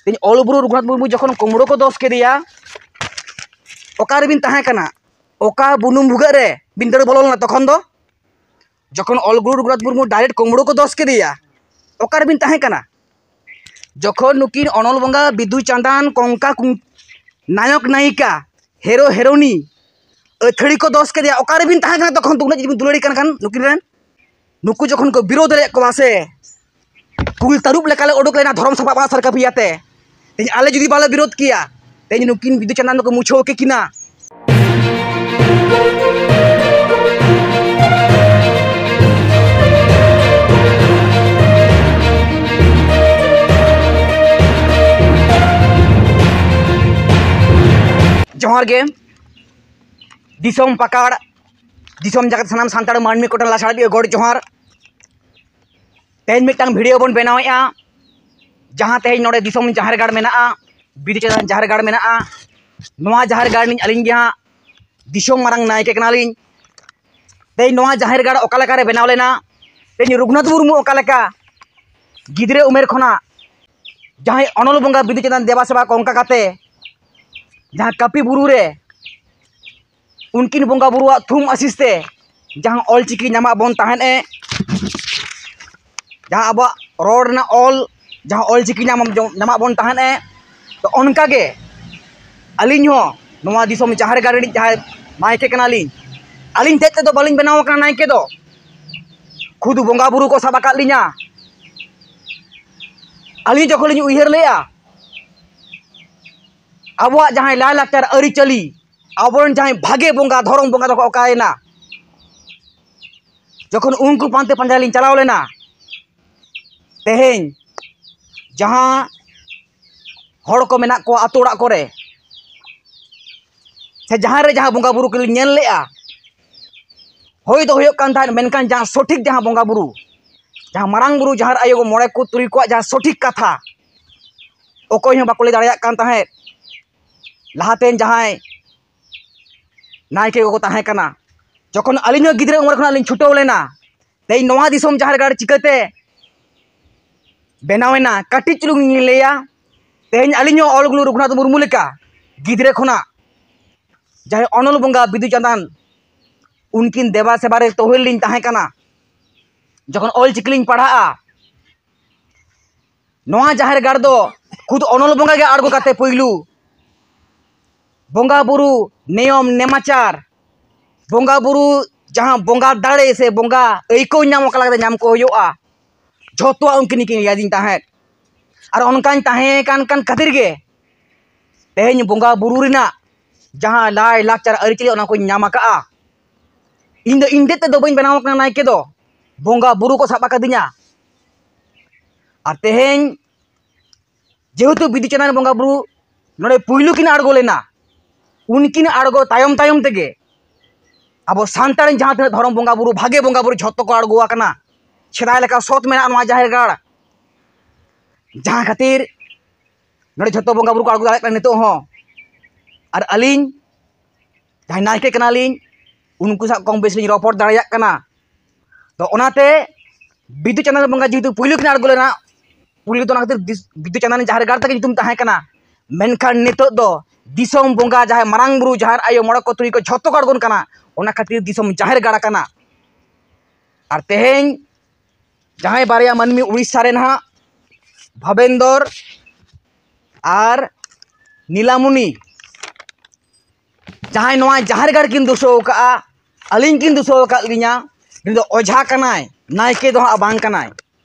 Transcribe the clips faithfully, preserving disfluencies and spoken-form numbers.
ᱛᱮᱦᱮᱧ ᱚᱞ ᱜᱩᱨᱩ ᱨᱚᱜᱷᱩᱱᱟᱛᱷ ᱢᱩᱨᱢᱩ ᱡᱚᱠᱷᱚᱱ ᱠᱩᱢᱵᱽᱲᱩ ᱠᱚ ᱫᱚᱥ ᱠᱮᱫᱮᱭᱟ, ᱚᱠᱟ ᱨᱮᱵᱤᱱ ᱛᱟᱦᱮᱸ ᱠᱟᱱᱟ? ᱚᱠᱟ ᱵᱩᱱᱩᱢ ᱵᱷᱩᱜᱟᱹᱜ ᱨᱮ ᱵᱤᱱ ᱫᱟᱹᱲ ᱵᱚᱞᱚ ᱞᱮᱱᱟ ᱛᱚᱠᱷᱚᱱ ᱫᱚ? ᱡᱚᱠᱷᱚᱱ ᱚᱞ ᱜᱩᱨᱩ ᱨᱚᱜᱷᱩᱱᱟᱛᱷ ᱢᱩᱨᱢᱩ ᱰᱟᱭᱨᱮᱠᱴ ᱠᱩᱢᱵᱽᱲᱩ ᱠᱚ ᱫᱚᱥ ᱠᱮᱫᱮᱭᱟ, ᱚᱠᱟ ᱨᱮᱵᱤᱱ ᱛᱟᱦᱮᱸ ᱠᱟᱱᱟ? ᱡᱚᱠᱷᱚᱱ ᱱᱩᱠᱤᱱ ᱚᱱᱚᱞ ᱵᱚᱸᱜᱟ ᱵᱤᱫᱩ ᱪᱟᱸᱫᱟᱱ ᱠᱚᱝᱠᱟ ᱠᱩᱝ-, ᱱᱟᱭᱚᱠ ᱱᱟᱭᱤᱠᱟ, ᱦᱮᱨᱳ ᱦᱮᱨᱳᱱᱤ ᱟᱹᱛᱷᱟᱹᱲᱤ ᱠᱚ ᱫᱚᱥ ᱠᱮᱫᱮᱭᱟ, ᱚᱠᱟ ᱨᱮᱵᱤᱱ ᱛᱟᱦᱮᱸ ᱠᱟᱱᱟ ᱛᱚᱠᱷᱚᱱ ᱫᱚ? ᱩᱱᱟᱹᱜ ᱡᱩᱫᱤ ᱵᱤᱱ ᱫᱩᱞᱟᱹᱲᱤ ᱠᱟᱱ ᱠᱷᱟᱱ ᱱᱩᱠᱤᱱ ᱨᱮᱱ, ᱱᱩᱠᱩ ᱡᱚᱠᱷᱚᱱ ᱠᱚ ᱵᱤᱨᱳᱫ ᱞᱮᱫ ᱠᱚᱣᱟ ᱥᱮ, ᱠᱩᱞ ᱛᱟᱹᱨᱩᱵ ᱞᱮᱠᱟᱞᱮ ᱩᱰᱩᱠ ᱞᱮᱱᱟ ᱫᱷᱚᱨᱚᱢ ᱥᱟᱯᱟᱵ ᱟᱜ ᱥᱟᱨ ᱠᱟᱹᱯᱤ ᱟᱛᱮ᱾ ᱛᱮᱦᱮᱧ ᱟᱞᱮ ᱡᱩᱫᱤ ᱵᱟᱞᱮ ᱵᱤᱨᱳᱫ ᱠᱮᱭᱟ, ᱛᱮᱦᱮᱧ ᱱᱩᱠᱤᱱ ᱵᱤᱫᱩ ᱪᱟᱸᱫᱟᱱ ᱫᱚᱠᱚ ᱢᱩᱪᱷᱟᱹᱣ ᱠᱮ ᱠᱤᱱᱟ᱾ ᱡᱚᱦᱟᱨ ᱜᱮ᱾ ᱫᱤᱥᱚᱢ ᱯᱟᱠᱟᱲ, ᱫᱤᱥᱚᱢ ᱡᱟᱠᱟᱛ, ᱥᱟᱱᱟᱢ ᱥᱟᱱᱛᱟᱲ ᱢᱟᱹᱱᱢᱤ ᱠᱚᱴᱷᱮᱱ ᱞᱟᱥᱟᱲ ᱜᱮ ᱜᱚᱰ ᱡᱚᱦᱟᱨ᱾ ᱛᱮᱦᱮᱧ ᱢᱤᱫᱴᱟᱝ ᱵᱷᱤᱰᱤᱭᱳ ᱵᱚᱱ ᱵᱮᱱᱟᱣᱮᱫᱼᱟ, ᱡᱟᱦᱟᱸ ᱛᱮᱦᱮᱧ ᱱᱚᱰᱮ ᱫᱤᱥᱚᱢ ᱡᱟᱦᱮᱨ ᱜᱟᱲ ᱢᱮᱱᱟᱜᱼᱟ, ᱵᱤᱫᱩ ᱪᱟᱸᱫᱟᱱ ᱡᱟᱦᱮᱨ ᱜᱟᱲ ᱢᱮᱱᱟᱜᱼᱟ᱾ ᱱᱚᱣᱟ ᱡᱟᱦᱮᱨ ᱜᱟᱲ ᱨᱤᱱᱤᱡ ᱟᱹᱞᱤᱧ ᱜᱮ ᱦᱟᱸᱜ ᱫᱤᱥᱚᱢ ᱢᱟᱨᱟᱝ ᱱᱟᱭᱠᱮ ᱠᱟᱱᱟᱞᱤᱧ᱾ ᱛᱮᱦᱮᱧ ᱱᱚᱣᱟ ᱡᱟᱦᱮᱨ ᱜᱟᱲ ᱚᱠᱟ ᱞᱮᱠᱟᱨᱮ ᱵᱮᱱᱟᱣ ᱞᱮᱱᱟ? ᱛᱮᱦᱮᱧ ᱨᱚᱜᱷᱩᱱᱟᱛᱷ ᱢᱩᱨᱢᱩ ᱚᱠᱟ ᱞᱮᱠᱟ ᱜᱤᱫᱽᱨᱟᱹ ᱩᱢᱮᱨ ᱠᱷᱚᱱᱟᱜ ᱡᱟᱦᱟᱸᱭ ᱚᱱᱚᱞ ᱵᱚᱸᱜᱟ ᱵᱤᱫᱩ ᱪᱟᱸᱫᱟᱱ ᱫᱮᱵᱟ ᱥᱮᱵᱟ ᱠᱚ ᱚᱱᱠᱟ ᱠᱟᱛᱮ ᱡᱟᱦᱟᱸ ᱠᱟᱹᱯᱤ ᱵᱩᱨᱩ ᱨᱮ ᱩᱱᱠᱤᱱ ᱵᱚᱸᱜᱟ ᱵᱩᱨᱩᱣᱟᱜ ᱛᱷᱩᱢ ᱟᱥᱤᱥ ᱛᱮ ᱡᱟᱦᱟᱸ ᱚᱞ ᱪᱤᱠᱤ ᱧᱟᱢᱟᱜ ᱵᱚᱱ ᱛᱟᱦᱮᱸᱫ ᱮ, ᱡᱟᱦᱟᱸ ᱟᱵᱚᱣᱟᱜ ᱨᱚᱲ ᱨᱮᱱᱟᱜ ᱚᱞ, ᱡᱟᱦᱟᱸ ᱚᱞ ᱪᱤᱠᱤ ᱧᱟᱢ, ᱧᱟᱢᱟᱜ ᱵᱚᱱ ᱛᱟᱦᱮᱸᱫ ᱮ, ᱛᱚ ᱚᱱᱠᱟ ᱜᱮ ᱟᱹᱞᱤᱧ ᱦᱚᱸ ᱱᱚᱣᱟ ᱫᱤᱥᱚᱢ ᱡᱟᱦᱮᱨ ᱜᱟᱲ ᱨᱤᱱᱤᱡ ᱡᱟᱦᱟᱸᱭ ᱱᱟᱭᱠᱮ ᱠᱟᱱᱟᱞᱤᱧ, ᱟᱹᱞᱤᱧ ᱛᱮᱫ ᱛᱮᱫᱚ ᱵᱟᱹᱞᱤᱧ ᱵᱮᱱᱟᱣ ᱟᱠᱟᱱᱟ ᱱᱟᱭᱠᱮ ᱫᱚ, ᱠᱷᱩᱫ ᱵᱚᱸᱜᱟ ᱵᱩᱨᱩ ᱠᱚ ᱥᱟᱵ ᱟᱠᱟᱫ ᱞᱤᱧᱟ᱾ ᱟᱹᱞᱤᱧ ᱡᱚᱠᱷᱚᱱ ᱞᱤᱧ ᱩᱭᱦᱟᱹᱨ ᱞᱮᱜᱼᱟ, ᱟᱵᱚᱣᱟᱜ ᱡᱟᱦᱟᱸᱭ ᱞᱟᱭᱼᱞᱟᱠᱪᱟᱨ ᱟᱹᱨᱤᱪᱟᱹᱞᱤ, ᱟᱵᱚᱨᱮᱱ ᱡᱟᱦᱟᱸᱭ ᱵᱷᱟᱜᱮ ᱵᱚᱸᱜᱟ, ᱫᱷᱚᱨᱚᱢ ᱵᱚᱸᱜᱟ ᱫᱚᱠᱚ ᱚᱠᱟᱭᱮᱱᱟ? ᱡᱚᱠᱷᱚᱱ ᱩᱱᱠᱩ ᱯᱟᱱᱛᱮ ᱯᱟᱸᱡᱟ ᱞᱤᱧ ᱪᱟᱞᱟᱣ ᱞᱮᱱᱟ, ᱛᱮᱦᱮᱧ ᱡᱟᱦᱟᱸ ᱦᱚᱲ ᱠᱚ ᱢᱮᱱᱟᱜ ᱠᱚᱣᱟ ᱟᱛᱳ ᱚᱲᱟᱜ ᱠᱚᱨᱮ, ᱥᱮ ᱡᱟᱦᱟᱸ ᱨᱮ ᱡᱟᱦᱟᱸ ᱵᱚᱸᱜᱟ ᱵᱩᱨᱩ ᱠᱚᱞᱤᱧ ᱧᱮᱞ ᱞᱮᱜᱼᱟ, ᱦᱩᱭ ᱫᱚ ᱦᱩᱭᱩᱜ ᱠᱟᱱ ᱛᱟᱦᱮᱸᱫ, ᱢᱮᱱᱠᱷᱟᱱ ᱡᱟᱦᱟᱸ ᱥᱚᱴᱷᱤᱠ ᱡᱟᱦᱟᱸ ᱵᱚᱸᱜᱟ ᱵᱩᱨᱩ, ᱡᱟᱦᱟᱸ ᱢᱟᱨᱟᱝ ᱵᱩᱨᱩ, ᱡᱟᱦᱮᱨ ᱟᱭᱳ, ᱢᱚᱬᱮ ᱠᱚ ᱛᱩᱨᱩᱭ ᱠᱚᱣᱟᱜ ᱡᱟᱦᱟᱸ ᱥᱚᱴᱷᱤᱠ ᱠᱟᱛᱷᱟ, ᱚᱠᱚᱭ ᱦᱚᱸ ᱵᱟᱠᱚ ᱞᱟᱹᱭ ᱫᱟᱲᱮᱭᱟᱜ ᱠᱟᱱ ᱛᱟᱦᱮᱸᱫ᱾ ᱞᱟᱦᱟᱛᱮᱱ ᱡᱟᱦᱟᱸᱭ ᱱᱟᱭᱠᱮ ᱠᱚᱠᱚ ᱛᱟᱦᱮᱸ ᱠᱟᱱᱟ, ᱡᱚᱠᱷᱚᱱ ᱟᱹᱞᱤᱧ ᱦᱚᱸ ᱜᱤᱫᱽᱨᱟᱹ ᱩᱢᱮᱨ ᱠᱷᱚᱱᱟᱜ ᱞᱤᱧ ᱪᱷᱩᱴᱟᱹᱣ ᱞᱮᱱᱟ, ᱛᱮᱦᱮᱧ ᱱᱚᱣᱟ ᱫᱤᱥᱚᱢ ᱡᱟᱦᱮᱨ ᱜᱟᱲ ᱪᱤᱠᱟᱹᱛᱮ ᱵᱮᱱᱟᱣᱮᱱᱟ? ᱠᱟᱹᱴᱤᱡ ᱪᱩᱞᱩᱝ ᱤᱧ ᱞᱟᱹᱭᱟ᱾ ᱛᱮᱦᱮᱧ ᱟᱹᱞᱤᱧ ᱦᱚᱸ ᱚᱞ ᱜᱩᱨᱩ ᱨᱚᱜᱷᱩᱱᱟᱛᱷ ᱢᱩᱨᱢᱩ ᱞᱮᱠᱟ ᱜᱤᱫᱽᱨᱟᱹ ᱠᱷᱚᱱᱟᱜ ᱡᱟᱦᱟᱸᱭ ᱚᱱᱚᱞ ᱵᱚᱸᱜᱟ ᱵᱤᱫᱩ ᱪᱟᱸᱫᱟᱱ, ᱩᱱᱠᱤᱱ ᱫᱮᱵᱟ ᱥᱮᱵᱟ ᱨᱮ ᱛᱚᱦᱮᱞ ᱞᱤᱧ ᱛᱟᱦᱮᱸ ᱠᱟᱱᱟ᱾ ᱡᱚᱠᱷᱚᱱ ᱚᱞ ᱪᱤᱠᱤ ᱞᱤᱧ ᱯᱟᱲᱦᱟᱜᱼᱟ, ᱱᱚᱣᱟ ᱡᱟᱦᱮᱨ ᱜᱟᱲ ᱫᱚ ᱠᱷᱩᱫ ᱚᱱᱚᱞ ᱵᱚᱸᱜᱟ ᱜᱮ ᱟᱬᱜᱚ ᱠᱟᱛᱮ ᱯᱩᱭᱞᱩ ᱵᱚᱸᱜᱟ ᱵᱩᱨᱩ ᱱᱤᱭᱚᱢ ᱱᱮᱢᱟᱪᱟᱨ, ᱵᱚᱸᱜᱟ ᱵᱩᱨᱩ ᱡᱟᱦᱟᱸ ᱵᱚᱸᱜᱟ ᱫᱟᱲᱮ ᱥᱮ ᱵᱚᱸᱜᱟ ᱟᱹᱭᱠᱟᱹᱣ ᱧᱟᱢ ᱚᱠᱟ ᱞᱮᱠᱟᱛᱮ ᱧᱟᱢ ᱠᱚ ᱦᱩᱭᱩᱜᱼᱟ, ᱡᱷᱚᱛᱚᱣᱟᱜ ᱩᱱᱠᱤᱱ ᱜᱮᱠᱤᱱ ᱞᱟᱹᱭᱟᱫᱤᱧ ᱛᱟᱦᱮᱸᱫ᱾ ᱟᱨ ᱚᱱᱠᱟᱧ ᱛᱟᱦᱮᱸ ᱠᱟᱱ ᱠᱟᱱ ᱠᱷᱟᱹᱛᱤᱨ ᱜᱮ ᱛᱮᱦᱮᱧ ᱵᱚᱸᱜᱟ ᱵᱩᱨᱩ ᱨᱮᱱᱟᱜ ᱡᱟᱦᱟᱸ ᱞᱟᱭ ᱞᱟᱠᱪᱟᱨ ᱟᱹᱨᱤᱪᱟᱹᱞᱤ, ᱚᱱᱟ ᱠᱚᱧ ᱧᱟᱢ ᱟᱠᱟᱫᱼᱟ᱾ ᱤᱧ ᱫᱚ ᱤᱧ ᱛᱮᱫ ᱛᱮᱫᱚ ᱵᱟᱹᱧ ᱵᱮᱱᱟᱣ ᱟᱠᱟᱱᱟ ᱱᱟᱭᱠᱮ ᱫᱚ, ᱵᱚᱸᱜᱟ ᱵᱩᱨᱩ ᱠᱚ ᱥᱟᱵ ᱟᱠᱟᱫᱤᱧᱟ᱾ ᱟᱨ ᱛᱮᱦᱮᱧ ᱡᱮᱦᱮᱛᱩ ᱵᱤᱫᱩ ᱪᱟᱸᱫᱟᱱ ᱵᱚᱸᱜᱟ ᱵᱩᱨᱩ ᱱᱚᱰᱮ ᱯᱩᱭᱞᱩ ᱠᱤᱱ ᱟᱬᱜᱚ ᱞᱮᱱᱟ, ᱩᱱᱠᱤᱱ ᱟᱬᱜᱚ ᱛᱟᱭᱚᱢ ᱛᱟᱭᱚᱢ ᱛᱮᱜᱮ ᱟᱵᱚ ᱥᱟᱱᱛᱟᱲ ᱨᱮᱱ ᱡᱟᱦᱟᱸ ᱛᱤᱱᱟᱹᱜ ᱫᱷᱚᱨᱚᱢ ᱵᱚᱸᱜᱟ ᱵᱩᱨᱩ, ᱵᱷᱟᱜᱮ ᱵᱚᱸᱜᱟ ᱵᱩᱨᱩ ᱡᱷᱚᱛᱚ ᱠᱚ ᱟᱬᱜᱚ ᱟᱠᱟᱱᱟ᱾ ᱥᱮᱫᱟᱭ ᱞᱮᱠᱟ ᱥᱚᱛ ᱢᱮᱱᱟᱜᱼᱟ ᱱᱚᱣᱟ ᱡᱟᱦᱮᱨ ᱜᱟᱲ, ᱡᱟᱦᱟᱸ ᱠᱷᱟᱹᱛᱤᱨ ᱱᱚᱰᱮ ᱡᱷᱚᱛᱚ ᱵᱚᱸᱜᱟ ᱵᱩᱨᱩ ᱠᱚ ᱟᱬᱜᱚ ᱫᱟᱲᱮᱭᱟᱜ ᱠᱟᱱᱟ ᱱᱤᱛᱚᱜ ᱦᱚᱸ᱾ ᱟᱨ ᱟᱹᱞᱤᱧ ᱡᱟᱦᱟᱸᱭ ᱱᱟᱭᱠᱮ ᱠᱟᱱᱟᱞᱤᱧ, ᱩᱱᱠᱩ ᱥᱟᱶ ᱠᱚᱢ ᱵᱮᱥ ᱞᱤᱧ ᱨᱚᱯᱚᱲ ᱫᱟᱲᱮᱭᱟᱜ ᱠᱟᱱᱟ᱾ ᱛᱚ ᱚᱱᱟᱛᱮ ᱵᱤᱫᱩ ᱪᱟᱸᱫᱟᱱ ᱵᱚᱸᱜᱟ ᱡᱮᱦᱮᱛᱩ ᱯᱩᱭᱞᱩ ᱠᱤᱱ ᱟᱬᱜᱚ ᱞᱮᱱᱟ, ᱯᱩᱭᱞᱩ ᱫᱚ ᱚᱱᱟ ᱠᱷᱟᱹᱛᱤᱨ ᱫᱤᱥ-, ᱵᱤᱫᱩ ᱪᱟᱸᱫᱟᱱ ᱡᱟᱦᱮᱨ ᱜᱟᱲ ᱛᱮᱜᱮ ᱧᱩᱛᱩᱢ ᱛᱟᱦᱮᱸ ᱠᱟᱱᱟ᱾ ᱢᱮᱱᱠᱷᱟᱱ ᱱᱤᱛᱚᱜ ᱫᱚ ᱫᱤᱥᱚᱢ ᱵᱚᱸᱜᱟ, ᱡᱟᱦᱟᱸᱭ ᱢᱟᱨᱟᱝ ᱵᱩᱨᱩ, ᱡᱟᱦᱮᱨ ᱟᱭᱳ, ᱢᱚᱬᱮ ᱠᱚ ᱛᱩᱨᱩᱭ ᱠᱚ ᱡᱷᱚᱛᱚ ᱠᱚ ᱟᱬᱜᱚᱱ ᱠᱟᱱᱟ, ᱚᱱᱟ ᱠᱷᱟᱹᱛᱤᱨ ᱫᱤᱥᱚᱢ ᱡᱟᱦᱮᱨ ᱜᱟᱲ ᱟᱠᱟᱱᱟ᱾ ᱟᱨ ᱛᱮᱦᱮᱧ ᱡᱟᱦᱟᱸᱭ ᱵᱟᱨᱭᱟ ᱢᱟᱹᱱᱢᱤ ᱩᱲᱤᱥᱥᱟ ᱨᱮ ᱱᱟᱦᱟᱜ ᱵᱷᱚᱵᱮᱱᱫᱚᱨ ᱟᱨ ᱱᱤᱞᱟᱢᱩᱱᱤ, ᱡᱟᱦᱟᱸᱭ ᱱᱚᱣᱟ ᱡᱟᱦᱮᱨ ᱜᱟᱲ ᱠᱤᱱ ᱫᱩᱥᱟᱹᱣ ᱟᱠᱟᱫᱼᱟ, ᱟᱹᱞᱤᱧ ᱠᱤᱱ ᱫᱩᱥᱟᱹᱣ ᱟᱠᱟᱫ ᱞᱤᱧᱟ, ᱩᱱᱤ ᱫᱚ ᱚᱡᱷᱟ ᱠᱟᱱᱟᱭ, ᱱᱟᱭᱠᱮ ᱫᱚ ᱦᱟᱸᱜ ᱵᱟᱝ ᱠᱟᱱᱟᱭ᱾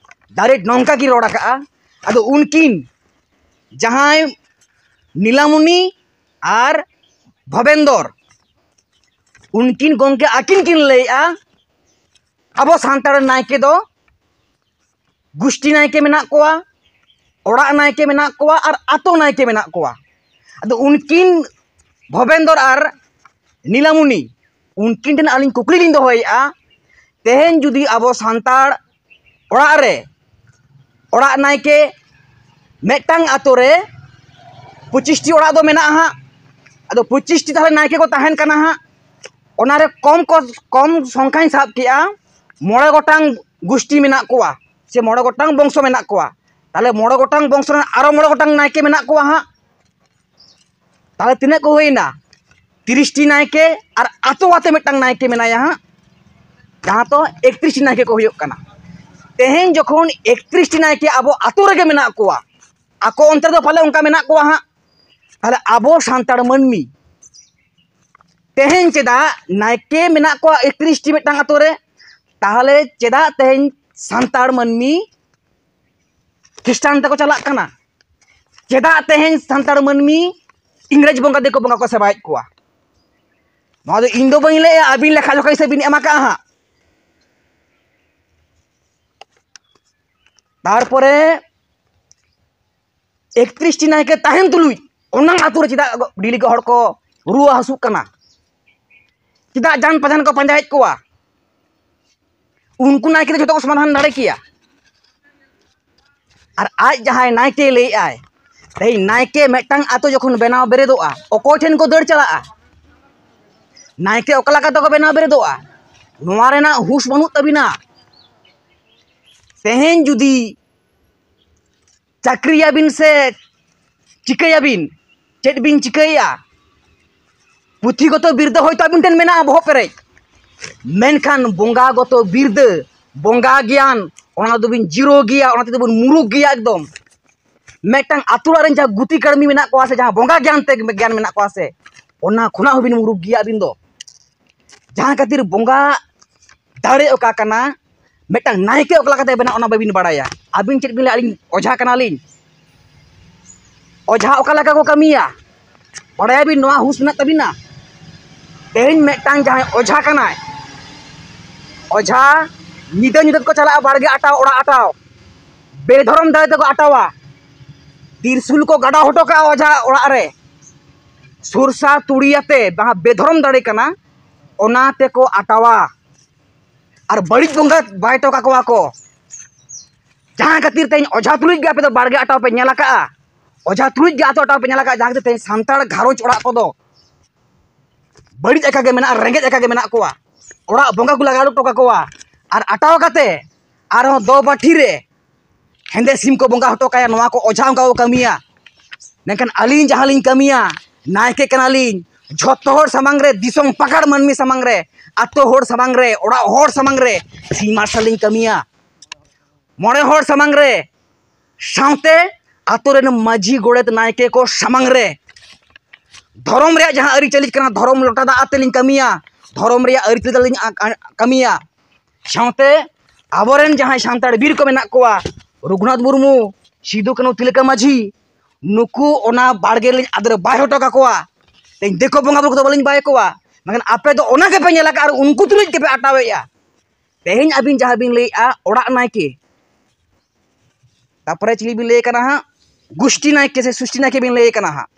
ᱰᱟᱭᱨᱮᱠᱴ ᱱᱚᱝᱠᱟ ᱠᱤᱱ ᱨᱚᱲ ᱟᱠᱟᱫᱼᱟ᱾ ᱟᱫᱚ ᱩᱱᱠᱤᱱ ᱡᱟᱦᱟᱸᱭ ᱱᱤᱞᱟᱢᱩᱱᱤ ᱟᱨ ᱵᱷᱚᱵᱮᱱᱫᱚᱨ, ᱩᱱᱠᱤᱱ ᱜᱚᱢᱠᱮ ᱟᱹᱠᱤᱱ ᱠᱤᱱ ᱞᱟᱹᱭᱮᱫᱼᱟ, ᱟᱵᱚ ᱥᱟᱱᱛᱟᱲ ᱱᱟᱭᱠᱮ ᱫᱚ ᱜᱩᱥᱴᱤ ᱱᱟᱭᱠᱮ ᱢᱮᱱᱟᱜ ᱠᱚᱣᱟ, ᱚᱲᱟᱜ ᱱᱟᱭᱠᱮ ᱢᱮᱱᱟᱜ ᱠᱚᱣᱟ ᱟᱨ ᱟᱛᱳ ᱱᱟᱭᱠᱮ ᱢᱮᱱᱟᱜ ᱠᱚᱣᱟ᱾ ᱟᱫᱚ ᱩᱱᱠᱤᱱ ᱵᱷᱚᱵᱮᱱᱫᱚᱨ ᱟᱨ ᱱᱤᱞᱟᱢᱩᱱᱤ, ᱩᱱᱠᱤᱱ ᱴᱷᱮᱱ ᱟᱹᱞᱤᱧ ᱠᱩᱠᱞᱤ ᱞᱤᱧ ᱫᱚᱦᱚᱭᱮᱫᱼᱟ, ᱛᱮᱦᱮᱧ ᱡᱩᱫᱤ ᱟᱵᱚ ᱥᱟᱱᱛᱟᱲ ᱚᱲᱟᱜ ᱨᱮ, ᱚᱲᱟᱜ ᱱᱟᱭᱠᱮ ᱢᱤᱫᱴᱟᱝ ᱟᱛᱳ ᱨᱮ ᱯᱚᱸᱪᱤᱥᱴᱤ ᱚᱲᱟᱜ ᱫᱚ ᱢᱮᱱᱟᱜᱼᱟ ᱦᱟᱸᱜ, ᱟᱫᱚ ᱯᱚᱸᱪᱤᱥᱴᱤ ᱛᱟᱦᱚᱞᱮ ᱱᱟᱭᱠᱮ ᱠᱚ ᱛᱟᱦᱮᱱ ᱠᱟᱱᱟ ᱦᱟᱸᱜ, ᱚᱱᱟᱨᱮ ᱠᱚᱢ ᱠᱚ, ᱠᱚᱢ ᱥᱚᱝᱠᱷᱟᱧ ᱥᱟᱵ ᱠᱮᱜᱼᱟ, ᱢᱚᱬᱮ ᱜᱚᱴᱟᱝ ᱜᱩᱥᱴᱤ ᱢᱮᱱᱟᱜ ᱠᱚᱣᱟ ᱥᱮ ᱢᱚᱬᱮ ᱜᱚᱴᱟᱝ ᱵᱚᱝᱥᱚ ᱢᱮᱱᱟᱜ ᱠᱚᱣᱟ᱾ ᱛᱟᱦᱚᱞᱮ ᱢᱚᱬᱮ ᱜᱚᱴᱟᱝ ᱵᱚᱝᱥᱚ ᱨᱮᱱ ᱟᱨᱚ ᱢᱚᱬᱮ ᱜᱚᱴᱟᱝ ᱱᱟᱭᱠᱮ ᱢᱮᱱᱟᱜ ᱠᱚᱣᱟ ᱦᱟᱸᱜ᱾ ᱛᱟᱦᱚᱞᱮ ᱛᱤᱱᱟᱹᱜ ᱠᱚ ᱦᱩᱭᱱᱟ? ᱛᱤᱨᱤᱥ ᱴᱤ ᱱᱟᱭᱠᱮ ᱟᱨ ᱟᱛᱳ ᱟᱛᱮ ᱢᱤᱫᱴᱟᱝ ᱱᱟᱭᱠᱮ ᱢᱮᱱᱟᱭᱟ ᱦᱟᱸᱜ, ᱡᱟᱦᱟᱸ ᱫᱚ ᱮᱠᱛᱨᱤᱥ ᱴᱤ ᱱᱟᱭᱠᱮ ᱠᱚ ᱦᱩᱭᱩᱜ ᱠᱟᱱᱟ᱾ ᱛᱮᱦᱮᱧ ᱡᱚᱠᱷᱚᱱ ᱮᱠᱛᱨᱤᱥ ᱴᱤ ᱱᱟᱭᱠᱮ ᱟᱵᱚ ᱟᱛᱳ ᱨᱮᱜᱮ ᱢᱮᱱᱟᱜ ᱠᱚᱣᱟ, ᱟᱠᱚ ᱚᱱᱛᱮ ᱨᱮᱫᱚ ᱯᱟᱞᱮ ᱚᱱᱠᱟ ᱢᱮᱱᱟᱜ ᱠᱚᱣᱟ ᱦᱟᱸᱜ, ᱛᱟᱦᱚᱞᱮ ᱟᱵᱚ ᱥᱟᱱᱛᱟᱲ ᱢᱟᱹᱱᱢᱤ ᱛᱮᱦᱮᱧ ᱪᱮᱫᱟᱜ ᱱᱟᱭᱠᱮ ᱢᱮᱱᱟᱜ ᱠᱚᱣᱟ ᱮᱠᱛᱨᱤᱥ ᱴᱤ ᱢᱤᱫᱴᱟᱝ ᱟᱛᱳ ᱨᱮ? ᱛᱟᱦᱚᱞᱮ ᱪᱮᱫᱟᱜ ᱛᱮᱦᱮᱧ ᱥᱟᱱᱛᱟᱲ ᱢᱟᱹᱱᱢᱤ ᱠᱷᱨᱤᱥᱴᱟᱱ ᱛᱮᱠᱚ ᱪᱟᱞᱟᱜ ᱠᱟᱱᱟ? ᱪᱮᱫᱟᱜ ᱛᱮᱦᱮᱧ ᱥᱟᱱᱛᱟᱲ ᱢᱟᱹᱱᱢᱤ ᱤᱝᱨᱮᱡᱽ ᱵᱚᱸᱜᱟ ᱫᱤᱠᱩ ᱵᱚᱸᱜᱟ ᱠᱚ ᱥᱮᱵᱟᱭᱮᱫ ᱠᱚᱣᱟ? ᱱᱚᱣᱟ ᱫᱚ ᱤᱧ ᱫᱚ ᱵᱟᱹᱧ ᱞᱟᱹᱭᱟ, ᱟᱹᱵᱤᱱ ᱞᱮᱠᱷᱟ ᱡᱚᱠᱷᱟ ᱦᱤᱥᱟᱹᱵ ᱵᱤᱱ ᱮᱢ ᱟᱠᱟᱫᱼᱟ ᱦᱟᱸᱜ᱾ ᱛᱟᱨᱯᱚᱨᱮ ᱮᱠᱛᱨᱤᱥ ᱴᱤ ᱱᱟᱭᱠᱮ ᱛᱟᱦᱮᱱ ᱛᱩᱞᱩᱡ ᱚᱱᱟ ᱟᱛᱳ ᱨᱮ ᱪᱮᱫᱟᱜ ᱰᱮᱞᱤ ᱜᱮ ᱦᱚᱲ ᱠᱚ ᱨᱩᱣᱟᱹ ᱦᱟᱹᱥᱩᱜ ᱠᱟᱱᱟ? ᱪᱮᱫᱟᱜ ᱡᱟᱱ ᱯᱟᱡᱟᱱ ᱠᱚ ᱯᱟᱸᱡᱟᱭᱮᱫ ᱠᱚᱣᱟ? ᱩᱱᱠᱩ ᱱᱟᱭᱠᱮ ᱫᱚ ᱡᱷᱚᱛᱚ ᱠᱚ ᱥᱚᱢᱟᱫᱷᱟᱱ ᱫᱟᱲᱮ ᱠᱮᱭᱟ᱾ ᱟᱨ ᱟᱡ ᱡᱟᱦᱟᱸᱭ ᱱᱟᱭᱠᱮ ᱞᱟᱹᱭᱮᱫ ᱟᱭ, ᱛᱮᱦᱮᱧ ᱱᱟᱭᱠᱮ ᱢᱤᱫᱴᱟᱝ ᱟᱛᱳ ᱡᱚᱠᱷᱚᱱ ᱵᱮᱱᱟᱣ ᱵᱮᱨᱮᱫᱚᱜᱼᱟ, ᱚᱠᱚᱭ ᱴᱷᱮᱱ ᱠᱚ ᱫᱟᱹᱲ ᱪᱟᱞᱟᱜᱼᱟ? ᱱᱟᱭᱠᱮ ᱚᱠᱟ ᱞᱮᱠᱟ ᱛᱮᱠᱚ ᱵᱮᱱᱟᱣ ᱵᱮᱨᱮᱫᱚᱜᱼᱟ? ᱱᱚᱣᱟ ᱨᱮᱱᱟᱜ ᱦᱩᱸᱥ ᱵᱟᱹᱱᱩᱜ ᱛᱟᱹᱵᱤᱱᱟ᱾ ᱛᱮᱦᱮᱧ ᱡᱩᱫᱤ ᱪᱟᱹᱠᱨᱤᱭᱟᱵᱤᱱ ᱥᱮ ᱪᱤᱠᱟᱹᱭᱟᱵᱤᱱ, ᱪᱮᱫ ᱵᱤᱱ ᱪᱤᱠᱟᱹᱭᱮᱫᱼᱟ? ᱯᱩᱛᱷᱤᱜᱚᱛᱚ ᱵᱤᱨᱫᱟᱹ ᱦᱚᱭᱛᱳ ᱟᱹᱵᱤᱱ ᱴᱷᱮᱱ ᱢᱮᱱᱟᱜᱼᱟ ᱵᱚᱦᱚᱜ ᱯᱮᱨᱮᱡ, ᱢᱮᱱᱠᱷᱟᱱ ᱵᱚᱸᱜᱟᱜᱚᱛᱚ ᱵᱤᱨᱫᱟᱹ, ᱵᱚᱸᱜᱟ ᱜᱮᱭᱟᱱ, ᱚᱱᱟ ᱫᱚᱵᱤᱱ ᱡᱤᱨᱳ ᱜᱮᱭᱟ, ᱚᱱᱟ ᱛᱮᱫᱚ ᱵᱤᱱ ᱢᱩᱨᱩᱠ ᱜᱮᱭᱟ ᱮᱠᱫᱚᱢ᱾ ᱢᱤᱫᱴᱟᱝ ᱟᱹᱛᱩ ᱚᱲᱟᱜ ᱨᱮᱱ ᱡᱟᱦᱟᱸ ᱜᱩᱛᱤ ᱠᱟᱹᱲᱢᱤ ᱢᱮᱱᱟᱜ ᱠᱚᱣᱟ ᱥᱮ ᱡᱟᱦᱟᱸ ᱵᱚᱸᱜᱟ ᱜᱮᱭᱟᱱ ᱛᱮ ᱜᱮᱭᱟᱱ ᱢᱮᱱᱟᱜ ᱠᱚᱣᱟ ᱥᱮ, ᱚᱱᱟ ᱠᱷᱚᱱᱟᱜ ᱦᱚᱸᱵᱤᱱ ᱢᱩᱨᱩᱠ ᱜᱮᱭᱟ ᱟᱹᱵᱤᱱ ᱫᱚ᱾ ᱡᱟᱦᱟᱸ ᱠᱷᱟᱹᱛᱤᱨ ᱵᱚᱸᱜᱟ ᱫᱟᱲᱮ ᱚᱠᱟ ᱠᱟᱱᱟ, ᱢᱤᱫᱴᱟᱝ ᱱᱟᱭᱠᱮ ᱚᱠᱟ ᱞᱮᱠᱟᱛᱮ ᱵᱮᱱᱟᱜ, ᱚᱱᱟ ᱵᱟᱹᱵᱤᱱ ᱵᱟᱲᱟᱭᱟ᱾ ᱟᱹᱵᱤᱱ ᱪᱮᱫ ᱵᱤᱱ ᱞᱟᱹᱭᱟ, ᱟᱹᱞᱤᱧ ᱚᱡᱷᱟ ᱠᱟᱱᱟᱞᱤᱧ? ᱚᱡᱷᱟ ᱚᱠᱟ ᱞᱮᱠᱟ ᱠᱚ ᱠᱟᱹᱢᱤᱭᱟ? ᱵᱟᱲᱟᱭᱟᱵᱤᱱ, ᱱᱚᱣᱟ ᱦᱩᱸᱥ ᱢᱮᱱᱟᱜ ᱛᱟᱹᱵᱤᱱᱟ? ᱛᱮᱦᱮᱧ ᱢᱤᱫᱴᱟᱝ ᱡᱟᱦᱟᱸᱭ ᱚᱡᱷᱟ ᱠᱟᱱᱟᱭ, ᱚᱡᱷᱟ ᱧᱤᱫᱟᱹ ᱧᱤᱫᱟᱹ ᱛᱮᱠᱚ ᱪᱟᱞᱟᱜᱼᱟ ᱵᱟᱲᱜᱮ ᱟᱴᱟᱣ, ᱚᱲᱟᱜ ᱟᱴᱟᱣ, ᱵᱮᱫᱷᱚᱨᱚᱢ ᱫᱟᱲᱮ ᱛᱮᱠᱚ ᱟᱴᱟᱣᱟ᱾ ᱛᱤᱨᱥᱩᱞ ᱠᱚ ᱜᱟᱰᱟ ᱦᱚᱴᱚ ᱠᱟᱜᱼᱟ ᱚᱡᱷᱟ ᱚᱲᱟᱜ ᱨᱮ, ᱥᱚᱨᱥᱟ ᱛᱩᱲᱤ ᱟᱛᱮ, ᱡᱟᱦᱟᱸ ᱵᱮᱫᱷᱚᱨᱚᱢ ᱫᱟᱲᱮ ᱠᱟᱱᱟ, ᱚᱱᱟ ᱛᱮᱠᱚ ᱟᱴᱟᱣᱟ᱾ ᱟᱨ ᱵᱟᱹᱲᱤᱡ ᱵᱚᱸᱜᱟ ᱵᱟᱭ ᱦᱚᱴᱚ ᱠᱟᱠᱚᱣᱟ ᱠᱚ᱾ ᱡᱟᱦᱟᱸ ᱠᱷᱟᱹᱛᱤᱨ ᱛᱮᱦᱮᱧ ᱚᱡᱷᱟ ᱛᱩᱞᱩᱡ ᱜᱮ ᱟᱯᱮ ᱫᱚ ᱵᱟᱲᱜᱮ ᱟᱴᱟᱣ ᱯᱮ ᱧᱮᱞ ᱟᱠᱟᱜᱼᱟ, ᱚᱡᱷᱟ ᱛᱩᱞᱩᱡ ᱜᱮ ᱟᱛᱳ ᱟᱴᱟᱣ ᱯᱮ ᱧᱮᱞ ᱟᱠᱟᱫᱼᱟ, ᱡᱟᱦᱟᱸ ᱠᱷᱟᱹᱛᱤᱨ ᱛᱮᱦᱮᱧ ᱥᱟᱱᱛᱟᱲ ᱜᱷᱟᱨᱚᱸᱡᱽ ᱚᱲᱟᱜ ᱠᱚᱫᱚ ᱵᱟᱹᱲᱤᱡ ᱟᱠᱟ ᱜᱮ ᱢᱮᱱᱟᱜᱼᱟ, ᱨᱮᱸᱜᱮᱡ ᱟᱠᱟ ᱜᱮ ᱢᱮᱱᱟᱜ ᱠᱚᱣᱟ᱾ ᱚᱲᱟᱜ ᱵᱚᱸᱜᱟ ᱠᱚ ᱞᱟᱜᱟ ᱦᱚᱴᱚ ᱠᱟᱠᱚᱣᱟ, ᱟᱨ ᱟᱴᱟᱣ ᱠᱟᱛᱮ ᱟᱨᱦᱚᱸ ᱫᱚ ᱵᱟᱹᱴᱷᱤ ᱨᱮ ᱦᱮᱸᱫᱮ ᱥᱤᱢ ᱠᱚ ᱵᱚᱸᱜᱟ ᱦᱚᱴᱚ ᱠᱟᱭᱟ, ᱱᱚᱣᱟ ᱠᱚ ᱚᱡᱷᱟ ᱚᱱᱠᱟ ᱠᱚ ᱠᱟᱹᱢᱤᱭᱟ᱾ ᱢᱮᱱᱠᱷᱟᱱ ᱟᱹᱞᱤᱧ ᱡᱟᱦᱟᱸ ᱞᱤᱧ ᱠᱟᱹᱢᱤᱭᱟ, ᱱᱟᱭᱠᱮ ᱠᱟᱱᱟᱞᱤᱧ, ᱡᱷᱚᱛᱚ ᱦᱚᱲ ᱥᱟᱢᱟᱝ ᱨᱮ, ᱫᱤᱥᱚᱢ ᱯᱟᱠᱟᱲ ᱢᱟᱹᱱᱢᱤ ᱥᱟᱢᱟᱝ ᱨᱮ, ᱟᱛᱳ ᱦᱚᱲ ᱥᱟᱢᱟᱝ ᱨᱮ, ᱚᱲᱟᱜ ᱦᱚᱲ ᱥᱟᱢᱟᱝ ᱨᱮ ᱥᱤᱧ ᱢᱟᱨᱥᱟᱞ ᱞᱤᱧ ᱠᱟᱹᱢᱤᱭᱟ᱾ ᱢᱚᱬᱮ ᱦᱚᱲ ᱥᱟᱢᱟᱝ ᱨᱮ, ᱥᱟᱶᱛᱮ ᱟᱛᱳ ᱨᱮᱱ ᱢᱟᱹᱡᱷᱤ ᱜᱚᱰᱮᱛ ᱱᱟᱭᱠᱮ ᱠᱚ ᱥᱟᱢᱟᱝ ᱨᱮ ᱫᱷᱚᱨᱚᱢ ᱨᱮᱭᱟᱜ ᱡᱟᱦᱟᱸ ᱟᱹᱨᱤᱪᱟᱹᱞᱤ ᱠᱟᱱᱟ, ᱫᱷᱚᱨᱚᱢ ᱞᱚᱴᱟ ᱫᱟᱜ ᱟᱛᱮ ᱞᱤᱧ ᱠᱟᱹᱢᱤᱭᱟ, ᱫᱷᱚᱨᱚᱢ ᱨᱮᱭᱟᱜ ᱟᱹᱨᱤᱪᱟᱹᱞᱤ ᱞᱤᱧ ᱟ-, ᱟ-, ᱠᱟᱹᱢᱤᱭᱟ᱾ ᱥᱟᱶᱛᱮ ᱟᱵᱚᱨᱮᱱ ᱡᱟᱦᱟᱸᱭ ᱥᱟᱱᱛᱟᱲ ᱵᱤᱨ ᱠᱚ ᱢᱮᱱᱟᱜ ᱠᱚᱣᱟ, ᱨᱚᱜᱷᱩᱱᱟᱛᱷ ᱢᱩᱨᱢᱩ, ᱥᱤᱫᱩ ᱠᱟᱹᱱᱦᱩ, ᱛᱤᱞᱠᱟᱹ ᱢᱟᱹᱡᱷᱤ, ᱱᱩᱠᱩ ᱚᱱᱟ ᱵᱟᱲᱜᱮ ᱨᱮᱞᱤᱧ ᱟᱫᱨᱮ ᱵᱟᱭ ᱦᱚᱴᱚ ᱠᱟᱠᱚᱣᱟ᱾ ᱛᱮᱦᱮᱧ ᱫᱤᱠᱩ ᱵᱚᱸᱜᱟ ᱵᱩᱨᱩ ᱠᱚᱫᱚ ᱵᱟᱹᱞᱤᱧ ᱵᱟᱭ ᱠᱚᱣᱟ, ᱢᱮᱱᱠᱷᱟᱱ ᱟᱯᱮ ᱫᱚ ᱚᱱᱟ ᱜᱮᱯᱮ ᱧᱮᱞ ᱟᱠᱟᱫ ᱟᱨ ᱩᱱᱠᱩ ᱛᱩᱞᱩᱡ ᱜᱮᱯᱮ ᱟᱴᱟᱣᱮᱫᱼᱟ᱾ ᱛᱮᱦᱮᱧ ᱟᱹᱵᱤᱱ ᱡᱟᱦᱟᱸ ᱵᱤᱱ ᱞᱟᱹᱭᱮᱫᱼᱟ ᱚᱲᱟᱜ ᱱᱟᱭᱠᱮ, ᱛᱟᱨᱯᱚᱨᱮ ᱪᱤᱞᱤ ᱵᱤᱱ ᱞᱟᱹᱭᱮ ᱠᱟᱱᱟ ᱦᱟᱸᱜ, ᱜᱩᱥᱴᱤ ᱱᱟᱭᱠᱮ ᱥᱮ ᱥᱩᱥᱴᱤ ᱱᱟᱭᱠᱮ ᱵᱤᱱ ᱞᱟᱹᱭᱮ ᱠᱟᱱᱟ ᱦᱟᱸᱜ,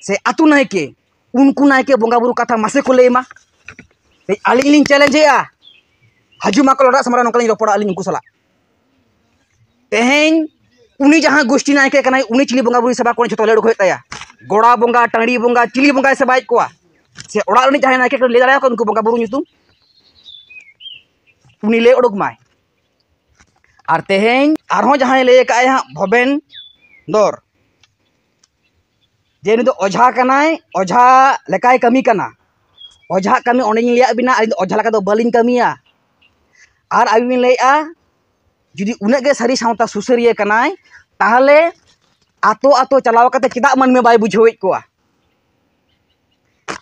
ᱥᱮ ᱟᱹᱛᱩ ᱱᱟᱭᱠᱮ, ᱩᱱᱠᱩ ᱱᱟᱭᱠᱮ ᱵᱚᱸᱜᱟ ᱵᱩᱨᱩ ᱠᱟᱛᱷᱟ ᱢᱟᱥᱮ ᱠᱚ ᱞᱟᱹᱭ ᱢᱟ᱾ ᱛᱮᱦᱮᱧ ᱟᱹᱞᱤᱧ ᱞᱤᱧ ᱪᱮᱞᱮᱧᱡᱮᱜᱼᱟ, ᱦᱤᱡᱩᱜ ᱢᱟᱠᱚ ᱚᱲᱟᱜ ᱥᱟᱢᱟᱝ ᱨᱮ, ᱱᱚᱝᱠᱟ ᱞᱤᱧ ᱨᱚᱯᱚᱲᱟ ᱟᱹᱞᱤᱧ ᱩᱱᱠᱩ ᱥᱟᱞᱟᱜ᱾ ᱛᱮᱦᱮᱧ ᱩᱱᱤ ᱡᱟᱦᱟᱸ ᱜᱩᱥᱴᱤ ᱱᱟᱭᱠᱮ ᱠᱟᱱᱟᱭ, ᱩᱱᱤ ᱪᱤᱞᱤ ᱵᱚᱸᱜᱟ ᱵᱩᱨᱩᱭ ᱥᱮᱵᱟ ᱠᱚᱣᱟ, ᱡᱷᱚᱛᱚ ᱞᱟᱹᱭ ᱩᱰᱩᱠ ᱦᱩᱭᱩᱜ ᱛᱟᱭᱟ᱾ ᱜᱚᱲᱟ ᱵᱚᱸᱜᱟ, ᱴᱟᱺᱰᱤ ᱵᱚᱸᱜᱟ, ᱪᱤᱞᱤ ᱵᱚᱸᱜᱟᱭ ᱥᱮᱵᱟᱭᱮᱫ ᱠᱚᱣᱟ? ᱥᱮ ᱚᱲᱟᱜ ᱨᱤᱱᱤᱡ ᱡᱟᱦᱟᱸᱭ ᱱᱟᱭᱠᱮ ᱠᱟᱱᱟᱭ, ᱞᱟᱹᱭ ᱫᱟᱲᱮᱭᱟᱠᱚᱣᱟ ᱩᱱᱠᱩ ᱵᱚᱸᱜᱟ ᱵᱩᱨᱩ ᱧᱩᱛᱩᱢ? ᱩᱱᱤ ᱞᱟᱹᱭ ᱩᱰᱩᱠ ᱢᱟᱭ᱾ ᱟᱨ ᱛᱮᱦᱮᱧ ᱟᱨᱦᱚᱸ ᱡᱟᱦᱟᱸᱭ ᱞᱟᱹᱭ ᱟᱠᱟᱫ ᱟᱭ ᱦᱟᱸᱜ, ᱵᱷᱚᱵᱮᱱ ᱫᱚᱨ, ᱡᱮ ᱩᱱᱤ ᱫᱚ ᱚᱡᱷᱟ ᱠᱟᱱᱟᱭ, ᱚᱡᱷᱟ ᱞᱮᱠᱟᱭ ᱠᱟᱹᱢᱤ ᱠᱟᱱᱟ᱾ ᱚᱡᱷᱟ ᱠᱟᱹᱢᱤ ᱚᱸᱰᱮᱧ ᱞᱟᱹᱭᱟᱫ ᱵᱤᱱᱟ, ᱟᱹᱞᱤᱧ ᱫᱚ ᱚᱡᱷᱟ ᱞᱮᱠᱟ ᱫᱚ ᱵᱟᱹᱞᱤᱧ ᱠᱟᱹᱢᱤᱭᱟ᱾ ᱟᱨ ᱟᱹᱵᱤᱱ ᱵᱤᱱ ᱞᱟᱹᱭᱮᱫᱼᱟ, ᱡᱩᱫᱤ ᱩᱱᱟᱹᱜ ᱜᱮ ᱥᱟᱹᱨᱤ ᱥᱟᱶᱛᱟ ᱥᱩᱥᱟᱹᱨᱤᱭᱟᱹ ᱠᱟᱱᱟᱭ, ᱛᱟᱦᱚᱞᱮ ᱟᱛᱳ ᱟᱛᱳ ᱪᱟᱞᱟᱣ ᱠᱟᱛᱮ ᱪᱮᱫᱟᱜ ᱢᱟᱹᱱᱢᱤ ᱵᱟᱭ ᱵᱩᱡᱷᱟᱹᱣᱮᱫ ᱠᱚᱣᱟ?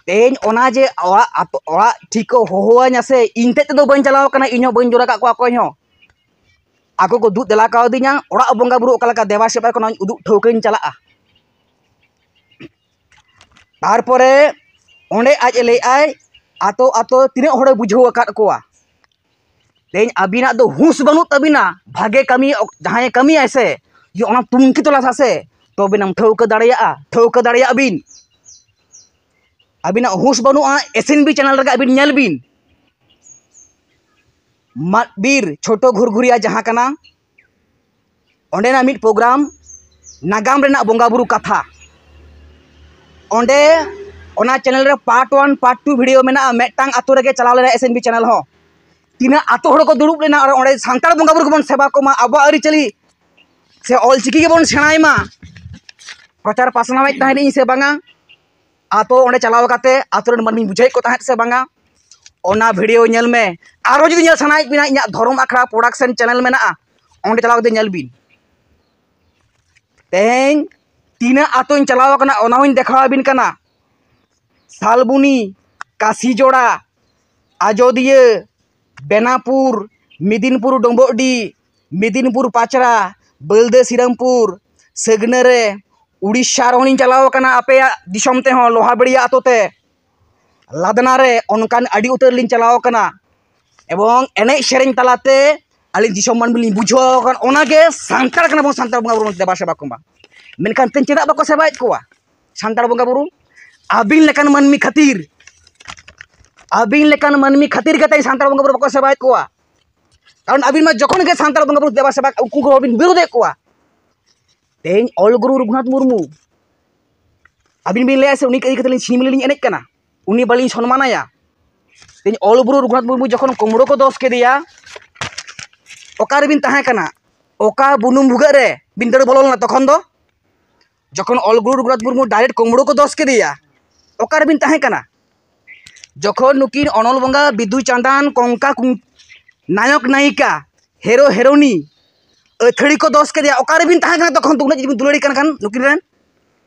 ᱛᱮᱦᱮᱧ ᱚᱱᱟ ᱡᱮ ᱚᱲᱟᱜ, ᱟᱛᱳ, ᱚᱲᱟᱜ ᱴᱷᱤᱠ ᱠᱚ ᱦᱚᱦᱚᱣᱟᱹᱧᱟ ᱥᱮ, ᱤᱧ ᱛᱮᱫ ᱛᱮᱫᱚ ᱵᱟᱹᱧ ᱪᱟᱞᱟᱣ ᱠᱟᱱᱟ, ᱤᱧ ᱦᱚᱸ ᱵᱟᱹᱧ ᱡᱳᱨ ᱟᱠᱟᱫ ᱠᱚᱣᱟ ᱚᱠᱚᱭ ᱦᱚᱸ᱾ ᱟᱠᱚ ᱠᱚ ᱫᱩᱜ ᱫᱮᱞᱟ ᱠᱟᱣᱫᱤᱧᱟ, ᱚᱲᱟᱜ ᱵᱚᱸᱜᱟ ᱵᱩᱨᱩ ᱚᱠᱟ ᱞᱮᱠᱟ ᱫᱮᱵᱟ ᱥᱮᱵᱟ ᱠᱚ, ᱚᱱᱟᱧ ᱩᱫᱩᱜ ᱴᱷᱟᱹᱣᱠᱟᱹᱧ ᱪᱟᱞᱟᱜᱼᱟ᱾ ᱛᱟᱨᱯᱚᱨᱮ ᱚᱸᱰᱮ ᱟᱡ ᱮ ᱞᱟᱹᱭᱮᱫᱼᱟᱭ, ᱟᱛᱳ ᱟᱛᱳ ᱛᱤᱱᱟᱹᱜ ᱦᱚᱲᱮ ᱵᱩᱡᱷᱟᱹᱣ ᱟᱠᱟᱫ ᱠᱚᱣᱟ᱾ ᱛᱮᱦᱮᱧ ᱟᱹᱵᱤᱱᱟᱜ ᱫᱚ ᱦᱩᱸᱥ ᱵᱟᱹᱱᱩᱜ ᱛᱟᱹᱵᱤᱱᱟ, ᱵᱷᱟᱜᱮ ᱠᱟᱹᱢᱤ ᱚᱠ-, ᱡᱟᱦᱟᱸᱭᱮ ᱠᱟᱹᱢᱤᱭᱟᱭ ᱥᱮ, ᱡᱮ ᱚᱱᱟ ᱛᱩᱱᱠᱷᱤ ᱛᱚᱞᱟᱥᱟ ᱥᱮ, ᱛᱚᱵᱮᱱᱟᱢ ᱴᱷᱟᱹᱣᱠᱟᱹ ᱫᱟᱲᱮᱭᱟᱜᱼᱟ, ᱴᱷᱟᱹᱣᱠᱟᱹ ᱫᱟᱲᱮᱭᱟᱜ ᱵᱤᱱ᱾ ᱟᱹᱵᱤᱱᱟᱜ ᱦᱩᱸᱥ ᱵᱟᱹᱱᱩᱜᱼᱟ, ᱮᱥ ᱮᱱ ᱵᱤ ᱪᱮᱱᱮᱞ ᱨᱮᱜᱮ ᱟᱹᱵᱤᱱ ᱧᱮᱞ ᱵᱤᱱ᱾ ᱢᱟᱫ ᱵᱤᱨ ᱪᱷᱳᱴᱳ ᱜᱷᱩᱨᱜᱷᱩᱨᱤᱭᱟ ᱡᱟᱦᱟᱸ ᱠᱟᱱᱟ, ᱚᱸᱰᱮᱱᱟᱜ ᱢᱤᱫ ᱯᱨᱳᱜᱨᱟᱢ, ᱱᱟᱜᱟᱢ ᱨᱮᱱᱟᱜ ᱵᱚᱸᱜᱟ ᱵᱩᱨᱩ ᱠᱟᱛᱷᱟ, ᱚᱸᱰᱮ ᱚᱱᱟ ᱪᱮᱱᱮᱞ ᱨᱮ part one, part two video ᱢᱮᱱᱟᱜᱼᱟ᱾ ᱢᱤᱫᱴᱟᱝ ᱟᱛᱳ ᱨᱮᱜᱮ ᱪᱟᱞᱟᱣ ᱞᱮᱱᱟ ᱮᱥ ᱮᱱ ᱵᱤ ᱪᱮᱱᱮᱞ ᱦᱚᱸ᱾ ᱛᱤᱱᱟᱹᱜ ᱟᱛᱳ ᱦᱚᱲ ᱠᱚ ᱫᱩᱲᱩᱵ ᱞᱮᱱᱟ ᱟᱨ ᱚᱸᱰᱮ ᱥᱟᱱᱛᱟᱲ ᱵᱚᱸᱜᱟ ᱵᱩᱨᱩ ᱜᱮᱵᱚᱱ ᱥᱮᱵᱟ ᱠᱚᱢᱟ, ᱟᱵᱚᱣᱟᱜ ᱟᱹᱨᱤᱪᱟᱹᱞᱤ ᱥᱮ ᱚᱞᱪᱤᱠᱤ ᱜᱮᱵᱚᱱ ᱥᱮᱬᱟᱭ ᱢᱟ, ᱯᱨᱚᱪᱟᱨ ᱯᱟᱥᱱᱟᱣᱮᱫ ᱛᱟᱦᱮᱸᱫ ᱤᱧ ᱥᱮ ᱵᱟᱝᱟ, ᱟᱛᱳ ᱚᱸᱰᱮ ᱪᱟᱞᱟᱣ ᱠᱟᱛᱮ ᱟᱛᱳ ᱨᱮᱱ ᱢᱟᱹᱱᱢᱤᱧ ᱵᱩᱡᱷᱟᱹᱣᱮᱫ ᱠᱚ ᱛᱟᱦᱮᱸᱫ ᱥᱮ ᱵᱟᱝᱟ, ᱚᱱᱟ ᱵᱷᱤᱰᱤᱭᱳ ᱧᱮᱞ ᱢᱮ᱾ ᱟᱨᱚ ᱡᱩᱫᱤ ᱧᱮᱞ ᱥᱟᱱᱟᱭᱮᱫ ᱵᱤᱱᱟ, ᱤᱧᱟᱹᱜ ᱫᱷᱚᱨᱚᱢ ᱟᱠᱷᱲᱟ ᱯᱨᱚᱰᱟᱠᱥᱚᱱ ᱪᱮᱱᱮᱞ ᱢᱮᱱᱟᱜᱼᱟ, ᱚᱸᱰᱮ ᱪᱟᱞᱟᱣ ᱠᱟᱛᱮ ᱧᱮᱞ ᱵᱤᱱ᱾ ᱛᱮᱦᱮᱧ ᱛᱤᱱᱟᱹᱜ ᱟᱛᱳᱧ ᱪᱟᱞᱟᱣ ᱟᱠᱟᱱᱟ, ᱚᱱᱟ ᱦᱚᱸᱧ ᱫᱮᱠᱷᱟᱣ ᱟᱹᱵᱤᱱ ᱠᱟᱱᱟ᱾ ᱥᱟᱞᱵᱩᱱᱤ, ᱠᱟᱥᱤᱡᱚᱲᱟ, ᱟᱡᱳᱫᱤᱭᱟᱹ, ᱵᱮᱱᱟᱯᱩᱨ, ᱢᱤᱫᱤᱱᱯᱩᱨ ᱰᱚᱢᱵᱚᱜᱰᱤ, ᱢᱤᱫᱤᱱᱯᱩᱨ ᱯᱟᱪᱨᱟ, ᱵᱟᱹᱞᱫᱟᱹ ᱥᱤᱨᱟᱢᱯᱩᱨ, ᱥᱟᱹᱜᱱᱟᱹ ᱨᱮ, ᱩᱲᱤᱥᱥᱟ ᱨᱮᱦᱚᱸ ᱞᱤᱧ ᱪᱟᱞᱟᱣ ᱟᱠᱟᱱᱟ, ᱟᱯᱮᱭᱟᱜ ᱫᱤᱥᱚᱢ ᱛᱮᱦᱚᱸ, ᱞᱳᱦᱟᱵᱟᱲᱤᱭᱟ ᱟᱛᱳ ᱛᱮ, ᱞᱟᱫᱱᱟ ᱨᱮ, ᱚᱱᱠᱟᱱ ᱟᱹᱰᱤ ᱩᱛᱟᱹᱨ ᱞᱤᱧ ᱪᱟᱞᱟᱣ ᱟᱠᱟᱱᱟ᱾ ᱮᱵᱚᱝ ᱮᱱᱮᱡ ᱥᱮᱨᱮᱧ ᱛᱟᱞᱟᱛᱮ ᱟᱹᱞᱤᱧ ᱫᱤᱥᱚᱢ ᱢᱟᱹᱱᱢᱤ ᱞᱤᱧ ᱵᱩᱡᱷᱟᱹᱣ ᱟᱠᱟᱱ, ᱚᱱᱟᱜᱮ ᱥᱟᱱᱛᱟᱲ ᱠᱟᱱᱟ ᱵᱚᱱ, ᱥᱟᱱᱛᱟᱲ ᱵᱚᱸᱜᱟ ᱵᱩᱨᱩ ᱫᱮᱵᱟ ᱥᱮᱵᱟ ᱠᱚᱢᱟ᱾ ᱢᱮᱱᱠᱷᱟᱱ ᱛᱮᱦᱮᱧ ᱪᱮᱫᱟᱜ ᱵᱟᱠᱚ ᱥᱮᱵᱟᱭᱮᱫ ᱠᱚᱣᱟ ᱥᱟᱱᱛᱟᱲ ᱵᱚᱸᱜᱟ ᱵᱩᱨᱩ? ᱟᱹᱵᱤᱱ ᱞᱮᱠᱟᱱ ᱢᱟᱹᱱᱢᱤ ᱠᱷᱟᱹᱛᱤᱨ, ᱟᱹᱵᱤᱱ ᱞᱮᱠᱟᱱ ᱢᱟᱹᱱᱢᱤ ᱠᱷᱟᱹᱛᱤᱨ ᱜᱮ ᱛᱮᱦᱮᱧ ᱥᱟᱱᱛᱟᱲ ᱵᱚᱸᱜᱟ ᱵᱩᱨᱩ ᱵᱟᱠᱚ ᱥᱮᱵᱟᱭᱮᱫ ᱠᱚᱣᱟ᱾ ᱠᱟᱨᱚᱱ ᱟᱹᱵᱤᱱ ᱢᱟ ᱡᱚᱠᱷᱚᱱ ᱜᱮ ᱥᱟᱱᱛᱟᱲ ᱵᱚᱸᱜᱟ ᱵᱩᱨᱩ ᱫᱮᱵᱟ ᱥᱮᱵᱟ, ᱩᱱᱠᱩ ᱠᱚ ᱵᱤᱱ ᱵᱤᱨᱳᱫᱮᱫ ᱠᱚᱣᱟ᱾ ᱛᱮᱦᱮᱧ ᱚᱞ ᱜᱩᱨᱩ ᱨᱚᱜᱷᱩᱱᱟᱛᱷ ᱢᱩᱨᱢᱩ, ᱟᱹᱵᱤᱱ ᱵᱤᱱ ᱞᱟᱹᱭᱟ ᱥᱮ ᱩᱱᱤ ᱤᱫᱤ ᱠᱟᱛᱮ ᱞᱤᱧ ᱪᱷᱤᱢᱤᱞᱤ ᱞᱤᱧ ᱮᱱᱮᱡ ᱠᱟᱱᱟ, ᱩᱱᱤ ᱵᱟᱹᱞᱤᱧ ᱥᱚᱱᱢᱟᱱᱟᱭᱟ? ᱛᱮᱦᱮᱧ ᱚᱞ ᱜᱩᱨᱩ ᱨᱚᱜᱷᱩᱱᱟᱛᱷ ᱢᱩᱨᱢᱩ ᱡᱚᱠᱷᱚᱱ ᱠᱩᱢᱲᱩ ᱠᱚ ᱫᱚᱥ ᱠᱮᱫᱮᱭᱟ, ᱚᱠᱟ ᱨᱮᱵᱤᱱ ᱛᱟᱦᱮᱸ ᱠᱟᱱᱟ? ᱚᱠᱟ ᱵᱩᱱᱩᱢ ᱵᱷᱩᱜᱟᱹᱜ ᱨᱮ ᱵᱤᱱ ᱫᱟᱹᱲ ᱵᱚᱞᱚ ᱞᱮᱱᱟ ᱛᱚᱠᱷᱚᱱ ᱫᱚ? ᱡᱚᱠᱷᱚᱱ ᱚᱞ ᱜᱩᱨᱩ ᱨᱚᱜᱷᱩᱱᱟᱛᱷ ᱢᱩᱨᱢᱩ ᱰᱟᱭᱨᱮᱠᱴ ᱠᱩᱢᱲᱩ ᱠᱚ ᱫᱚᱥ ᱠᱮᱫᱮᱭᱟ, ᱚᱠᱟ ᱨᱮᱵᱤᱱ ᱛᱟᱦᱮᱸ ᱠᱟᱱᱟ? ᱡᱚᱠᱷᱚᱱ ᱱᱩᱠᱤᱱ ᱚᱱᱚᱞ ᱵᱚᱸᱜᱟ, ᱵᱤᱫᱩ ᱪᱟᱸᱫᱟᱱ, ᱠᱚᱝᱠᱟ, ᱠᱩᱝ-, ᱱᱟᱭᱚᱠ ᱱᱟᱭᱤᱠᱟ, ᱦᱮᱨᱳ ᱦᱮᱨᱳᱱᱤ ᱟᱹᱛᱷᱟᱹᱲᱤ ᱠᱚ ᱫᱚᱥ ᱠᱮᱫᱮᱭᱟ, ᱚᱠᱟ ᱨᱮᱵᱤᱱ ᱛᱟᱦᱮᱸ ᱠᱟᱱᱟ ᱛᱚᱠᱷᱚᱱ ᱫᱚ? ᱩᱱᱟᱹᱜ ᱡᱩᱫᱤ ᱵᱤᱱ ᱫᱩᱞᱟᱹᱲᱤ ᱠᱟᱱ ᱠᱷᱟᱱ ᱱᱩᱠᱤᱱ ᱨᱮᱱ,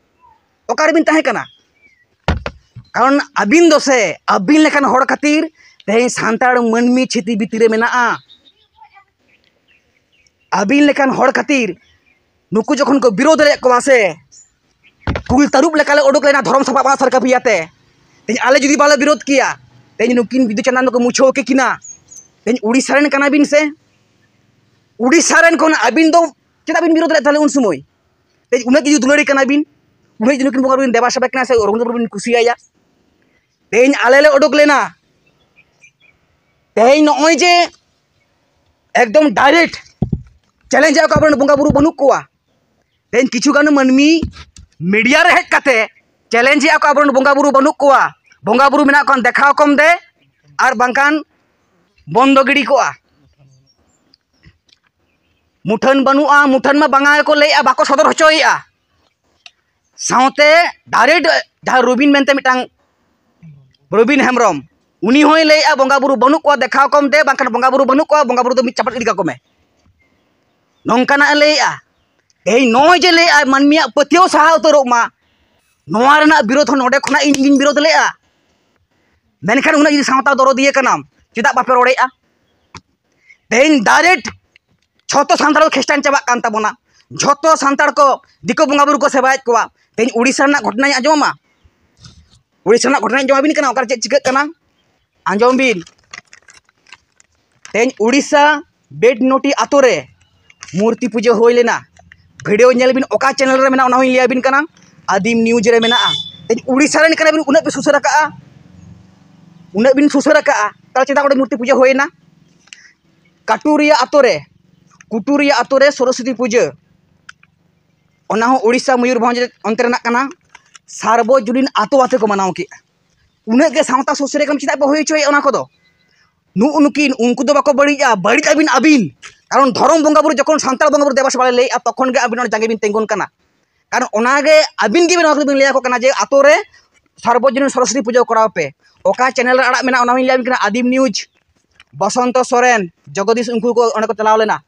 ᱚᱠᱟ ᱨᱮᱵᱤᱱ ᱛᱟᱦᱮᱸ ᱠᱟᱱᱟ? ᱠᱟᱨᱚᱱ ᱟᱹᱵᱤᱱ ᱫᱚ ᱥᱮ, ᱟᱹᱵᱤᱱ ᱞᱮᱠᱟᱱ ᱦᱚᱲ ᱠᱷᱟᱹᱛᱤᱨ ᱛᱮᱦᱮᱧ ᱥᱟᱱᱛᱟᱲ ᱢᱟᱹᱱᱢᱤ ᱪᱷᱤᱛᱤ ᱵᱤᱛᱤ ᱨᱮ ᱢᱮᱱᱟᱜᱼᱟ᱾ ᱟᱹᱵᱤᱱ ᱞᱮᱠᱟᱱ ᱦᱚᱲ ᱠᱷᱟᱹᱛᱤᱨ ᱱᱩᱠᱩ ᱡᱚᱠᱷᱚᱱ ᱠᱚ ᱵᱤᱨᱳᱫ ᱞᱮᱫ ᱠᱚᱣᱟ ᱥᱮ, ᱠᱩᱞ ᱛᱟᱹᱨᱩᱵ ᱞᱮᱠᱟᱞᱮ ᱩᱰᱩᱠ ᱞᱮᱱᱟ ᱫᱷᱚᱨᱚᱢ ᱥᱟᱯᱷᱟ ᱵᱟᱝ ᱥᱟᱨᱠᱟ ᱯᱤᱭᱟᱛᱮ᱾ ᱛᱮᱦᱮᱧ ᱟᱞᱮ ᱡᱩᱫᱤ ᱵᱟᱞᱮ ᱵᱤᱨᱳᱫ ᱠᱮᱭᱟ, ᱛᱮᱦᱮᱧ ᱱᱩᱠᱤᱱ ᱵᱤᱫᱩ ᱪᱟᱸᱫᱟᱱ ᱫᱚᱠᱚ ᱢᱩᱪᱷᱟᱹᱣ ᱠᱮ ᱠᱤᱱᱟ᱾ ᱛᱮᱦᱮᱧ ᱩᱲᱤᱥᱥᱟ ᱨᱮᱱ ᱠᱟᱱᱟ ᱵᱤᱱ ᱥᱮ, ᱩᱲᱤᱥᱥᱟ ᱨᱮᱱ ᱠᱷᱚᱱ ᱟᱹᱵᱤᱱ ᱫᱚ ᱪᱮᱫᱟᱜ ᱵᱤᱱ ᱵᱤᱨᱳᱫ ᱞᱮᱫ ᱛᱟᱦᱞᱮ ᱩᱱ ᱥᱚᱢᱚᱭ? ᱛᱮᱦᱮᱧ ᱩᱱᱟᱹᱜ ᱡᱩᱫᱤ ᱫᱩᱞᱟᱹᱲᱤ ᱠᱟᱱᱟ ᱵᱤᱱ, ᱩᱱᱟᱹᱜ ᱡᱩᱫᱤ ᱱᱩᱠᱤᱱ ᱵᱚᱸᱜᱟ ᱵᱩᱨᱩ ᱵᱤᱱ ᱫᱮᱵᱟ ᱥᱮᱵᱟ ᱠᱤᱱᱟ ᱥᱮ ᱨᱚᱜᱷᱩᱱᱟᱛᱷ ᱵᱩᱨᱩ ᱵᱤᱱ ᱠᱩᱥᱤᱭᱟᱭᱟ, ᱛᱮᱦᱮᱧ ᱟᱞᱮ ᱞᱮ ᱩᱰᱩᱠ ᱞᱮᱱᱟ᱾ ᱛᱮᱦᱮᱧ ᱱᱚᱜᱼᱚᱭ ᱡᱮ ᱮᱠᱫᱚᱢ ᱰᱟᱭᱨᱮᱠᱴ ᱪᱮᱞᱮᱧᱡᱽ ᱮᱫ ᱠᱚ ᱟᱵᱚᱨᱮᱱ ᱵᱚᱸᱜᱟ ᱵᱩᱨᱩ ᱵᱟᱹᱱᱩᱜ ᱠᱚᱣᱟ᱾ ᱛᱮᱦᱮᱧ ᱠᱤᱪᱷᱩ ᱜᱟᱱ ᱢᱟᱹᱱᱢᱤ ᱢᱤᱰᱤᱭᱟ ᱨᱮ ᱦᱮᱡ ᱠᱟᱛᱮ ᱪᱮᱞᱮᱧᱡᱽ ᱮᱫ ᱠᱚ ᱟᱵᱚᱨᱮᱱ ᱵᱚᱸᱜᱟ ᱵᱩᱨᱩ ᱵᱟᱹᱱᱩᱜ ᱠᱚᱣᱟ, ᱵᱚᱸᱜᱟ ᱵᱩᱨᱩ ᱢᱮᱱᱟᱜ ᱠᱚᱣᱟ ᱫᱮᱠᱷᱟᱣ ᱠᱚᱢ ᱫᱮ, ᱟᱨ ᱵᱟᱝᱠᱷᱟᱱ ᱵᱚᱱᱫᱚ ᱜᱤᱰᱤ ᱠᱚᱜᱼᱟ᱾ ᱢᱩᱴᱷᱟᱹᱱ ᱵᱟᱹᱱᱩᱜᱼᱟ, ᱢᱩᱴᱷᱟᱹᱱ ᱢᱟ ᱵᱟᱝᱟ ᱜᱮᱠᱚ ᱞᱟᱹᱭᱮᱜᱼᱟ, ᱵᱟᱠᱚ ᱥᱚᱫᱚᱨ ᱦᱚᱪᱚᱭᱮᱜᱼᱟ᱾ ᱥᱟᱶᱛᱮ direct ᱡᱟᱦᱟᱸ ᱨᱚᱵᱤᱱ ᱢᱮᱱᱛᱮ ᱢᱤᱫᱴᱟᱝ ᱨᱚᱵᱤᱱ ᱦᱮᱢᱵᱨᱚᱢ, ᱩᱱᱤ ᱦᱚᱸᱭ ᱞᱟᱹᱭᱮᱜᱼᱟ, ᱵᱚᱸᱜᱟ ᱵᱩᱨᱩ ᱵᱟᱹᱱᱩᱜ ᱠᱚᱣᱟ, ᱫᱮᱠᱷᱟᱣ ᱠᱚᱢ ᱫᱮ, ᱵᱟᱝᱠᱷᱟᱱ ᱵᱚᱸᱜᱟ ᱵᱩᱨᱩ ᱵᱟᱹᱱᱩᱜ ᱠᱚᱣᱟ, ᱵᱚᱸᱜᱟ ᱵᱩᱨᱩ ᱫᱚ ᱢᱤᱫ ᱪᱟᱯᱟᱫ ᱜᱤᱰᱤ ᱠᱟᱠᱚ ᱢᱮ᱾ ᱱᱚᱝᱠᱟᱱᱟᱜ ᱮ ᱞᱟᱹᱭᱮᱜᱼᱟ᱾ ᱛᱮᱦᱮᱧ ᱱᱚᱜᱼᱚᱭ ᱡᱮ ᱞᱟᱹᱭᱮᱜᱼᱟᱭ, ᱢᱟᱹᱱᱢᱤᱭᱟᱜ ᱯᱟᱹᱛᱭᱟᱹᱣ ᱥᱟᱦᱟ ᱩᱛᱟᱹᱨᱚᱜ ᱢᱟ, ᱱᱚᱣᱟ ᱨᱮᱱᱟᱜ ᱵᱤᱨᱳᱫᱷ ᱦᱚᱸ ᱱᱚᱰᱮ ᱠᱷᱚᱱᱟᱜ ᱤᱧ ᱜᱤᱧ ᱵᱤᱨᱳᱫᱷ ᱞᱮᱜᱼᱟ᱾ ᱢᱮᱱᱠᱷᱟᱱ ᱩᱱᱟᱹᱜ ᱡᱩᱫᱤ ᱥᱟᱶᱛᱟ ᱫᱚᱨᱚᱫᱤᱭᱟᱹ ᱠᱟᱱᱟᱢ, ᱪᱮᱫᱟᱜ ᱵᱟᱯᱮ ᱨᱚᱲᱮᱜᱼᱟ? ᱛᱮᱦᱮᱧ direct ᱡᱷᱚᱛᱚ ᱥᱟᱱᱛᱟᱲ ᱠᱚ ᱠᱷᱨᱤᱥᱴᱟᱱ ᱪᱟᱵᱟᱜ ᱠᱟᱱ ᱛᱟᱵᱚᱱᱟ, ᱡᱷᱚᱛᱚ ᱥᱟᱱᱛᱟᱲ ᱠᱚ ᱫᱤᱠᱩ ᱵᱚᱸᱜᱟ ᱵᱩᱨᱩ ᱠᱚ ᱥᱮᱵᱟᱭᱮᱫ ᱠᱚᱣᱟ᱾ ᱛᱮᱦᱮᱧ ᱩᱲᱤᱥᱥᱟ ᱨᱮᱱᱟᱜ ᱜᱷᱚᱴᱚᱱᱟᱧ ᱟᱸᱡᱚᱢᱟ, ᱩᱲᱤᱥᱥᱟ ᱨᱮᱱᱟᱜ ᱜᱷᱚᱴᱚᱱᱟᱧ ᱟᱸᱡᱚᱢ ᱟᱹᱵᱤᱱ ᱠᱟᱱᱟ, ᱚᱠᱟᱨᱮ ᱪᱮᱫ ᱪᱤᱠᱟᱹᱜ ᱠᱟᱱᱟ, ᱟᱸᱡᱚᱢ ᱵᱤᱱ᱾ ᱛᱮᱦᱮᱧ ᱩᱲᱤᱥᱥᱟ ᱵᱮᱰᱱᱚᱴᱤ ᱟᱛᱳ ᱨᱮ ᱢᱩᱨᱛᱤ ᱯᱩᱡᱟᱹ ᱦᱩᱭ ᱞᱮᱱᱟ᱾ ᱵᱷᱤᱰᱤᱭᱳ ᱧᱮᱞ ᱵᱤᱱ, ᱚᱠᱟ ᱪᱮᱱᱮᱞ ᱨᱮ ᱢᱮᱱᱟᱜᱼᱟ, ᱚᱱᱟ ᱦᱚᱸᱧ ᱞᱟᱹᱭ ᱟᱹᱵᱤᱱ ᱠᱟᱱᱟ, ᱟᱹᱫᱤᱢ ᱱᱤᱭᱩᱡᱽ ᱨᱮ ᱢᱮᱱᱟᱜᱼᱟ᱾ ᱛᱮᱦᱮᱧ ᱩᱲᱤᱥᱥᱟ ᱨᱮᱱ ᱠᱟᱱᱟ ᱵᱤᱱ, ᱩᱱᱟᱹᱜ ᱯᱮ ᱥᱩᱥᱟᱹᱨ ᱟᱠᱟᱜᱼᱟ, ᱩᱱᱟᱹᱜ ᱵᱤᱱ ᱥᱩᱥᱟᱹᱨ ᱟᱠᱟᱜᱼᱟ, ᱛᱟᱦᱚᱞᱮ ᱪᱮᱫᱟᱜ ᱚᱸᱰᱮ ᱢᱩᱨᱛᱤ ᱯᱩᱡᱟᱹ ᱦᱩᱭᱮᱱᱟ? ᱠᱟᱴᱩᱨᱤᱭᱟ ᱟᱛᱳ ᱨᱮ, ᱠᱩᱴᱩᱨᱤᱭᱟ ᱟᱛᱳ ᱨᱮ ᱥᱚᱨᱚᱥᱚᱛᱤ ᱯᱩᱡᱟᱹ, ᱚᱱᱟ ᱦᱚᱸ ᱩᱲᱤᱥᱥᱟ ᱢᱚᱭᱩᱨᱵᱷᱚᱸᱡᱽ ᱚᱱᱛᱮ ᱨᱮᱱᱟᱜ ᱠᱟᱱᱟ, ᱥᱟᱨᱵᱚᱡᱚᱱᱤᱱ ᱟᱛᱳ ᱟᱛᱮ ᱠᱚ ᱢᱟᱱᱟᱣ ᱠᱮᱜᱼᱟ᱾ ᱩᱱᱟᱹᱜ ᱜᱮ ᱥᱟᱶᱛᱟ ᱥᱩᱥᱟᱹᱨᱤᱭᱟᱹ ᱠᱟᱹᱢᱤ ᱪᱮᱫᱟᱜ ᱯᱮ ᱦᱩᱭ ᱦᱚᱪᱚᱭᱮᱫ ᱚᱱᱟ ᱠᱚᱫᱚ? ᱱᱩᱜᱼᱩ ᱱᱩᱠᱤᱱ, ᱩᱱᱠᱩ ᱫᱚ ᱵᱟᱠᱚ ᱵᱟᱹᱲᱤᱡᱼᱟ, ᱵᱟᱹᱲᱤᱡ ᱟᱹᱵᱤᱱ, ᱟᱹᱵᱤᱱ᱾ ᱠᱟᱨᱚᱱ ᱫᱷᱚᱨᱚᱢ ᱵᱚᱸᱜᱟ ᱵᱩᱨᱩ ᱡᱚᱠᱷᱚᱱ ᱥᱟᱱᱛᱟᱲ ᱵᱚᱸᱜᱟ ᱵᱩᱨᱩ ᱫᱮᱵᱟ ᱥᱮᱵᱟ ᱞᱮ ᱞᱟᱹᱭᱮᱫᱼᱟ, ᱛᱚᱠᱷᱚᱱ ᱜᱮ ᱟᱹᱵᱤᱱ ᱚᱸᱰᱮ ᱡᱟᱸᱜᱮ ᱵᱤᱱ ᱛᱤᱸᱜᱩᱱ ᱠᱟᱱᱟ᱾ ᱠᱟᱨᱚᱱ ᱚᱱᱟᱜᱮ ᱟᱹᱵᱤᱱ ᱜᱮᱵᱤᱱ ᱱᱚᱣᱟ ᱠᱚᱫᱚ ᱵᱤᱱ ᱞᱟᱹᱭ ᱟᱠᱚ ᱠᱟᱱᱟ ᱡᱮ ᱟᱛᱳ ᱨᱮ ᱥᱟᱨᱵᱚᱡᱚᱱᱤᱱ ᱥᱚᱨᱚᱥᱚᱛᱤ ᱯᱩᱡᱟᱹ ᱠᱚᱨᱟᱣ ᱯᱮ᱾ ᱚᱠᱟ ᱪᱮᱱᱮᱞ ᱨᱮ ᱟᱲᱟᱜ ᱢᱮᱱᱟᱜᱼᱟ, ᱚᱱᱟ ᱦᱚᱸᱧ ᱞᱟᱹᱭ ᱟᱵᱤᱱ ᱠᱟᱱᱟ, ᱟᱹᱫᱤᱢ ᱱᱤᱭᱩᱡᱽ, ᱵᱚᱥᱚᱱᱛᱚ ᱥᱚᱨᱮᱱ, ᱡᱚᱜᱚᱫᱤᱥ, ᱩᱱᱠᱩ ᱠᱚ ᱚᱸᱰᱮ ᱠᱚ ᱪᱟᱞᱟᱣ ᱞᱮᱱᱟ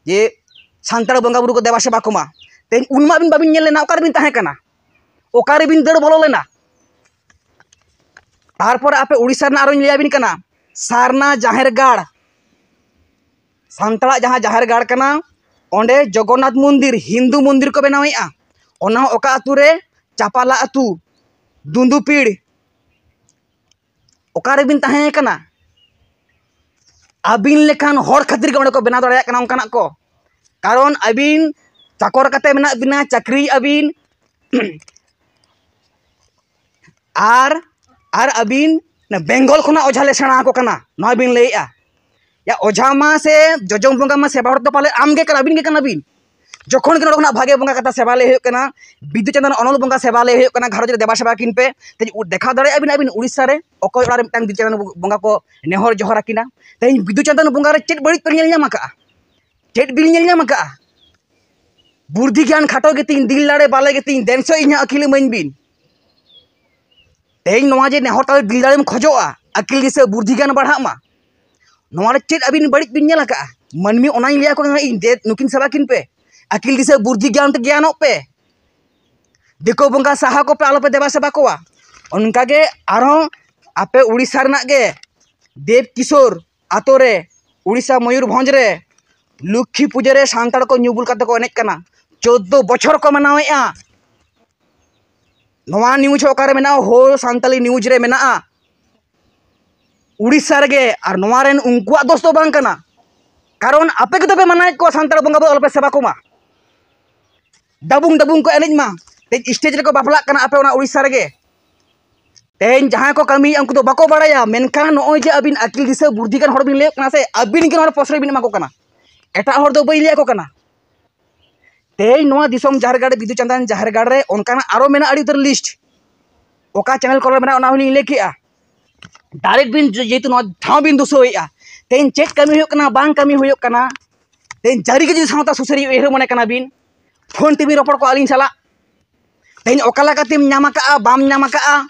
ᱡᱮ ᱥᱟᱱᱛᱟᱲ ᱵᱚᱸᱜᱟ ᱵᱩᱨᱩ ᱠᱚ ᱫᱮᱵᱟ ᱥᱮᱵᱟ ᱠᱚᱢᱟ᱾ ᱛᱮᱦᱮᱧ ᱩᱱ ᱢᱟ ᱟᱹᱵᱤᱱ ᱵᱟᱵᱤᱱ ᱧᱮᱞ ᱞᱮᱱᱟ, ᱚᱠᱟ ᱨᱮᱵᱤᱱ ᱛᱟᱦᱮᱸ ᱠᱟᱱᱟ? ᱚᱠᱟ ᱨᱮᱵᱤᱱ ᱫᱟᱹᱲ ᱵᱚᱞᱚ ᱞᱮᱱᱟ? ᱛᱟᱨᱯᱚᱨᱮ ᱟᱯᱮ ᱩᱲᱤᱥᱥᱟ ᱨᱮᱱᱟᱜ ᱟᱨᱚᱧ ᱞᱟᱹᱭ ᱟᱵᱤᱱ ᱠᱟᱱᱟ, ᱥᱟᱨᱱᱟ ᱡᱟᱦᱮᱨ ᱜᱟᱲ, ᱥᱟᱱᱛᱟᱲᱟᱜ ᱡᱟᱦᱟᱸ ᱡᱟᱦᱮᱨ ᱜᱟᱲ ᱠᱟᱱᱟ, ᱚᱸᱰᱮ ᱡᱚᱜᱚᱱᱱᱟᱛᱷ ᱢᱚᱱᱫᱤᱨ, ᱦᱤᱱᱫᱩ ᱢᱚᱱᱫᱤᱨ ᱠᱚ ᱵᱮᱱᱟᱣᱮᱫᱼᱟ᱾ ᱚᱱᱟ ᱦᱚᱸ ᱚᱠᱟ ᱟᱹᱛᱩ ᱨᱮ? ᱪᱟᱯᱟᱞᱟ ᱟᱹᱛᱩ, ᱫᱩᱸᱫᱩᱯᱤᱲ᱾ ᱚᱠᱟ ᱨᱮᱵᱤᱱ ᱛᱟᱦᱮᱸ ᱠᱟᱱᱟ? ᱟᱹᱵᱤᱱ ᱞᱮᱠᱟᱱ ᱦᱚᱲ ᱠᱷᱟᱹᱛᱤᱨ ᱜᱮ ᱚᱸᱰᱮ ᱠᱚ ᱵᱮᱱᱟᱣ ᱫᱟᱲᱮᱭᱟᱜ ᱠᱟᱱᱟ ᱚᱱᱠᱟᱱᱟᱜ ᱠᱚ᱾ ᱠᱟᱨᱚᱱ ᱟᱹᱵᱤᱱ ᱪᱟᱠᱚᱨ ᱠᱟᱛᱮ ᱢᱮᱱᱟᱜ ᱵᱤᱱᱟ, ᱪᱟᱹᱠᱨᱤᱭᱮᱫᱼᱟ ᱵᱤᱱ, ᱟᱨ, ᱟᱨ ᱟᱹᱵᱤᱱ ᱵᱮᱝᱜᱚᱞ ᱠᱷᱚᱱᱟᱜ ᱚᱡᱷᱟ ᱞᱮ ᱥᱮᱬᱟ ᱟᱠᱚ ᱠᱟᱱᱟ, ᱱᱚᱣᱟ ᱵᱤᱱ ᱞᱟᱹᱭᱮᱫᱼᱟ᱾ ᱭᱟ, ᱚᱡᱷᱟ ᱢᱟ ᱥᱮ ᱡᱚᱡᱚᱢ ᱵᱚᱸᱜᱟ ᱢᱟ ᱥᱮᱵᱟ ᱦᱚᱲ ᱫᱚ ᱯᱟᱞᱮ ᱟᱢ ᱜᱮ ᱠᱟᱱᱟ, ᱟᱹᱵᱤᱱ ᱜᱮ ᱠᱟᱱᱟ ᱵᱤᱱ᱾ ᱡᱚᱠᱷᱚᱱ ᱜᱮ ᱱᱚᱰᱮ ᱠᱷᱚᱱᱟᱜ ᱵᱷᱟᱜᱮ ᱵᱚᱸᱜᱟ ᱠᱟᱛᱷᱟ ᱥᱮᱵᱟ ᱞᱟᱹᱭ ᱦᱩᱭᱩᱜ ᱠᱟᱱᱟ, ᱵᱤᱫᱩ ᱪᱟᱸᱫᱟᱱ ᱚᱱᱚᱞ ᱵᱚᱸᱜᱟ ᱥᱮᱵᱟ ᱞᱟᱹᱭ ᱦᱩᱭᱩᱜ ᱠᱟᱱᱟ, ᱜᱷᱟᱨᱚᱸᱡᱽ ᱨᱮ ᱫᱮᱵᱟ ᱥᱮᱵᱟ ᱠᱤᱱ ᱯᱮ᱾ ᱛᱮᱦᱮᱧ ᱫᱮᱠᱷᱟᱣ ᱫᱟᱲᱮᱭᱟᱜᱼᱟ ᱵᱤᱱ ᱟᱹᱵᱤᱱ ᱩᱲᱤᱥᱥᱟ ᱨᱮ ᱚᱠᱚᱭ ᱚᱲᱟᱜ ᱨᱮ ᱢᱤᱫᱴᱟᱝ ᱵᱤᱫᱩ ᱪᱟᱸᱫᱟᱱ ᱵᱚᱸᱜᱟ ᱠᱚ ᱱᱮᱦᱚᱨ ᱡᱚᱦᱟᱨ ᱟᱹᱠᱤᱱᱟ? ᱛᱮᱦᱮᱧ ᱵᱤᱫᱩ ᱪᱟᱸᱫᱟᱱ ᱵᱚᱸᱜᱟ ᱨᱮ ᱪᱮᱫ ᱵᱟᱹᱲᱤᱡ ᱯᱮ ᱧᱮᱞ ᱧᱟᱢ ᱟᱠᱟᱫᱼᱟ? ᱪᱮᱫ ᱵᱤᱱ ᱧᱮᱞ ᱧᱟᱢ ᱟᱠᱟᱫᱼᱟ? ᱵᱩᱨᱫᱷᱤ ᱜᱮᱭᱟᱱ ᱠᱷᱟᱴᱚ ᱜᱮᱛᱤᱧ, ᱫᱤᱞ ᱫᱟᱲᱮ ᱵᱟᱞᱮ ᱜᱮᱛᱤᱧ, ᱫᱮᱱ ᱥᱮ ᱤᱧᱟᱹᱜ ᱟᱹᱠᱤᱞ ᱤᱢᱟᱹᱧ ᱵᱤᱱ᱾ ᱛᱮᱦᱮᱧ ᱱᱚᱣᱟ ᱡᱮ ᱱᱮᱦᱚᱨ ᱛᱟᱞᱮ ᱫᱤᱞ ᱫᱟᱲᱮᱢ ᱠᱷᱚᱡᱚᱜᱼᱟ, ᱟᱹᱠᱤᱞ ᱫᱤᱥᱟᱹ ᱵᱩᱨᱫᱷᱤ ᱜᱮᱭᱟᱱ ᱵᱟᱲᱦᱟᱜ ᱢᱟ, ᱱᱚᱣᱟ ᱨᱮ ᱪᱮᱫ ᱟᱹᱵᱤᱱ ᱵᱟᱹᱲᱤᱡ ᱵᱤᱱ ᱧᱮᱞ ᱟᱠᱟᱫᱼᱟ? ᱢᱟᱹᱱᱢᱤ ᱚᱱᱟᱧ ᱞᱟᱹᱭ ᱟᱠᱚ ᱠᱟᱱᱟ ᱤᱧ, ᱫᱮ ᱱᱩᱠᱤᱱ ᱥᱮᱵᱟ ᱠᱤᱱ ᱯᱮ, ᱟᱹᱠᱤᱞ ᱫᱤᱥᱟᱹ ᱵᱩᱨᱫᱷᱤ ᱜᱮᱭᱟᱱ ᱛᱮ ᱜᱮᱭᱟᱱᱚᱜ ᱯᱮ᱾ ᱫᱤᱠᱩ ᱵᱚᱸᱜᱟ ᱥᱟᱦᱟ ᱠᱚᱯᱮ, ᱟᱞᱚᱯᱮ ᱫᱮᱵᱟ ᱥᱮᱵᱟ ᱠᱚᱣᱟ᱾ ᱚᱱᱠᱟᱜᱮ ᱟᱨᱦᱚᱸ ᱟᱯᱮ ᱩᱲᱤᱥᱥᱟ ᱨᱮᱱᱟᱜ ᱜᱮ ᱫᱮᱵ ᱠᱤᱥᱳᱨ ᱟᱛᱳ ᱨᱮ, ᱩᱲᱤᱥᱥᱟ ᱢᱚᱭᱩᱨᱵᱷᱚᱸᱡᱽ ᱨᱮ ᱞᱚᱠᱠᱷᱤ ᱯᱩᱡᱟᱹ ᱨᱮ ᱥᱟᱱᱛᱟᱲ ᱠᱚ ᱧᱩ ᱵᱩᱞ ᱠᱟᱛᱮ ᱠᱚ ᱮᱱᱮᱡ ᱠᱟᱱᱟ᱾ ᱪᱳᱫᱫᱳ ᱵᱚᱪᱷᱚᱨ ᱠᱚ ᱢᱟᱱᱟᱣᱮᱫᱼᱟ᱾ ᱱᱚᱣᱟ ᱱᱤᱭᱩᱡᱽ ᱦᱚᱸ ᱚᱠᱟᱨᱮ ᱢᱮᱱᱟᱜᱼᱟ? ᱦᱳ ᱥᱟᱱᱛᱟᱞᱤ ᱱᱤᱭᱩᱡᱽ ᱨᱮ ᱢᱮᱱᱟᱜᱼᱟ᱾ ᱩᱲᱤᱥᱥᱟ ᱨᱮᱜᱮ, ᱟᱨ ᱱᱚᱣᱟ ᱨᱮᱱ ᱩᱱᱠᱩᱣᱟᱜ ᱫᱳᱥ ᱫᱚ ᱵᱟᱝ ᱠᱟᱱᱟ, ᱠᱟᱨᱚᱱ ᱟᱯᱮ ᱜᱮᱛᱚ ᱯᱮ ᱢᱟᱱᱟᱭᱮᱫ ᱠᱚᱣᱟ ᱥᱟᱱᱛᱟᱲ ᱵᱚᱸᱜᱟ ᱵᱩᱨᱩ ᱟᱞᱚᱯᱮ ᱥᱮᱵᱟ ᱠᱚᱢᱟ, ᱰᱟᱵᱩᱝ ᱰᱟᱵᱩᱝ ᱠᱚ ᱮᱱᱮᱡ ᱢᱟ᱾ ᱛᱮᱦᱮᱧ ᱥᱴᱮᱡᱽ ᱨᱮᱠᱚ ᱵᱟᱯᱞᱟᱜ ᱠᱟᱱᱟ ᱟᱯᱮ ᱚᱱᱟ ᱩᱲᱤᱥᱥᱟ ᱨᱮᱜᱮ᱾ ᱛᱮᱦᱮᱧ ᱡᱟᱦᱟᱸᱭ ᱠᱚ ᱠᱟᱹᱢᱤᱭᱮᱫᱼᱟ ᱩᱱᱠᱩ ᱫᱚ ᱵᱟᱠᱚ ᱵᱟᱲᱟᱭᱟ, ᱢᱮᱱᱠᱷᱟᱱ ᱱᱚᱜᱼᱚᱭ ᱡᱮ ᱟᱹᱵᱤᱱ ᱟᱹᱠᱤᱞ ᱫᱤᱥᱟᱹ ᱵᱩᱨᱫᱷᱤ ᱜᱟᱱ ᱦᱚᱲ ᱵᱤᱱ ᱞᱟᱹᱭᱚᱜ ᱠᱟᱱᱟ ᱥᱮ, ᱟᱹᱵᱤᱱ ᱜᱮ ᱱᱚᱣᱟ ᱨᱮ ᱯᱨᱚᱥᱨᱚᱭ ᱵᱤᱱ ᱮᱢᱟ ᱠᱚ ᱠᱟᱱᱟ, ᱮᱴᱟᱜ ᱦᱚᱲ ᱫᱚ ᱵᱟᱹᱧ ᱞᱟᱹᱭ ᱟᱠᱚ ᱠᱟᱱᱟ᱾ ᱛᱮᱦᱮᱧ ᱱᱚᱣᱟ ᱫᱤᱥᱚᱢ ᱡᱟᱦᱮᱨ ᱜᱟᱲ ᱨᱮ, ᱵᱤᱫᱩ ᱪᱟᱸᱫᱟᱱ ᱡᱟᱦᱮᱨ ᱜᱟᱲ ᱨᱮ ᱚᱱᱠᱟᱱᱟᱜ ᱟᱨᱚ ᱢᱮᱱᱟᱜᱼᱟ ᱟᱹᱰᱤ ᱩᱛᱟᱹᱨ ᱞᱤᱥᱴ, ᱚᱠᱟ ᱪᱮᱱᱮᱞ ᱠᱚᱨᱮ ᱢᱮᱱᱟᱜᱼᱟ ᱚᱱᱟ ᱦᱚᱸᱞᱤᱧ ᱞᱟᱹᱭ ᱠᱮᱜᱼᱟ᱾ ᱰᱟᱭᱨᱮᱠᱴ ᱵᱤᱱ ᱡᱮ-, ᱡᱮᱦᱮᱛᱩ ᱱᱚᱣᱟ ᱴᱷᱟᱶ ᱵᱤᱱ ᱫᱩᱥᱟᱹᱣᱮᱫᱼᱟ, ᱛᱮᱦᱮᱧ ᱪᱮᱫ ᱠᱟᱹᱢᱤ ᱦᱩᱭᱩᱜ ᱠᱟᱱᱟ, ᱵᱟᱝ ᱠᱟᱹᱢᱤ ᱦᱩᱭᱩᱜ ᱠᱟᱱᱟ, ᱛᱮᱦᱮᱧ ᱡᱟᱹᱨᱤ ᱜᱮ ᱡᱩᱫᱤ ᱥᱟᱶᱛᱟ ᱥᱩᱥᱟᱹᱨᱤᱭᱟᱹ ᱩᱭᱦᱟᱹᱨ ᱢᱚᱱᱮ ᱠᱟᱱᱟ ᱵᱤᱱ, ᱯᱷᱳᱱ ᱛᱮᱵᱤᱱ ᱨᱚᱯᱚᱲ ᱠᱚᱣᱟ ᱟᱹᱞᱤᱧ ᱥᱟᱞᱟᱜ᱾ ᱛᱮᱦᱮᱧ ᱚᱠᱟ ᱞᱮᱠᱟᱛᱮᱢ ᱧᱟᱢ ᱟᱠᱟᱜᱼᱟ, ᱵᱟᱢ ᱧᱟᱢ ᱟᱠᱟᱜᱼᱟ,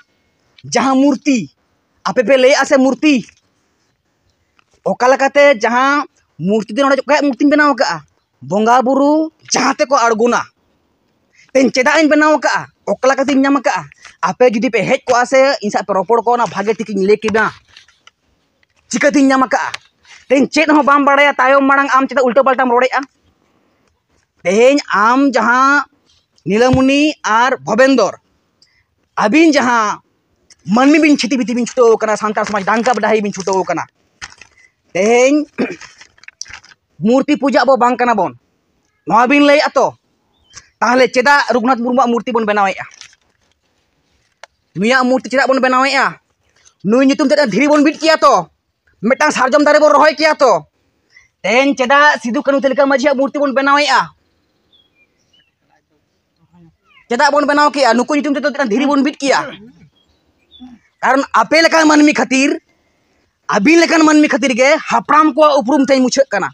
ᱡᱟᱦᱟᱸ ᱢᱩᱨᱛᱤ ᱟᱯᱮ ᱯᱮ ᱞᱟᱹᱭᱮᱜᱼᱟ ᱥᱮ ᱢᱩᱨᱛᱤ, ᱚᱠᱟ ᱞᱮᱠᱟᱛᱮ ᱡᱟᱦᱟᱸ ᱢᱩᱨᱛᱤ ᱫᱚ ᱱᱚᱰᱮ ᱚᱠᱚᱭᱟᱜ ᱢᱩᱨᱛᱤᱢ ᱵᱮᱱᱟᱣ ᱟᱠᱟᱜᱼᱟ? ᱵᱚᱸᱜᱟ ᱵᱩᱨᱩ ᱡᱟᱦᱟᱸ ᱛᱮᱠᱚ ᱟᱬᱜᱚᱱᱟ, ᱛᱮᱦᱮᱧ ᱪᱮᱫᱟᱜ ᱤᱧ ᱵᱮᱱᱟᱣ ᱟᱠᱟᱜᱼᱟ, ᱚᱠᱟ ᱞᱮᱠᱟᱛᱤᱧ ᱧᱟᱢ ᱟᱠᱟᱜᱼᱟ? ᱟᱯᱮ ᱡᱩᱫᱤ ᱯᱮ ᱦᱮᱡ ᱠᱚᱜᱼᱟ ᱥᱮ ᱤᱧ ᱥᱟᱶ ᱯᱮ ᱨᱚᱯᱚᱲ ᱠᱚᱜᱼᱟ, ᱚᱱᱟ ᱵᱷᱟᱜᱮ ᱴᱷᱤᱠᱤᱧ ᱞᱟᱹᱭ ᱠᱮᱫᱟ ᱪᱤᱠᱟᱹᱛᱤᱧ ᱧᱟᱢ ᱟᱠᱟᱜᱼᱟ᱾ ᱛᱮᱦᱮᱧ ᱪᱮᱫ ᱦᱚᱸ ᱵᱟᱢ ᱵᱟᱲᱟᱭᱟ, ᱛᱟᱭᱚᱢ ᱢᱟᱲᱟᱝ ᱟᱢ ᱪᱮᱫᱟᱜ ᱩᱞᱴᱟᱹ ᱯᱟᱞᱴᱟᱢ ᱨᱚᱲᱮᱜᱼᱟ? ᱛᱮᱦᱮᱧ ᱟᱢ ᱡᱟᱦᱟᱸ ᱱᱤᱞᱟᱢᱩᱱᱤ ᱟᱨ ᱵᱷᱚᱵᱮᱱᱫᱚᱨ, ᱟᱹᱵᱤᱱ ᱡᱟᱦᱟᱸ ᱢᱟᱹᱱᱢᱤ ᱵᱤᱱ ᱪᱷᱤᱛᱤ ᱵᱤᱛᱤ ᱵᱤᱱ ᱪᱷᱩᱴᱟᱹᱣ ᱠᱟᱱᱟ, ᱥᱟᱱᱛᱟᱲ ᱥᱚᱢᱟᱡᱽ ᱰᱟᱝᱠᱟ ᱰᱟᱹᱦᱤ ᱵᱤᱱ ᱪᱷᱩᱴᱟᱹᱣ ᱠᱟᱱᱟ, ᱛᱮᱦᱮᱧ ᱢᱩᱨᱛᱤ ᱯᱩᱡᱟᱹ ᱟᱵᱚ ᱵᱟᱝ ᱠᱟᱱᱟ ᱵᱚᱱ, ᱱᱚᱣᱟ ᱵᱤᱱ ᱞᱟᱹᱭᱮᱜᱼᱟ ᱛᱚ? ᱛᱟᱦᱚᱞᱮ ᱪᱮᱫᱟᱜ ᱨᱚᱜᱷᱩᱱᱟᱛᱷ ᱢᱩᱨᱢᱩᱣᱟᱜ ᱢᱩᱨᱛᱤ ᱵᱚᱱ ᱵᱮᱱᱟᱣᱮᱫᱼᱟ? ᱱᱩᱭᱟᱜ ᱢᱩᱨᱛᱤ ᱪᱮᱫᱟᱜ ᱵᱚᱱ ᱵᱮᱱᱟᱣᱮᱫᱼᱟ? ᱱᱩᱭ ᱧᱩᱛᱩᱢ ᱛᱮ ᱢᱤᱫᱴᱟᱝ ᱫᱷᱤᱨᱤ ᱵᱚᱱ ᱵᱤᱫ ᱠᱮᱭᱟ ᱛᱚ, ᱢᱤᱫᱴᱟᱝ ᱥᱟᱨᱡᱚᱢ ᱫᱟᱨᱮ ᱵᱚᱱ ᱨᱚᱦᱚᱭ ᱠᱮᱭᱟ ᱛᱚ᱾ ᱛᱮᱦᱮᱧ ᱪᱮᱫᱟᱜ ᱥᱤᱫᱩ ᱠᱟᱹᱱᱦᱩ ᱛᱤᱞᱠᱟᱹ ᱢᱟᱹᱡᱷᱤᱭᱟᱜ ᱢᱩᱨᱛᱤ ᱵᱚᱱ ᱵᱮᱱᱟᱣᱮᱫᱼᱟ? ᱪᱮᱫᱟᱜ ᱵᱚᱱ ᱵᱮᱱᱟᱣ ᱠᱮᱜᱼᱟ? ᱱᱩᱠᱩ ᱧᱩᱛᱩᱢ ᱛᱮᱫᱚ ᱢᱤᱫᱴᱟᱝ ᱫᱷᱤᱨᱤ ᱵᱚᱱ ᱵᱤᱫ ᱠᱮᱭᱟ᱾ ᱠᱟᱨᱚᱱ ᱟᱯᱮ ᱞᱮᱠᱟᱱ ᱢᱟᱹᱱᱢᱤ ᱠᱷᱟᱹᱛᱤᱨ, ᱟᱹᱵᱤᱱ ᱞᱮᱠᱟᱱ ᱢᱟᱹᱱᱢᱤ ᱠᱷᱟᱹᱛᱤᱨ ᱜᱮ ᱦᱟᱯᱲᱟᱢ ᱠᱚᱣᱟᱜ ᱩᱯᱨᱩᱢ ᱛᱮᱦᱮᱧ ᱢᱩᱪᱷᱟᱹᱜ ᱠᱟᱱᱟ᱾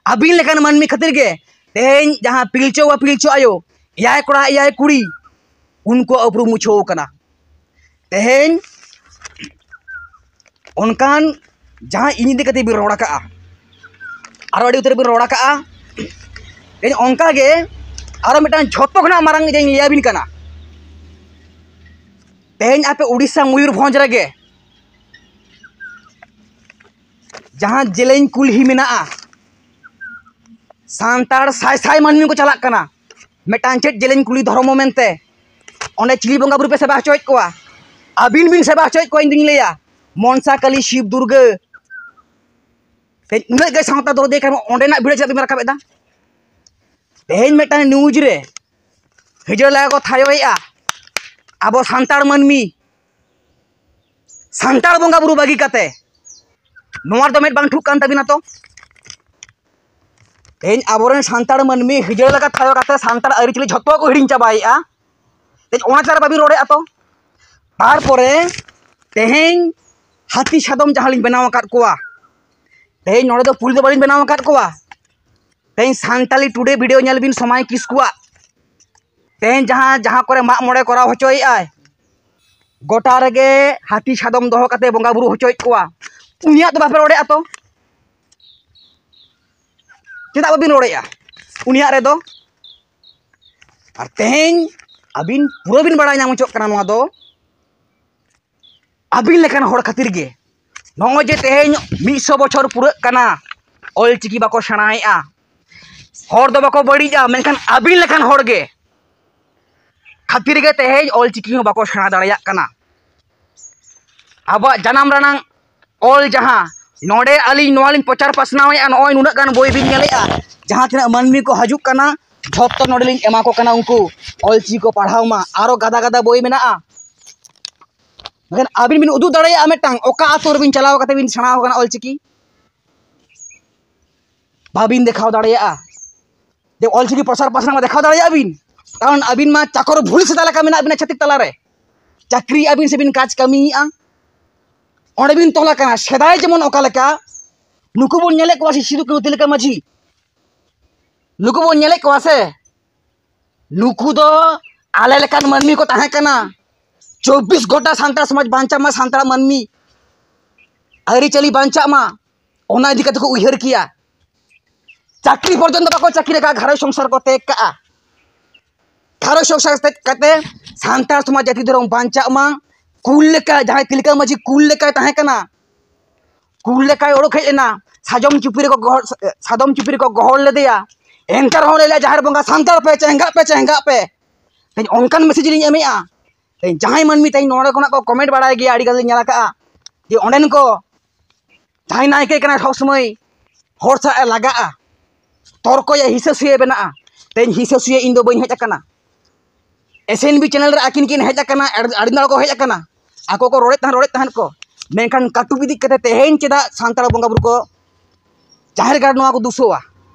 ᱟᱹᱵᱤᱱ ᱞᱮᱠᱟᱱ ᱢᱟᱹᱱᱢᱤ ᱠᱷᱟᱹᱛᱤᱨ ᱜᱮ ᱛᱮᱦᱮᱧ ᱡᱟᱦᱟᱸ ᱯᱤᱞᱪᱩ ᱵᱟᱵᱟ ᱯᱤᱞᱪᱩ ᱟᱭᱳ, ᱮᱭᱟᱭ ᱠᱚᱲᱟ ᱮᱭᱟᱭ ᱠᱩᱲᱤ, ᱩᱱᱠᱩᱣᱟᱜ ᱩᱯᱨᱩᱢ ᱢᱩᱪᱷᱟᱹᱣ ᱠᱟᱱᱟ᱾ ᱛᱮᱦᱮᱧ ᱚᱱᱠᱟᱱ ᱡᱟᱦᱟᱸ ᱤᱧ ᱤᱫᱤ ᱠᱟᱛᱮ ᱵᱤᱱ ᱨᱚᱲ ᱟᱠᱟᱜᱼᱟ, ᱟᱨᱚ ᱟᱹᱰᱤ ᱩᱛᱟᱹᱨ ᱵᱤᱱ ᱨᱚᱲ ᱟᱠᱟᱜᱼᱟ᱾ ᱛᱮᱦᱮᱧ ᱚᱱᱠᱟ ᱜᱮ ᱟᱨᱚ ᱢᱤᱫᱴᱟᱝ ᱡᱷᱚᱛᱚ ᱠᱷᱚᱱᱟᱜ ᱢᱟᱨᱟᱝ ᱤᱧ ᱞᱟᱹᱭ ᱟᱵᱤᱱ ᱠᱟᱱᱟ᱾ ᱛᱮᱦᱮᱧ ᱟᱯᱮ ᱩᱲᱤᱥᱥᱟ ᱢᱚᱭᱩᱨᱵᱷᱚᱸᱡᱽ ᱨᱮᱜᱮ ᱡᱟᱦᱟᱸ ᱡᱮᱞᱮᱧ ᱠᱩᱞᱦᱤ ᱢᱮᱱᱟᱜᱼᱟ, ᱥᱟᱱᱛᱟᱲ ᱥᱟᱭ ᱥᱟᱭ ᱢᱟᱹᱱᱢᱤ ᱠᱚ ᱪᱟᱞᱟᱜ ᱠᱟᱱᱟ ᱢᱤᱫᱴᱟᱝ ᱪᱮᱫ ᱡᱮᱞᱮᱧ ᱠᱩᱞᱦᱤ ᱫᱷᱚᱨᱢᱚ ᱢᱮᱱᱛᱮ᱾ ᱚᱸᱰᱮ ᱪᱤᱞᱤ ᱵᱚᱸᱜᱟ ᱵᱩᱨᱩ ᱯᱮ ᱥᱮᱵᱟ ᱦᱚᱪᱚᱭᱮᱫ ᱠᱚᱣᱟ? ᱟᱹᱵᱤᱱ ᱵᱤᱱ ᱥᱮᱵᱟ ᱦᱚᱪᱚᱭᱮᱫ ᱠᱚᱣᱟ, ᱤᱧ ᱫᱩᱧ ᱞᱟᱹᱭᱟ ᱢᱚᱱᱥᱟ ᱠᱟᱞᱤ ᱥᱤᱵ ᱫᱩᱨᱜᱟᱹ᱾ ᱛᱮᱦᱮᱧ ᱩᱱᱟᱹᱜ ᱜᱮ ᱥᱟᱶᱛᱟ ᱫᱚᱨᱚᱫᱤᱭᱟᱹ ᱠᱟᱱᱟ, ᱚᱸᱰᱮᱱᱟᱜ ᱵᱷᱤᱲ ᱪᱮᱫᱟᱜ ᱵᱤᱱ ᱨᱟᱠᱟᱵ ᱮᱫᱟ? ᱛᱮᱦᱮᱧ ᱢᱤᱫᱴᱟᱝ ᱱᱤᱭᱩᱡᱽ ᱨᱮ ᱦᱤᱡᱲᱟ ᱞᱮᱠᱟ ᱠᱚ ᱛᱷᱟᱭᱚᱭᱮᱫᱼᱟ ᱟᱵᱚ ᱥᱟᱱᱛᱟᱲ ᱢᱟᱹᱱᱢᱤ, ᱥᱟᱱᱛᱟᱲ ᱵᱚᱸᱜᱟ ᱵᱩᱨᱩ ᱵᱟᱹᱜᱤ ᱠᱟᱛᱮ᱾ ᱱᱚᱣᱟ ᱨᱮᱫᱚ ᱢᱮᱫ ᱵᱟᱝ ᱴᱷᱩᱠ ᱠᱟᱱ ᱛᱟᱵᱤᱱᱟ ᱛᱚ? ᱛᱮᱦᱮᱧ ᱟᱵᱚᱨᱮᱱ ᱥᱟᱱᱛᱟᱲ ᱢᱟᱹᱱᱢᱤ ᱦᱤᱡᱲᱟᱹ ᱞᱮᱠᱟ ᱛᱷᱟᱭᱚ ᱠᱟᱛᱮ ᱥᱟᱱᱛᱟᱲ ᱟᱹᱨᱤᱪᱟᱹᱞᱤ ᱡᱷᱚᱛᱚ ᱠᱚ ᱦᱤᱲᱤᱧ ᱪᱟᱵᱟᱭᱮᱫᱼᱟ᱾ ᱛᱮᱦᱮᱧ ᱚᱱᱟ ᱪᱮᱛᱟᱱ ᱨᱮ ᱵᱟᱵᱤᱱ ᱨᱚᱲᱮᱫᱼᱟ ᱛᱚ? ᱛᱟᱨᱯᱚᱨᱮ ᱛᱮᱦᱮᱧ ᱦᱟᱹᱛᱤ ᱥᱟᱫᱚᱢ ᱡᱟᱦᱟᱸ ᱞᱤᱧ ᱵᱮᱱᱟᱣ ᱟᱠᱟᱫ ᱠᱚᱣᱟ, ᱛᱮᱦᱮᱧ ᱱᱚᱰᱮ ᱫᱚ ᱯᱩᱞ ᱫᱚ ᱵᱟᱹᱞᱤᱧ ᱵᱮᱱᱟᱣ ᱟᱠᱟᱫ ᱠᱚᱣᱟ᱾ ᱛᱮᱦᱮᱧ ᱥᱟᱱᱛᱟᱞᱤ ᱴᱩᱰᱮ ᱵᱷᱤᱰᱤᱭᱳ ᱧᱮᱞ ᱵᱤᱱ ᱥᱚᱢᱟᱭ ᱠᱤᱥᱠᱩᱣᱟᱜ᱾ ᱛᱮᱦᱮᱧ ᱡᱟᱦᱟᱸ, ᱡᱟᱦᱟᱸ ᱠᱚᱨᱮ ᱢᱟᱜ ᱢᱚᱬᱮ ᱠᱚᱨᱟᱣ ᱦᱚᱪᱚᱭᱮᱫᱼᱟᱭ, ᱜᱚᱴᱟ ᱨᱮᱜᱮ ᱦᱟᱹᱛᱤ ᱥᱟᱫᱚᱢ ᱫᱚᱦᱚ ᱠᱟᱛᱮ ᱵᱚᱸᱜᱟ ᱵᱩᱨᱩ ᱦᱚᱪᱚᱭᱮᱫ ᱠᱚᱣᱟ᱾ ᱩᱱᱤᱭᱟᱜ ᱫᱚ ᱵᱟᱯᱮ ᱨᱚᱲᱮᱫᱼᱟ ᱛᱚ? ᱪᱮᱫᱟᱜ ᱵᱟᱹᱵᱤᱱ ᱨᱚᱲᱮᱫᱼᱟ ᱩᱱᱤᱭᱟᱜ ᱨᱮᱫᱚ? ᱟᱨ ᱛᱮᱦᱮᱧ ᱟᱹᱵᱤᱱ ᱯᱩᱨᱟᱹ ᱵᱤᱱ ᱵᱟᱲᱟᱭ ᱧᱟᱢ ᱦᱚᱪᱚᱜ ᱠᱟᱱᱟ ᱱᱚᱣᱟ ᱫᱚ ᱟᱹᱵᱤᱱ ᱞᱮᱠᱟᱱ ᱦᱚᱲ ᱠᱷᱟᱹᱛᱤᱨ ᱜᱮ᱾ ᱱᱚᱜᱼᱚᱭ ᱡᱮ ᱛᱮᱦᱮᱧ ᱢᱤᱫ ᱥᱚ ᱵᱚᱪᱷᱚᱨ ᱯᱩᱨᱟᱹᱜ ᱠᱟᱱᱟ, ᱚᱞ ᱪᱤᱠᱤ ᱵᱟᱠᱚ ᱥᱮᱬᱟᱭᱮᱫᱼᱟ᱾ ᱦᱚᱲ ᱫᱚ ᱵᱟᱠᱚ ᱵᱟᱹᱲᱤᱡᱼᱟ, ᱢᱮᱱᱠᱷᱟᱱ ᱟᱹᱵᱤᱱ ᱞᱮᱠᱟᱱ ᱦᱚᱲ ᱜᱮ ᱠᱷᱟᱹᱛᱤᱨ ᱜᱮ ᱛᱮᱦᱮᱧ ᱚᱞ ᱪᱤᱠᱤ ᱦᱚᱸ ᱵᱟᱠᱚ ᱥᱮᱬᱟ ᱫᱟᱲᱮᱭᱟᱜ ᱠᱟᱱᱟ᱾ ᱟᱵᱚᱣᱟᱜ ᱡᱟᱱᱟᱢ ᱨᱮᱱᱟᱝ ᱚᱞ ᱡᱟᱦᱟᱸ ᱱᱚᱰᱮ ᱟᱹᱞᱤᱧ ᱱᱚᱣᱟ ᱞᱤᱧ ᱯᱨᱚᱪᱟᱨ ᱯᱟᱥᱱᱟᱣᱮᱫᱼᱟ, ᱱᱚᱜᱼᱚᱭ ᱱᱩᱱᱟᱹᱜ ᱜᱟᱱ ᱵᱳᱭ ᱵᱤᱱ ᱧᱮᱞᱮᱫᱼᱟ, ᱡᱟᱦᱟᱸ ᱛᱤᱱᱟᱹᱜ ᱢᱟᱹᱱᱢᱤ ᱠᱚ ᱦᱤᱡᱩᱜ ᱠᱟᱱᱟ, ᱡᱷᱚᱛᱚ ᱱᱚᱰᱮ ᱞᱤᱧ ᱮᱢᱟ ᱠᱚ ᱠᱟᱱᱟ, ᱩᱱᱠᱩ ᱚᱞ ᱪᱤᱠᱤ ᱠᱚ ᱯᱟᱲᱦᱟᱣ ᱢᱟ᱾ ᱟᱨᱚ ᱜᱟᱫᱟ ᱜᱟᱫᱟ ᱵᱳᱭ ᱢᱮᱱᱟᱜᱼᱟ, ᱢᱮᱱᱠᱷᱟᱱ ᱟᱹᱵᱤᱱ ᱵᱤᱱ ᱩᱫᱩᱜ ᱫᱟᱲᱮᱭᱟᱜᱼᱟ ᱢᱤᱫᱴᱟᱝ ᱚᱠᱟ ᱟᱛᱳ ᱨᱮᱵᱤᱱ ᱪᱟᱞᱟᱣ ᱠᱟᱛᱮ ᱵᱤᱱ ᱥᱮᱬᱟ ᱟᱠᱟᱱᱟ ᱚᱞ ᱪᱤᱠᱤ? ᱵᱟᱵᱤᱱ ᱫᱮᱠᱷᱟᱣ ᱫᱟᱲᱮᱭᱟᱜᱼᱟ᱾ ᱡᱮ ᱚᱞ ᱪᱤᱠᱤ ᱯᱨᱚᱥᱟᱨ ᱯᱟᱥᱱᱟᱣ ᱢᱟ ᱫᱮᱠᱷᱟᱣ ᱫᱟᱲᱮᱭᱟᱜᱼᱟ ᱵᱤᱱ, ᱠᱟᱨᱚᱱ ᱟᱹᱵᱤᱱ ᱢᱟ ᱪᱟᱠᱚᱨ ᱵᱷᱩᱞ ᱥᱮᱫᱟ ᱞᱮᱠᱟ ᱢᱮᱱᱟᱜ ᱵᱤᱱᱟ ᱪᱷᱟᱹᱛᱤᱠ ᱛᱟᱞᱟᱨᱮ᱾ ᱪᱟᱹᱠᱨᱤᱭᱮᱫᱼᱟ ᱵᱤᱱ ᱥᱮᱵᱤᱱ ᱠᱟᱡᱽ ᱠᱟᱹᱢᱤᱭᱮᱫᱼᱟ, ᱚᱸᱰᱮ ᱵᱤᱱ ᱛᱚᱞ ᱟᱠᱟᱱᱟ᱾ ᱥᱮᱫᱟᱭ ᱡᱮᱢᱚᱱ ᱚᱠᱟ ᱞᱮᱠᱟ ᱱᱩᱠᱩ ᱵᱚᱱ ᱧᱮᱞᱮᱫ ᱠᱚᱣᱟ ᱥᱮ ᱥᱤᱫᱩ ᱠᱟᱹᱱᱦᱩ ᱛᱤᱞᱠᱟᱹ ᱢᱟᱹᱡᱷᱤ, ᱱᱩᱠᱩ ᱵᱚᱱ ᱧᱮᱞᱮᱫ ᱠᱚᱣᱟ ᱥᱮ, ᱱᱩᱠᱩ ᱫᱚ ᱟᱞᱮ ᱞᱮᱠᱟᱱ ᱢᱟᱹᱱᱢᱤ ᱠᱚ ᱛᱟᱦᱮᱸ ᱠᱟᱱᱟ᱾ ᱪᱚᱵᱵᱤᱥ ᱜᱷᱚᱱᱴᱟ ᱥᱟᱱᱛᱟᱲ ᱥᱚᱢᱟᱡᱽ ᱵᱟᱧᱪᱟᱜ ᱢᱟ, ᱥᱟᱱᱛᱟᱲ ᱢᱟᱹᱱᱢᱤ ᱟᱹᱨᱤᱪᱟᱹᱞᱤ ᱵᱟᱧᱪᱟᱜ ᱢᱟ, ᱚᱱᱟ ᱤᱫᱤ ᱠᱟᱛᱮ ᱠᱚ ᱩᱭᱦᱟᱹᱨ ᱠᱮᱭᱟ᱾ ᱪᱟᱹᱠᱨᱤ ᱯᱚᱨᱡᱚᱱᱛᱚ ᱵᱟᱠᱚ ᱪᱟᱹᱠᱨᱤ ᱟᱠᱟᱫ, ᱜᱷᱟᱨᱚᱸᱡᱽ ᱥᱚᱝᱥᱟᱨ ᱠᱚ ᱛᱮᱜ ᱠᱟᱜᱼᱟ᱾ ᱜᱷᱟᱨᱚᱸᱡᱽ ᱥᱚᱝᱥᱟᱨ ᱛᱮᱜ ᱠᱟᱛᱮ ᱥᱟᱱᱛᱟᱲ ᱥᱚᱢᱟᱡᱽ ᱡᱟᱹᱛᱤ ᱫᱷᱚᱨᱚᱢ ᱵᱟᱧᱪᱟᱜ ᱢᱟ᱾ ᱠᱩᱞ ᱞᱮᱠᱟ, ᱡᱟᱦᱟᱸᱭ ᱛᱤᱞᱠᱟᱹ ᱢᱟᱹᱡᱷᱤ ᱠᱩᱞ ᱞᱮᱠᱟᱭ ᱛᱟᱦᱮᱸ ᱠᱟᱱᱟ, ᱠᱩᱞ ᱞᱮᱠᱟᱭ ᱚᱰᱚᱠ ᱦᱮᱡ ᱮᱱᱟ, ᱥᱟᱫᱚᱢ ᱪᱩᱯᱤ ᱨᱮᱠᱚ ᱜᱚᱦᱚᱲ, ᱥᱟᱫᱚᱢ ᱪᱩᱯᱤ ᱨᱮᱠᱚ ᱜᱚᱦᱚᱲ ᱞᱮᱫᱮᱭᱟ᱾ ᱮᱱᱛᱮ ᱨᱮᱦᱚᱸ ᱞᱟᱹᱭ ᱞᱮᱫ, "ᱡᱟᱦᱮᱨ ᱵᱚᱸᱜᱟ ᱥᱟᱱᱛᱟᱲ ᱯᱮ, ᱪᱮᱸᱜᱷᱟᱜ ᱯᱮ, ᱪᱮᱸᱜᱷᱟᱜ ᱯᱮ᱾" ᱛᱮᱦᱮᱧ ᱚᱱᱠᱟᱱ ᱢᱮᱥᱮᱡᱽ ᱞᱤᱧ ᱮᱢᱮᱜᱼᱟ᱾ ᱛᱮᱦᱮᱧ ᱡᱟᱦᱟᱸᱭ ᱢᱟᱹᱱᱢᱤ ᱛᱮᱦᱮᱧ ᱱᱚᱰᱮ ᱠᱷᱚᱱᱟᱜ ᱠᱚ ᱠᱚᱢᱮᱱᱴ ᱵᱟᱲᱟᱭ ᱜᱮᱭᱟ, ᱟᱹᱰᱤ ᱜᱟᱱ ᱞᱤᱧ ᱧᱮᱞ ᱟᱠᱟᱜᱼᱟ ᱡᱮ ᱚᱸᱰᱮᱱ ᱠᱚ ᱡᱟᱦᱟᱸᱭ ᱱᱟᱭᱠᱮ ᱠᱟᱱᱟᱭ, ᱥᱚᱵ ᱥᱚᱢᱚᱭ ᱦᱚᱲ ᱥᱟᱶ ᱮ ᱞᱟᱜᱟᱜᱼᱟ, ᱛᱚᱨᱠᱚᱭᱟ, ᱦᱤᱥᱟᱹ ᱥᱩᱭᱟᱹ ᱵᱮᱱᱟᱜᱼᱟ᱾ ᱛᱮᱦᱮᱧ ᱦᱤᱥᱟᱹ ᱥᱩᱭᱟᱹ ᱤᱧ ᱫᱚ ᱵᱟᱹᱧ ᱦᱮᱡ ᱟᱠᱟᱱᱟ᱾ ᱮᱥ ᱮᱱ ᱵᱤ ᱪᱮᱱᱮᱞ ᱨᱮ ᱟᱹᱠᱤᱱ ᱠᱤᱱ ᱦᱮᱡ ᱟᱠᱟᱱᱟ, ᱟᱹᱰᱤ ᱫᱟᱲ ᱠᱚ ᱦᱮᱡ ᱟᱠᱟᱱᱟ, ᱟᱠᱚ ᱠᱚ ᱨᱚᱲᱮᱫ ᱛᱟᱦᱮᱸᱫ, ᱨᱚᱲᱮᱫ ᱛᱟᱦᱮᱸᱫ ᱠᱚ, ᱢᱮᱱᱠᱷᱟᱱ ᱠᱟᱹᱴᱩᱵ ᱤᱫᱤ ᱠᱟᱛᱮ ᱛᱮᱦᱮᱧ ᱪᱮᱫᱟᱜ ᱥᱟᱱᱛᱟᱲ ᱵᱚᱸᱜᱟ ᱵᱩᱨᱩ ᱠᱚ, ᱡᱟᱦᱮᱨ ᱜᱟᱲ ᱱᱚᱣᱟ ᱠᱚ ᱫᱩᱥᱟᱹᱣᱟ,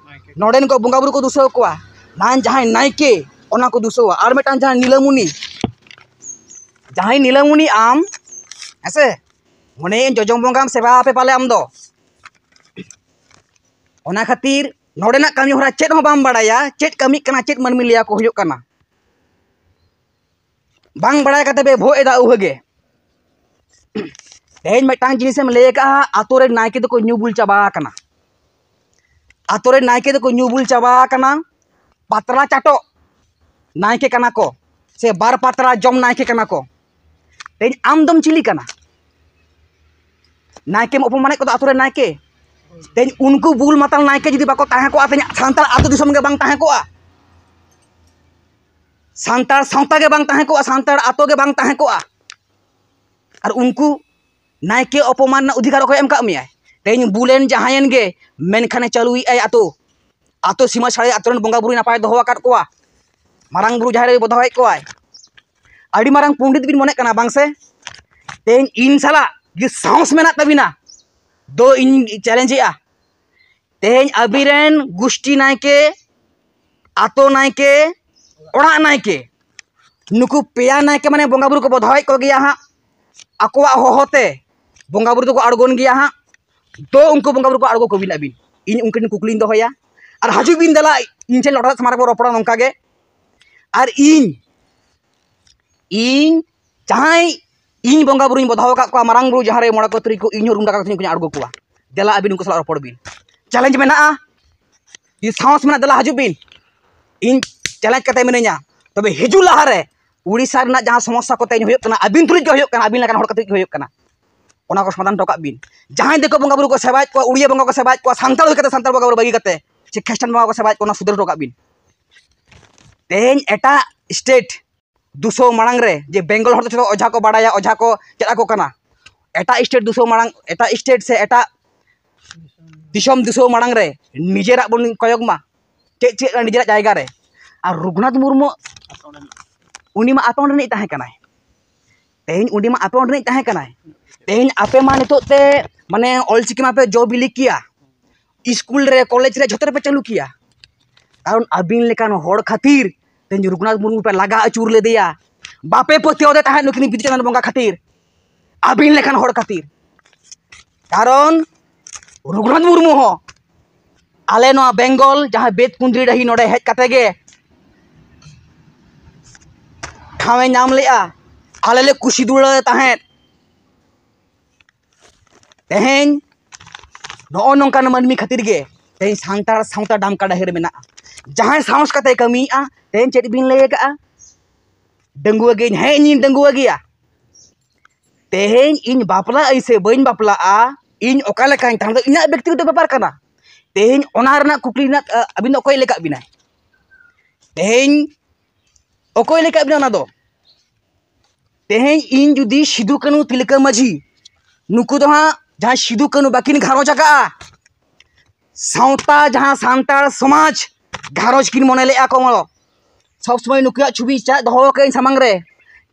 ᱱᱚᱰᱮᱱ ᱠᱚ ᱵᱚᱸᱜᱟ ᱵᱩᱨᱩ ᱠᱚ ᱫᱩᱥᱟᱹᱣ ᱠᱚᱣᱟ, ᱱᱟᱦᱟᱱ ᱡᱟᱦᱟᱸᱭ ᱱᱟᱭᱠᱮ ᱚᱱᱟ ᱠᱚ ᱫᱩᱥᱟᱹᱣᱟ, ᱟᱨ ᱢᱤᱫᱴᱟᱝ ᱡᱟᱦᱟᱸᱭ ᱱᱤᱞᱟᱹᱢᱩᱱᱤ, ᱡᱟᱦᱟᱸᱭ ᱱᱤᱞᱟᱹᱢᱩᱱᱤ ᱟᱢ, ᱦᱮᱸᱥᱮ, ᱢᱚᱱᱮᱭᱟᱹᱧ ᱡᱚᱡᱚᱢ ᱵᱚᱸᱜᱟᱢ ᱥᱮᱵᱟ ᱟᱯᱮ ᱯᱟᱞᱮ ᱟᱢ ᱫᱚ᱾ ᱚᱱᱟ ᱠᱷᱟᱹᱛᱤᱨ ᱱᱚᱰᱮᱱᱟᱜ ᱠᱟᱹᱢᱤ ᱦᱚᱨᱟ ᱪᱮᱫ ᱦᱚᱸ ᱵᱟᱢ ᱵᱟᱲᱟᱭᱟ, ᱪᱮᱫ ᱠᱟᱹᱢᱤᱜ ᱠᱟᱱᱟ, ᱪᱮᱫ ᱢᱟᱹᱱᱢᱤ ᱞᱟᱹᱭᱟ ᱠᱚ ᱦᱩᱭᱩᱜ ᱠᱟᱱᱟ, ᱵᱟᱝ ᱵᱟᱲᱟᱭ ᱠᱟᱛᱮ ᱯᱮ ᱵᱷᱚᱜ ᱮᱫᱟ ᱩᱦᱟᱹ ᱜᱮ᱾ ᱛᱮᱦᱮᱧ ᱢᱤᱫᱴᱟᱝ ᱡᱤᱱᱤᱥᱮᱢ ᱞᱟᱹᱭ ᱟᱠᱟᱫᱼᱟ, ᱟᱛᱳ ᱨᱮ ᱱᱟᱭᱠᱮ ᱫᱚᱠᱚ ᱧᱩ ᱵᱩᱞ ᱪᱟᱵᱟ ᱟᱠᱟᱱᱟ᱾ ᱟᱛᱳ ᱨᱮ ᱱᱟᱭᱠᱮ ᱫᱚᱠᱚ ᱧᱩ ᱵᱩᱞ ᱪᱟᱵᱟ ᱟᱠᱟᱱᱟ, ᱯᱟᱛᱲᱟ ᱪᱟᱴᱚᱜ ᱱᱟᱭᱠᱮ ᱠᱟᱱᱟ ᱠᱚ, ᱥᱮ ᱵᱟᱨ ᱯᱟᱛᱲᱟ ᱡᱚᱢ ᱱᱟᱭᱠᱮ ᱠᱟᱱᱟ ᱠᱚ᱾ ᱛᱮᱦᱮᱧ ᱟᱢ ᱫᱚᱢ ᱪᱤᱞᱤ ᱠᱟᱱᱟ? ᱱᱟᱭᱠᱮᱢ ᱚᱯᱚᱢᱟᱱᱮᱫ ᱠᱚᱫᱚ ᱟᱛᱳ ᱨᱮ ᱱᱟᱭᱠᱮ᱾ ᱛᱮᱦᱮᱧ ᱩᱱᱠᱩ ᱵᱩᱞ ᱢᱟᱛᱟᱞ ᱱᱟᱭᱠᱮ ᱡᱩᱫᱤ ᱵᱟᱠᱚ ᱛᱟᱦᱮᱸ ᱠᱚᱜᱼᱟ, ᱛᱮᱦᱮᱧ ᱥᱟᱱᱛᱟᱲ ᱟᱛᱳ ᱫᱤᱥᱚᱢ ᱜᱮ ᱵᱟᱝ ᱛᱟᱦᱮᱸ ᱠᱚᱜᱼᱟ, ᱥᱟᱱᱛᱟᱲ ᱥᱟᱶᱛᱟ ᱜᱮ ᱵᱟᱝ ᱛᱟᱦᱮᱸ ᱠᱚᱜᱼᱟ, ᱥᱟᱱᱛᱟᱲ ᱟᱛᱳ ᱜᱮ ᱵᱟᱝ ᱛᱟᱦᱮᱸ ᱠᱚᱜᱼᱟ᱾ ᱟᱨ ᱩᱱᱠᱩ ᱱᱟᱭᱠᱮ ᱚᱯᱚᱢᱟᱱ ᱨᱮᱱᱟᱜ ᱚᱫᱷᱤᱠᱟᱨ ᱚᱠᱚᱭ ᱮᱢ ᱟᱠᱟᱫ ᱢᱮᱭᱟᱭ? ᱛᱮᱦᱮᱧ ᱵᱩᱞᱮᱱ ᱡᱟᱦᱟᱸᱭᱮᱱ ᱜᱮ, ᱢᱮᱱᱠᱷᱟᱱᱮ ᱪᱟᱹᱞᱩᱭᱮᱫ ᱟᱭ ᱟᱛᱳ, ᱟᱛᱳ ᱥᱤᱢᱟᱹ ᱥᱟᱹᱲᱮ ᱟᱛᱳ ᱨᱮᱱ ᱵᱚᱸᱜᱟ ᱵᱩᱨᱩᱭ ᱱᱟᱯᱟᱭ ᱫᱚᱦᱚ ᱟᱠᱟᱫ ᱠᱚᱣᱟ, ᱢᱟᱨᱟᱝ ᱵᱩᱨᱩ ᱡᱟᱦᱮᱨ ᱟᱭᱳᱭ ᱵᱚᱫᱷᱟᱣᱮᱫ ᱠᱚᱣᱟᱭ᱾ ᱟᱹᱰᱤ ᱢᱟᱨᱟᱝ ᱯᱚᱱᱰᱤᱛ ᱵᱤᱱ ᱢᱚᱱᱮᱜ ᱠᱟᱱᱟ ᱵᱟᱝ ᱥᱮ? ᱛᱮᱦᱮᱧ ᱤᱧ ᱥᱟᱞᱟᱜ ᱡᱩᱫᱤ ᱥᱟᱦᱚᱥ ᱢᱮᱱᱟᱜ ᱛᱟᱹᱵᱤᱱᱟ, ᱫᱚ ᱤᱧ ᱪᱮᱞᱮᱧᱡᱽ ᱮᱜᱼᱟ᱾ ᱛᱮᱦᱮᱧ ᱟᱵᱤᱱ ᱨᱮᱱ ᱜᱩᱥᱴᱤ ᱱᱟᱭᱠᱮ, ᱟᱛᱳ ᱱᱟᱭᱠᱮ, ᱚᱲᱟᱜ ᱱᱟᱭᱠᱮ, ᱱᱩᱠᱩ ᱯᱮᱭᱟ ᱱᱟᱭᱠᱮ ᱢᱟᱱᱮ ᱵᱚᱸᱜᱟ ᱵᱩᱨᱩ ᱠᱚ ᱵᱚᱫᱷᱟᱣᱮᱫ ᱠᱚᱜᱮᱭᱟ ᱦᱟᱸᱜ, ᱟᱠᱚᱣᱟᱜ ᱦᱚᱦᱚᱛᱮ ᱵᱚᱸᱜᱟ ᱵᱩᱨᱩ ᱫᱚᱠᱚ ᱟᱬᱜᱚᱱ ᱜᱮᱭᱟ ᱦᱟᱸᱜ᱾ ᱫᱚ ᱩᱱᱠᱩ ᱵᱚᱸᱜᱟ ᱵᱩᱨᱩ ᱠᱚ ᱟᱬᱜᱚ ᱠᱚᱵᱤᱱ ᱟᱹᱵᱤᱱ, ᱤᱧ ᱩᱱᱠᱤᱱ ᱠᱩᱠᱞᱤᱧ ᱫᱚᱦᱚᱭᱟ᱾ ᱟᱨ ᱦᱤᱡᱩᱜ ᱵᱤᱱ, ᱫᱮᱞᱟ, ᱤᱧ ᱴᱷᱮᱱ ᱞᱚᱴᱟ ᱫᱟᱜ ᱥᱟᱢᱟᱝ ᱨᱮᱵᱚᱱ ᱨᱚᱯᱚᱲᱟ ᱱᱚᱝᱠᱟ ᱜᱮ᱾ ᱟᱨ ᱤᱧ ᱤᱧ ᱡᱟᱦᱟᱸᱭ ᱤᱧ ᱵᱚᱸᱜᱟ ᱵᱩᱨᱩᱧ ᱵᱚᱫᱷᱟᱣ ᱟᱠᱟᱫ ᱠᱚᱣᱟ, ᱢᱟᱨᱟᱝ ᱵᱩᱨᱩ ᱡᱟᱦᱟᱸ ᱨᱮ ᱢᱚᱬᱮ ᱠᱚ ᱛᱩᱨᱩᱭ ᱠᱚ, ᱤᱧ ᱦᱚᱸ ᱨᱩᱢ ᱰᱟᱠᱟ ᱠᱟᱛᱮ ᱠᱚᱧ ᱟᱬᱜᱚ ᱠᱚᱣᱟ᱾ ᱫᱮᱞᱟ, ᱟᱹᱵᱤᱱ ᱩᱱᱠᱩ ᱥᱟᱞᱟᱜ ᱨᱚᱯᱚᱲ ᱵᱤᱱ᱾ ᱪᱮᱞᱮᱧᱡᱽ ᱢᱮᱱᱟᱜᱼᱟ, ᱡᱩᱫᱤ ᱥᱟᱦᱚᱥ ᱢᱮᱱᱟᱜ, ᱫᱮᱞᱟ ᱦᱤᱡᱩᱜ ᱵᱤᱱ᱾ ᱤᱧ ᱪᱮᱞᱮᱧᱡᱽ ᱠᱟᱛᱮ ᱢᱤᱱᱟᱹᱧᱟ᱾ ᱛᱚᱵᱮ ᱦᱤᱡᱩᱜ ᱞᱟᱦᱟᱨᱮ ᱩᱲᱤᱥᱥᱟ ᱨᱮᱱᱟᱜ ᱡᱟᱦᱟᱸ ᱥᱚᱢᱚᱥᱥᱟ ᱠᱚ ᱛᱮᱦᱮᱧ ᱦᱩᱭᱩᱜ ᱠᱟᱱᱟ, ᱟᱹᱵᱤᱱ ᱛᱩᱞᱩᱡ ᱜᱮ ᱦᱩᱭᱩᱜ ᱠᱟᱱᱟ, ᱟᱹᱵᱤᱱ ᱞᱮᱠᱟᱱ ᱦᱚᱲ ᱠᱷᱟᱹᱛᱤᱨ ᱜᱮ ᱦᱩᱭᱩᱜ ᱠᱟᱱᱟ, ᱚᱱᱟ ᱠᱚ ᱥᱚᱢᱟᱫᱷᱟᱱ ᱦᱚᱴᱚ ᱠᱟᱜ ᱵᱤᱱ᱾ ᱡᱟᱦᱟᱸᱭ ᱫᱤᱠᱩ ᱵᱚᱸᱜᱟ ᱵᱩᱨᱩ ᱠᱚ ᱥᱮᱵᱟᱭᱮᱫ ᱠᱚᱣᱟ, ᱩᱲᱤᱭᱟ ᱵᱚᱸᱜᱟ ᱠᱚ ᱥᱮᱵᱟᱭᱮᱫ ᱠᱚᱣᱟ, ᱥᱟᱱᱛᱟᱲ ᱦᱩᱭ ᱠᱟᱛᱮ ᱥᱟᱱᱛᱟᱲ ᱵᱚᱸᱜᱟ ᱵᱩᱨᱩ ᱵᱟᱹᱜᱤ ᱠᱟᱛᱮ, ᱥᱮ ᱠᱷᱨᱤᱥᱴᱟᱱ ᱵᱚᱸᱜᱟ ᱠᱚ ᱥᱮᱵᱟᱭᱮᱫ ᱠᱚᱣᱟ, ᱚᱱᱟ ᱥᱩᱫᱷᱟᱹᱨ ᱦᱚᱴᱚ ᱠᱟᱜ ᱵᱤᱱ᱾ ᱛᱮᱦᱮᱧ ᱮᱴᱟᱜ ᱥᱴᱮᱴ ᱫᱩᱥᱚ ᱢᱟᱲᱟᱝ ᱨᱮ, ᱡᱮ ᱵᱮᱝᱜᱚᱞ ᱦᱚᱲ ᱫᱚ ᱡᱚᱛᱚ ᱚᱡᱷᱟ ᱠᱚ ᱵᱟᱲᱟᱭᱟ, ᱚᱡᱷᱟ ᱠᱚ ᱪᱮᱫ ᱟᱠᱚ ᱠᱟᱱᱟ, ᱮᱴᱟᱜ ᱥᱴᱮᱴ ᱫᱩᱥᱚ ᱢᱟᱲᱟᱝ, ᱮᱴᱟᱜ ᱥᱴᱮᱴ ᱥᱮ ᱮᱴᱟᱜ ᱫᱤᱥᱚᱢ ᱫᱩᱥᱚ ᱢᱟᱲᱟᱝ ᱨᱮ ᱱᱤᱡᱮᱨᱟᱜ ᱵᱚᱱ ᱠᱚᱭᱚᱜ ᱢᱟ, ᱪᱮᱫ ᱪᱮᱫ ᱱᱤᱡᱮᱨᱟᱜ ᱡᱟᱭᱜᱟ ᱨᱮ᱾ ᱟᱨ ᱨᱚᱜᱷᱩᱱᱟᱛᱷ ᱢᱩᱨᱢᱩ, ᱩᱱᱤ ᱢᱟ ᱟᱯᱮ ᱚᱸᱰᱮ ᱨᱤᱱᱤᱡ ᱛᱟᱦᱮᱸ ᱠᱟᱱᱟᱭ᱾ ᱛᱮᱦᱮᱧ ᱩᱱᱤ ᱢᱟ ᱟᱯᱮ ᱚᱸᱰᱮ ᱨᱤᱱᱤᱡ ᱛᱟᱦᱮᱸ ᱠᱟᱱᱟᱭ᱾ ᱛᱮᱦᱮᱧ ᱟᱯᱮ ᱢᱟ ᱱᱤᱛᱚᱜ ᱛᱮ, ᱢᱟᱱᱮ, ᱚᱞᱪᱤᱠᱤ ᱢᱟᱯᱮ ᱡᱚ ᱵᱤᱞᱤ ᱠᱮᱭᱟ, ᱥᱠᱩᱞ ᱨᱮ, ᱠᱚᱞᱮᱡᱽ ᱨᱮ, ᱡᱷᱚᱛᱚ ᱨᱮᱯᱮ ᱪᱟᱹᱞᱩ ᱠᱮᱭᱟ᱾ ᱠᱟᱨᱚᱱ ᱟᱹᱵᱤᱱ ᱞᱮᱠᱟᱱ ᱦᱚᱲ ᱠᱷᱟᱹᱛᱤᱨ ᱛᱮᱦᱮᱧ ᱨᱚᱜᱷᱩᱱᱟᱛᱷ ᱢᱩᱨᱢᱩ ᱯᱮ ᱞᱟᱜᱟ ᱟᱹᱪᱩᱨ ᱞᱮᱫᱮᱭᱟ᱾ ᱵᱟᱯᱮ ᱯᱟᱹᱛᱭᱟᱹᱣ ᱟᱫᱮ ᱛᱟᱦᱮᱸᱫ ᱱᱩᱠᱤᱱ ᱵᱤᱫᱩ ᱪᱟᱸᱫᱟᱱ ᱵᱚᱸᱜᱟ ᱠᱷᱟᱹᱛᱤᱨ, ᱟᱹᱵᱤᱱ ᱞᱮᱠᱟᱱ ᱦᱚᱲ ᱠᱷᱟᱹᱛᱤᱨ᱾ ᱠᱟᱨᱚᱱ ᱨᱚᱜᱷᱩᱱᱟᱛᱷ ᱢᱩᱨᱢᱩ ᱦᱚᱸ ᱟᱞᱮ ᱱᱚᱣᱟ ᱵᱮᱝᱜᱚᱞ, ᱡᱟᱦᱟᱸ ᱵᱮᱛᱠᱩᱸᱫᱽᱨᱤ ᱰᱟᱹᱦᱤ, ᱱᱚᱰᱮ ᱦᱮᱡ ᱠᱟᱛᱮ ᱜᱮ ᱴᱷᱟᱶ ᱮ ᱧᱟᱢ ᱞᱮᱜᱼᱟ᱾ ᱟᱞᱮ ᱞᱮ ᱠᱩᱥᱤ ᱫᱩᱞᱟᱹᱲ ᱛᱟᱦᱮᱸᱫ᱾ ᱛᱮᱦᱮᱧ ᱱᱚᱜᱼᱚ ᱱᱚᱝᱠᱟᱱ ᱢᱟᱹᱱᱢᱤ ᱠᱷᱟᱹᱛᱤᱨ ᱜᱮ ᱛᱮᱦᱮᱧ ᱥᱟᱱᱛᱟᱲ ᱥᱟᱶᱛᱟ ᱰᱟᱢᱠᱟ ᱰᱟᱹᱦᱤ ᱨᱮ ᱢᱮᱱᱟᱜᱼᱟ᱾ ᱡᱟᱦᱟᱸᱭ ᱥᱟᱦᱚᱥ ᱠᱟᱛᱮ ᱠᱟᱹᱢᱤᱭᱮᱫᱼᱟ, ᱛᱮᱦᱮᱧ ᱪᱮᱫ ᱵᱤᱱ ᱞᱟᱹᱭ ᱟᱠᱟᱫᱼᱟ? ᱰᱟᱺᱜᱩᱣᱟᱹ ᱜᱤᱭᱟᱹᱧ, ᱦᱮᱸ, ᱤᱧᱤᱧ ᱰᱟᱺᱜᱩᱣᱟᱹ ᱜᱮᱭᱟ᱾ ᱛᱮᱦᱮᱧ ᱤᱧ ᱵᱟᱯᱞᱟᱜ ᱟᱹᱧ ᱥᱮ ᱵᱟᱹᱧ ᱵᱟᱯᱞᱟᱜᱼᱟ, ᱤᱧ ᱚᱠᱟ ᱞᱮᱠᱟᱧ ᱛᱟᱦᱮᱱᱟ, ᱫᱚ ᱤᱧᱟᱹᱜ ᱵᱮᱠᱛᱤᱜᱚᱛᱚ ᱵᱮᱯᱟᱨ ᱠᱟᱱᱟ᱾ ᱛᱮᱦᱮᱧ ᱚᱱᱟ ᱨᱮᱱᱟᱜ ᱠᱩᱠᱞᱤ ᱨᱮᱱᱟᱜ, ᱟ, ᱟᱹᱵᱤᱱ ᱫᱚ ᱚᱠᱚᱭ ᱞᱟᱹᱭ ᱠᱟᱜ ᱵᱤᱱᱟᱭ? ᱛᱮᱦᱮᱧ ᱚᱠᱚᱭ ᱞᱟᱹᱭ ᱠᱟᱜ ᱵᱤᱱᱟ ᱚᱱᱟ ᱫᱚ? ᱛᱮᱦᱮᱧ ᱤᱧ ᱡᱩᱫᱤ ᱥᱤᱫᱩ ᱠᱟᱹᱱᱩ ᱛᱤᱞᱠᱟᱹ ᱢᱟᱹᱡᱷᱤ, ᱱᱩᱠᱩ ᱫᱚ ᱦᱟᱸᱜ ᱡᱟᱦᱟᱸᱭ ᱥᱤᱫᱩ ᱠᱟᱹᱱᱩ ᱵᱟᱹᱠᱤᱱ ᱜᱷᱟᱨᱚᱸᱡᱽ ᱟᱠᱟᱜᱼᱟ, ᱥᱟᱶᱛᱟ, ᱡᱟᱦᱟᱸ ᱥᱟᱱᱛᱟᱲ ᱥᱚᱢᱟᱡᱽ ᱜᱷᱟᱨᱚᱸᱡᱽ ᱠᱤᱱ ᱢᱚᱱᱮ ᱞᱮᱜᱼᱟ ᱠᱚ, ᱥᱚᱵᱽ ᱥᱚᱢᱚᱭ ᱱᱩᱠᱩᱣᱟᱜ ᱪᱷᱚᱵᱤ ᱪᱟᱜ ᱫᱚᱦᱚ ᱟᱠᱟᱫ ᱤᱧ ᱥᱟᱢᱟᱝ ᱨᱮ,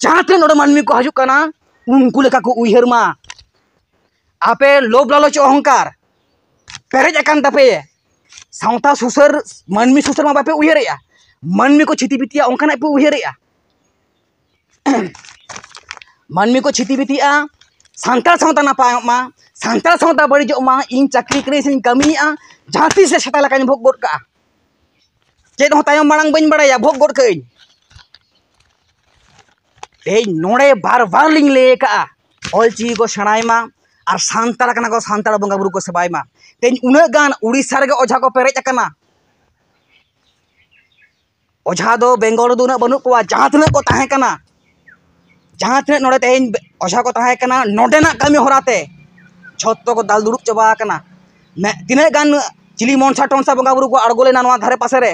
ᱡᱟᱦᱟᱸ ᱛᱤᱱᱟᱹᱜ ᱱᱚᱰᱮ ᱢᱟᱹᱱᱢᱤ ᱠᱚ ᱦᱤᱡᱩᱜ ᱠᱟᱱᱟ, ᱩᱱᱠᱩ ᱞᱮᱠᱟ ᱠᱚ ᱩᱭᱦᱟᱹᱨ ᱢᱟ᱾ ᱟᱯᱮ ᱞᱳᱵᱷ ᱞᱟᱞᱚᱪ ᱚᱦᱚᱝᱠᱟᱨ ᱯᱮᱨᱮᱡ ᱟᱠᱟᱱ ᱛᱟᱯᱮ, ᱥᱟᱶᱛᱟ ᱥᱩᱥᱟᱹᱨ, ᱢᱟᱹᱱᱢᱤ ᱥᱩᱥᱟᱹᱨ ᱢᱟ ᱵᱟᱯᱮ ᱩᱭᱦᱟᱹᱨᱮᱜᱼᱟ, ᱢᱟᱹᱱᱢᱤ ᱠᱚ ᱪᱷᱤᱛᱤ ᱵᱤᱛᱤᱭᱟ ᱚᱱᱠᱟᱱᱟᱜ ᱯᱮ ᱩᱭᱦᱟᱹᱨᱮᱜᱼᱟ᱾ ᱢᱟᱹᱱᱢᱤ ᱠᱚ ᱪᱷᱤᱛᱤ ᱵᱤᱛᱤᱜᱼᱟ, ᱥᱟᱱᱛᱟᱲ ᱥᱟᱶᱛᱟ ᱱᱟᱯᱟᱭᱚᱜ ᱢᱟ, ᱥᱟᱱᱛᱟᱲ ᱥᱟᱶᱛᱟ ᱵᱟᱹᱲᱤᱡᱚᱜ ᱢᱟ, ᱤᱧ ᱪᱟᱹᱠᱨᱤ ᱠᱟᱹᱱᱟᱹᱧ ᱥᱮᱧ ᱠᱟᱹᱢᱤᱭᱮᱫᱼᱟ, ᱡᱟᱦᱟᱸ ᱛᱤᱥ ᱨᱮ ᱥᱮᱛᱟ ᱞᱮᱠᱟᱧ ᱵᱷᱳᱜᱽ ᱜᱚᱫ ᱠᱟᱜᱼᱟ᱾ ᱪᱮᱫ ᱦᱚᱸ ᱛᱟᱭᱚᱢ ᱢᱟᱲᱟᱝ ᱵᱟᱹᱧ ᱵᱟᱲᱟᱭᱟ, ᱵᱷᱳᱜᱽ ᱜᱚᱫ ᱠᱟᱜ ᱟᱹᱧ᱾ ᱛᱮᱦᱮᱧ ᱱᱚᱰᱮ ᱵᱟᱨ ᱵᱟᱨ ᱞᱤᱧ ᱞᱟᱹᱭ ᱟᱠᱟᱜᱼᱟ, ᱚᱞ ᱪᱤᱠᱤ ᱠᱚ ᱥᱮᱬᱟᱭ ᱢᱟ ᱟᱨ ᱥᱟᱱᱛᱟᱲ ᱠᱟᱱᱟ ᱠᱚ, ᱥᱟᱱᱛᱟᱲ ᱵᱚᱸᱜᱟ ᱵᱩᱨᱩ ᱠᱚ ᱥᱮᱵᱟᱭ ᱢᱟ᱾ ᱛᱮᱦᱮᱧ ᱩᱱᱟᱹᱜ ᱜᱟᱱ ᱩᱲᱤᱥᱥᱟ ᱨᱮᱜᱮ ᱚᱡᱷᱟ ᱠᱚ ᱯᱮᱨᱮᱡ ᱟᱠᱟᱱᱟ᱾ ᱚᱡᱷᱟ ᱫᱚ ᱵᱮᱝᱜᱚᱞ ᱨᱮᱫᱚ ᱩᱱᱟᱹᱜ ᱵᱟᱹᱱᱩᱜ ᱠᱚᱣᱟ, ᱡᱟᱦᱟᱸ ᱛᱤᱱᱟᱹᱜ ᱠᱚ ᱛᱟᱦᱮᱸ ᱠᱟᱱᱟ, ᱡᱟᱦᱟᱸ ᱛᱤᱱᱟᱹᱜ ᱱᱚᱰᱮ ᱛᱮᱦᱮᱧ ᱚᱡᱷᱟ ᱠᱚ ᱛᱟᱦᱮᱸ ᱠᱟᱱᱟ, ᱱᱚᱰᱮᱱᱟᱜ ᱠᱟᱹᱢᱤ ᱦᱚᱨᱟ ᱛᱮ ᱡᱷᱚᱛᱚ ᱠᱚ ᱫᱟᱞ ᱫᱩᱲᱩᱵ ᱪᱟᱵᱟ ᱟᱠᱟᱱᱟ᱾ ᱢᱮ-, ᱛᱤᱱᱟᱹᱜ ᱜᱟᱱ ᱪᱤᱞᱤ ᱢᱚᱱᱥᱟ ᱴᱚᱱᱥᱟ ᱵᱚᱸᱜᱟ ᱵᱩᱨᱩ ᱠᱚ ᱟᱬᱜᱚ ᱞᱮᱱᱟ ᱱᱚᱣᱟ ᱫᱷᱟᱨᱮ ᱯᱟᱥᱮ ᱨᱮ,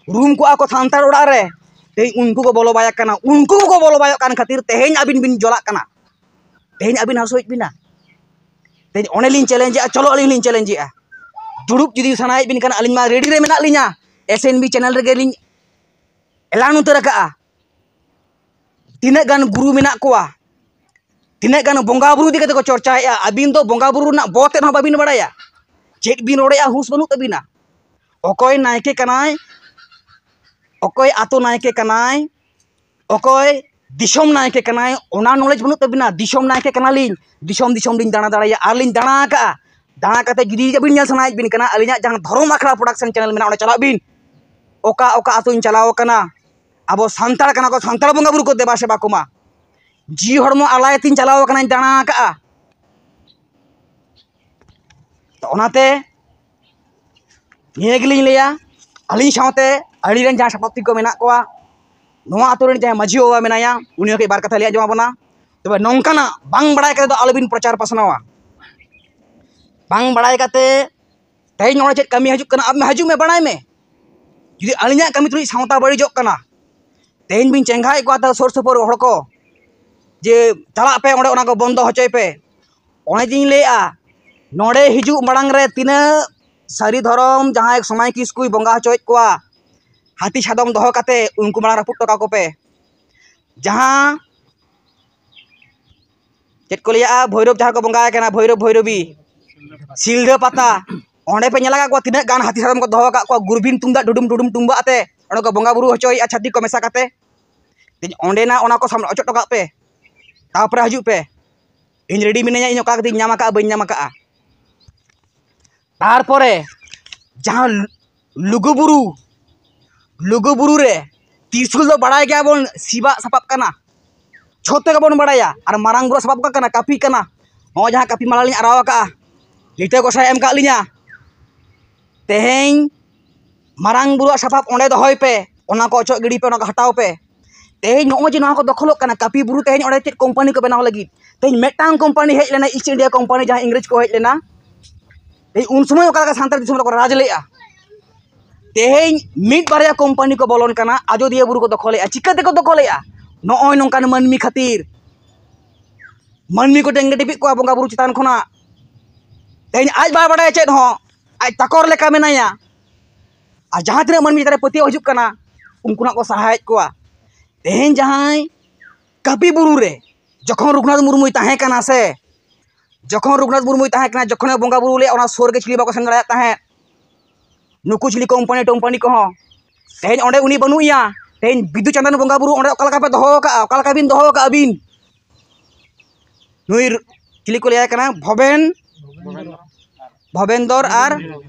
ᱨᱩᱢ ᱠᱚᱜᱼᱟ ᱠᱚ ᱥᱟᱱᱛᱟᱲ ᱚᱲᱟᱜ ᱨᱮ, ᱛᱮᱦᱮᱧ ᱩᱱᱠᱩ ᱠᱚ ᱵᱚᱞᱚ ᱵᱟᱭᱚᱜ ᱠᱟᱱᱟ᱾ ᱩᱱᱠᱩ ᱠᱚ ᱵᱚᱞᱚ ᱵᱟᱭᱚᱜ ᱠᱟᱱ ᱠᱷᱟᱹᱛᱤᱨ ᱛᱮᱦᱮᱧ ᱟᱹᱵᱤᱱ ᱵᱤᱱ ᱡᱚᱞᱟᱜ ᱠᱟᱱᱟ, ᱛᱮᱦᱮᱧ ᱟᱹᱵᱤᱱ ᱦᱟᱹᱥᱩᱭᱮᱫ ᱵᱤᱱᱟ᱾ ᱛᱮᱦᱮᱧ ᱚᱱᱮ ᱞᱤᱧ ᱪᱮᱞᱮᱧᱡᱮᱜᱼᱟ, ᱪᱚᱞᱚ ᱟᱹᱞᱤᱧ ᱞᱤᱧ ᱪᱮᱞᱮᱧᱡᱮᱜᱼᱟ, ᱫᱩᱲᱩᱵ ᱡᱩᱫᱤ ᱥᱟᱱᱟᱭᱮᱫ ᱵᱤᱱ ᱠᱷᱟᱱ ᱟᱹᱞᱤᱧ ᱢᱟ ᱨᱮᱰᱤ ᱨᱮ ᱢᱮᱱᱟᱜ ᱞᱤᱧᱟ, ᱮᱥ ᱮᱱ ᱵᱤ ᱪᱮᱱᱮᱞ ᱨᱮᱜᱮ ᱞᱤᱧ ᱮᱞᱟᱱ ᱩᱛᱟᱹᱨ ᱟᱠᱟᱜᱼᱟ᱾ ᱛᱤᱱᱟᱹᱜ ᱜᱟᱱ ᱜᱩᱨᱩ ᱢᱮᱱᱟᱜ ᱠᱚᱣᱟ, ᱛᱤᱱᱟᱹᱜ ᱜᱟᱱ ᱵᱚᱸᱜᱟ ᱵᱩᱨᱩ ᱤᱫᱤ ᱠᱟᱛᱮ ᱠᱚ ᱪᱚᱨᱪᱟᱭᱮᱫᱼᱟ, ᱟᱹᱵᱤᱱ ᱫᱚ ᱵᱚᱸᱜᱟ ᱵᱩᱨᱩ ᱨᱮᱱᱟᱜ ᱵᱚ ᱛᱮᱫ ᱦᱚᱸ ᱵᱟᱹᱵᱤᱱ ᱵᱟᱲᱟᱭᱟ᱾ ᱪᱮᱫ ᱵᱤᱱ ᱨᱚᱲᱮᱫᱼᱟ, ᱦᱩᱸᱥ ᱵᱟᱹᱱᱩᱜ ᱛᱟᱹᱵᱤᱱᱟ᱾ ᱚᱠᱚᱭ ᱱᱟᱭᱠᱮ ᱠᱟᱱᱟᱭ, ᱚᱠᱚᱭ ᱟᱛᱳ ᱱᱟᱭᱠᱮ ᱠᱟᱱᱟᱭ, ᱚᱠᱚᱭ ᱫᱤᱥᱚᱢ ᱱᱟᱭᱠᱮ ᱠᱟᱱᱟᱭ, ᱚᱱᱟ ᱱᱚᱞᱮᱡᱽ ᱵᱟᱹᱱᱩᱜ ᱛᱟᱹᱵᱤᱱᱟ᱾ ᱫᱤᱥᱚᱢ ᱱᱟᱭᱠᱮ ᱠᱟᱱᱟᱞᱤᱧ, ᱫᱤᱥᱚᱢ ᱫᱤᱥᱚᱢ ᱞᱤᱧ ᱫᱟᱬᱟ ᱫᱟᱲᱮᱭᱟᱜᱼᱟ, ᱟᱨ ᱞᱤᱧ ᱫᱟᱬᱟ ᱟᱠᱟᱜᱼᱟ᱾ ᱫᱟᱬᱟ ᱠᱟᱛᱮ ᱡᱩᱫᱤ ᱟᱹᱵᱤᱱ ᱧᱮᱞ ᱥᱟᱱᱟᱭᱮᱫ ᱵᱤᱱ ᱠᱟᱱᱟ, ᱟᱹᱞᱤᱧᱟᱜ ᱡᱟᱦᱟᱸ ᱫᱷᱚᱨᱚᱢ ᱟᱠᱷᱲᱟ ᱯᱨᱚᱰᱟᱠᱥᱚᱱ ᱪᱮᱱᱮᱞ ᱢᱮᱱᱟᱜᱼᱟ, ᱚᱸᱰᱮ ᱪᱟᱞᱟᱜ ᱵᱤᱱ᱾ ᱚᱠᱟ ᱚᱠᱟ ᱟᱛᱳᱧ ᱪᱟᱞᱟᱣ ᱟᱠᱟᱱᱟ, ᱟᱵᱚ ᱥᱟᱱᱛᱟᱲ ᱠᱟᱱᱟ ᱠᱚ, ᱥᱟᱱᱛᱟᱲ ᱵᱚᱸᱜᱟ ᱵᱩᱨᱩ ᱠᱚ ᱫᱮᱵᱟ ᱥᱮᱵᱟ ᱠᱚᱢᱟ᱾ ᱡᱤᱣᱤ ᱦᱚᱲᱢᱚ ᱟᱞᱟᱭ ᱠᱟᱛᱮᱧ ᱪᱟᱞᱟᱣ ᱟᱠᱟᱱᱟᱧ, ᱫᱟᱬᱟ ᱟᱠᱟᱜᱼᱟ᱾ ᱛᱚ ᱚᱱᱟᱛᱮ ᱱᱤᱭᱟᱹ ᱜᱮᱞᱤᱧ ᱞᱟᱹᱭᱟ, ᱟᱹᱞᱤᱧ ᱥᱟᱶᱛᱮ ᱟᱹᱞᱤᱧ ᱨᱮᱱ ᱡᱟᱦᱟᱸᱭ ᱥᱟᱯᱟᱵᱛᱤ ᱠᱚ ᱢᱮᱱᱟᱜ ᱠᱚᱣᱟ, ᱱᱚᱣᱟ ᱟᱛᱳ ᱨᱮᱱ ᱡᱟᱦᱟᱸᱭ ᱢᱟᱹᱡᱷᱤ ᱵᱟᱵᱟ ᱢᱮᱱᱟᱭᱟ, ᱩᱱᱤ ᱦᱚᱸ ᱠᱟᱹᱡ ᱵᱟᱨ ᱠᱟᱛᱷᱟ ᱞᱟᱹᱭ ᱟᱸᱡᱚᱢ ᱟᱵᱚᱱᱟ᱾ ᱛᱚᱵᱮ ᱱᱚᱝᱠᱟᱱᱟᱜ ᱵᱟᱝ ᱵᱟᱲᱟᱭ ᱠᱟᱛᱮ ᱫᱚ ᱟᱞᱚᱵᱤᱱ ᱯᱨᱚᱪᱟᱨ ᱯᱟᱥᱱᱟᱣᱟ᱾ ᱵᱟᱝ ᱵᱟᱲᱟᱭ ᱠᱟᱛᱮ ᱛᱮᱦᱮᱧ ᱱᱚᱰᱮ ᱪᱮᱫ ᱠᱟᱹᱢᱤ ᱦᱤᱡᱩᱜ ᱠᱟᱱᱟ, ᱟᱢ ᱦᱤᱡᱩᱜ ᱢᱮ, ᱵᱟᱲᱟᱭ ᱢᱮ᱾ ᱡᱩᱫᱤ ᱟᱹᱞᱤᱧᱟᱜ ᱠᱟᱹᱢᱤ ᱛᱩᱞᱩᱡ ᱥᱟᱶᱛᱟ ᱵᱟᱹᱲᱤᱡᱚᱜ ᱠᱟᱱᱟ, ᱛᱮᱦᱮᱧ ᱵᱤᱱ ᱪᱮᱸᱜᱷᱟᱣᱮᱫ ᱠᱚᱣᱟ ᱛᱚ ᱥᱩᱨ ᱥᱩᱯᱩᱨ ᱦᱚᱲ ᱠᱚ, ᱡᱮ ᱪᱟᱞᱟᱜ ᱯᱮ ᱚᱸᱰᱮ, ᱚᱱᱟ ᱠᱚ ᱵᱚᱱᱫᱚ ᱦᱚᱪᱚᱭ ᱯᱮ᱾ ᱚᱱᱮ ᱡᱮᱧ ᱞᱟᱹᱭᱮᱫᱼᱟ, ᱱᱚᱰᱮ ᱦᱤᱡᱩᱜ ᱢᱟᱲᱟᱝ ᱨᱮ ᱛᱤᱱᱟᱹᱜ ᱥᱟᱹᱨᱤ ᱫᱷᱚᱨᱚᱢ ᱡᱟᱦᱟᱸᱭ ᱥᱚᱢᱟᱭ ᱠᱤᱥᱠᱩᱭ ᱵᱚᱸᱜᱟ ᱦᱚᱪᱚᱭᱮᱫ ᱠᱚᱣᱟ, ᱦᱟᱹᱛᱤ ᱥᱟᱫᱚᱢ ᱫᱚᱦᱚ ᱠᱟᱛᱮ ᱩᱱᱠᱩ ᱢᱟᱲᱟᱝ ᱨᱟᱹᱯᱩᱫ ᱦᱚᱴᱚ ᱠᱟᱠᱚ ᱯᱮ᱾ ᱡᱟᱦᱟᱸ ᱪᱮᱫ ᱠᱚ ᱞᱟᱹᱭᱟ, ᱵᱷᱳᱭᱨᱳᱵ ᱡᱟᱦᱟᱸ ᱠᱚ ᱵᱚᱸᱜᱟᱭ ᱠᱟᱱᱟ, ᱵᱷᱳᱭᱨᱳᱵ ᱵᱷᱳᱭᱨᱳᱵᱤ, ᱥᱤᱞᱫᱟᱹ ᱯᱟᱛᱟ, ᱚᱸᱰᱮ ᱯᱮ ᱧᱮᱞ ᱟᱠᱟᱫ ᱠᱚᱣᱟ ᱛᱤᱱᱟᱹᱜ ᱜᱟᱱ ᱦᱟᱹᱛᱤ ᱥᱟᱫᱚᱢ ᱠᱚ ᱫᱚᱦᱚ ᱟᱠᱟᱫ ᱠᱚᱣᱟ, ᱜᱩᱨᱵᱷᱤᱱ ᱛᱩᱢᱫᱟᱜ ᱰᱩᱰᱩᱢ ᱰᱩᱰᱩᱢ ᱴᱩᱢᱵᱟᱜ ᱟᱛᱮ ᱚᱸᱰᱮ ᱠᱚ ᱵᱚᱸᱜᱟ ᱵᱩᱨᱩ ᱦᱚᱪᱚᱭᱮᱫᱼᱟ ᱪᱷᱟᱹᱛᱤᱠ ᱠᱚ ᱢᱮᱥᱟ ᱠᱟᱛᱮ᱾ ᱛᱮᱦᱮᱧ ᱚᱸᱰᱮᱱᱟᱜ ᱚᱱᱟ ᱠᱚ ᱥᱟᱢ ᱚᱪᱚᱜ ᱦᱚᱴᱚ ᱠᱟᱜ ᱯᱮ, ᱛᱟᱨᱯᱚᱨᱮ ᱦᱤᱡᱩᱜ ᱯᱮ᱾ ᱤᱧ ᱨᱮᱰᱤ ᱢᱤᱱᱟᱹᱧᱟ, ᱤᱧ ᱚᱠᱟ ᱠᱟᱛᱮᱧ ᱧᱟᱢ ᱟᱠᱟᱫᱼᱟ ᱵᱟᱹᱧ ᱧᱟᱢ ᱟᱠᱟᱫᱼᱟ᱾ ᱛᱟᱨᱯᱚᱨᱮ ᱡᱟᱦᱟᱸ ᱞᱩᱜᱩᱵᱩᱨᱩ, ᱞᱩᱜᱩᱵᱩᱨᱩ ᱨᱮ ᱛᱤᱨᱥᱩᱞ ᱫᱚ ᱵᱟᱲᱟᱭ ᱜᱮᱭᱟ ᱵᱚᱱ, ᱥᱤᱵᱟᱜ ᱥᱟᱯᱟᱵ ᱠᱟᱱᱟ, ᱡᱷᱚᱛᱚ ᱜᱮᱵᱚᱱ ᱵᱟᱲᱟᱭᱟ᱾ ᱟᱨ ᱢᱟᱨᱟᱝ ᱵᱩᱨᱩ ᱥᱟᱯᱟᱵ ᱚᱠᱟ ᱠᱟᱱᱟ? ᱠᱟᱹᱯᱤ ᱠᱟᱱᱟ᱾ ᱱᱚᱜᱼᱚᱭ ᱡᱟᱦᱟᱸ ᱠᱟᱹᱯᱤ ᱢᱟᱞᱟ ᱞᱤᱧ ᱟᱨᱟᱣ ᱟᱠᱟᱫᱼᱟ, ᱞᱤᱴᱟᱹ ᱜᱚᱸᱥᱟᱭ ᱮᱢ ᱠᱟᱜ ᱞᱤᱧᱟ᱾ ᱛᱮᱦᱮᱧ ᱢᱟᱨᱟᱝ ᱵᱩᱨᱩᱣᱟᱜ ᱥᱟᱯᱟᱵ ᱚᱸᱰᱮ ᱫᱚᱦᱚᱭ ᱯᱮ, ᱚᱱᱟ ᱠᱚ ᱚᱪᱚᱜ ᱜᱤᱰᱤ ᱯᱮ, ᱚᱱᱟ ᱠᱚ ᱦᱟᱴᱟᱣ ᱯᱮ᱾ ᱛᱮᱦᱮᱧ ᱱᱚᱜᱼᱚᱭ ᱡᱮ ᱱᱚᱣᱟ ᱠᱚ ᱫᱚᱠᱷᱚᱞᱚᱜ ᱠᱟᱱᱟ, ᱠᱟᱹᱯᱤ ᱵᱩᱨᱩ ᱛᱮᱦᱮᱧ ᱚᱸᱰᱮ ᱪᱮᱫ ᱠᱳᱢᱯᱟᱱᱤ ᱠᱚ ᱵᱮᱱᱟᱣ ᱞᱟᱹᱜᱤᱫ? ᱛᱮᱦᱮᱧ ᱢᱤᱫᱴᱟᱝ ᱠᱳᱢᱯᱟᱱᱤ ᱦᱮᱡ ᱞᱮᱱᱟ, ᱤᱥᱴ ᱤᱱᱰᱤᱭᱟ ᱠᱳᱢᱯᱟᱱᱤ, ᱡᱟᱦᱟᱸ ᱤᱝᱨᱮᱡᱽ ᱠᱚ ᱦᱮᱡ ᱞᱮᱱᱟ᱾ ᱛᱮᱦᱮᱧ ᱩᱱ ᱥᱚᱢᱚᱭ ᱚᱠᱟ ᱞᱮᱠᱟ ᱥᱟᱱᱛᱟᱲ ᱫᱤᱥᱚᱢ ᱨᱮᱠᱚ ᱨᱟᱡᱽ ᱞᱮᱫᱼᱟ? ᱛᱮᱦᱮᱧ ᱢᱤᱫ ᱵᱟᱨᱭᱟ ᱠᱳᱢᱯᱟᱱᱤ ᱠᱚ ᱵᱚᱞᱚᱱ ᱠᱟᱱᱟ, ᱟᱡᱚᱫᱤᱭᱟᱹ ᱵᱩᱨᱩ ᱠᱚ ᱫᱚᱠᱷᱚᱞᱮᱫᱼᱟ᱾ ᱪᱤᱠᱟᱹ ᱛᱮᱠᱚ ᱫᱚᱠᱷᱚᱞᱮᱫᱼᱟ? ᱱᱚᱜᱼᱚᱭ ᱱᱚᱝᱠᱟᱱ ᱢᱟᱹᱱᱢᱤ ᱠᱷᱟᱹᱛᱤᱨ᱾ ᱢᱟᱹᱱᱢᱤ ᱠᱚ ᱴᱮᱝᱜᱮ ᱴᱤᱯᱤᱡ ᱠᱚᱣᱟ ᱵᱚᱸᱜᱟ ᱵᱩᱨᱩ ᱪᱮᱛᱟᱱ ᱠᱷᱚᱱᱟᱜ᱾ ᱛᱮᱦᱮᱧ ᱟᱡ ᱵᱟᱭ ᱵᱟᱲᱟᱭᱟ ᱪᱮᱫ ᱦᱚᱸ, ᱟᱡ ᱛᱟᱠᱚᱨ ᱞᱮᱠᱟ ᱢᱮᱱᱟᱭᱟ᱾ ᱟᱨ ᱡᱟᱦᱟᱸ ᱛᱤᱱᱟᱹᱜ ᱢᱟᱹᱱᱢᱤ ᱪᱮᱛᱟᱱ ᱨᱮ ᱯᱟᱹᱛᱭᱟᱹᱣ ᱦᱤᱡᱩᱜ ᱠᱟᱱᱟ, ᱩᱱᱠᱩ ᱱᱟᱜ ᱠᱚ ᱥᱟᱦᱟᱭᱮᱫ ᱠᱚᱣᱟ᱾ ᱛᱮᱦᱮᱧ ᱡᱟᱦᱟᱸᱭ ᱠᱟᱹᱯᱤ ᱵᱩᱨᱩ ᱨᱮ ᱡᱚᱠᱷᱚᱱ ᱨᱚᱜᱷᱩᱱᱟᱛᱷ ᱢᱩᱨᱢᱩᱭ ᱛᱟᱦᱮᱸ ᱠᱟᱱᱟ ᱥᱮ, ᱡᱚᱠᱷᱚᱱ ᱨᱚᱜᱷᱩᱱᱟᱛᱷ ᱢᱩᱨᱢᱩᱭ ᱛᱟᱦᱮᱸ ᱠᱟᱱᱟ, ᱡᱚᱠᱷᱚᱱᱮ ᱵᱚᱸᱜᱟ ᱵᱩᱨᱩ ᱞᱮᱫᱼᱟ, ᱚᱱᱟ ᱥᱩᱨ ᱜᱮ ᱪᱤᱞᱤ ᱵᱟᱠᱚ ᱥᱮᱱ ᱫᱟᱲᱮᱭᱟᱜ ᱛᱟᱦᱮᱸᱫ᱾ ᱱᱩᱠᱩ ᱪᱤᱞᱤ ᱠᱳᱢᱯᱟᱱᱤ ᱴᱳᱢᱯᱟᱱᱤ ᱠᱚᱦᱚᱸ᱾ ᱛᱮᱦᱮᱧ ᱚᱸᱰᱮ ᱩᱱᱤ ᱵᱟᱹᱱᱩᱜ ᱮᱭᱟ᱾ ᱛᱮᱦᱮᱧ ᱵᱤᱫᱩ ᱪᱟᱸᱫᱟᱱ ᱵᱚᱸᱜᱟ ᱵᱩᱨᱩ ᱚᱸᱰᱮ ᱚᱠᱟ ᱞᱮᱠᱟ ᱯᱮ ᱫᱚᱦᱚ ᱟᱠᱟᱫᱼᱟ? ᱚᱠᱟ ᱞᱮᱠᱟ ᱵᱤᱱ ᱫᱚᱦᱚ ᱟᱠᱟᱫᱼᱟ ᱵᱤᱱ? ᱱᱩᱭ ᱪᱤᱞᱤ ᱠᱚ ᱞᱟᱹᱭᱟᱭ ᱠᱟᱱᱟ? ᱵᱷᱚᱵᱮᱱ, ᱵᱷᱚᱵᱮᱱᱫᱚᱨ ᱟᱨ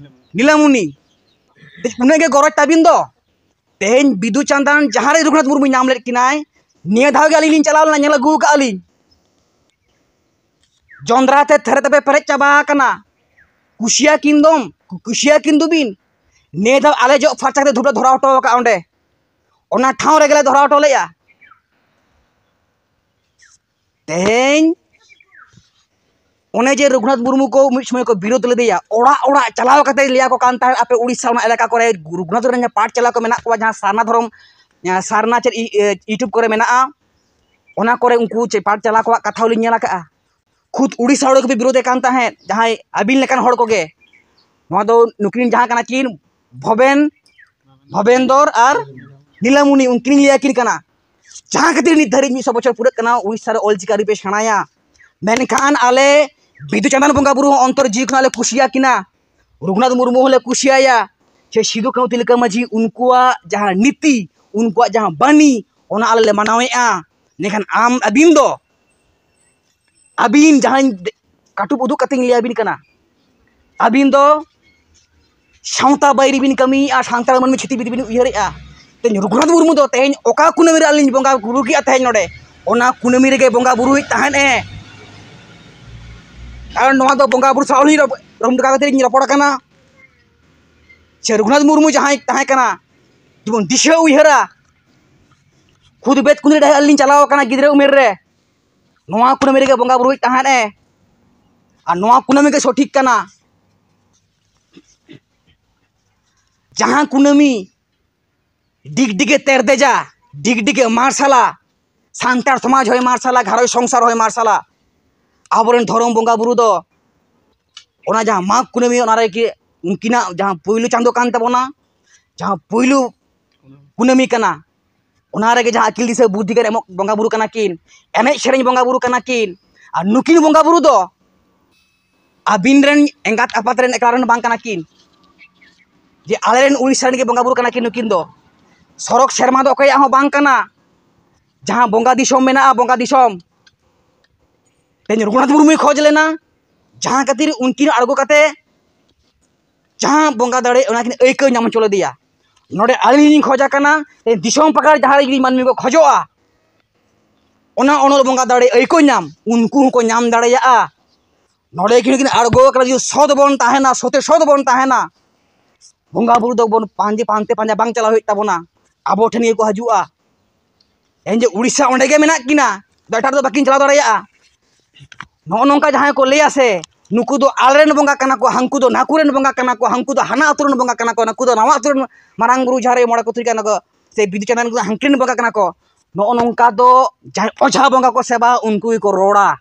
ᱱᱤᱞᱟᱢᱩᱱᱤ᱾ ᱩᱱᱟᱹᱜ ᱜᱮ ᱜᱚᱨᱚᱡᱽ ᱛᱟᱹᱵᱤᱱ ᱫᱚ᱾ ᱛᱮᱦᱮᱧ ᱵᱤᱫᱩ ᱪᱟᱸᱫᱟᱱ ᱡᱟᱦᱟᱸ ᱨᱮ ᱨᱚᱜᱷᱩᱱᱟᱛᱷ ᱢᱩᱨᱢᱩᱭ ᱧᱟᱢ ᱞᱮᱫ ᱠᱤᱱᱟᱭ, ᱱᱤᱭᱟᱹ ᱫᱷᱟᱣ ᱜᱮ ᱟᱹᱞᱤᱧ ᱞᱤᱧ ᱪᱟᱞᱟᱣ ᱞᱮᱱᱟ, ᱧᱮᱞ ᱟᱹᱜᱩ ᱟᱠᱟᱫᱼᱟ ᱞᱤᱧ᱾ ᱡᱚᱸᱰᱨᱟ ᱛᱮ ᱛᱷᱟᱹᱨᱤ ᱛᱮᱯᱮ ᱯᱮᱨᱮᱡ ᱪᱟᱵᱟ ᱟᱠᱟᱱᱟ᱾ ᱠᱩᱥᱤᱭᱟᱹ ᱠᱤᱱ ᱫᱚᱢ, ᱠᱩᱥᱤᱭᱟᱹ ᱠᱤᱱ ᱫᱚᱵᱤᱱ᱾ ᱱᱤᱭᱟᱹ ᱫᱷᱟᱣ ᱟᱞᱮ ᱡᱚᱜ ᱯᱷᱟᱨᱪᱟ ᱠᱟᱛᱮ ᱫᱷᱩᱯ ᱞᱮ ᱫᱷᱚᱨᱟᱣ ᱦᱚᱴᱚ ᱟᱠᱟᱫᱼᱟ ᱚᱸᱰᱮ᱾ ᱚᱱᱟ ᱴᱷᱟᱶ ᱨᱮᱜᱮ ᱞᱮ ᱫᱷᱚᱨᱟᱣ ᱦᱚᱴᱚ ᱞᱮᱫᱼᱟ᱾ ᱛᱮᱦᱮᱧ ᱚᱱᱮ ᱡᱮ ᱨᱚᱜᱷᱩᱱᱟᱛᱷ ᱢᱩᱨᱢᱩ ᱠᱚ ᱢᱤᱫ ᱥᱚᱢᱚᱭ ᱠᱚ ᱵᱤᱨᱳᱫ ᱞᱮᱫᱮᱭᱟ, ᱚᱲᱟᱜ ᱚᱲᱟᱜ ᱪᱟᱞᱟᱣ ᱠᱟᱛᱮ ᱞᱟᱹᱭᱟ ᱠᱚ ᱠᱟᱱ ᱛᱟᱦᱮᱸᱫ, ᱟᱯᱮ ᱩᱲᱤᱥᱥᱟ ᱚᱱᱟ ᱮᱞᱟᱠᱟ ᱠᱚᱨᱮ ᱨᱚᱜᱷᱩᱱᱟᱛᱷ ᱨᱮᱱ ᱡᱟᱦᱟᱸ ᱯᱟᱴᱷ ᱪᱟᱞᱟᱣ ᱠᱚ ᱢᱮᱱᱟᱜ ᱠᱚᱣᱟ, ᱡᱟᱦᱟᱸ ᱥᱟᱨᱱᱟ ᱫᱷᱚᱨᱚᱢ, ᱥᱟᱨᱱᱟ ᱪᱮᱫ ᱤ-, ᱤ-, YouTube ᱠᱚᱨᱮ ᱢᱮᱱᱟᱜᱼᱟ, ᱚᱱᱟ ᱠᱚᱨᱮ ᱩᱱᱠᱩ ᱪᱮᱫ ᱯᱟᱴᱷ ᱪᱟᱞᱟᱣ ᱠᱚᱣᱟᱜ ᱠᱟᱛᱷᱟ ᱦᱚᱸᱞᱤᱧ ᱧᱮᱞ ᱟᱠᱟᱫᱼᱟ᱾ ᱠᱷᱩᱫ ᱩᱲᱤᱥᱥᱟ ᱦᱚᱲ ᱜᱮᱯᱮ ᱵᱤᱨᱳᱫᱮ ᱠᱟᱱ ᱛᱟᱦᱮᱸᱫ, ᱡᱟᱦᱟᱸᱭ ᱟᱹᱵᱤᱱ ᱞᱮᱠᱟᱱ ᱦᱚᱲ ᱠᱚᱜᱮ᱾ ᱱᱚᱣᱟ ᱫᱚ ᱱᱩᱠᱤᱱ ᱡᱟᱦᱟᱸ ᱠᱟᱱᱟ ᱠᱤᱱ ᱵᱷᱚᱵᱮᱱ, ᱵᱷᱚᱵᱮᱱᱫᱚᱨ ᱟᱨ ᱱᱤᱞᱟᱢᱩᱱᱤ, ᱩᱱᱠᱤᱱ ᱞᱟᱹᱭ ᱟᱹᱠᱤᱱ ᱠᱟᱱᱟ᱾ ᱡᱟᱦᱟᱸ ᱠᱷᱟᱹᱛᱤᱨ ᱱᱤᱛ ᱫᱷᱟᱹᱨᱤᱡ ᱢᱤᱫ ᱥᱚ ᱵᱚᱪᱷᱚᱨ ᱯᱩᱨᱟᱹᱜ ᱠᱟᱱᱟ, ᱩᱲᱤᱥᱥᱟ ᱨᱮ ᱚᱞ ᱪᱤᱠᱤ ᱟᱹᱨᱤ ᱯᱮ ᱥᱮᱬᱟᱭᱟ᱾ ᱢᱮᱱᱠᱷᱟᱱ ᱟᱞᱮ ᱵᱤᱫᱩ ᱪᱟᱸᱫᱟᱱ ᱵᱚᱸᱜᱟ ᱵᱩᱨᱩ ᱦᱚᱸ ᱚᱱᱛᱚᱨ ᱡᱤᱣᱤ ᱠᱷᱚᱱᱟᱜ ᱞᱮ ᱠᱩᱥᱤᱭᱟᱹᱠᱤᱱᱟ, ᱨᱚᱜᱷᱩᱱᱟᱛᱷ ᱢᱩᱨᱢᱩ ᱦᱚᱸᱞᱮ ᱠᱩᱥᱤᱭᱟᱭᱟ, ᱥᱮ ᱥᱤᱫᱩ ᱠᱟᱹᱱᱦᱩ ᱛᱤᱞᱠᱟᱹ ᱢᱟᱹᱡᱷᱤ, ᱩᱱᱠᱩᱣᱟᱜ ᱡᱟᱦᱟᱸ ᱱᱤᱛᱤ, ᱩᱱᱠᱩᱣᱟᱜ ᱡᱟᱦᱟᱸ ᱵᱟᱹᱱᱤ, ᱚᱱᱟ ᱟᱞᱮ ᱞᱮ ᱢᱟᱱᱟᱣᱮᱫᱼᱟ᱾ ᱢᱮᱱᱠᱷᱟᱱ ᱟᱢ, ᱟᱹᱵᱤᱱ ᱫᱚ ᱟᱹᱵᱤᱱ ᱡᱟᱦᱟᱸᱭ ᱠᱟᱹᱴᱩᱵ ᱩᱫᱩᱜ ᱠᱟᱛᱮᱧ ᱞᱟᱹᱭ ᱟᱹᱵᱤᱱ ᱠᱟᱱᱟ, ᱟᱹᱵᱤᱱ ᱫᱚ ᱥᱟᱶᱛᱟ ᱵᱟᱹᱭᱨᱤ ᱵᱤᱱ ᱠᱟᱹᱢᱤᱭᱮᱫᱼᱟ, ᱥᱟᱱᱛᱟᱲ ᱢᱟᱹᱱᱢᱤ ᱪᱷᱟᱹᱛᱤᱠ ᱵᱤᱫᱷᱤ ᱵᱤᱱ ᱩᱭᱦᱟᱹᱨᱮᱫᱼᱟ᱾ ᱛᱮᱦᱮᱧ ᱨᱚᱜᱷᱩᱱᱟᱛᱷ ᱢᱩᱨᱢᱩ ᱫᱚ ᱛᱮᱦᱮᱧ ᱚᱠᱟ ᱠᱩᱱᱟᱹᱢᱤ ᱨᱮ ᱟᱹᱞᱤᱧ ᱵᱚᱸᱜᱟ ᱵᱩᱨᱩ ᱠᱮᱫᱼᱟ ᱛᱮᱦᱮᱧ ᱱᱚᱰᱮ, ᱚᱱᱟ ᱠᱩᱱᱟᱹᱢᱤ ᱨᱮᱜᱮ ᱵᱚᱸᱜᱟ ᱵᱩᱨᱩᱭᱮᱫ ᱛᱟᱦᱮᱸᱫ ᱮ᱾ ᱠᱟᱨᱚᱱ ᱱᱚᱣᱟ ᱫᱚ ᱵᱚᱸᱜᱟ ᱵᱩᱨᱩ ᱥᱟᱶ ᱟᱹᱞᱤᱧ ᱨᱚᱯ-, ᱨᱚᱢ ᱴᱚᱠᱟ ᱠᱟᱛᱮ ᱞᱤᱧ ᱨᱚᱯᱚᱲ ᱠᱟᱱᱟ᱾ ᱥᱮ ᱨᱚᱜᱷᱩᱱᱟᱛᱷ ᱢᱩᱨᱢᱩ ᱡᱟᱦᱟᱸᱭ ᱛᱟᱦᱮᱸ ᱠᱟᱱᱟ, ᱡᱮᱢᱚᱱ ᱫᱤᱥᱟᱹ ᱩᱭᱦᱟᱹᱨᱟ, ᱠᱷᱩᱫ ᱵᱮᱛ ᱠᱩᱱᱤ ᱰᱟᱹᱦᱤ ᱟᱹᱞᱤᱧ ᱪᱟᱞᱟᱣ ᱟᱠᱟᱱᱟ ᱜᱤᱫᱽᱨᱟᱹ ᱩᱢᱮᱨ ᱨᱮ᱾ ᱱᱚᱣᱟ ᱠᱩᱱᱟᱹᱢᱤ ᱨᱮᱜᱮ ᱵᱚᱸᱜᱟ ᱵᱩᱨᱩᱭ ᱛᱟᱦᱮᱸᱫ ᱮ, ᱟᱨ ᱱᱚᱣᱟ ᱠᱩᱱᱟᱹᱢᱤ ᱜᱮ ᱥᱚᱴᱷᱤᱠ ᱠᱟᱱᱟ᱾ ᱡᱟᱦᱟᱸ ᱠᱩᱱᱟᱹᱢᱤ ᱰᱤᱜᱽᱰᱤᱜᱮ ᱛᱮᱨᱫᱮᱡᱟ, ᱰᱤᱜᱽᱰᱤᱜᱮ ᱢᱟᱨᱥᱟᱞᱟ, ᱥᱟᱱᱛᱟᱲ ᱥᱚᱢᱟᱡᱽ ᱦᱚᱸᱭ ᱢᱟᱨᱥᱟᱞᱟ, ᱜᱷᱟᱨᱚᱸᱡᱽ ᱥᱚᱝᱥᱟᱨ ᱦᱚᱸᱭ ᱢᱟᱨᱥᱟᱞᱟ᱾ ᱟᱵᱚᱨᱮᱱ ᱫᱷᱚᱨᱚᱢ ᱵᱚᱸᱜᱟ ᱵᱩᱨᱩ ᱫᱚ ᱚᱱᱟ ᱡᱟᱦᱟᱸ ᱢᱟᱜᱽ ᱠᱩᱱᱟᱹᱢᱤ, ᱚᱱᱟ ᱨᱮᱜᱮ ᱩᱱᱠᱤᱱᱟᱜ ᱡᱟᱦᱟᱸ ᱯᱩᱭᱞᱩ ᱪᱟᱸᱫᱳ ᱠᱟᱱ ᱛᱟᱵᱚᱱᱟ, ᱡᱟᱦᱟᱸ ᱯᱩᱭᱞᱩ ᱠᱩᱱᱟᱹᱢᱤ ᱠᱟᱱᱟ, ᱚᱱᱟ ᱨᱮᱜᱮ ᱡᱟᱦᱟᱸ ᱟᱹᱠᱤᱞ ᱫᱤᱥᱟᱹ ᱵᱩᱫᱽᱫᱷᱤ ᱜᱮᱭᱟᱱ ᱮᱢᱚᱜ ᱵᱚᱸᱜᱟ ᱵᱩᱨᱩ ᱠᱟᱱᱟ ᱠᱤᱱ, ᱮᱱᱮᱡ ᱥᱮᱨᱮᱧ ᱵᱚᱸᱜᱟ ᱵᱩᱨᱩ ᱠᱟᱱᱟ ᱠᱤᱱ᱾ ᱟᱨ ᱱᱩᱠᱤᱱ ᱵᱚᱸᱜᱟ ᱵᱩᱨᱩ ᱫᱚ ᱟᱹᱵᱤᱱ ᱨᱮᱱ ᱮᱸᱜᱟᱛ ᱟᱯᱟᱛ ᱨᱮᱱ ᱮᱠᱞᱟ ᱨᱮᱱ ᱵᱟᱝ ᱠᱟᱱᱟ ᱠᱤᱱ, ᱡᱮ ᱟᱞᱮ ᱨᱮᱱ ᱩᱲᱤᱥᱥᱟ ᱨᱮᱱ ᱜᱮ ᱵᱚᱸᱜᱟ ᱵᱩᱨᱩ ᱠᱟᱱᱟ ᱠᱤᱱ ᱱᱩᱠᱤᱱ ᱫᱚ᱾ ᱥᱚᱨᱚᱜᱽ ᱥᱮᱨᱢᱟ ᱫᱚ ᱚᱠᱚᱭᱟᱜ ᱦᱚᱸ ᱵᱟᱝ ᱠᱟᱱᱟ᱾ ᱡᱟᱦᱟᱸ ᱵᱚᱸᱜᱟ ᱫᱤᱥᱚᱢ ᱢᱮᱱᱟᱜᱼᱟ, ᱵᱚᱸᱜᱟ ᱫᱤᱥᱚᱢ, ᱛᱮᱦᱮᱧ ᱨᱚᱜᱷᱩᱱᱟᱛᱷ ᱢᱩᱨᱢᱩᱭ ᱠᱷᱚᱡᱽ ᱞᱮᱱᱟ, ᱡᱟᱦᱟᱸ ᱠᱷᱟᱹᱛᱤᱨ ᱩᱱᱠᱤᱱ ᱟᱬᱜᱚ ᱠᱟᱛᱮ ᱡᱟᱦᱟᱸ ᱵᱚᱸᱜᱟ ᱫᱟᱲᱮ, ᱚᱱᱟ ᱠᱤᱱ ᱟᱹᱭᱠᱟᱹᱣ ᱧᱟᱢ ᱦᱚᱪᱚ ᱞᱮᱫᱮᱭᱟ᱾ ᱱᱚᱰᱮ ᱟᱹᱞᱤᱧ ᱞᱤᱧ ᱠᱷᱚᱡᱽ ᱟᱠᱟᱱᱟ, ᱛᱮᱦᱮᱧ ᱫᱤᱥᱚᱢ ᱯᱟᱠᱟᱲ ᱡᱟᱦᱟᱸ ᱨᱮ ᱡᱩᱫᱤ ᱢᱟᱹᱱᱢᱤ ᱠᱚ ᱠᱷᱚᱡᱚᱜᱼᱟ, ᱚᱱᱟ ᱚᱱᱚᱞ ᱵᱚᱸᱜᱟ ᱫᱟᱲᱮ ᱟᱹᱭᱠᱟᱹᱣ ᱧᱟᱢ, ᱩᱱᱠᱩ ᱦᱚᱸᱠᱚ ᱧᱟᱢ ᱫᱟᱲᱮᱭᱟᱜᱼᱟ᱾ ᱱᱚᱰᱮ ᱠᱤᱱ ᱠᱤᱱ ᱟᱬᱜᱚ ᱟᱠᱟᱱᱟ, ᱡᱩᱫᱤ ᱥᱚᱛ ᱵᱚᱱ ᱛᱟᱦᱮᱱᱟ, ᱥᱚᱛᱮ ᱥᱚᱛ ᱵᱚᱱ ᱛᱟᱦᱮᱱᱟ, ᱵᱚᱸᱜᱟ ᱵᱩᱨᱩ ᱫᱚ ᱵᱚᱱ ᱯᱟᱸᱡᱮ ᱯᱟᱱᱛᱮ ᱯᱟᱸᱡᱟ ᱵᱟᱝ ᱪᱟᱞᱟᱣ ᱦᱩᱭᱩᱜ ᱛᱟᱵᱚᱱᱟ, ᱟᱵᱚ ᱴᱷᱮᱱ ᱜᱮᱠᱚ ᱦᱤᱡᱩᱜᱼᱟ᱾ ᱛᱮᱦᱮᱧ ᱡᱮ ᱩᱲᱤᱥᱥᱟ ᱚᱸᱰᱮ ᱜᱮ ᱢᱮᱱᱟᱜ ᱠᱤᱱᱟ, ᱮᱴᱟᱜ ᱨᱮᱫᱚ ᱵᱟᱹᱠᱤᱱ ᱪᱟᱞᱟᱣ ᱫᱟᱲᱮᱭᱟᱜᱼᱟ᱾ ᱱᱚᱜᱼᱚ ᱱᱚᱝᱠᱟ ᱡᱟᱦᱟᱸᱭ ᱠᱚ ᱞᱟᱹᱭᱟ ᱥᱮ, ᱱᱩᱠᱩ ᱫᱚ ᱟᱞᱮᱨᱮᱱ ᱵᱚᱸᱜᱟ ᱠᱟᱱᱟ ᱠᱚ, ᱦᱟᱹᱱᱠᱩ ᱫᱚ ᱱᱟᱹᱠᱩ ᱨᱮᱱ ᱵᱚᱸᱜᱟ ᱠᱟᱱᱟ ᱠᱚ, ᱦᱟᱹᱱᱠᱩ ᱫᱚ ᱦᱟᱱᱟ ᱟᱹᱛᱩ ᱨᱮᱱ ᱵᱚᱸᱜᱟ ᱠᱟᱱᱟ ᱠᱚ, ᱱᱟᱹᱠᱩ ᱫᱚ ᱱᱟᱣᱟ ᱟᱹᱛᱩ ᱨᱮᱱ ᱢᱟᱨᱟᱝ ᱵᱩᱨᱩ ᱡᱟᱦᱮᱨ ᱟᱭᱳ ᱢᱚᱬᱮ ᱠᱚ ᱛᱩᱨᱩᱭ ᱠᱟᱱᱟ ᱠᱚ, ᱥᱮ ᱵᱤᱫᱩ ᱪᱟᱸᱫᱟᱱ ᱠᱚ ᱦᱟᱹᱱᱠᱩ ᱨᱮᱱ ᱵᱚᱸᱜᱟ ᱠᱟᱱᱟ ᱠᱚ᱾ ᱱᱚᱜᱼᱚ ᱱᱚᱝᱠᱟ ᱫᱚ ᱡᱟᱦᱟᱸᱭ ᱚᱡᱷᱟ ᱵᱚᱸᱜᱟ ᱠᱚ ᱥᱮᱵᱟ, ᱩᱱᱠᱩ ᱜᱮᱠᱚ ᱨᱚᱲᱟ᱾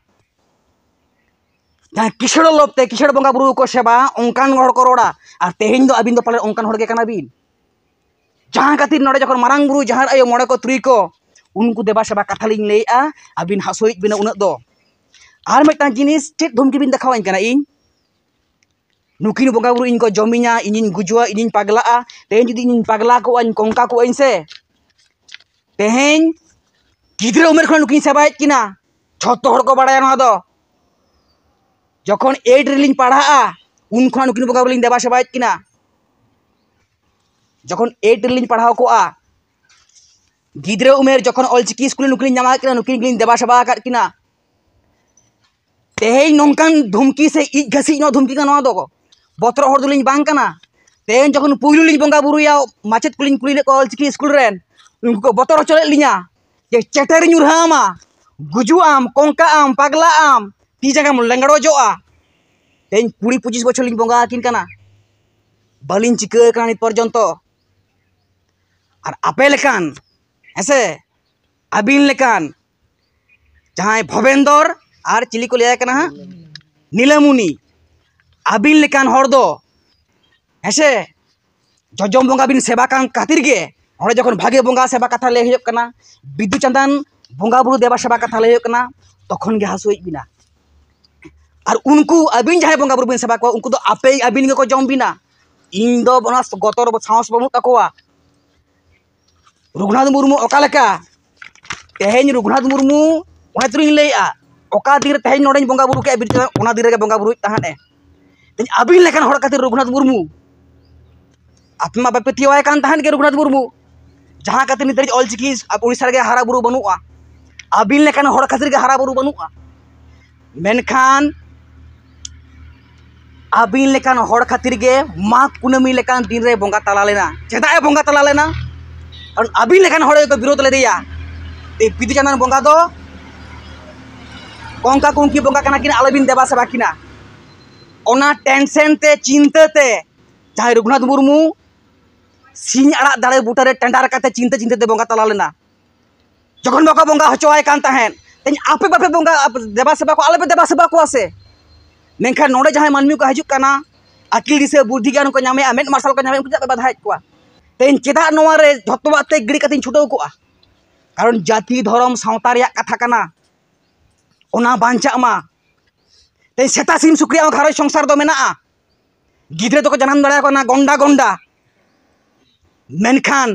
ᱡᱟᱦᱟᱸᱭ ᱠᱤᱥᱟᱹᱬ ᱞᱚᱵᱽ ᱛᱮ ᱠᱤᱥᱟᱹᱬ ᱵᱚᱸᱜᱟ ᱵᱩᱨᱩ ᱠᱚ ᱥᱮᱵᱟ, ᱚᱱᱠᱟᱱ ᱦᱚᱲ ᱠᱚ ᱨᱚᱲᱟ᱾ ᱟᱨ ᱛᱮᱦᱮᱧ ᱫᱚ ᱟᱹᱵᱤᱱ ᱫᱚ ᱯᱟᱞᱮ ᱚᱱᱠᱟᱱ ᱦᱚᱲ ᱜᱮ ᱠᱟᱱᱟ ᱵᱤᱱ᱾ ᱡᱟᱦᱟᱸ ᱠᱷᱟᱹᱛᱤᱨ ᱱᱚᱰᱮ ᱡᱚᱠᱷᱚᱱ ᱢᱟᱨᱟᱝ ᱵᱩᱨᱩ, ᱡᱟᱦᱮᱨ ᱟᱭᱳ, ᱢᱚᱬᱮ ᱠᱚ, ᱛᱩᱨᱩᱭ ᱠᱚ, ᱩᱱᱠᱩ ᱫᱮᱵᱟ ᱥᱮᱵᱟ ᱠᱟᱛᱷᱟ ᱞᱤᱧ ᱞᱟᱹᱭᱮᱜᱼᱟ, ᱟᱹᱵᱤᱱ ᱦᱟᱹᱥᱩᱭᱮᱫ ᱵᱤᱱᱟ ᱩᱱᱟᱹᱜ ᱫᱚ᱾ ᱟᱨ ᱢᱤᱫᱴᱟᱝ ᱡᱤᱱᱤᱥ, ᱪᱮᱫ ᱫᱷᱩᱢᱠᱤ ᱵᱤᱱ ᱫᱮᱠᱷᱟᱣᱟᱹᱧ ᱠᱟᱱᱟ ᱤᱧ? ᱱᱩᱠᱤᱱ ᱵᱚᱸᱜᱟ ᱵᱩᱨᱩ ᱤᱧ ᱠᱚ ᱡᱚᱢᱤᱧᱟ, ᱤᱧᱤᱧ ᱜᱩᱡᱩᱜᱼᱟ, ᱤᱧᱤᱧ ᱯᱟᱜᱽᱞᱟᱜᱼᱟ᱾ ᱛᱮᱦᱮᱧ ᱡᱩᱫᱤ ᱤᱧᱤᱧ ᱯᱟᱜᱽᱞᱟ ᱠᱚᱜᱼᱟᱧ, ᱠᱚᱝᱠᱟ ᱠᱚᱜᱼᱟᱹᱧ ᱥᱮ, ᱛᱮᱦᱮᱧ ᱜᱤᱫᱽᱨᱟᱹ ᱩᱢᱮᱨ ᱠᱷᱚᱱ ᱱᱩᱠᱤᱱ ᱥᱮᱵᱟᱭᱮᱫ ᱠᱤᱱᱟ, ᱡᱷᱚᱛᱚ ᱦᱚᱲ ᱠᱚ ᱵᱟᱲᱟᱭᱟ ᱱᱚᱣᱟ ᱫᱚ᱾ ᱡᱚᱠᱷᱚᱱ ᱮᱭᱤᱴ ᱨᱮᱞᱤᱧ ᱯᱟᱲᱦᱟᱜᱼᱟ, ᱩᱱ ᱠᱷᱚᱱᱟᱜ ᱱᱩᱠᱤᱱ ᱵᱚᱸᱜᱟ ᱵᱩᱨᱩ ᱞᱤᱧ ᱫᱮᱵᱟ ᱥᱮᱵᱟᱭᱮᱫ ᱠᱤᱱᱟ᱾ ᱡᱚᱠᱷᱚᱱ ᱮᱭᱤᱴ ᱨᱮᱞᱤᱧ ᱯᱟᱲᱦᱟᱣ ᱠᱚᱜᱼᱟ, ᱜᱤᱫᱽᱨᱟᱹ ᱩᱢᱮᱨ ᱡᱚᱠᱷᱚᱱ ᱚᱞᱪᱤᱠᱤ ᱥᱠᱩᱞ ᱨᱮ ᱱᱩᱠᱤᱱ ᱞᱤᱧ ᱧᱟᱢ ᱟᱠᱟᱫ ᱠᱤᱱᱟ, ᱱᱩᱠᱤᱱ ᱜᱮᱞᱤᱧ ᱫᱮᱵᱟ ᱥᱮᱵᱟ ᱟᱠᱟᱫ ᱠᱤᱱᱟ᱾ ᱛᱮᱦᱮᱧ ᱱᱚᱝᱠᱟᱱ ᱫᱷᱩᱢᱠᱤ ᱥᱮ ᱤᱡ ᱜᱷᱟᱹᱥᱤᱡ ᱱᱚᱣᱟ ᱫᱷᱩᱢᱠᱤ ᱠᱟᱱᱟ ᱱᱚᱣᱟ ᱫᱚ᱾ ᱵᱚᱛᱚᱨᱚᱜ ᱦᱚᱲ ᱫᱚᱞᱤᱧ ᱵᱟᱝ ᱠᱟᱱᱟ᱾ ᱛᱮᱦᱮᱧ ᱡᱚᱠᱷᱚᱱ ᱯᱩᱭᱞᱩ ᱞᱤᱧ ᱵᱚᱸᱜᱟ ᱵᱩᱨᱩᱭᱟ, ᱢᱟᱪᱮᱫ ᱠᱚᱞᱤᱧ ᱠᱩᱞᱤ ᱞᱮᱫ ᱠᱚᱣᱟ ᱚᱞᱪᱤᱠᱤ ᱥᱠᱩᱞ ᱨᱮᱱ, ᱩᱱᱠᱩ ᱠᱚ ᱵᱚᱛᱚᱨ ᱦᱚᱪᱚ ᱞᱮᱫ ᱞᱤᱧᱟ ᱡᱮ ᱪᱮᱴᱮᱨ ᱧᱩᱨᱦᱟᱹ ᱟᱢᱟ, ᱜᱩᱡᱩᱜ ᱟᱢ, ᱠᱚᱝᱠᱟᱜ ᱟᱢ, ᱯᱟᱜᱽᱞᱟᱜ ᱟᱢ, ᱛᱤ ᱡᱟᱸᱜᱟᱢ ᱞᱮᱸᱜᱲᱚᱡᱚᱜᱼᱟ᱾ ᱛᱮᱦᱮᱧ ᱠᱩᱲᱤ ᱯᱚᱸᱪᱤᱥ ᱵᱚᱪᱷᱚᱨ ᱞᱤᱧ ᱵᱚᱸᱜᱟ ᱟᱹᱠᱤᱱ ᱠᱟᱱᱟ, ᱵᱟᱹᱞᱤᱧ ᱪᱤᱠᱟᱹ ᱟᱠᱟᱱᱟ ᱱᱤᱛ ᱯᱚᱨᱡᱚᱱᱛᱚ᱾ ᱟᱨ ᱟᱯᱮ ᱞᱮᱠᱟᱱ, ᱦᱮᱸᱥᱮ, ᱟᱹᱵᱤᱱ ᱞᱮᱠᱟᱱ ᱡᱟᱦᱟᱸᱭ ᱵᱷᱚᱵᱮᱱᱫᱚᱨ ᱟᱨ ᱪᱤᱞᱤ ᱠᱚ ᱞᱟᱹᱭᱟᱭ ᱠᱟᱱᱟ ᱦᱟᱸᱜ, ᱱᱤᱞᱟᱢᱩᱱᱤ, ᱟᱹᱵᱤᱱ ᱞᱮᱠᱟᱱ ᱦᱚᱲ ᱫᱚ, ᱦᱮᱸᱥᱮ, ᱡᱚᱡᱚᱢ ᱵᱚᱸᱜᱟ ᱵᱤᱱ ᱥᱮᱵᱟ ᱠᱟᱱ ᱠᱷᱟᱹᱛᱤᱨ ᱜᱮ ᱚᱸᱰᱮ ᱡᱚᱠᱷᱚᱱ ᱵᱷᱟᱜᱮ ᱵᱚᱸᱜᱟ ᱥᱮᱵᱟ ᱠᱟᱛᱷᱟ ᱞᱟᱹᱭ ᱦᱩᱭᱩᱜ ᱠᱟᱱᱟ, ᱵᱤᱫᱩ ᱪᱟᱸᱫᱟᱱ ᱵᱚᱸᱜᱟ ᱵᱩᱨᱩ ᱫᱮᱵᱟ ᱥᱮᱵᱟ ᱠᱟᱛᱷᱟ ᱞᱟᱹᱭ ᱦᱩᱭᱩᱜ ᱠᱟᱱᱟ, ᱛᱚᱠᱷᱚᱱ ᱜᱮ ᱦᱟᱹᱥᱩᱭᱮᱫ ᱵᱤᱱᱟ᱾ ᱟᱨ ᱩᱱᱠᱩ ᱟᱹᱵᱤᱱ ᱡᱟᱦᱟᱸᱭ ᱵᱚᱸᱜᱟ ᱵᱩᱨᱩ ᱵᱤᱱ ᱥᱮᱵᱟ ᱠᱚᱣᱟ, ᱩᱱᱠᱩ ᱫᱚ ᱟᱯᱮ ᱟᱹᱵᱤᱱ ᱜᱮᱠᱚ ᱡᱚᱢ ᱵᱤᱱᱟ᱾ ᱤᱧ ᱫᱚ ᱚᱱᱟ ᱜᱚᱛᱚᱨ ᱥᱟᱦᱚᱥ ᱵᱟᱹᱱᱩᱜ ᱛᱟᱠᱚᱣᱟ᱾ ᱨᱚᱜᱷᱩᱱᱟᱛᱷ ᱢᱩᱨᱢᱩ ᱚᱠᱟ ᱞᱮᱠᱟ? ᱛᱮᱦᱮᱧ ᱨᱚᱜᱷᱩᱱᱟᱛᱷ ᱢᱩᱨᱢᱩ, ᱚᱱᱟ ᱛᱮᱞᱤᱧ ᱞᱟᱹᱭᱮᱫᱼᱟ, ᱚᱠᱟ ᱫᱤᱱ ᱨᱮ ᱛᱮᱦᱮᱧ ᱱᱚᱰᱮᱧ ᱵᱚᱸᱜᱟ ᱵᱩᱨᱩ ᱠᱮᱫᱼᱟ ᱵᱤᱨ ᱪᱟᱸᱫᱟᱱ, ᱚᱱᱟ ᱫᱤᱱ ᱨᱮᱜᱮ ᱵᱚᱸᱜᱟ ᱵᱩᱨᱩᱭᱮᱫ ᱛᱟᱦᱮᱸᱫ ᱮ᱾ ᱛᱮᱦᱮᱧ ᱟᱹᱵᱤᱱ ᱞᱮᱠᱟᱱ ᱦᱚᱲ ᱠᱷᱟᱹᱛᱤᱨ ᱨᱚᱜᱷᱩᱱᱟᱛᱷ ᱢᱩᱨᱢᱩ, ᱟᱯᱮ ᱢᱟ ᱵᱟᱯᱮ ᱯᱟᱹᱛᱭᱟᱹᱣᱟᱭ ᱠᱟᱱ ᱛᱟᱦᱮᱸᱫ ᱜᱮ ᱨᱚᱜᱷᱩᱱᱟᱛᱷ ᱢᱩᱨᱢᱩ, ᱡᱟᱦᱟᱸ ᱠᱷᱟᱹᱛᱤᱨ ᱱᱤᱛ ᱫᱷᱟᱹᱨᱤᱡ ᱚᱞᱪᱤᱠᱤ ᱟᱵᱚ ᱩᱲᱤᱥᱥᱟ ᱨᱮᱜᱮ ᱦᱟᱨᱟ ᱵᱩᱨᱩ ᱵᱟᱹᱱᱩᱜᱼᱟ᱾ ᱟᱹᱵᱤᱱ ᱞᱮᱠᱟᱱ ᱦᱚᱲ ᱠᱷᱟᱹᱛᱤᱨ ᱜᱮ ᱦᱟᱨᱟ ᱵᱩᱨᱩ ᱵᱟᱹᱱᱩᱜᱼᱟ᱾ ᱢᱮᱱᱠᱷᱟᱱ ᱟᱹᱵᱤᱱ ᱞᱮᱠᱟᱱ ᱦᱚᱲ ᱠᱷᱟᱹᱛᱤᱨ ᱜᱮ ᱢᱟᱜᱽ ᱠᱩᱱᱟᱹᱢᱤ ᱞᱮᱠᱟᱱ ᱫᱤᱱ ᱨᱮ ᱵᱚᱸᱜᱟ ᱛᱟᱞᱟ ᱞᱮᱱᱟ᱾ ᱪᱮᱫᱟᱜ ᱮ ᱵᱚᱸᱜᱟ ᱛᱟᱞᱟ ᱞᱮᱱᱟ? ᱠᱟᱨᱚᱱ ᱟᱹᱵᱤᱱ ᱞᱮᱠᱟᱱ ᱦᱚᱲ ᱜᱮᱠᱚ ᱵᱤᱨᱳᱫ ᱞᱮᱫᱮᱭᱟ᱾ ᱮ, ᱵᱤᱫᱩ ᱪᱟᱸᱫᱟᱱ ᱵᱚᱸᱜᱟ ᱫᱚ ᱠᱚᱝᱠᱟ ᱠᱩᱝᱠᱤ ᱵᱚᱸᱜᱟ ᱠᱟᱱᱟ ᱠᱤᱱ, ᱟᱞᱚᱵᱤᱱ ᱫᱮᱵᱟ ᱥᱮᱵᱟ ᱠᱤᱱᱟ᱾ ᱚᱱᱟ ᱴᱮᱱᱥᱮᱱ ᱛᱮ, ᱪᱤᱱᱛᱟᱹ ᱛᱮ ᱡᱟᱦᱟᱸᱭ ᱨᱚᱜᱷᱩᱱᱟᱛᱷ ᱢᱩᱨᱢᱩ ᱥᱤᱧ ᱟᱲᱟᱜ ᱫᱟᱨᱮ ᱵᱩᱴᱟᱹ ᱨᱮ ᱴᱮᱸᱰᱟᱨ ᱠᱟᱛᱮ ᱪᱤᱱᱛᱟᱹ ᱪᱤᱱᱛᱟᱹ ᱛᱮ ᱵᱚᱸᱜᱟ ᱛᱟᱞᱟ ᱞᱮᱱᱟ᱾ ᱡᱚᱠᱷᱚᱱ ᱵᱟᱠᱚ ᱵᱚᱸᱜᱟ ᱦᱚᱪᱚᱣᱟᱭ ᱠᱟᱱ ᱛᱟᱦᱮᱸᱫ, ᱛᱮᱦᱮᱧ ᱟᱯᱮ ᱵᱟᱯᱮ ᱵᱚᱸᱜᱟ, ᱟᱯᱮ ᱫᱮᱵᱟ ᱥᱮᱵᱟ ᱠᱚᱣᱟ, ᱟᱞᱚᱯᱮ ᱫᱮᱵᱟ ᱥᱮᱵᱟ ᱠᱚᱣᱟ ᱥᱮ᱾ ᱢᱮᱱᱠᱷᱟᱱ ᱱᱚᱰᱮ ᱡᱟᱦᱟᱸᱭ ᱢᱟᱹᱱᱢᱤ ᱠᱚ ᱦᱤᱡᱩᱜ ᱠᱟᱱᱟ, ᱟᱹᱠᱤᱞ ᱫᱤᱥᱟᱹ ᱵᱩᱫᱽᱫᱷᱤ ᱜᱮᱭᱟᱱ ᱠᱚ ᱧᱟᱢᱮᱫᱼᱟ, ᱢᱮᱫ ᱢᱟᱨᱥᱟᱞ ᱠᱚ ᱧᱟᱢᱮᱫᱼᱟ, ᱩᱱᱠᱩ ᱪᱮᱫᱟᱜ ᱯᱮ ᱵᱟᱫᱷᱟᱭᱮᱫ ᱠᱚᱣᱟ? ᱛᱮᱦᱮᱧ ᱪᱮᱫᱟᱜ ᱱᱚᱣᱟ ᱨᱮ ᱡᱷᱚᱛᱚᱣᱟᱜ ᱛᱮ ᱜᱤᱲᱤ ᱠᱟᱛᱮᱧ ᱪᱷᱩᱴᱟᱹᱣ ᱠᱚᱜᱼᱟ? ᱠᱟᱨᱚᱱ ᱡᱟᱹᱛᱤ ᱫᱷᱚᱨᱚᱢ ᱥᱟᱶᱛᱟ ᱨᱮᱭᱟᱜ ᱠᱟᱛᱷᱟ ᱠᱟᱱᱟ, ᱚᱱᱟ ᱵᱟᱧᱪᱟᱜ ᱢᱟ᱾ ᱛᱮᱦᱮᱧ ᱥᱮᱛᱟ ᱥᱤᱢ ᱥᱩᱠᱨᱤᱭᱟᱜ ᱦᱚᱸ ᱜᱷᱟᱨᱚᱸᱡᱽ ᱥᱚᱝᱥᱟᱨ ᱫᱚ ᱢᱮᱱᱟᱜᱼᱟ᱾ ᱜᱤᱫᱽᱨᱟᱹ ᱫᱚᱠᱚ ᱡᱟᱱᱟᱢ ᱫᱟᱲᱮᱭᱟᱠᱚ ᱠᱟᱱᱟ ᱜᱚᱱᱰᱟ ᱜᱚᱱᱰᱟ᱾ ᱢᱮᱱᱠᱷᱟᱱ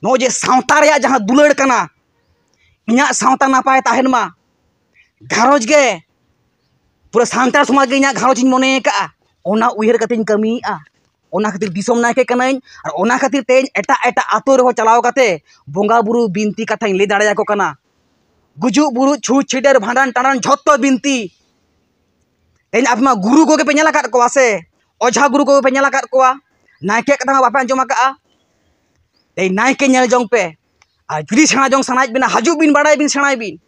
ᱱᱚᱜᱼᱚᱭ ᱡᱮ ᱥᱟᱶᱛᱟ ᱨᱮᱭᱟᱜ ᱡᱟᱦᱟᱸ ᱫᱩᱞᱟᱹᱲ ᱠᱟᱱᱟ, ᱤᱧᱟᱹᱜ ᱥᱟᱶᱛᱟ ᱱᱟᱯᱟᱭ ᱛᱟᱦᱮᱱ ᱢᱟ, ᱜᱷᱟᱨᱚᱸᱡᱽ ᱜᱮ, ᱯᱩᱨᱟᱹ ᱥᱟᱱᱛᱟᱲ ᱥᱚᱢᱟᱡᱽ ᱜᱮ ᱤᱧᱟᱹᱜ ᱜᱷᱟᱨᱚᱸᱡᱽ ᱤᱧ ᱢᱚᱱᱮ ᱟᱠᱟᱫᱼᱟ᱾ ᱚᱱᱟ ᱩᱭᱦᱟᱹᱨ ᱠᱟᱛᱮᱧ ᱠᱟᱹᱢᱤᱭᱮᱫᱼᱟ᱾ ᱚᱱᱟ ᱠᱷᱟᱹᱛᱤᱨ ᱫᱤᱥᱚᱢ ᱱᱟᱭᱠᱮ ᱠᱟᱹᱱᱟᱹᱧ᱾ ᱟᱨ ᱚᱱᱟ ᱠᱷᱟᱹᱛᱤᱨ ᱛᱮᱧ ᱮᱴᱟᱜ ᱮᱴᱟᱜ ᱟᱛᱳ ᱨᱮᱦᱚᱸ ᱪᱟᱞᱟᱣ ᱠᱟᱛᱮ ᱵᱚᱸᱜᱟ ᱵᱩᱨᱩ ᱵᱤᱱᱛᱤ ᱠᱟᱛᱷᱟᱧ ᱞᱟᱹᱭ ᱫᱟᱲᱮᱭᱟᱠᱚ ᱠᱟᱱᱟ᱾ ᱜᱩᱡᱩᱜ ᱵᱩᱨᱩᱜ, ᱪᱷᱩᱛ ᱪᱷᱤᱰᱟᱹᱨ, ᱵᱷᱟᱸᱰᱟᱱ ᱴᱟᱸᱰᱟᱱ, ᱡᱷᱚᱛᱚ ᱵᱤᱱᱛᱤ᱾ ᱛᱮᱦᱮᱧ ᱟᱯᱮ ᱢᱟ ᱜᱩᱨᱩ ᱠᱚᱜᱮ ᱯᱮ ᱧᱮᱞ ᱟᱠᱟᱫ ᱠᱚᱣᱟ ᱥᱮ? ᱚᱡᱷᱟ ᱜᱩᱨᱩ ᱠᱚᱜᱮ ᱯᱮ ᱧᱮᱞ ᱟᱠᱟᱫ ᱠᱚᱣᱟ᱾ ᱱᱟᱭᱠᱮᱭᱟᱜ ᱠᱟᱛᱷᱟ ᱢᱟ ᱵᱟᱯᱮ ᱟᱸᱡᱚᱢ ᱟᱠᱟᱫᱼᱟ᱾ ᱛᱮᱦᱮᱧ ᱱᱟᱭᱠᱮ ᱧᱮᱞ ᱡᱚᱝ ᱯᱮ᱾ ᱟᱨ ᱡᱩᱫᱤ ᱥᱮᱬᱟ ᱡᱚᱝ ᱥᱟᱱᱟᱭᱮᱫ ᱵᱤᱱᱟ, ᱦᱤᱡᱩᱜ ᱵᱤᱱ, ᱵᱟᱲᱟᱭ ᱵᱤᱱ, ᱥᱮᱬᱟᱭ ᱵᱤᱱ᱾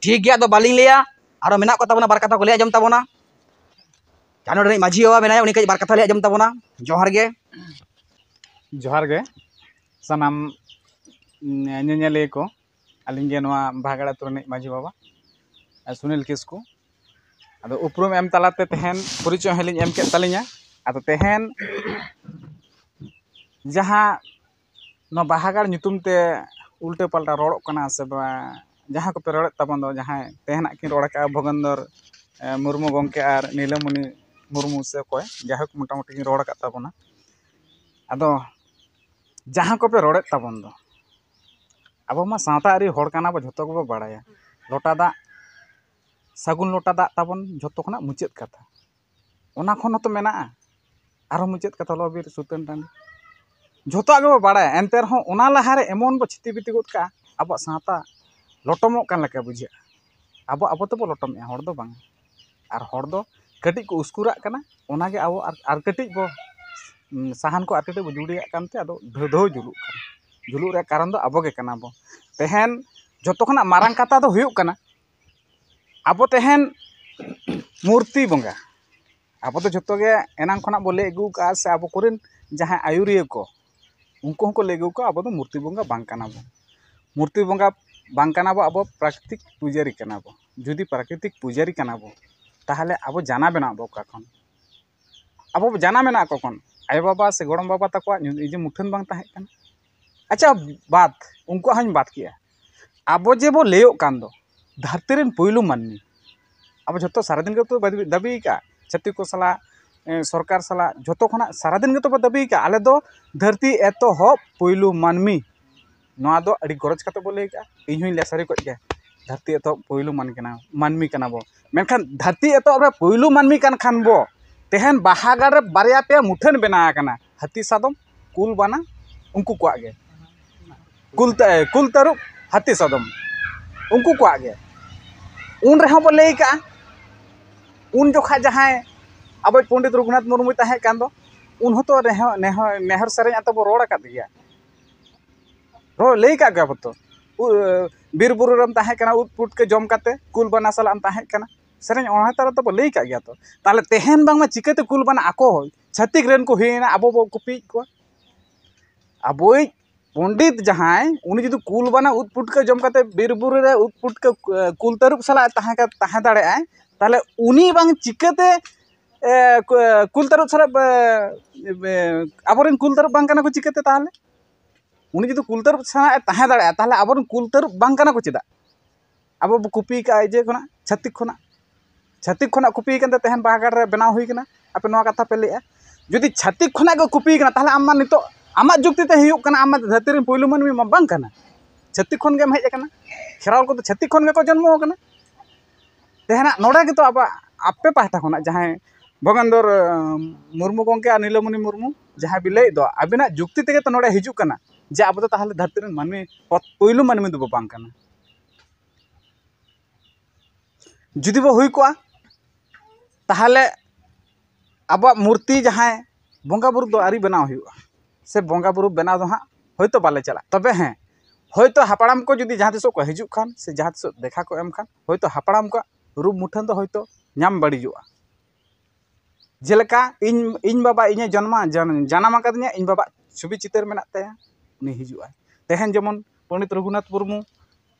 ᱴᱷᱤᱠ ᱜᱮᱭᱟ, ᱟᱫᱚ ᱵᱟᱹᱞᱤᱧ ᱞᱟᱹᱭᱟ᱾ ᱟᱨᱚ ᱢᱮᱱᱟᱜ ᱠᱚ ᱛᱟᱵᱚᱱᱟ, ᱵᱟᱨ ᱠᱟᱛᱷᱟ ᱠᱚ ᱞᱟᱹᱭ ᱟᱸᱡᱚᱢ ᱛᱟᱵᱚᱱᱟ᱾ ᱡᱟᱦᱟᱸ ᱱᱚᱰᱮ ᱨᱤᱱᱤᱡ ᱢᱟᱹᱡᱷᱤ ᱵᱟᱵᱟ ᱢᱮᱱᱟᱭᱟ, ᱩᱱᱤ ᱠᱟᱹᱡ ᱵᱟᱨ ᱠᱟᱛᱷᱟ ᱞᱟᱹᱭ ᱟᱸᱡᱚᱢ ᱛᱟᱵᱚᱱᱟ᱾ ᱡᱚᱦᱟᱨ ᱜᱮ᱾ ᱡᱚᱦᱟᱨ ᱜᱮ ᱥᱟᱱᱟᱢ ᱧᱮᱧᱮᱞᱤᱭᱟᱹ ᱠᱚ᱾ ᱟᱹᱞᱤᱧ ᱜᱮ ᱱᱚᱣᱟ ᱵᱟᱦᱟᱜᱟᱲ ᱟᱹᱛᱩ ᱨᱤᱱᱤᱡ ᱢᱟᱹᱡᱷᱤ ᱵᱟᱵᱟ, ᱥᱩᱱᱤᱞ ᱠᱤᱥᱠᱩ᱾ ᱟᱫᱚ ᱩᱯᱨᱩᱢ ᱮᱢ ᱛᱟᱞᱟᱛᱮ ᱛᱮᱦᱮᱧ ᱯᱚᱨᱤᱪᱚᱭ ᱦᱚᱸᱞᱤᱧ ᱮᱢ ᱠᱮᱫ ᱛᱟᱹᱞᱤᱧᱟ᱾ ᱟᱫᱚ ᱛᱮᱦᱮᱧ ᱡᱟᱦᱟᱸ ᱱᱚᱣᱟ ᱵᱟᱦᱟᱜᱟᱲ ᱧᱩᱛᱩᱢ ᱛᱮ ᱩᱞᱴᱟᱹ ᱯᱟᱞᱴᱟ ᱨᱚᱲᱚᱜ ᱠᱟᱱᱟ ᱥᱮ ᱵᱟᱝ, ᱡᱟᱦᱟᱸ ᱠᱚᱯᱮ ᱨᱚᱲᱮᱫ ᱛᱟᱵᱚᱱ ᱫᱚ, ᱡᱟᱦᱟᱸᱭ ᱛᱮᱦᱮᱧᱟᱜ ᱠᱤᱱ ᱨᱚᱲ ᱟᱠᱟᱫᱼᱟ, ᱵᱷᱚᱜᱮᱱᱫᱚᱨ, ᱮ, ᱢᱩᱨᱢᱩ ᱜᱚᱢᱠᱮ ᱟᱨ ᱱᱤᱞᱟᱢᱚᱱᱤ ᱢᱩᱨᱢᱩ ᱥᱮ ᱚᱠᱚᱭ, ᱡᱟᱭᱦᱳᱠ, ᱢᱚᱴᱟᱢᱩᱴᱤ ᱠᱤᱱ ᱨᱚᱲ ᱟᱠᱟᱫ ᱛᱟᱵᱚᱱᱟ᱾ ᱟᱫᱚ ᱡᱟᱦᱟᱸ ᱠᱚᱯᱮ ᱨᱚᱲᱮᱫ ᱛᱟᱵᱚᱱ ᱫᱚ, ᱟᱵᱚ ᱢᱟ ᱥᱟᱶᱛᱟ ᱟᱹᱨᱤ ᱦᱚᱲ ᱠᱟᱱᱟ ᱵᱚ, ᱡᱷᱚᱛᱚ ᱜᱮᱵᱚ ᱵᱟᱲᱟᱭᱟ᱾ ᱞᱚᱴᱟ ᱫᱟᱜ, ᱥᱟᱹᱜᱩᱱ ᱞᱚᱴᱟ ᱫᱟᱜ ᱛᱟᱵᱚᱱ ᱡᱷᱚᱛᱚ ᱠᱷᱚᱱᱟᱜ ᱢᱩᱪᱟᱹᱫ ᱠᱟᱛᱷᱟ᱾ ᱚᱱᱟ ᱠᱷᱚᱱ ᱦᱚᱸᱛᱚ ᱢᱮᱱᱟᱜᱼᱟ, ᱟᱨᱦᱚᱸ ᱢᱩᱪᱟᱹᱫ ᱠᱟᱛᱷᱟ ᱞᱚ ᱵᱤᱨ ᱥᱩᱛᱟᱹᱱ ᱴᱟᱺᱰᱤ᱾ ᱡᱷᱚᱛᱚᱣᱟᱜ ᱜᱮᱵᱚ ᱵᱟᱲᱟᱭᱟ, ᱮᱱᱛᱮ ᱨᱮᱦᱚᱸ ᱚᱱᱟ ᱞᱟᱦᱟᱨᱮ ᱮᱢᱚᱱ ᱵᱚ ᱪᱷᱤᱛᱤ ᱵᱤᱛᱤ ᱜᱚᱫ ᱠᱟᱜᱼᱟ, ᱟᱵᱚᱣᱟᱜ ᱥᱟᱶᱛᱟ ᱞᱚᱴᱚᱢᱚᱜ ᱠᱟᱱ ᱞᱮᱠᱟ ᱵᱩᱡᱷᱟᱹᱜᱼᱟ᱾ ᱟᱵᱚ, ᱟᱵᱚ ᱛᱮᱵᱚ ᱞᱚᱴᱚᱢᱮᱜᱼᱟ, ᱦᱚᱲ ᱫᱚ ᱵᱟᱝ᱾ ᱟᱨ ᱦᱚᱲ ᱫᱚ ᱠᱟᱹᱴᱤᱡ ᱠᱚ ᱩᱥᱠᱩᱨᱟᱜ ᱠᱟᱱᱟ, ᱚᱱᱟᱜᱮ ᱟᱵᱚ ᱟᱨ, ᱟᱨ ᱠᱟᱹᱴᱤᱡ ᱵᱚ, ᱩᱸ, ᱥᱟᱦᱟᱱ ᱠᱚ ᱟᱨ ᱠᱟᱹᱴᱤᱡ ᱵᱚ ᱡᱩᱲᱤᱭᱟᱜ ᱠᱟᱱᱛᱮ ᱟᱫᱚ ᱫᱷᱟᱹᱣ ᱫᱷᱟᱹᱣ ᱡᱩᱞᱩᱜ ᱠᱟᱱᱟ᱾ ᱡᱩᱞᱩᱜ ᱨᱮᱭᱟᱜ ᱠᱟᱨᱚᱱ ᱫᱚ ᱟᱵᱚ ᱜᱮ ᱠᱟᱱᱟ ᱵᱚ᱾ ᱛᱮᱦᱮᱧ ᱡᱷᱚᱛᱚ ᱠᱷᱚᱱᱟᱜ ᱢᱟᱨᱟᱝ ᱠᱟᱛᱷᱟ ᱫᱚ ᱦᱩᱭᱩᱜ ᱠᱟᱱᱟ, ᱟᱵᱚ ᱛᱮᱦᱮᱧ ᱢᱩᱨᱛᱤ ᱵᱚᱸᱜᱟ, ᱟᱵᱚ ᱫᱚ ᱡᱷᱚᱛᱚ ᱜᱮ ᱮᱱᱟᱝ ᱠᱷᱚᱱᱟᱜ ᱵᱚ ᱞᱟᱹᱭ ᱟᱹᱜᱩ ᱠᱟᱜᱼᱟ, ᱥᱮ ᱟᱵᱚ ᱠᱚᱨᱮᱱ ᱡᱟᱦᱟᱸᱭ ᱟᱹᱭᱩᱨᱤᱭᱟᱹ ᱠᱚ, ᱩᱱᱠᱩ ᱦᱚᱸᱠᱚ ᱞᱟᱹᱭ ᱟᱹᱜᱩ ᱠᱟᱜᱼᱟ, ᱟᱵᱚ ᱫᱚ ᱢᱩᱨᱛᱤ ᱵᱚᱸᱜᱟ ᱵᱟᱝ ᱠᱟᱱᱟ ᱵᱚ᱾ ᱢᱩᱨᱛᱤ ᱵᱚᱸᱜᱟ ᱵᱟᱝ ᱠᱟᱱᱟ ᱵᱚ, ᱟᱵᱚ ᱯᱨᱟᱠᱨᱤᱛᱤᱠ ᱯᱩᱡᱟᱹᱨᱤ ᱠᱟᱱᱟ ᱵᱚ᱾ ᱡᱩᱫᱤ ᱯᱨᱟᱠᱨᱤᱛᱤᱠ ᱯᱩᱡᱟᱹᱨᱤ ᱠᱟᱱᱟ ᱵᱚ, ᱛᱟᱦᱚᱞᱮ ᱟᱵᱚ ᱡᱟᱱᱟᱢ ᱮᱱᱟ ᱵᱚ ᱚᱠᱟ ᱠᱷᱚᱱ? ᱟᱵᱚ ᱵᱚ ᱡᱟᱱᱟᱢ ᱮᱱᱟ ᱚᱠᱟ ᱠᱷᱚᱱ? ᱟᱭᱳᱼᱵᱟᱵᱟ ᱥᱮ ᱜᱚᱲᱚᱢ ᱵᱟᱵᱟ ᱛᱟᱠᱚᱣᱟᱜ ᱧᱩ-, ᱤᱭᱟᱹ ᱢᱩᱴᱷᱟᱹᱱ ᱵᱟᱝ ᱛᱟᱦᱮᱸ ᱠᱟᱱᱟ? ᱟᱪᱪᱷᱟ, ᱵᱟᱫ, ᱩᱱᱠᱩᱣᱟᱜ ᱦᱚᱸᱧ ᱵᱟᱫ ᱠᱮᱜᱼᱟ᱾ ᱟᱵᱚ ᱡᱮ ᱵᱚ ᱞᱟᱹᱭᱚᱜ ᱠᱟᱱ ᱫᱚ ᱫᱷᱟᱹᱨᱛᱤ ᱨᱮᱱ ᱯᱩᱭᱞᱩ ᱢᱟᱹᱱᱢᱤ, ᱟᱵᱚ ᱡᱷᱚᱛᱚ ᱥᱟᱨᱟᱫᱤᱱ ᱜᱮᱛᱚ ᱫᱟᱹᱵᱤ, ᱫᱟᱹᱵᱤ ᱠᱟᱜᱼᱟ, ᱪᱷᱟᱹᱛᱤᱠ ᱠᱚ ᱥᱟᱞᱟᱜ, ᱮ, ᱥᱚᱨᱠᱟᱨ ᱥᱟᱞᱟᱜ ᱡᱷᱚᱛᱚ ᱠᱷᱚᱱᱟᱜ ᱥᱟᱨᱟᱫᱤᱱ ᱜᱮᱛᱚ ᱵᱚ ᱫᱟᱹᱵᱤ ᱠᱟᱜᱼᱟ, ᱟᱞᱮ ᱫᱚ ᱫᱷᱟᱹᱨᱛᱤ ᱮᱛᱚᱦᱚᱵ ᱯᱩᱭᱞᱩ ᱢᱟᱹᱱᱢᱤ᱾ ᱱᱚᱣᱟ ᱫᱚ ᱟᱹᱰᱤ ᱜᱚᱨᱚᱡᱽ ᱠᱟᱛᱮ ᱵᱚ ᱞᱟᱹᱭ ᱠᱟᱜᱼᱟ᱾ ᱤᱧ ᱦᱚᱸᱧ ᱞᱟᱹᱭ ᱥᱟᱹᱨᱤ ᱠᱚᱜ ᱜᱮᱭᱟ, ᱫᱷᱟᱹᱨᱛᱤ ᱮᱛᱚᱦᱚᱵ ᱯᱳᱭᱞᱳ ᱢᱟᱹᱱᱢᱤ ᱠᱟᱱᱟ, ᱢᱟᱹᱱᱢᱤ ᱠᱟᱱᱟ ᱵᱚ᱾ ᱢᱮᱱᱠᱷᱟᱱ ᱫᱷᱟᱹᱨᱛᱤ ᱮᱛᱚᱦᱚᱵ ᱨᱮ ᱯᱳᱭᱞᱳ ᱢᱟᱹᱱᱢᱤ ᱠᱟᱱ ᱠᱷᱟᱱ ᱵᱚ, ᱛᱮᱦᱮᱧ ᱵᱟᱦᱟᱜᱟᱲ ᱨᱮ ᱵᱟᱨᱭᱟ ᱯᱮᱭᱟ ᱢᱩᱴᱷᱟᱹᱱ ᱵᱮᱱᱟᱣ ᱟᱠᱟᱱᱟ, ᱦᱟᱹᱛᱤ ᱥᱟᱫᱚᱢ, ᱠᱩᱞ ᱵᱟᱱᱟ, ᱩᱱᱠᱩ ᱠᱚᱣᱟᱜ ᱜᱮ᱾ ᱠᱩᱞ ᱛᱟ-, ᱠᱩᱞ ᱛᱟᱹᱨᱩᱵ, ᱦᱟᱹᱛᱤ ᱥᱟᱫᱚᱢ, ᱩᱱᱠᱩ ᱠᱚᱣᱟᱜ ᱜᱮ᱾ ᱩᱱ ᱨᱮᱦᱚᱸ ᱵᱚ ᱞᱟᱹᱭ ᱠᱟᱜᱼᱟ, ᱩᱱ ᱡᱚᱠᱷᱟ ᱡᱟᱦᱟᱸᱭ ᱟᱵᱚᱭᱤᱡ ᱯᱚᱱᱰᱤᱛ ᱨᱚᱜᱷᱩᱱᱟᱛᱷ ᱢᱩᱨᱢᱩᱭ ᱛᱟᱦᱮᱸ ᱠᱟᱱ ᱫᱚ, ᱩᱱ ᱦᱚᱸᱛᱚ ᱱᱮᱦᱚᱨ, ᱱᱮᱦᱚᱨ, ᱱᱮᱦᱚᱨ ᱥᱮᱨᱮᱧ ᱟᱛᱚ ᱵᱚ ᱨᱚᱲ ᱟᱠᱟᱫ ᱜᱮᱭᱟ᱾ ᱨᱚᱲ ᱞᱟᱹᱭ ᱠᱟᱜ ᱜᱮᱭᱟ ᱵᱚ ᱛᱚ᱾ ᱩ-, ᱵᱤᱨ ᱵᱩᱨᱩ ᱨᱮᱢ ᱛᱟᱦᱮᱸ ᱠᱟᱱᱟ, ᱩᱫ ᱯᱩᱴᱠᱟᱹ ᱡᱚᱢ ᱠᱟᱛᱮ ᱠᱩᱞ ᱵᱟᱱᱟ ᱥᱟᱞᱟᱜ ᱮᱢ ᱛᱟᱦᱮᱸ ᱠᱟᱱᱟ᱾ ᱥᱮᱨᱮᱧ ᱚᱱᱟ ᱛᱟᱞᱟ ᱛᱮᱵᱚ ᱞᱟᱹᱭ ᱠᱟᱜ ᱜᱮᱭᱟ ᱛᱚ᱾ ᱛᱟᱦᱞᱮ ᱛᱮᱦᱮᱧ ᱵᱟᱝᱢᱟ ᱪᱤᱠᱟᱹᱛᱮ ᱠᱩᱞ ᱵᱟᱱᱟ ᱟᱠᱚ ᱪᱷᱟᱹᱛᱤᱠ ᱨᱮᱱ ᱠᱚ ᱦᱩᱭᱮᱱᱟ, ᱟᱵᱚ ᱵᱚ ᱠᱚᱯᱤᱭᱮᱫ ᱠᱚᱣᱟ? ᱟᱵᱚᱭᱤᱡ ᱯᱚᱱᱰᱤᱛ ᱡᱟᱦᱟᱸᱭ, ᱩᱱᱤ ᱡᱩᱫᱤ ᱠᱩᱞ ᱵᱟᱱᱟ ᱩᱫ ᱯᱩᱴᱠᱟᱹ ᱡᱚᱢ ᱠᱟᱛᱮ ᱵᱤᱨ ᱵᱩᱨᱩ ᱨᱮ ᱩᱫ ᱯᱩᱴᱠᱟᱹ, ᱮ, ᱠᱩᱞ ᱛᱟᱹᱨᱩᱵ ᱥᱟᱞᱟᱜ ᱛᱟᱦᱮᱸ ᱠᱟ-, ᱛᱟᱦᱮᱸ ᱫᱟᱲᱮᱭᱟᱜᱼᱟᱭ, ᱛᱟᱦᱞᱮ ᱩᱱᱤ ᱵᱟᱝ ᱪᱤᱠᱟᱹᱛᱮ, ᱮ, ᱠᱩ-, ᱠᱩᱞ ᱛᱟᱹᱨᱩᱵ ᱥᱟᱞᱟᱜ, ᱮ, ᱮ, ᱟᱵᱚᱨᱮᱱ ᱠᱩᱞ ᱛᱟᱹᱨᱩᱵ ᱵᱟᱝ ᱠᱟᱱᱟ ᱠᱚ ᱪᱤᱠᱟᱹᱛᱮ ᱛᱟᱦᱞᱮ? ᱩᱱᱤ ᱡᱩᱫᱤ ᱠᱩᱞ ᱛᱟᱹᱨᱩᱵ ᱥᱟᱞᱟᱜ ᱮ ᱛᱟᱦᱮᱸ ᱫᱟᱲᱮᱭᱟᱜᱼᱟ, ᱛᱟᱦᱞᱮ ᱟᱵᱚᱨᱮᱱ ᱠᱩᱞ ᱛᱟᱹᱨᱩᱵ ᱵᱟᱝ ᱠᱟᱱᱟ ᱠᱚ ᱪᱮᱫᱟᱜ? ᱟᱵᱚ ᱵᱚ ᱠᱚᱯᱤ ᱠᱟᱜᱼᱟ ᱤᱭᱟᱹ ᱠᱷᱚᱱᱟᱜ, ᱪᱷᱟᱹᱛᱤᱠ ᱠᱷᱚᱱᱟᱜ᱾ ᱪᱷᱟᱹᱛᱤᱠ ᱠᱷᱚᱱᱟᱜ ᱠᱚᱯᱤ ᱠᱟᱱᱛᱮ ᱛᱮᱦᱮᱧ ᱵᱟᱦᱟᱜᱟᱲ ᱨᱮ ᱵᱮᱱᱟᱣ ᱦᱩᱭ ᱠᱟᱱᱟ᱾ ᱟᱯᱮ ᱱᱚᱣᱟ ᱠᱟᱛᱷᱟ ᱯᱮ ᱞᱟᱹᱭᱮᱜᱼᱟ, ᱡᱩᱫᱤ ᱪᱷᱟᱹᱛᱤᱠ ᱠᱷᱚᱱᱟᱜ ᱜᱮ ᱠᱚᱯᱤ ᱠᱟᱱᱟ, ᱛᱟᱦᱞᱮ ᱟᱢ ᱢᱟ ᱱᱤᱛᱚᱜ ᱟᱢᱟᱜ ᱡᱩᱠᱛᱤ ᱛᱮ ᱦᱩᱭᱩᱜ ᱠᱟᱱᱟ, ᱟᱢ ᱢᱟ ᱫᱷᱟᱹᱨᱛᱤ ᱨᱮᱱ ᱯᱳᱭᱞᱳ ᱢᱟᱹᱱᱢᱤ ᱢᱟ ᱵᱟᱝ ᱠᱟᱱᱟ, ᱪᱷᱟᱹᱛᱤᱠ ᱠᱷᱚᱱ ᱜᱮᱢ ᱦᱮᱡ ᱟᱠᱟᱱᱟ᱾ ᱠᱷᱮᱨᱣᱟᱞ ᱠᱚᱫᱚ ᱪᱷᱟᱹᱛᱤᱠ ᱠᱷᱚᱱ ᱜᱮᱠᱚ ᱡᱚᱱᱢᱚ ᱟᱠᱟᱱᱟ᱾ ᱛᱮᱦᱮᱧᱟᱜ ᱱᱚᱰᱮ ᱜᱮᱛᱚ ᱟᱵᱚᱣᱟᱜ, ᱟᱯᱮ ᱯᱟᱦᱴᱟ ᱠᱷᱚᱱᱟᱜ ᱡᱟᱦᱟᱸᱭ ᱵᱷᱚᱜᱮᱱᱫᱚᱨ, ᱟᱸ, ᱢᱩᱨᱢᱩ ᱜᱚᱢᱠᱮ ᱟᱨ ᱱᱤᱞᱚᱢᱚᱱᱤ ᱢᱩᱨᱢᱩ ᱡᱟᱦᱟᱸᱭ ᱵᱤᱱ ᱞᱟᱹᱭᱮᱫ ᱫᱚ, ᱟᱹᱵᱤᱱᱟᱜ ᱡᱩᱠᱛᱤ ᱛᱮᱜᱮ ᱛᱚ ᱱᱚᱰᱮ ᱦᱤᱡᱩᱜ ᱠᱟᱱᱟ ᱡᱮ ᱟᱵᱚ ᱫᱚ ᱛᱟᱦᱞᱮ ᱫᱷᱟᱹᱨᱛᱤ ᱨᱮᱱ ᱢᱟᱹᱱᱢᱤ ᱯᱚ-, ᱯᱳᱭᱞᱳ ᱢᱟᱹᱱᱢᱤ ᱫᱚᱵᱚ ᱵᱟᱝ ᱠᱟᱱᱟ᱾ ᱡᱩᱫᱤ ᱵᱚ ᱦᱩᱭ ᱠᱚᱜᱼᱟ, ᱛᱟᱦᱞᱮ ᱟᱵᱚᱣᱟᱜ ᱢᱩᱨᱛᱤ ᱡᱟᱦᱟᱸᱭ ᱵᱚᱸᱜᱟ ᱵᱩᱨᱩ ᱫᱚ ᱟᱹᱣᱨᱤ ᱵᱮᱱᱟᱣ ᱦᱩᱭᱩᱜᱼᱟ, ᱥᱮ ᱵᱚᱸᱜᱟ ᱵᱩᱨᱩ ᱵᱮᱱᱟᱣ ᱫᱚ ᱦᱟᱸᱜ ᱦᱳᱭᱛᱳ ᱵᱟᱞᱮ ᱪᱟᱞᱟᱜᱼᱟ᱾ ᱛᱚᱵᱮ ᱦᱮᱸ, ᱦᱳᱭᱛᱳ ᱦᱟᱯᱲᱟᱢ ᱠᱚ ᱡᱩᱫᱤ ᱡᱟᱦᱟᱸ ᱛᱤᱥᱚᱜ ᱠᱚ ᱦᱤᱡᱩᱜ ᱠᱷᱟᱱ, ᱥᱮ ᱡᱟᱦᱟᱸ ᱛᱤᱥᱚᱜ ᱫᱮᱠᱷᱟ ᱠᱚ ᱮᱢ ᱠᱷᱟᱱ, ᱦᱳᱭᱛᱳ ᱦᱟᱯᱲᱟᱢ ᱠᱚᱣᱟᱜ ᱨᱩᱯ ᱢᱩᱴᱷᱟᱹᱱ ᱫᱚ ᱦᱳᱭᱛᱳ ᱧᱟᱢ ᱵᱟᱹᱲᱤᱡᱚᱜᱼᱟ᱾ ᱡᱮᱞᱮᱠᱟ ᱤᱧ, ᱤᱧ ᱵᱟᱵᱟ ᱤᱧᱮ ᱡᱚᱱᱢᱟ, ᱡᱟᱱ-, ᱡᱟᱱᱟᱢ ᱟᱠᱟᱫᱤᱧᱟ, ᱤᱧ ᱵᱟᱵᱟ ᱪᱷᱚᱵᱤ ᱪᱤᱛᱟᱹᱨ ᱢᱮᱱᱟᱜ ᱛᱟᱭᱟ, ᱩᱱᱤ ᱦᱤᱡᱩᱜᱼᱟᱭ᱾ ᱛᱮᱦᱮᱧ ᱡᱮᱢᱚᱱ ᱯᱚᱱᱰᱤᱛ ᱨᱚᱜᱷᱩᱱᱟᱛᱷ ᱢᱩᱨᱢᱩ,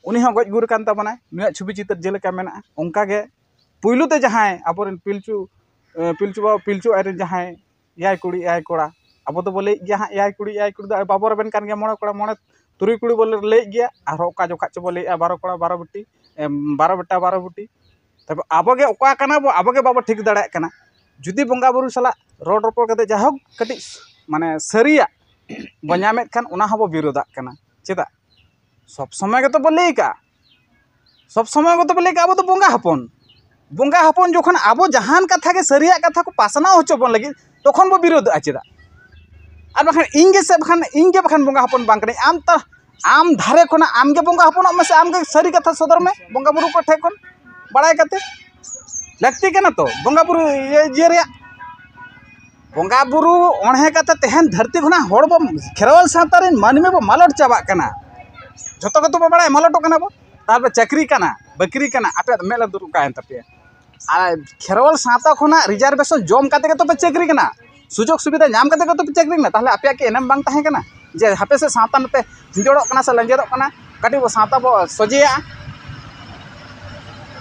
ᱩᱱᱤ ᱦᱚᱸ ᱜᱚᱡ ᱜᱩᱨ ᱟᱠᱟᱱ ᱛᱟᱵᱚᱱᱟᱭ, ᱱᱩᱭᱟᱜ ᱪᱷᱚᱵᱤ ᱪᱤᱛᱟᱹᱨ ᱡᱮᱞᱮᱠᱟ ᱢᱮᱱᱟᱜᱼᱟ, ᱚᱱᱠᱟᱜᱮ ᱯᱩᱭᱞᱩ ᱛᱮ ᱡᱟᱦᱟᱸᱭ ᱟᱵᱚᱨᱮᱱ ᱯᱤᱞᱪᱩ, ᱮ, ᱯᱤᱞᱪᱩ ᱵᱟᱵᱟ, ᱯᱤᱞᱪᱩ ᱟᱡ ᱨᱮᱱ ᱡᱟᱦᱟᱸᱭ ᱮᱭᱟᱭ ᱠᱩᱲᱤ ᱮᱭᱟᱭ ᱠᱚᱲᱟ, ᱟᱵᱚ ᱫᱚᱵᱚ ᱞᱟᱹᱭᱮᱫ ᱜᱮᱭᱟ ᱦᱟᱸᱜ ᱮᱭᱟᱭ ᱠᱩᱲᱤ ᱮᱭᱟᱭ ᱠᱩᱲᱤ ᱫᱚ ᱵᱟᱵᱚ ᱨᱮᱵᱮᱱ ᱠᱟᱱ ᱜᱮᱭᱟ, ᱢᱚᱬᱮ ᱠᱚᱲᱟ ᱢᱚᱬᱮ, ᱛᱩᱨᱩᱭ ᱠᱩᱲᱤ ᱵᱚᱞᱮ ᱞᱟᱹᱭᱮᱫ ᱜᱮᱭᱟ, ᱟᱨᱦᱚᱸ ᱚᱠᱟ ᱡᱚᱠᱷᱟᱜ ᱪᱚᱵᱚ ᱞᱟᱹᱭᱮᱫᱼᱟ ᱵᱟᱨᱚ ᱠᱚᱲᱟ ᱵᱟᱨᱚ ᱵᱤᱴᱤ, ᱮᱢ, ᱵᱟᱨᱚ ᱵᱮᱴᱟ ᱵᱟᱨᱚ ᱵᱤᱴᱤ᱾ ᱛᱚᱵᱮ ᱟᱵᱚ ᱜᱮ ᱚᱠᱟ ᱠᱟᱱᱟ ᱵᱚ, ᱟᱵᱚ ᱜᱮ ᱵᱟᱵᱚ ᱴᱷᱤᱠ ᱫᱟᱲᱮᱭᱟᱜ ᱠᱟᱱᱟ᱾ ᱡᱩᱫᱤ ᱵᱚᱸᱜᱟ ᱵᱩᱨᱩ ᱥᱟᱞᱟᱜ ᱨᱚᱲ ᱨᱚᱯᱚᱲ ᱠᱟᱛᱮ ᱡᱟᱭᱦᱳᱠ ᱠᱟᱹᱴᱤᱡ ᱢᱟᱱᱮ ᱥᱟᱹᱨᱤᱭᱟᱜ ᱵᱚ ᱧᱟᱢᱮᱫ ᱠᱷᱟᱱ, ᱚᱱᱟ ᱦᱚᱸᱵᱚ ᱵᱤᱨᱳᱫᱟᱜ ᱠᱟᱱᱟ᱾ ᱪᱮᱫᱟᱜ? ᱥᱚᱵ ᱥᱚᱢᱚᱭ ᱜᱮᱛᱚ ᱵᱚ ᱞᱟᱹᱭ ᱠᱟᱜᱼᱟ, ᱥᱚᱵᱽ ᱥᱚᱢᱚᱭ ᱠᱚ ᱛᱚᱵᱮ ᱞᱟᱹᱭ ᱠᱮᱜᱼᱟ, ᱟᱵᱚ ᱫᱚ ᱵᱚᱸᱜᱟ ᱦᱚᱯᱚᱱ᱾ ᱵᱚᱸᱜᱟ ᱦᱚᱯᱚᱱ ᱡᱚᱠᱷᱚᱱ ᱟᱵᱚ ᱡᱟᱦᱟᱱ ᱠᱟᱛᱷᱟ ᱜᱮ ᱥᱟᱹᱨᱤᱭᱟᱜ ᱠᱟᱛᱷᱟ ᱠᱚ ᱯᱟᱥᱱᱟᱣ ᱦᱚᱪᱚ ᱵᱚᱱ ᱞᱟᱹᱜᱤᱫ, ᱛᱚᱠᱷᱚᱱ ᱵᱚ ᱵᱤᱨᱳᱫᱷᱚᱜᱼᱟ ᱪᱮᱫᱟᱜ? ᱟᱨ ᱵᱟᱠᱷᱟᱱ ᱤᱧ ᱜᱮ ᱥᱮ ᱵᱟᱠᱷᱟᱱ ᱤᱧ ᱜᱮ ᱵᱟᱠᱷᱟᱱ ᱵᱚᱸᱜᱟ ᱦᱚᱯᱚᱱ ᱵᱟᱝ ᱠᱟᱹᱱᱟᱹᱧ᱾ ᱟᱢ ᱛᱟ ᱟᱢ ᱫᱷᱟᱨᱮ ᱠᱷᱚᱱᱟᱜ ᱟᱢ ᱜᱮ ᱵᱚᱸᱜᱟ ᱦᱚᱯᱚᱱᱚᱜ ᱢᱮᱥᱮ, ᱟᱢ ᱜᱮ ᱥᱟᱹᱨᱤ ᱠᱟᱛᱷᱟ ᱥᱚᱫᱚᱨ ᱢᱮ ᱵᱚᱸᱜᱟ ᱵᱩᱨᱩ ᱠᱚ ᱴᱷᱮᱱ ᱠᱷᱚᱱ ᱵᱟᱲᱟᱭ ᱠᱟᱛᱮ᱾ ᱞᱟᱹᱠᱛᱤ ᱠᱟᱱᱟ ᱛᱚ ᱵᱚᱸᱜᱟ ᱵᱩᱨᱩ ᱤᱭᱟᱹ ᱤᱭᱟᱹ ᱨᱮᱭᱟᱜ᱾ ᱵᱚᱸᱜᱟ ᱵᱩᱨᱩ ᱚᱬᱦᱮ ᱠᱟᱛᱮ ᱛᱮᱦᱮᱧ ᱫᱷᱟᱹᱨᱛᱤ ᱠᱷᱚᱱᱟᱜ ᱦᱚᱲ ᱵᱚ, ᱠᱷᱮᱨᱣᱟᱞ ᱥᱟᱶᱛᱟ ᱨᱮᱱ ᱢᱟᱹᱱᱢᱤ ᱵᱚ ᱢᱟᱞᱚᱴ ᱪᱟᱵᱟᱜ ᱠᱟᱱᱟ᱾ ᱡᱷᱚᱛᱚ ᱜᱮᱛᱚ ᱵᱚ ᱵᱟᱲᱟᱭᱟ ᱢᱟᱞᱚᱴᱚᱜ ᱠᱟᱱᱟ ᱵᱚ᱾ ᱛᱟᱨᱯᱚᱨ ᱪᱟᱹᱠᱨᱤ ᱠᱟᱱᱟ, ᱵᱟᱹᱠᱨᱤ ᱠᱟᱱᱟ, ᱟᱯᱮᱭᱟᱜ ᱫᱚ ᱢᱮᱫ ᱞᱩᱛᱩᱨ ᱚᱠᱟᱭᱮᱱ ᱛᱟᱯᱮᱭᱟ? ᱟᱨ ᱠᱷᱮᱨᱣᱟᱞ ᱥᱟᱶᱛᱟ ᱠᱷᱚᱱᱟᱜ ᱨᱤᱡᱟᱨᱵᱷᱮᱥᱚᱱ ᱡᱚᱢ ᱠᱟᱛᱮ ᱜᱮᱛᱚ ᱯᱮ ᱪᱟᱹᱠᱨᱤ ᱠᱟᱱᱟ, ᱥᱩᱡᱳᱜᱽ ᱥᱩᱵᱤᱫᱷᱟ ᱧᱟᱢ ᱠᱟᱛᱮ ᱜᱮᱛᱚ ᱯᱮ ᱪᱟᱹᱠᱨᱤ ᱠᱟᱱᱟ᱾ ᱛᱟᱦᱚᱞᱮ ᱟᱯᱮᱭᱟᱜ ᱠᱤ ᱮᱱᱮᱢ ᱵᱟᱝ ᱛᱟᱦᱮᱸ ᱠᱟᱱᱟ ᱡᱮ ᱦᱟᱯᱮ ᱥᱮ ᱥᱟᱶᱛᱟ ᱱᱚᱛᱮ ᱦᱤᱸᱫᱚᱲᱚᱜ ᱠᱟᱱᱟ ᱥᱮ ᱞᱮᱸᱡᱮᱫᱚᱜ ᱠᱟᱱᱟ, ᱠᱟᱹᱴᱤᱡ ᱵᱚ ᱥᱟᱶᱛᱟ ᱵᱚ ᱥᱚᱡᱷᱮᱭᱟᱜᱼᱟ?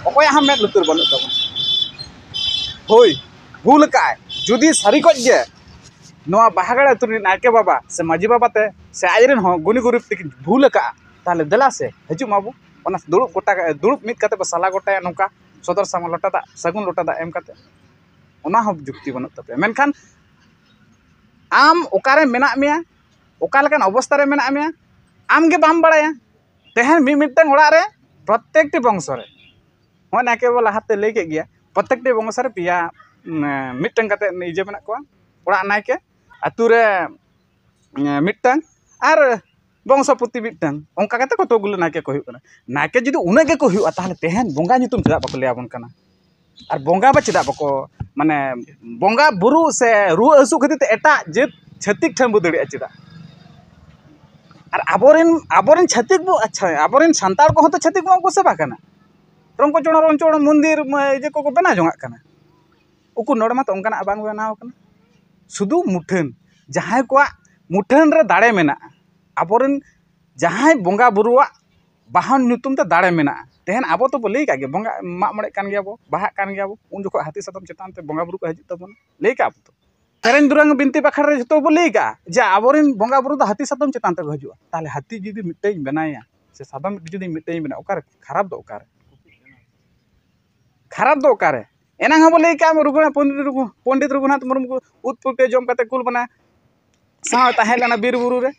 ᱚᱠᱚᱭᱟᱜ ᱦᱚᱸ ᱢᱮᱫ ᱞᱩᱛᱩᱨ ᱵᱟᱹᱱᱩᱜ ᱛᱟᱵᱚᱱᱟ᱾ ᱦᱳᱭ, ᱵᱷᱩᱞ ᱟᱠᱟᱫᱼᱟᱭ᱾ ᱡᱩᱫᱤ ᱥᱟᱹᱨᱤ ᱠᱚᱡ ᱜᱮ ᱱᱚᱣᱟ ᱵᱟᱦᱟᱜᱟᱲ ᱟᱹᱛᱩ ᱨᱤᱱ ᱱᱟᱭᱠᱮ ᱵᱟᱵᱟ ᱥᱮ ᱢᱟᱹᱡᱷᱤ ᱵᱟᱵᱟ ᱛᱮ ᱥᱮ ᱟᱡ ᱨᱮᱱ ᱦᱚᱸ ᱜᱩᱱᱤ ᱜᱩᱨᱤᱵ ᱛᱮᱠᱤᱱ ᱵᱷᱩᱞ ᱟᱠᱟᱫᱼᱟ, ᱛᱟᱦᱚᱞᱮ ᱫᱮᱞᱟ ᱥᱮ ᱦᱤᱡᱩᱜ ᱢᱟᱵᱚ, ᱚᱱᱟ ᱫᱩᱲᱩᱵ ᱜᱚᱴᱟ, ᱫᱩᱲᱩᱵ ᱢᱤᱫ ᱠᱟᱛᱮ ᱵᱚ ᱥᱟᱞᱟ ᱜᱚᱴᱟᱭᱟ ᱱᱚᱝᱠᱟ ᱥᱚᱫᱚᱨ ᱥᱟᱢᱟᱝ ᱞᱚᱴᱟ ᱫᱟᱜ, ᱥᱟᱹᱜᱩᱱ ᱞᱚᱴᱟ ᱫᱟᱜ ᱮᱢ ᱠᱟᱛᱮ᱾ ᱚᱱᱟ ᱦᱚᱸ ᱡᱩᱠᱛᱤ ᱵᱟᱹᱱᱩᱜ ᱛᱟᱯᱮᱭᱟ᱾ ᱢᱮᱱᱠᱷᱟᱱ ᱟᱢ ᱚᱠᱟᱨᱮ ᱢᱮᱱᱟᱜ ᱢᱮᱭᱟ, ᱚᱠᱟ ᱞᱮᱠᱟᱱ ᱚᱵᱚᱥᱛᱟ ᱨᱮ ᱢᱮᱱᱟᱜ ᱢᱮᱭᱟ, ᱟᱢ ᱜᱮ ᱵᱟᱢ ᱵᱟᱲᱟᱭᱟ᱾ ᱛᱮᱦᱮᱧ ᱢᱤᱫ ᱢᱤᱫᱴᱟᱝ ᱚᱲᱟᱜ ᱨᱮ ᱯᱨᱚᱛᱮᱠᱴᱤ ᱵᱚᱝᱥᱚ ᱨᱮ, ᱦᱚᱸᱜᱼᱚᱭ ᱱᱟᱭᱠᱮ ᱵᱟᱵᱟ ᱞᱟᱦᱟᱛᱮ ᱞᱟᱹᱭ ᱠᱮᱫ ᱜᱮᱭᱟ, ᱯᱨᱚᱛᱮᱠᱴᱤ ᱵᱚᱝᱥᱚ ᱨᱮ ᱯᱮᱭᱟ, ᱩᱸ, ᱢᱤᱫᱴᱟᱝ ᱠᱟᱛᱮ ᱤᱭᱟᱹ ᱢᱮᱱᱟᱜ ᱠᱚᱣᱟ, ᱚᱲᱟᱜ ᱱᱟᱭᱠᱮ, ᱟᱹᱛᱩ ᱨᱮ, ᱩᱸ, ᱢᱤᱫᱴᱟᱝ, ᱟᱨ ᱵᱚᱝᱥᱚᱯᱚᱛᱤ ᱢᱤᱫᱴᱟᱝ᱾ ᱚᱱᱠᱟ ᱠᱟᱛᱮ ᱠᱚᱛᱚ ᱜᱩᱞᱟᱹ ᱱᱟᱭᱠᱮ ᱠᱚ ᱦᱩᱭᱩᱜ ᱠᱟᱱᱟ᱾ ᱱᱟᱭᱠᱮ ᱡᱩᱫᱤ ᱩᱱᱟᱹᱜ ᱜᱮᱠᱚ ᱦᱩᱭᱩᱜᱼᱟ, ᱛᱟᱦᱚᱞᱮ ᱛᱮᱦᱮᱧ ᱵᱚᱸᱜᱟ ᱧᱩᱛᱩᱢ ᱪᱮᱫᱟᱜ ᱵᱟᱠᱚ ᱞᱟᱹᱭ ᱟᱵᱚᱱ ᱠᱟᱱᱟ? ᱟᱨ ᱵᱚᱸᱜᱟ ᱵᱟ ᱪᱮᱫᱟᱜ ᱵᱟᱠᱚ, ᱢᱟᱱᱮ, ᱵᱚᱸᱜᱟ ᱵᱩᱨᱩ ᱥᱮ ᱨᱩᱣᱟᱹ ᱦᱟᱹᱥᱩ ᱠᱷᱟᱹᱛᱤᱨ ᱛᱮ ᱮᱴᱟᱜ ᱡᱟᱹᱛ ᱪᱷᱟᱹᱛᱤᱠ ᱴᱷᱮᱱ ᱵᱚ ᱫᱟᱹᱲᱮᱜᱼᱟ ᱪᱮᱫᱟᱜ? ᱟᱨ ᱟᱵᱚᱨᱮᱱ, ᱟᱵᱚᱨᱮᱱ ᱪᱷᱟᱹᱛᱤᱠ ᱵᱚ, ᱟᱪᱪᱷᱟ, ᱟᱵᱚᱨᱮᱱ ᱥᱟᱱᱛᱟᱲ ᱠᱚᱦᱚᱸ ᱛᱚ ᱪᱷᱟᱹᱛᱤᱠ ᱵᱚᱸᱜᱟ ᱠᱚ ᱥᱮᱵᱟ ᱠᱟᱱᱟ᱾ ᱨᱚᱝᱠᱚ ᱪᱚᱲᱚ, ᱨᱚᱝ ᱪᱚᱲᱚ ᱢᱚᱱᱫᱤᱨ, ᱢᱟ, ᱤᱭᱟᱹ ᱠᱚᱠᱚ ᱵᱮᱱᱟᱣ ᱡᱚᱝᱟᱜ ᱠᱟᱱᱟ᱾ ᱩᱱᱠᱩ ᱱᱚᱰᱮ ᱢᱟᱛᱚ ᱚᱱᱠᱟᱱᱟᱜ ᱵᱟᱝ ᱵᱮᱱᱟᱣ ᱠᱟᱱᱟ᱾ ᱥᱩᱫᱷᱩ ᱢᱩᱴᱷᱟᱹᱱ, ᱡᱟᱦᱟᱸᱭ ᱠᱚᱣᱟᱜ ᱢᱩᱴᱷᱟᱹᱱ ᱨᱮ ᱫᱟᱲᱮ ᱢᱮᱱᱟᱜᱼᱟ, ᱟᱵᱚᱨᱮᱱ ᱡᱟᱦᱟᱸᱭ ᱵᱚᱸᱜᱟ ᱵᱩᱨᱩᱣᱟᱜ ᱵᱟᱦᱚᱱ ᱧᱩᱛᱩᱢ ᱛᱮ ᱫᱟᱲᱮ ᱢᱮᱱᱟᱜᱼᱟ᱾ ᱛᱮᱦᱮᱧ ᱟᱵᱚ ᱛᱚᱵᱚ ᱞᱟᱹᱭ ᱠᱟᱜ ᱜᱮ, ᱵᱚᱸᱜᱟ, ᱢᱟᱜ ᱢᱚᱬᱮᱜ ᱠᱟᱱ ᱜᱮᱭᱟᱵᱚ, ᱵᱟᱦᱟᱜ ᱠᱟᱱ ᱜᱮᱭᱟᱵᱚ, ᱩᱱ ᱡᱚᱠᱷᱚᱱ ᱦᱟᱹᱛᱤ ᱥᱟᱫᱚᱢ ᱪᱮᱛᱟᱱ ᱛᱮ ᱵᱚᱸᱜᱟ ᱵᱩᱨᱩ ᱠᱚ ᱦᱤᱡᱩᱜ ᱛᱟᱵᱚᱱᱟ, ᱞᱟᱹᱭ ᱠᱟᱜ ᱟᱵᱚ ᱛᱚ᱾ ᱥᱮᱨᱮᱧ ᱫᱩᱨᱟᱹᱝ ᱵᱤᱱᱛᱤ ᱵᱟᱠᱷᱮᱲ ᱨᱮ ᱡᱷᱚᱛᱚ ᱵᱚ ᱞᱟᱹᱭ ᱠᱟᱜᱼᱟ ᱡᱮ ᱟᱵᱚᱨᱮᱱ ᱵᱚᱸᱜᱟ ᱵᱩᱨᱩ ᱫᱚ ᱦᱟᱹᱛᱤ ᱥᱟᱫᱚᱢ ᱪᱮᱛᱟᱱ ᱛᱮᱠᱚ ᱦᱤᱡᱩᱜᱼᱟ᱾ ᱛᱟᱦᱚᱞᱮ ᱦᱟᱹᱛᱤ ᱡᱩᱫᱤ ᱢᱤᱫᱴᱟᱝ ᱵᱮᱱᱟᱭᱟ ᱥᱮ ᱥᱟᱫᱚᱢ ᱡᱩᱫᱤ ᱢᱤᱫᱴᱟᱝ ᱵᱮᱱᱟᱣᱟ, ᱚᱠᱟᱨᱮ ᱠᱷᱟᱨᱟᱯ ᱫᱚ ᱚᱠᱟᱨᱮ? ᱠᱷᱟᱨᱟᱯ ᱫᱚ ᱚᱠᱟᱨᱮ? ᱮᱱᱟᱝ ᱦᱚᱸᱵᱚ ᱞᱟᱹᱭ ᱠᱟᱜᱼᱟ, ᱨᱚᱜᱷᱩᱱᱟᱛᱷ ᱯᱚᱱᱰᱤᱛ ᱨᱚᱜᱷᱩ-, ᱯᱚᱱᱰᱤᱛ ᱨᱚᱜᱷᱩᱱᱟᱛᱷ ᱢᱩᱨᱢᱩ ᱠᱚ ᱩᱫ ᱯᱩᱴᱠᱟᱹ ᱡᱚᱢ ᱠᱟᱛᱮ ᱠᱩᱞ ᱵᱟᱱᱟ ᱥᱟᱶ ᱛᱟᱦᱮᱸ ᱞᱮᱱᱟ ᱵᱤᱨ ᱵᱩᱨᱩ ᱨᱮ᱾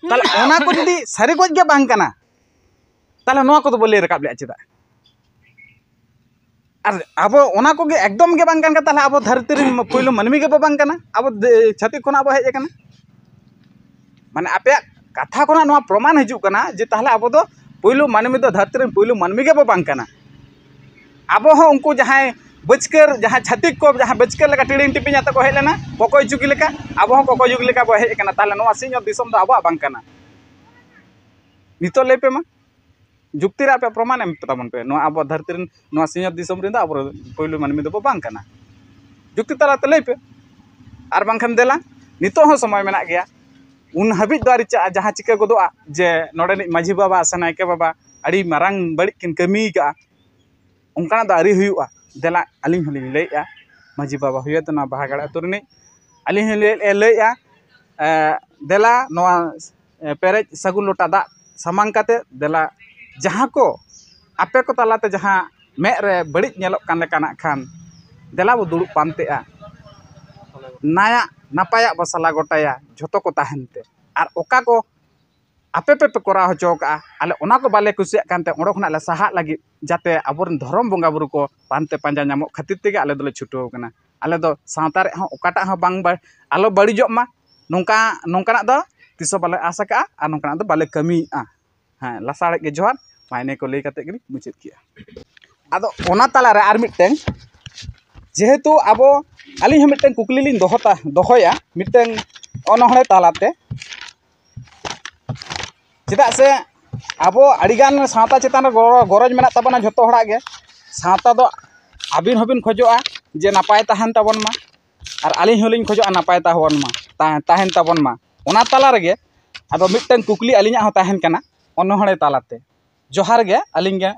ᱛᱟᱦᱞᱮ ᱚᱱᱟ ᱠᱚ ᱡᱩᱫᱤ ᱥᱟᱹᱨᱤ ᱜᱚᱡ ᱜᱮ ᱵᱟᱝ ᱠᱟᱱᱟ, ᱛᱟᱦᱚᱞᱮ ᱱᱚᱣᱟ ᱠᱚᱫᱚ ᱵᱚ ᱞᱟᱹᱭ ᱨᱟᱠᱟᱵ ᱞᱮᱫᱼᱟ ᱪᱮᱫᱟᱜ? ᱟᱨ ᱟᱵᱚ ᱚᱱᱟ ᱠᱚᱜᱮ ᱮᱠᱫᱚᱢ ᱜᱮ ᱵᱟᱝ ᱠᱟᱱ ᱠᱷᱟᱱ, ᱛᱟᱦᱚᱞᱮ ᱟᱵᱚ ᱫᱷᱟᱹᱨᱛᱤ ᱨᱮᱱ ᱯᱳᱭᱞᱳ ᱢᱟᱹᱱᱢᱤ ᱜᱮᱵᱚ ᱵᱟᱝ ᱠᱟᱱᱟ? ᱟᱵᱚ ᱫᱮ- ᱪᱷᱟᱹᱛᱤᱠ ᱠᱷᱚᱱᱟᱜ ᱵᱚ ᱦᱮᱡ ᱟᱠᱟᱱᱟ᱾ ᱢᱟᱱᱮ ᱟᱯᱮᱭᱟᱜ ᱠᱟᱛᱷᱟ ᱠᱷᱚᱱᱟᱜ ᱱᱚᱣᱟ ᱯᱨᱚᱢᱟᱱ ᱦᱤᱡᱩᱜ ᱠᱟᱱᱟ ᱡᱮ ᱛᱟᱦᱚᱞᱮ ᱟᱵᱚ ᱫᱚ ᱯᱳᱭᱞᱳ ᱢᱟᱹᱱᱢᱤ ᱫᱚ ᱫᱷᱟᱹᱨᱛᱤ ᱨᱮᱱ ᱯᱳᱭᱞᱳ ᱢᱟᱹᱱᱢᱤ ᱜᱮᱵᱚ ᱵᱟᱝ ᱠᱟᱱᱟ᱾ ᱟᱵᱚ ᱦᱚᱸ ᱩᱱᱠᱩ ᱡᱟᱦᱟᱸᱭ ᱵᱟᱹᱪᱠᱟᱹᱨ, ᱡᱟᱦᱟᱸ ᱪᱷᱟᱹᱛᱤᱠ ᱠᱚ ᱡᱟᱦᱟᱸ ᱵᱟᱹᱪᱠᱟᱹᱨ ᱞᱮᱠᱟ ᱴᱤᱲᱤᱝ ᱴᱤᱯᱤᱝ ᱟᱛᱮ ᱠᱚ ᱦᱮᱡ ᱞᱮᱱᱟ ᱠᱚᱠᱚᱭ ᱡᱩᱜᱽ ᱞᱮᱠᱟ, ᱟᱵᱚ ᱦᱚᱸ ᱠᱚᱠᱚᱭ ᱡᱩᱜᱽ ᱞᱮᱠᱟ ᱵᱚ ᱦᱮᱡ ᱟᱠᱟᱱᱟ᱾ ᱛᱟᱦᱚᱞᱮ ᱱᱚᱣᱟ ᱥᱤᱧᱚᱛ ᱫᱤᱥᱚᱢ ᱫᱚ ᱟᱵᱚᱣᱟᱜ ᱵᱟᱝ ᱠᱟᱱᱟ᱾ ᱱᱤᱛᱚᱜ ᱞᱟᱹᱭ ᱯᱮ ᱢᱟ, ᱡᱩᱠᱛᱤ ᱨᱮ ᱟᱯᱮ ᱯᱨᱚᱢᱟᱱ ᱮᱢ ᱛᱟᱵᱚᱱ ᱯᱮ, ᱱᱚᱣᱟ ᱟᱵᱚ ᱫᱷᱟᱹᱨᱛᱤ ᱨᱮᱱ, ᱱᱚᱣᱟ ᱥᱤᱧᱚᱛ ᱫᱤᱥᱚᱢ ᱨᱮᱱ ᱫᱚ ᱟᱵᱚ ᱯᱳᱭᱞᱳ ᱢᱟᱹᱱᱢᱤ ᱫᱚᱵᱚ ᱵᱟᱝ ᱠᱟᱱᱟ᱾ ᱡᱩᱠᱛᱤ ᱛᱟᱞᱟᱛᱮ ᱞᱟᱹᱭ ᱯᱮ᱾ ᱟᱨ ᱵᱟᱝᱠᱷᱟᱱ ᱫᱮᱞᱟ, ᱱᱤᱛᱚᱜ ᱦᱚᱸ ᱥᱚᱢᱚᱭ ᱢᱮᱱᱟᱜ ᱜᱮᱭᱟ, ᱩᱱ ᱦᱟᱹᱵᱤᱡ ᱫᱚ ᱟᱹᱣᱨᱤ ᱪᱟᱜᱼᱟ ᱡᱟᱦᱟᱸ ᱪᱤᱠᱟᱹ ᱜᱚᱫᱚᱜᱼᱟ ᱡᱮ ᱱᱚᱰᱮᱱᱤᱡ ᱢᱟᱹᱡᱷᱤ ᱵᱟᱵᱟ ᱥᱮ ᱱᱟᱭᱠᱮ ᱵᱟᱵᱟ ᱟᱹᱰᱤ ᱢᱟᱨᱟᱝ ᱵᱟᱹᱲᱤᱡ ᱠᱤᱱ ᱠᱟᱹᱢᱤ ᱠᱟᱜᱼᱟ, ᱚᱱᱠᱟᱱᱟᱜ ᱫᱚ ᱟᱹᱣᱨᱤ ᱦᱩᱭᱩᱜᱼᱟ᱾ ᱫᱮᱞᱟ, ᱟᱹᱞᱤᱧ ᱦᱚᱸᱞᱤᱧ ᱞᱟᱹᱭᱮᱫᱼᱟ, ᱢᱟᱹᱡᱷᱤ ᱵᱟᱵᱟ ᱦᱩᱭᱟᱹᱛᱮ ᱱᱚᱣᱟ ᱵᱟᱦᱟᱜᱟᱲ ᱟᱹᱛᱩ ᱨᱤᱱᱤᱡ, ᱟᱹᱞᱤᱧ ᱦᱚᱸ ᱞᱟᱹᱭᱮᱫ ᱞᱟᱹᱭᱮᱫᱼᱟ, ᱮ, ᱫᱮᱞᱟ ᱱᱚᱣᱟ, ᱮ, ᱯᱮᱨᱮᱡ ᱥᱟᱹᱜᱩᱱ ᱞᱚᱴᱟ ᱫᱟᱜ ᱥᱟᱢᱟᱝ ᱠᱟᱛᱮ ᱫᱮᱞᱟ ᱡᱟᱦᱟᱸ ᱠᱚ ᱟᱯᱮ ᱠᱚ ᱛᱟᱞᱟᱛᱮ ᱡᱟᱦᱟᱸ ᱢᱮᱫ ᱨᱮ ᱵᱟᱹᱲᱤᱡ ᱧᱮᱞᱚᱜ ᱠᱟᱱ ᱞᱮᱠᱟᱱᱟᱜ ᱠᱷᱟᱱ, ᱫᱮᱞᱟ ᱵᱚ ᱫᱩᱲᱩᱵ ᱯᱟᱱᱛᱮᱜᱼᱟ, ᱱᱟᱭᱟᱜ ᱱᱟᱯᱟᱭᱟᱜ ᱵᱚ ᱥᱟᱞᱟ ᱜᱚᱴᱟᱭᱟ, ᱡᱷᱚᱛᱚ ᱠᱚ ᱛᱟᱦᱮᱱ ᱛᱮ᱾ ᱟᱨ ᱚᱠᱟ ᱠᱚ ᱟᱯᱮ ᱯᱮ, ᱯᱮ ᱠᱚᱨᱟᱣ ᱦᱚᱪᱚ ᱠᱟᱜᱼᱟ, ᱟᱞᱮ ᱚᱱᱟ ᱠᱚ ᱵᱟᱞᱮ ᱠᱩᱥᱤᱭᱟᱜ ᱠᱟᱱᱛᱮ ᱚᱸᱰᱮ ᱠᱷᱚᱱᱟᱜ ᱞᱮ ᱥᱟᱦᱟᱜ ᱞᱟᱹᱜᱤᱫ, ᱡᱟᱛᱮ ᱟᱵᱚᱨᱮᱱ ᱫᱷᱚᱨᱚᱢ ᱵᱚᱸᱜᱟ ᱵᱩᱨᱩ ᱠᱚ ᱯᱟᱱᱛᱮ ᱯᱟᱸᱡᱟ ᱧᱟᱢᱚᱜ ᱠᱷᱟᱹᱛᱤᱨ ᱛᱮᱜᱮ ᱟᱞᱮ ᱫᱚᱞᱮ ᱪᱷᱩᱴᱟᱹᱣ ᱠᱟᱱᱟ᱾ ᱟᱞᱮ ᱫᱚ ᱥᱟᱶᱛᱟ ᱨᱮᱭᱟᱜ ᱦᱚᱸ ᱚᱠᱟᱴᱟᱜ ᱦᱚᱸ ᱵᱟᱝ ᱵᱟ- ᱟᱞᱚ ᱵᱟᱹᱲᱤᱡᱚᱜ ᱢᱟ, ᱱᱚᱝᱠᱟ, ᱱᱚᱝᱠᱟᱱᱟᱜ ᱫᱚ ᱛᱤᱥ ᱦᱚᱸ ᱵᱟᱞᱮ ᱟᱥ ᱟᱠᱟᱜᱼᱟ ᱟᱨ ᱱᱚᱝᱠᱟᱱᱟᱜ ᱫᱚ ᱵᱟᱞᱮ ᱠᱟᱹᱢᱤᱭᱮᱫᱼᱟ᱾ ᱦᱮᱸ, ᱞᱟᱥᱟᱲᱦᱮᱫ ᱜᱮ ᱡᱚᱦᱟᱨ, ᱢᱟ ᱤᱱᱟᱹ ᱠᱚ ᱞᱟᱹᱭ ᱠᱟᱛᱮ ᱜᱮᱞᱤᱧ ᱢᱩᱪᱟᱹᱫ ᱠᱮᱜᱼᱟ᱾ ᱟᱫᱚ ᱚᱱᱟ ᱛᱟᱞᱟᱨᱮ ᱟᱨ ᱢᱤᱫᱴᱟᱝ, ᱡᱮᱦᱮᱛᱩ ᱟᱵᱚ, ᱟᱹᱞᱤᱧ ᱦᱚᱸ ᱢᱤᱫᱴᱟᱝ ᱠᱩᱠᱞᱤ ᱞᱤᱧ ᱫᱚᱦᱚ ᱛᱟ- ᱫᱚᱦᱚᱭᱟ ᱢᱤᱫᱴᱟᱝ ᱚᱱᱚᱬᱦᱮ ᱛᱟᱞᱟᱛᱮ, ᱪᱮᱫᱟᱜ ᱥᱮ ᱟᱵᱚ ᱟᱹᱰᱤᱜᱟᱱ ᱥᱟᱶᱛᱟ ᱪᱮᱛᱟᱱ ᱨᱮ ᱜᱚᱨᱚ- ᱜᱚᱨᱚᱡᱽ ᱢᱮᱱᱟᱜ ᱛᱟᱵᱚᱱᱟ ᱡᱷᱚᱛᱚ ᱦᱚᱲᱟᱜ ᱜᱮ᱾ ᱥᱟᱶᱛᱟ ᱫᱚ ᱟᱹᱵᱤᱱ ᱦᱚᱸᱵᱤᱱ ᱠᱷᱚᱡᱚᱜᱼᱟ ᱡᱮ ᱱᱟᱯᱟᱭ ᱛᱟᱦᱮᱱ ᱛᱟᱵᱚᱱ ᱢᱟ, ᱟᱨ ᱟᱹᱞᱤᱧ ᱦᱚᱸᱞᱤᱧ ᱠᱷᱚᱡᱚᱜᱼᱟ ᱱᱟᱯᱟᱭ ᱛᱟᱵᱚᱱ ᱢᱟ, ᱛᱟᱦᱮᱸ- ᱛᱟᱦᱮᱱ ᱛᱟᱵᱚᱱ ᱢᱟ᱾ ᱚᱱᱟ ᱛᱟᱞᱟ ᱨᱮᱜᱮ ᱟᱫᱚ ᱢᱤᱫᱴᱟᱝ ᱠᱩᱠᱞᱤ ᱟᱹᱞᱤᱧᱟᱜ ᱦᱚᱸ ᱛᱟᱦᱮᱱ ᱠᱟᱱᱟ ᱚᱱᱚᱬᱦᱮ ᱛᱟᱞᱟᱛᱮ᱾ ᱡᱚᱦᱟᱨ ᱜᱮ, ᱟᱹᱞᱤᱧ ᱜᱮ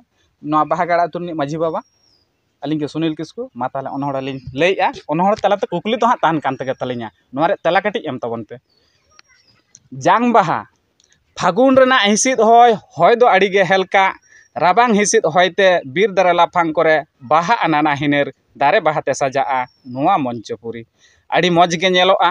ᱱᱚᱣᱟ ᱵᱟᱦᱟᱜᱟᱲ ᱟᱹᱛᱩ ᱨᱤᱱᱤᱡ ᱢᱟᱹᱡᱷᱤ ᱵᱟᱵᱟ, ᱟᱹᱞᱤᱧ ᱜᱮ ᱥᱩᱱᱤᱞ ᱠᱤᱥᱠᱩ᱾ ᱢᱟ ᱛᱟᱦᱚᱞᱮ ᱚᱱᱚᱬᱦᱮ ᱞᱤᱧ ᱞᱟᱹᱭᱮᱜᱼᱟ, ᱚᱱᱚᱬᱦᱮ ᱛᱟᱞᱟᱛᱮ ᱠᱩᱠᱞᱤ ᱫᱚ ᱦᱟᱸᱜ ᱛᱟᱦᱮᱱ ᱠᱟᱱ ᱛᱮᱜᱮ ᱛᱟᱹᱞᱤᱧᱟ, ᱱᱚᱣᱟ ᱨᱮᱭᱟᱜ ᱛᱮᱞᱟ ᱠᱟᱹᱴᱤᱡ ᱮᱢ ᱛᱟᱵᱚᱱ ᱯᱮ᱾ ᱡᱟᱝ ᱵᱟᱦᱟ, ᱯᱷᱟᱹᱜᱩᱱ ᱨᱮᱱᱟᱜ ᱦᱤᱸᱥᱤᱫ ᱦᱚᱭ, ᱦᱚᱭ ᱫᱚ ᱟᱹᱰᱤ ᱜᱮ ᱦᱮᱞᱠᱟ, ᱨᱟᱵᱟᱝ ᱦᱤᱸᱥᱤᱫ ᱦᱚᱭ ᱛᱮ ᱵᱤᱨ ᱫᱟᱨᱮ ᱞᱟᱯᱷᱟᱝ ᱠᱚᱨᱮ ᱵᱟᱦᱟᱜᱼᱟ ᱱᱟᱱᱟ ᱦᱤᱱᱟᱹᱨ ᱫᱟᱨᱮ ᱵᱟᱦᱟ ᱛᱮ ᱥᱟᱡᱟᱜᱼᱟ ᱱᱚᱣᱟ ᱢᱚᱧᱪᱚᱯᱩᱨᱤ᱾ ᱟᱹᱰᱤ ᱢᱚᱡᱽ ᱜᱮ ᱧᱮᱞᱚᱜᱼᱟ᱾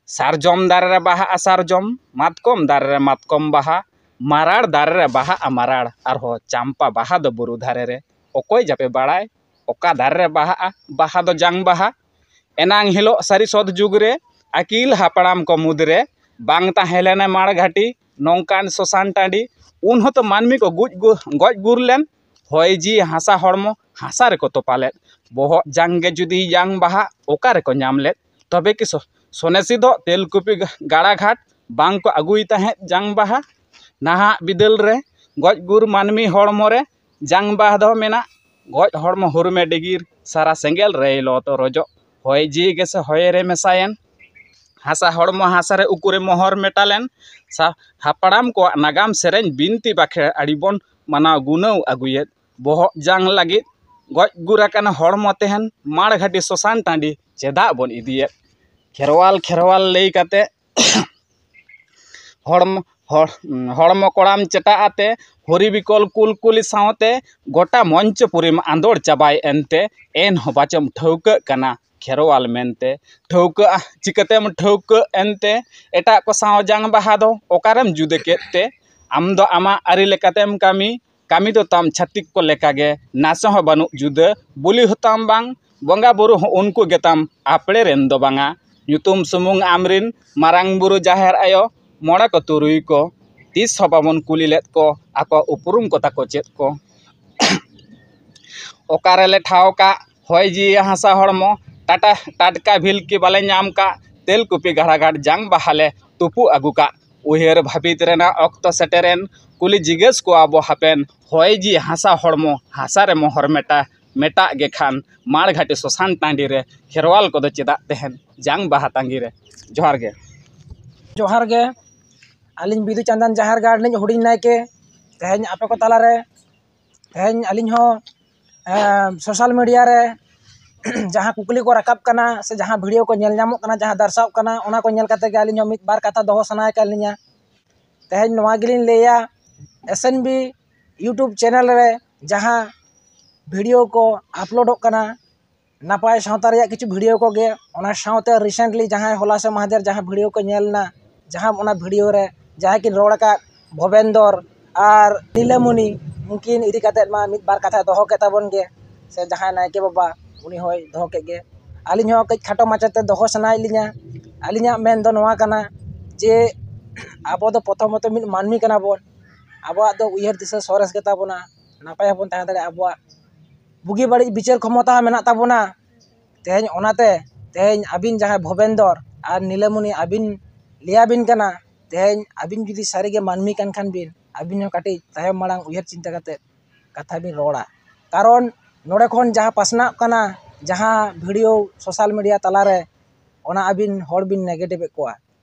ᱥᱟᱨᱡᱚᱢ ᱫᱟᱨᱮ ᱨᱮ ᱵᱟᱦᱟᱜᱼᱟ ᱥᱟᱨᱡᱚᱢ, ᱢᱟᱛᱠᱚᱢ ᱫᱟᱨᱮ ᱨᱮ ᱢᱟᱛᱠᱚᱢ ᱵᱟᱦᱟ, ᱢᱟᱨᱟᱲ ᱫᱟᱨᱮ ᱨᱮ ᱵᱟᱦᱟᱜᱼᱟ ᱢᱟᱨᱟᱲ, ᱟᱨᱦᱚᱸ ᱪᱟᱢᱯᱟ ᱵᱟᱦᱟ ᱫᱚ ᱵᱩᱨᱩ ᱫᱷᱟᱨᱮ ᱨᱮ᱾ ᱚᱠᱚᱭ ᱡᱟᱯᱮ ᱵᱟᱲᱟᱭ ᱚᱠᱟ ᱫᱟᱨᱮ ᱨᱮ ᱵᱟᱦᱟᱜᱼᱟ? ᱵᱟᱦᱟ ᱫᱚ ᱡᱟᱝ ᱵᱟᱦᱟ᱾ ᱮᱱᱟᱝ ᱦᱤᱞᱳᱜ ᱥᱟᱹᱨᱤ ᱥᱚᱛ ᱡᱩᱜᱽ ᱨᱮ ᱟᱹᱠᱤᱞ ᱦᱟᱯᱲᱟᱢ ᱠᱚ ᱢᱩᱫᱽᱨᱮ ᱵᱟᱝ ᱛᱟᱦᱮᱸ ᱞᱮᱱᱟ ᱢᱟᱲ ᱜᱷᱟᱹᱴᱤ ᱱᱚᱝᱠᱟᱱ ᱥᱚᱥᱟᱱ ᱴᱟᱺᱰᱤ᱾ ᱩᱱ ᱦᱚᱸᱛᱚ ᱢᱟᱹᱱᱢᱤ ᱠᱚ ᱜᱩᱡ ᱜᱩ-, ᱜᱚᱡ ᱜᱩᱨ ᱞᱮᱱ᱾ ᱦᱚᱭ ᱡᱤᱣᱤ ᱦᱟᱥᱟ ᱦᱚᱲᱢᱚ ᱦᱟᱥᱟ ᱨᱮᱠᱚ ᱛᱚᱯᱟ ᱞᱮᱫ᱾ ᱵᱚᱦᱚᱜ ᱡᱟᱝ ᱜᱮ ᱡᱩᱫᱤ ᱡᱟᱝ ᱵᱟᱦᱟ ᱚᱠᱟ ᱨᱮᱠᱚ ᱧᱟᱢ ᱞᱮᱫ? ᱛᱚᱵᱮ ᱠᱤ ᱥᱚ-, ᱥᱚᱱᱮᱥᱤ ᱫᱚ ᱛᱮᱞᱠᱩᱯᱤ ᱜᱟ-, ᱜᱟᱲᱟ ᱜᱷᱟᱴ ᱵᱟᱝ ᱠᱚ ᱟᱹᱜᱩᱭ ᱛᱟᱦᱮᱸᱫ ᱡᱟᱝ ᱵᱟᱦᱟ? ᱱᱟᱦᱟᱜ ᱵᱤᱫᱟᱹᱞ ᱨᱮ ᱜᱚᱡ ᱜᱩᱨ ᱢᱟᱹᱱᱢᱤ ᱦᱚᱲᱢᱚ ᱨᱮ ᱡᱟᱝ ᱵᱟᱦᱟ ᱫᱚ ᱢᱮᱱᱟᱜ᱾ ᱜᱚᱡ ᱦᱚᱲᱢᱚ ᱦᱩᱨᱢᱮ ᱰᱤᱜᱤᱨ ᱥᱟᱨᱟ ᱥᱮᱸᱜᱮᱞ ᱨᱮᱭ ᱞᱚ ᱛᱚᱨᱚᱡᱚᱜ᱾ ᱦᱚᱭ ᱡᱤᱣᱤ ᱜᱮᱥᱮ ᱦᱚᱭ ᱨᱮ ᱢᱮᱥᱟᱭᱮᱱ᱾ ᱦᱟᱥᱟ ᱦᱚᱲᱢᱚ ᱦᱟᱥᱟ ᱨᱮ ᱩᱠᱩᱨᱮ ᱢᱚᱦᱚᱨ ᱢᱮᱴᱟ ᱞᱮᱱ᱾ ᱥᱟ-, ᱦᱟᱯᱲᱟᱢ ᱠᱚᱣᱟᱜ ᱱᱟᱜᱟᱢ ᱥᱮᱨᱮᱧ ᱵᱤᱱᱛᱤ ᱵᱟᱠᱷᱮᱲ ᱟᱹᱰᱤ ᱵᱚᱱ ᱢᱟᱱᱟᱣ ᱜᱩᱱᱟᱹᱣ ᱟᱹᱜᱩᱭᱮᱫ᱾ ᱵᱚᱦᱚᱜ ᱡᱟᱝ ᱞᱟᱹᱜᱤᱫ ᱜᱚᱡ ᱜᱩᱨ ᱟᱠᱟᱱ ᱦᱚᱲᱢᱚ ᱛᱮᱦᱮᱱ ᱢᱟᱲ ᱜᱷᱟᱹᱴᱤ ᱥᱚᱥᱟᱱ ᱴᱟᱺᱰᱤ ᱪᱮᱫᱟᱜ ᱵᱚᱱ ᱤᱫᱤᱭᱮᱫ? ᱠᱷᱮᱨᱣᱟᱞ ᱠᱷᱮᱨᱣᱟᱞ ᱞᱟᱹᱭ ᱠᱟᱛᱮ ᱦᱚᱲᱢᱚ, ᱦᱚᱲ-, ᱦᱚᱲᱢᱚ ᱠᱚᱲᱟᱢ ᱪᱮᱴᱟᱜ ᱟᱛᱮ ᱦᱚᱨᱤ ᱵᱤᱠᱚᱞ ᱠᱩᱞᱠᱩᱞᱤ ᱥᱟᱶᱛᱮ ᱜᱚᱴᱟ ᱢᱚᱧᱪᱚᱯᱩᱨᱤᱢ ᱟᱸᱫᱳᱲ ᱪᱟᱵᱟᱭ ᱮᱱᱛᱮ ᱮᱱᱦᱚᱸ ᱵᱟᱪᱚᱢ ᱴᱷᱟᱹᱣᱠᱟᱹᱜ ᱠᱟᱱᱟ ᱠᱷᱮᱨᱣᱟᱞ ᱢᱮᱱᱛᱮ᱾ ᱴᱷᱟᱹᱣᱠᱟᱹᱜᱼᱟ ᱪᱤᱠᱟᱹᱛᱮᱢ ᱴᱷᱟᱹᱣᱠᱟᱹᱜ ᱮᱱᱛᱮ? ᱮᱴᱟᱜ ᱠᱚ ᱥᱟᱶ ᱡᱟᱝ ᱵᱟᱦᱟ ᱫᱚ ᱚᱠᱟᱨᱮᱢ ᱡᱩᱫᱟᱹ ᱠᱮᱫ ᱛᱮ? ᱟᱢ ᱫᱚ ᱟᱢᱟᱜ ᱟᱹᱨᱤ ᱞᱮᱠᱟᱛᱮᱢ ᱠᱟᱹᱢᱤ, ᱠᱟᱹᱢᱤ ᱫᱚ ᱛᱟᱢ ᱪᱷᱟᱹᱛᱤᱠ ᱠᱚ ᱞᱮᱠᱟᱜᱮ ᱱᱟᱥᱮ ᱦᱚᱸ ᱵᱟᱹᱱᱩᱜ ᱡᱩᱫᱟᱹ᱾ ᱵᱩᱞᱤ ᱦᱚᱸᱛᱟᱢ ᱵᱟᱝ, ᱵᱚᱸᱜᱟ ᱵᱩᱨᱩ ᱦᱚᱸ ᱩᱱᱠᱩ ᱜᱮᱛᱟᱢ ᱟᱯᱲᱮ ᱨᱮᱱ ᱫᱚ ᱵᱟᱝᱟ᱾ ᱧᱩᱛᱩᱢ ᱥᱩᱢᱩᱝ ᱟᱢᱨᱤᱱ ᱢᱟᱨᱟᱝ ᱵᱩᱨᱩ ᱡᱟᱦᱮᱨ ᱟᱭᱳ ᱢᱚᱬᱮ ᱠᱚ ᱛᱩᱨᱩᱭ ᱠᱚ ᱛᱤᱥ ᱦᱚᱸ ᱵᱟᱵᱚᱱ ᱠᱩᱞᱤ ᱞᱮᱫ ᱠᱚ ᱟᱠᱚᱣᱟᱜ ᱩᱯᱨᱩᱢ ᱠᱚ ᱛᱟᱠᱚ ᱪᱮᱫ ᱠᱚ᱾ ᱚᱠᱟ ᱨᱮᱞᱮ ᱴᱷᱟᱶ ᱠᱟᱜ ᱦᱚᱭ ᱡᱤᱣᱤ ᱦᱟᱥᱟ ᱦᱚᱲᱢᱚ ᱴᱟᱴᱟ ᱴᱟᱴᱠᱟ ᱵᱷᱤᱞᱠᱤ ᱵᱟᱞᱮ ᱧᱟᱢ ᱠᱟᱜ ᱛᱮᱞᱠᱩᱯᱤ ᱜᱟᱲᱟᱜᱷᱟᱴ ᱡᱟᱝ ᱵᱟᱦᱟᱞᱮ ᱛᱩᱯᱩ ᱟᱹᱜᱩ ᱠᱟᱜ᱾ ᱩᱭᱦᱟᱹᱨ ᱵᱷᱟᱹᱵᱤᱛ ᱨᱮᱱᱟᱜ ᱚᱠᱛᱚ ᱥᱮᱴᱮᱨᱮᱱ ᱠᱩᱞᱤ ᱡᱤᱜᱟᱹᱥ ᱠᱚᱣᱟ ᱵᱚ ᱦᱟᱯᱮᱱ ᱦᱚᱭ ᱡᱤᱣᱤ ᱦᱟᱥᱟ ᱦᱚᱲᱢᱚ ᱦᱟᱥᱟ ᱨᱮ ᱢᱚᱦᱚᱨ ᱢᱮᱴᱟ ᱢᱮᱴᱟᱜ ᱜᱮ ᱠᱷᱟᱱ ᱢᱟᱲ ᱜᱷᱟᱴᱤ ᱥᱚᱥᱟᱱ ᱴᱟᱺᱰᱤ ᱨᱮ ᱠᱷᱮᱨᱣᱟᱞ ᱠᱚᱫᱚ ᱪᱮᱫᱟᱜ ᱛᱟᱦᱮᱱ ᱡᱟᱝ ᱵᱟᱦᱟ ᱛᱟᱺᱜᱤ ᱨᱮ᱾ ᱡᱚᱦᱟᱨ ᱜᱮ᱾ ᱡᱚᱦᱟᱨ ᱜᱮ᱾ ᱟᱹᱞᱤᱧ ᱵᱤᱫᱩ ᱪᱟᱸᱫᱟᱱ ᱡᱟᱦᱮᱨ ᱜᱟᱲ ᱨᱤᱱᱤᱡ ᱦᱩᱰᱤᱧ ᱱᱟᱭᱠᱮ ᱛᱮᱦᱮᱧ ᱟᱯᱮ ᱠᱚ ᱛᱟᱞᱟᱨᱮ ᱛᱮᱦᱮᱧ ᱟᱹᱞᱤᱧ ᱦᱚᱸ ᱥᱳᱥᱟᱞ ᱢᱤᱰᱤᱭᱟ ᱨᱮ ᱡᱟᱦᱟᱸ ᱠᱩᱠᱞᱤ ᱠᱚ ᱨᱟᱠᱟᱵ ᱠᱟᱱᱟ ᱥᱮ ᱡᱟᱦᱟᱸ ᱵᱷᱤᱰᱤᱭᱳ ᱠᱚ ᱧᱮᱞ ᱧᱟᱢᱚᱜ ᱠᱟᱱᱟ, ᱡᱟᱦᱟᱸ ᱫᱟᱨᱥᱟᱣ ᱠᱟᱱᱟ, ᱚᱱᱟ ᱠᱚ ᱧᱮᱞ ᱠᱟᱛᱮ ᱜᱮ ᱟᱹᱞᱤᱧ ᱦᱚᱸ ᱢᱤᱫ ᱵᱟᱨ ᱠᱟᱛᱷᱟ ᱫᱚᱦᱚ ᱥᱟᱱᱟ ᱟᱠᱟᱫ ᱞᱤᱧᱟ᱾ ᱛᱮᱦᱮᱧ ᱱᱚᱣᱟ ᱜᱮᱞᱤᱧ ᱞᱟᱹᱭᱟ, S N B YouTube channel ᱨᱮ ᱡᱟᱦᱟᱸ ᱵᱷᱤᱰᱤᱭᱳ ᱠᱚ ᱟᱯᱞᱳᱰᱚᱜ ᱠᱟᱱᱟ, ᱱᱟᱯᱟᱭ ᱥᱟᱶᱛᱟ ᱨᱮᱭᱟᱜ ᱠᱤᱪᱷᱩ ᱵᱷᱤᱰᱤᱭᱳ ᱠᱚᱜᱮ, ᱚᱱᱟ ᱥᱟᱶᱛᱮ ᱨᱤᱥᱮᱱᱴᱞᱤ ᱡᱟᱦᱟᱸᱭ ᱦᱚᱞᱟ ᱥᱮ ᱢᱟᱦᱫᱮᱨ ᱡᱟᱦᱟᱸ ᱵᱷᱤᱰᱤᱭᱳ ᱠᱚ ᱧᱮᱞ ᱮᱱᱟ, ᱡᱟᱦᱟᱸ ᱚᱱᱟ ᱵᱷᱤᱰᱤᱭᱳ ᱨᱮ ᱡᱟᱦᱟᱸᱭ ᱠᱤᱱ ᱨᱚᱲ ᱟᱠᱟᱫ ᱵᱷᱚᱵᱮᱱᱫᱚᱨ ᱟᱨ ᱱᱤᱞᱟᱢᱚᱱᱤ, ᱩᱱᱠᱤᱱ ᱤᱫᱤ ᱠᱟᱛᱮᱫ ᱢᱟ ᱢᱤᱫ ᱵᱟᱨ ᱠᱟᱛᱷᱟ ᱫᱚᱦᱚ ᱠᱮᱫ ᱛᱟᱵᱚᱱ ᱜᱮ, ᱥᱮ ᱡᱟᱦᱟᱸᱭ ᱱᱟᱭᱠᱮ ᱵᱟᱵᱟ, ᱩᱱᱤ ᱦᱚᱸᱭ ᱫᱚᱦᱚ ᱠᱮᱫ ᱜᱮ᱾ ᱟᱹᱞᱤᱧ ᱦᱚᱸ ᱠᱟᱹᱡ ᱠᱷᱟᱴᱚ ᱢᱟᱪᱷᱟᱛᱮ ᱫᱚᱦᱚ ᱥᱟᱱᱟᱭᱮᱫ ᱞᱤᱧᱟ᱾ ᱟᱹᱞᱤᱧᱟᱜ ᱢᱮᱱ ᱫᱚ ᱱᱚᱣᱟ ᱠᱟᱱᱟ ᱡᱮ ᱟᱵᱚ ᱫᱚ ᱯᱨᱚᱛᱷᱚᱢᱚᱛᱚ ᱢᱤᱫ ᱢᱟᱹᱱᱢᱤ ᱠᱟᱱᱟ ᱵᱚᱱ᱾ ᱟᱵᱚᱣᱟᱜ ᱫᱚ ᱩᱭᱦᱟᱹᱨ ᱫᱤᱥᱟᱹ ᱥᱚᱨᱮᱥ ᱜᱮᱛᱟ ᱵᱚᱱᱟ, ᱱᱟᱯᱟᱭ ᱦᱚᱸᱵᱚᱱ ᱛᱟᱦᱮᱸ ᱫᱟᱲᱮᱭᱟᱜᱼᱟ᱾ ᱟᱵᱚᱣᱟᱜ ᱵᱩᱜᱤ ᱵᱟᱹᱲᱤᱡ ᱵᱤᱪᱟᱹᱨ ᱠᱷᱚᱢᱚᱛᱟ ᱦᱚᱸ ᱢᱮᱱᱟᱜ ᱛᱟᱵᱚᱱᱟ᱾ ᱛᱮᱦᱮᱧ ᱚᱱᱟᱛᱮ ᱛᱮᱦᱮᱧ ᱟᱹᱵᱤᱱ ᱡᱟᱦᱟᱸᱭ ᱵᱷᱚᱵᱮᱱᱫᱚᱨ ᱟᱨ ᱱᱤᱞᱟᱢᱚᱱᱤ, ᱟᱹᱵᱤᱱ ᱞᱟᱹᱭᱟᱵᱤᱱ ᱠᱟᱱᱟ, ᱛᱮᱦᱮᱧ ᱟᱹᱵᱤᱱ ᱡᱩᱫᱤ ᱥᱟᱹᱨᱤᱜᱮ ᱢᱟᱹᱱᱢᱤ ᱠᱟᱱ ᱠᱷᱟᱱ ᱵᱤᱱ, ᱟᱹᱵᱤᱱ ᱦᱚᱸ ᱠᱟᱹᱴᱤᱡ ᱛᱟᱭᱚᱢ ᱢᱟᱲᱟᱝ ᱩᱭᱦᱟᱹᱨ ᱪᱤᱱᱛᱟᱹ ᱠᱟᱛᱮᱫ ᱠᱟᱛᱷᱟ ᱵᱤᱱ ᱨᱚᱲᱟ᱾ ᱠᱟᱨᱚᱱ ᱱᱚᱰᱮ ᱠᱷᱚᱱ ᱡᱟᱦᱟᱸ ᱯᱟᱥᱱᱟᱜ ᱠᱟᱱᱟ, ᱡᱟᱦᱟᱸ ᱵᱷᱤᱰᱤᱭᱳ ᱥᱳᱥᱟᱞ ᱢᱤᱰᱤᱭᱟ ᱛᱟᱞᱟᱨᱮ, ᱚᱱᱟ ᱟᱹᱵᱤᱱ ᱦᱚᱲ ᱵᱤᱱ ᱱᱮᱜᱮᱴᱤᱵᱷ ᱮᱫ ᱠᱚᱣᱟ᱾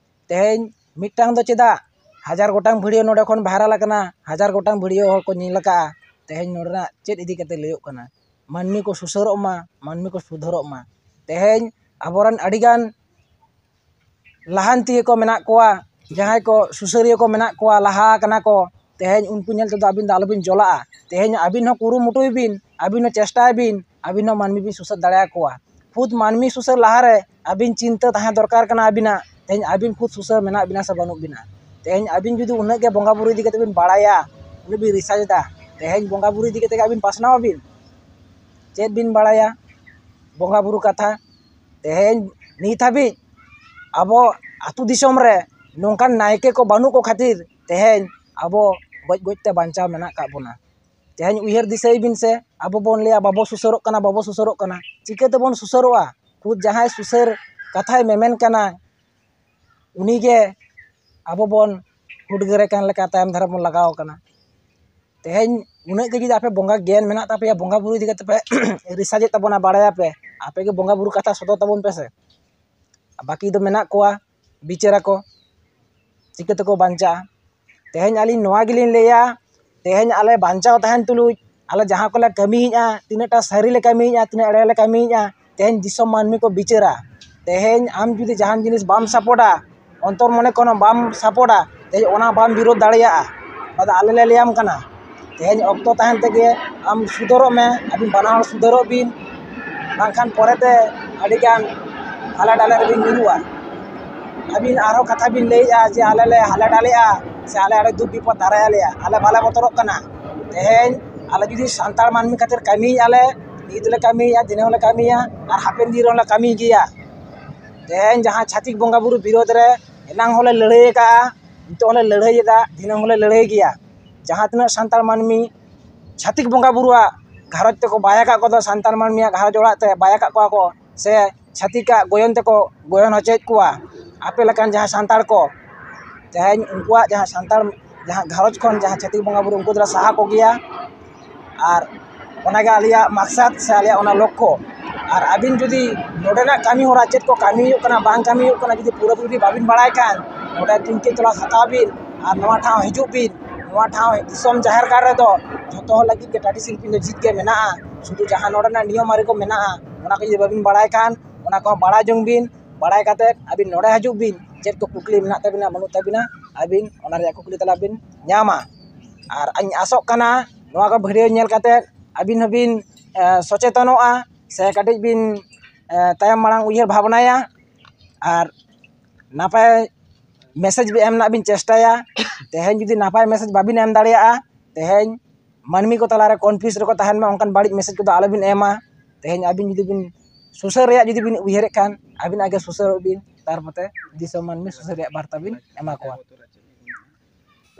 ᱛᱮᱦᱮᱧ ᱢᱤᱫᱴᱟᱝ ᱫᱚ ᱪᱮᱫᱟᱜ ᱦᱟᱡᱟᱨ ᱜᱚᱴᱟᱝ ᱵᱷᱤᱰᱤᱭᱳ ᱱᱚᱰᱮ ᱠᱷᱚᱱ ᱵᱷᱟᱭᱨᱟᱞ ᱟᱠᱟᱱᱟ, ᱦᱟᱡᱟᱨ ᱜᱚᱴᱟᱝ ᱵᱷᱤᱰᱤᱭᱳ ᱦᱚᱲ ᱠᱚ ᱧᱮᱞ ᱟᱠᱟᱫᱼᱟ, ᱛᱮᱦᱮᱧ ᱱᱚᱰᱮᱱᱟᱜ ᱪᱮᱫ ᱤᱫᱤ ᱠᱟᱛᱮ ᱞᱟᱹᱭᱚᱜ ᱠᱟᱱᱟ? ᱢᱟᱹᱱᱢᱤ ᱠᱚ ᱥᱩᱥᱟᱹᱨᱚᱜ ᱢᱟ, ᱢᱟᱹᱱᱢᱤ ᱠᱚ ᱥᱩᱫᱷᱟᱹᱨᱚᱜ ᱢᱟ᱾ ᱛᱮᱦᱮᱧ ᱟᱵᱚᱨᱮᱱ ᱟᱹᱰᱤᱜᱟᱱ ᱞᱟᱦᱟᱱᱛᱤᱭᱟᱹ ᱠᱚ ᱢᱮᱱᱟᱜ ᱠᱚᱣᱟ, ᱡᱟᱦᱟᱸᱭ ᱠᱚ ᱥᱩᱥᱟᱹᱨᱤᱭᱟᱹ ᱠᱚ ᱢᱮᱱᱟᱜ ᱠᱚᱣᱟ, ᱞᱟᱦᱟ ᱟᱠᱟᱱᱟ ᱠᱚ, ᱛᱮᱦᱮᱧ ᱩᱱᱠᱩ ᱧᱮᱞ ᱛᱮᱫᱚ ᱟᱹᱵᱤᱱ ᱫᱚ ᱟᱞᱚᱵᱤᱱ ᱡᱚᱞᱟᱜᱼᱟ᱾ ᱛᱮᱦᱮᱧ ᱟᱹᱵᱤᱱ ᱦᱚᱸ ᱠᱩᱨᱩᱢᱩᱴᱩᱭ ᱵᱤᱱ, ᱟᱹᱵᱤᱱ ᱦᱚᱸ ᱪᱮᱥᱴᱟᱭ ᱵᱤᱱ, ᱟᱹᱵᱤᱱ ᱦᱚᱸ ᱢᱟᱹᱱᱢᱤ ᱵᱤᱱ ᱥᱩᱥᱟᱹᱨ ᱫᱟᱲᱮᱭᱟᱠᱚᱣᱟ᱾ ᱠᱷᱩᱫ ᱢᱟᱹᱱᱢᱤ ᱥᱩᱥᱟᱹᱨ ᱞᱟᱦᱟᱨᱮ ᱟᱹᱵᱤᱱ ᱪᱤᱱᱛᱟᱹ ᱛᱟᱦᱮᱸ ᱫᱚᱨᱠᱟᱨ ᱠᱟᱱᱟ ᱟᱹᱵᱤᱱᱟᱜ, ᱛᱮᱦᱮᱧ ᱟᱹᱵᱤᱱ ᱠᱷᱩᱫ ᱥᱩᱥᱟᱹᱨ ᱢᱮᱱᱟᱜ ᱵᱤᱱᱟ ᱥᱮ ᱵᱟᱹᱱᱩᱜ ᱵᱤᱱᱟ᱾ ᱛᱮᱦᱮᱧ ᱟᱹᱵᱤᱱ ᱡᱩᱫᱤ ᱩᱱᱟᱹᱜ ᱜᱮ ᱵᱚᱸᱜᱟ ᱵᱩᱨᱩ ᱤᱫᱤ ᱠᱟᱛᱮ ᱵᱤᱱ ᱵᱟᱲᱟᱭᱟ, ᱩᱱᱟᱹᱜ ᱵᱤᱱ ᱨᱤᱥᱟᱨᱪ ᱮᱫᱟ, ᱛᱮᱦᱮᱧ ᱵᱚᱸᱜᱟ ᱵᱩᱨᱩ ᱤᱫᱤ ᱠᱟᱛᱮ ᱜᱮ ᱟᱹᱵᱤᱱ ᱯᱟᱥᱱᱟᱣ ᱟᱵᱤᱱ᱾ ᱪᱮᱫ ᱵᱤᱱ ᱵᱟᱲᱟᱭᱟ ᱵᱚᱸᱜᱟ ᱵᱩᱨᱩ ᱠᱟᱛᱷᱟ? ᱛᱮᱦᱮᱧ ᱱᱤᱛ ᱦᱟᱹᱵᱤᱡ ᱟᱵᱚ ᱟᱹᱛᱩ ᱫᱤᱥᱚᱢ ᱨᱮ ᱱᱚᱝᱠᱟᱱ ᱱᱟᱭᱠᱮ ᱠᱚ ᱵᱟᱹᱱᱩᱜ ᱠᱚ ᱠᱷᱟᱹᱛᱤᱨ ᱛᱮᱦᱮᱧ ᱟᱵᱚ ᱜᱚᱡ ᱜᱚᱡ ᱛᱮ ᱵᱟᱧᱪᱟᱣ ᱢᱮᱱᱟᱜ ᱟᱠᱟᱫ ᱵᱚᱱᱟ᱾ ᱛᱮᱦᱮᱧ ᱩᱭᱦᱟᱹᱨ ᱫᱤᱥᱟᱹᱭ ᱵᱤᱱ ᱥᱮ, ᱟᱵᱚ ᱵᱚᱱ ᱞᱟᱹᱭᱟ, "ᱵᱟᱵᱚ ᱥᱩᱥᱟᱹᱨᱚᱜ ᱠᱟᱱᱟ, ᱵᱟᱵᱚ ᱥᱩᱥᱟᱹᱨᱚᱜ ᱠᱟᱱᱟ᱾" ᱪᱤᱠᱟᱹ ᱛᱮᱵᱚᱱ ᱥᱩᱥᱟᱹᱨᱚᱜᱼᱟ? ᱠᱷᱩᱫ ᱡᱟᱦᱟᱸᱭ ᱥᱩᱥᱟᱹᱨ ᱠᱟᱛᱷᱟᱭ ᱢᱮᱢᱮᱱ ᱠᱟᱱᱟ, ᱩᱱᱤᱜᱮ ᱟᱵᱚ ᱵᱚᱱ ᱦᱩᱰᱜᱟᱹᱨᱮ ᱠᱟᱱ ᱞᱮᱠᱟ ᱛᱟᱭᱚᱢ ᱫᱷᱟᱨᱮ ᱵᱚᱱ ᱞᱟᱜᱟᱣ ᱠᱟᱱᱟ᱾ ᱛᱮᱦᱮᱧ ᱩᱱᱟᱹᱜ ᱜᱮ ᱡᱩᱫᱤ ᱟᱯᱮ ᱵᱚᱸᱜᱟ ᱜᱮᱭᱟᱱ ᱢᱮᱱᱟᱜ ᱛᱟᱯᱮᱭᱟ, ᱵᱚᱸᱜᱟ ᱵᱩᱨᱩ ᱤᱫᱤ ᱠᱟᱛᱮ ᱯᱮ ᱨᱤᱥᱟᱨᱪ ᱮᱫ ᱛᱟᱵᱚᱱᱟ, ᱵᱟᱲᱟᱭᱟᱯᱮ, ᱟᱯᱮ ᱜᱮ ᱵᱚᱸᱜᱟ ᱵᱩᱨᱩ ᱠᱟᱛᱷᱟ ᱥᱚᱫᱚᱨ ᱛᱟᱵᱚᱱ ᱯᱮ ᱥᱮ᱾ ᱵᱟᱹᱠᱤ ᱫᱚ ᱢᱮᱱᱟᱜ ᱠᱚᱣᱟ, ᱵᱤᱪᱟᱹᱨᱟᱠᱚ, ᱪᱤᱠᱟᱹ ᱛᱮᱠᱚ ᱵᱟᱧᱪᱟᱜᱼᱟ? ᱛᱮᱦᱮᱧ ᱟᱹᱞᱤᱧ ᱱᱚᱣᱟ ᱜᱮᱞᱤᱧ ᱞᱟᱹᱭᱟ, ᱛᱮᱦᱮᱧ ᱟᱞᱮ ᱵᱟᱧᱪᱟᱣ ᱛᱟᱦᱮᱱ ᱛᱩᱞᱩᱡ ᱟᱞᱮ ᱡᱟᱦᱟᱸ ᱠᱚᱞᱮ ᱠᱟᱹᱢᱤᱭᱮᱫᱼᱟ, ᱛᱤᱱᱟᱹᱜ ᱴᱟ ᱥᱟᱹᱨᱤ ᱞᱮ ᱠᱟᱹᱢᱤᱭᱮᱫᱼᱟ, ᱛᱤᱱᱟᱹᱜ ᱮᱲᱮ ᱞᱮ ᱠᱟᱹᱢᱤᱭᱮᱫᱼᱟ, ᱛᱮᱦᱮᱧ ᱫᱤᱥᱚᱢ ᱢᱟᱹᱱᱢᱤ ᱠᱚ ᱵᱤᱪᱟᱹᱨᱟ᱾ ᱛᱮᱦᱮᱧ ᱟᱢ ᱡᱩᱫᱤ ᱡᱟᱦᱟᱱ ᱡᱤᱱᱤᱥ ᱵᱟᱢ ᱥᱟᱯᱳᱨᱴᱟ, ᱚᱱᱛᱚᱨ ᱢᱚᱱᱮ ᱠᱷᱚᱱ ᱵᱟᱢ ᱥᱟᱯᱳᱨᱴᱟ, ᱛᱮᱦᱮᱧ ᱚᱱᱟ ᱵᱟᱢ ᱵᱤᱨᱳᱫᱷ ᱫᱟᱲᱮᱭᱟᱜᱼᱟ᱾ ᱚᱱᱟ ᱫᱚ ᱟᱞᱮ ᱞᱮ ᱞᱟᱹᱭᱟᱢ ᱠᱟᱱᱟ, ᱛᱮᱦᱮᱧ ᱚᱠᱛᱚ ᱛᱟᱦᱮᱱ ᱛᱮᱜᱮ ᱟᱢ ᱥᱩᱫᱷᱟᱹᱨᱚᱜ ᱢᱮ, ᱟᱹᱵᱤᱱ ᱵᱟᱱᱟ ᱦᱚᱲ ᱥᱩᱫᱷᱟᱹᱨᱚᱜ ᱵᱤᱱ, ᱵᱟᱝᱠᱷᱟᱱ ᱯᱚᱨᱮᱛᱮ ᱟᱹᱰᱤᱜᱟᱱ ᱦᱟᱞᱮ ᱰᱟᱞᱮ ᱨᱮᱵᱤᱱ ᱧᱩᱨᱩᱜᱼᱟ᱾ ᱟᱹᱵᱤᱱ ᱟᱨᱦᱚᱸ ᱠᱟᱛᱷᱟ ᱵᱤᱱ ᱞᱟᱹᱭᱮᱫᱼᱟ ᱡᱮ ᱟᱞᱮ ᱞᱮ ᱦᱟᱞᱮ ᱰᱟᱞᱮᱜᱼᱟ, ᱥᱮ ᱟᱞᱮ ᱟᱹᱰᱤ ᱫᱩᱠ ᱵᱤᱯᱚᱫ ᱫᱟᱨᱟᱭ ᱟᱞᱮᱭᱟ, ᱟᱞᱮ ᱵᱟᱞᱮ ᱵᱚᱛᱚᱨᱚᱜ ᱠᱟᱱᱟ᱾ ᱛᱮᱦᱮᱧ ᱟᱞᱮ ᱡᱩᱫᱤ ᱥᱟᱱᱛᱟᱲ ᱢᱟᱹᱱᱢᱤ ᱠᱷᱟᱹᱛᱤᱨ ᱠᱟᱹᱢᱤᱭᱮᱫᱼᱟ ᱞᱮ, ᱱᱤᱛ ᱞᱮ ᱠᱟᱹᱢᱤᱭᱮᱫᱼᱟ, ᱫᱤᱱᱟᱹᱢ ᱞᱮ ᱠᱟᱹᱢᱤᱭᱟ, ᱟᱨ ᱦᱟᱯᱮᱱ ᱫᱤᱱ ᱨᱮᱦᱚᱸ ᱞᱮ ᱠᱟᱹᱢᱤ ᱜᱮᱭᱟ᱾ ᱛᱮᱦᱮᱧ ᱡᱟᱦᱟᱸ ᱪᱷᱟᱹᱛᱤᱠ ᱵᱚᱸᱜᱟ ᱵᱩᱨᱩ ᱵᱤᱨᱳᱫᱷ ᱨᱮ ᱮᱱᱟᱝ ᱦᱚᱸᱞᱮ ᱞᱟᱹᱲᱦᱟᱹᱭ ᱟᱠᱟᱫᱼᱟ, ᱱᱤᱛᱚᱜ ᱦᱚᱸᱞᱮ ᱞᱟᱹᱲᱦᱟᱹᱭᱮᱫᱟ, ᱫᱤᱱᱟᱹᱢ ᱦᱚᱸᱞᱮ ᱞᱟᱹᱲᱦᱟᱹᱭ ᱜᱮᱭᱟ᱾ ᱡᱟᱦᱟᱸ ᱛᱤᱱᱟᱹᱜ ᱥᱟᱱᱛᱟᱲ ᱢᱟᱹᱱᱢᱤ ᱪᱷᱟᱹᱛᱤᱠ ᱵᱚᱸᱜᱟ ᱵᱩᱨᱩᱣᱟᱜ ᱜᱷᱟᱨᱚᱸᱡᱽ ᱛᱮᱠᱚ ᱵᱟᱭ ᱟᱠᱟᱫ ᱠᱚᱫᱚ, ᱥᱟᱱᱛᱟᱲ ᱢᱟᱹᱱᱢᱤᱭᱟᱜ ᱜᱷᱟᱨᱚᱸᱡᱽ ᱚᱲᱟᱜ ᱛᱮ ᱵᱟᱭ ᱟᱠᱟᱫ ᱠᱚᱣᱟ ᱠᱚ, ᱥᱮ ᱪᱷᱟᱹᱛᱤᱠᱟᱜ ᱜᱚᱭᱚᱱ ᱛᱮᱠᱚ ᱜᱚᱭᱚᱱ ᱦᱚᱪᱚᱭᱮᱫ ᱠᱚᱣᱟ, ᱟᱯᱮ ᱞᱮᱠᱟᱱ ᱡᱟᱦᱟᱸ ᱥᱟᱱᱛᱟᱲ ᱠᱚ, ᱛᱮᱦᱮᱧ ᱩᱱᱠᱩᱣᱟᱜ ᱡᱟᱦᱟᱸ ᱥᱟᱱᱛᱟᱲ ᱡᱟᱦᱟᱸ ᱜᱷᱟᱨᱚᱸᱡᱽ ᱠᱷᱚᱱ ᱡᱟᱦᱟᱸ ᱪᱷᱟᱹᱛᱤᱠ ᱵᱚᱸᱜᱟ ᱵᱩᱨᱩ, ᱩᱱᱠᱩ ᱫᱚᱞᱮ ᱥᱟᱦᱟ ᱠᱚᱜᱮᱭᱟ᱾ ᱟᱨ ᱚᱱᱟᱜᱮ ᱟᱞᱮᱭᱟᱜ ᱢᱟᱠᱥᱟᱫ ᱥᱮ ᱟᱞᱮᱭᱟᱜ ᱚᱱᱟ ᱞᱚᱠᱠᱷᱚ᱾ ᱟᱨ ᱟᱹᱵᱤᱱ ᱡᱩᱫᱤ ᱱᱚᱰᱮᱱᱟᱜ ᱠᱟᱹᱢᱤ ᱦᱚᱨᱟ ᱪᱮᱫ ᱠᱚ ᱠᱟᱹᱢᱤ ᱦᱩᱭᱩᱜ ᱠᱟᱱᱟ, ᱵᱟᱝ ᱠᱟᱹᱢᱤ ᱦᱩᱭᱩᱜ ᱠᱟᱱᱟ, ᱡᱩᱫᱤ ᱯᱩᱨᱟᱹᱯᱩᱨᱤ ᱵᱟᱹᱵᱤᱱ ᱵᱟᱲᱟᱭ ᱠᱷᱟᱱ, ᱱᱚᱰᱮ ᱛᱩᱝᱠᱤ ᱛᱚᱞᱟᱥ ᱦᱟᱛᱟᱣ ᱵᱤᱱ ᱟᱨ ᱱᱚᱣᱟ ᱴᱷᱟᱶ ᱦᱤᱡᱩᱜ ᱵᱤᱱ᱾ ᱱᱚᱣᱟ ᱴᱷᱟᱶ ᱫᱤᱥᱚᱢ ᱡᱟᱦᱮᱨ ᱜᱟᱲ ᱨᱮᱫᱚ ᱡᱷᱚᱛᱚ ᱦᱚᱲ ᱞᱟᱹᱜᱤᱫ ᱜᱮ ᱴᱟᱺᱰᱤ ᱥᱤᱞᱯᱤᱧ ᱫᱚ ᱡᱷᱤᱡ ᱜᱮ ᱢᱮᱱᱟᱜᱼᱟ᱾ ᱥᱩᱫᱷᱩ ᱡᱟᱦᱟᱸ ᱱᱚᱰᱮᱱᱟᱜ ᱱᱤᱭᱚᱢ ᱟᱹᱨᱤ ᱠᱚ ᱢᱮᱱᱟᱜᱼᱟ, ᱚᱱᱟ ᱠᱚ ᱡᱩᱫᱤ ᱵᱟᱹᱵᱤᱱ ᱵᱟᱲᱟᱭ ᱠᱷᱟᱱ, ᱚᱱᱟ ᱠᱚᱦᱚᱸ ᱵᱟᱲᱟᱭ ᱡᱚᱝ ᱵᱤᱱ᱾ ᱵᱟᱲᱟᱭ ᱠᱟᱛᱮᱫ ᱟᱹᱵᱤᱱ ᱱᱚᱰᱮ ᱦᱤᱡᱩᱜ ᱵᱤᱱ, ᱪᱮᱫ ᱠᱚ ᱠᱩᱠᱞᱤ ᱢᱮᱱᱟᱜ ᱛᱟᱹᱵᱤᱱᱟ, ᱵᱟᱹᱱᱩᱜ ᱛᱟᱹᱵᱤᱱᱟ, ᱟᱹᱵᱤᱱ ᱚᱱᱟ ᱨᱮᱭᱟᱜ ᱠᱩᱠᱞᱤ ᱛᱮᱞᱟ ᱵᱤᱱ ᱧᱟᱢᱟ᱾ ᱟᱨ ᱤᱧ ᱟᱥᱚᱜ ᱠᱟᱱᱟ, ᱱᱚᱣᱟ ᱠᱚ ᱵᱷᱤᱰᱤᱭᱳ ᱧᱮᱞ ᱠᱟᱛᱮᱫ ᱟᱹᱵᱤᱱ ᱦᱚᱸᱵᱤᱱ, ᱮ, ᱥᱚᱪᱮᱛᱚᱱᱚᱜᱼᱟ, ᱥᱮ ᱠᱟᱹᱴᱤᱡ ᱵᱤᱱ, ᱮ, ᱛᱟᱭᱚᱢ ᱢᱟᱲᱟᱝ ᱩᱭᱦᱟᱹᱨ ᱵᱷᱟᱵᱽᱱᱟᱭᱟ᱾ ᱟᱨ ᱱᱟᱯᱟᱭ ᱢᱮᱥᱮᱡᱽ ᱮᱢ ᱨᱮᱱᱟᱜ ᱵᱤᱱ ᱪᱮᱥᱴᱟᱭᱟ᱾ ᱛᱮᱦᱮᱧ ᱡᱩᱫᱤ ᱱᱟᱯᱟᱭ ᱢᱮᱥᱮᱡᱽ ᱵᱟᱵᱤᱱ ᱮᱢ ᱫᱟᱲᱮᱭᱟᱜᱼᱟ, ᱛᱮᱦᱮᱧ ᱢᱟᱹᱱᱢᱤ ᱠᱚ ᱛᱟᱞᱟᱨᱮ ᱠᱚᱱᱯᱷᱤᱭᱩᱡᱽ ᱨᱮᱠᱚ ᱛᱟᱦᱮᱱ ᱢᱟ, ᱚᱱᱠᱟᱱ ᱵᱟᱹᱲᱤᱡ ᱢᱮᱥᱮᱡᱽ ᱠᱚᱫᱚ ᱟᱞᱚᱵᱤᱱ ᱮᱢᱟ᱾ ᱛᱮᱦᱮᱧ ᱟᱹᱵᱤᱱ ᱡᱩᱫᱤ ᱵᱤᱱ ᱥᱩᱥᱟᱹᱨ ᱨᱮᱭᱟᱜ ᱡᱩᱫᱤ ᱵᱤᱱ ᱩᱭᱦᱟᱹᱨᱮᱫ ᱠᱷᱟᱱ, ᱟᱹᱵᱤᱱ ᱟᱜᱮ ᱥᱩᱥᱟᱹᱨᱚᱜ ᱵᱤᱱ, ᱛᱟᱨᱯᱚᱨᱮ ᱫᱤᱥᱚᱢ ᱢᱟᱹᱱᱢᱤ ᱥᱩᱥᱟᱹᱨ ᱨᱮᱭᱟᱜ ᱵᱟᱨᱛᱟ ᱵᱤᱱ ᱮᱢᱟ ᱠᱚᱣᱟ᱾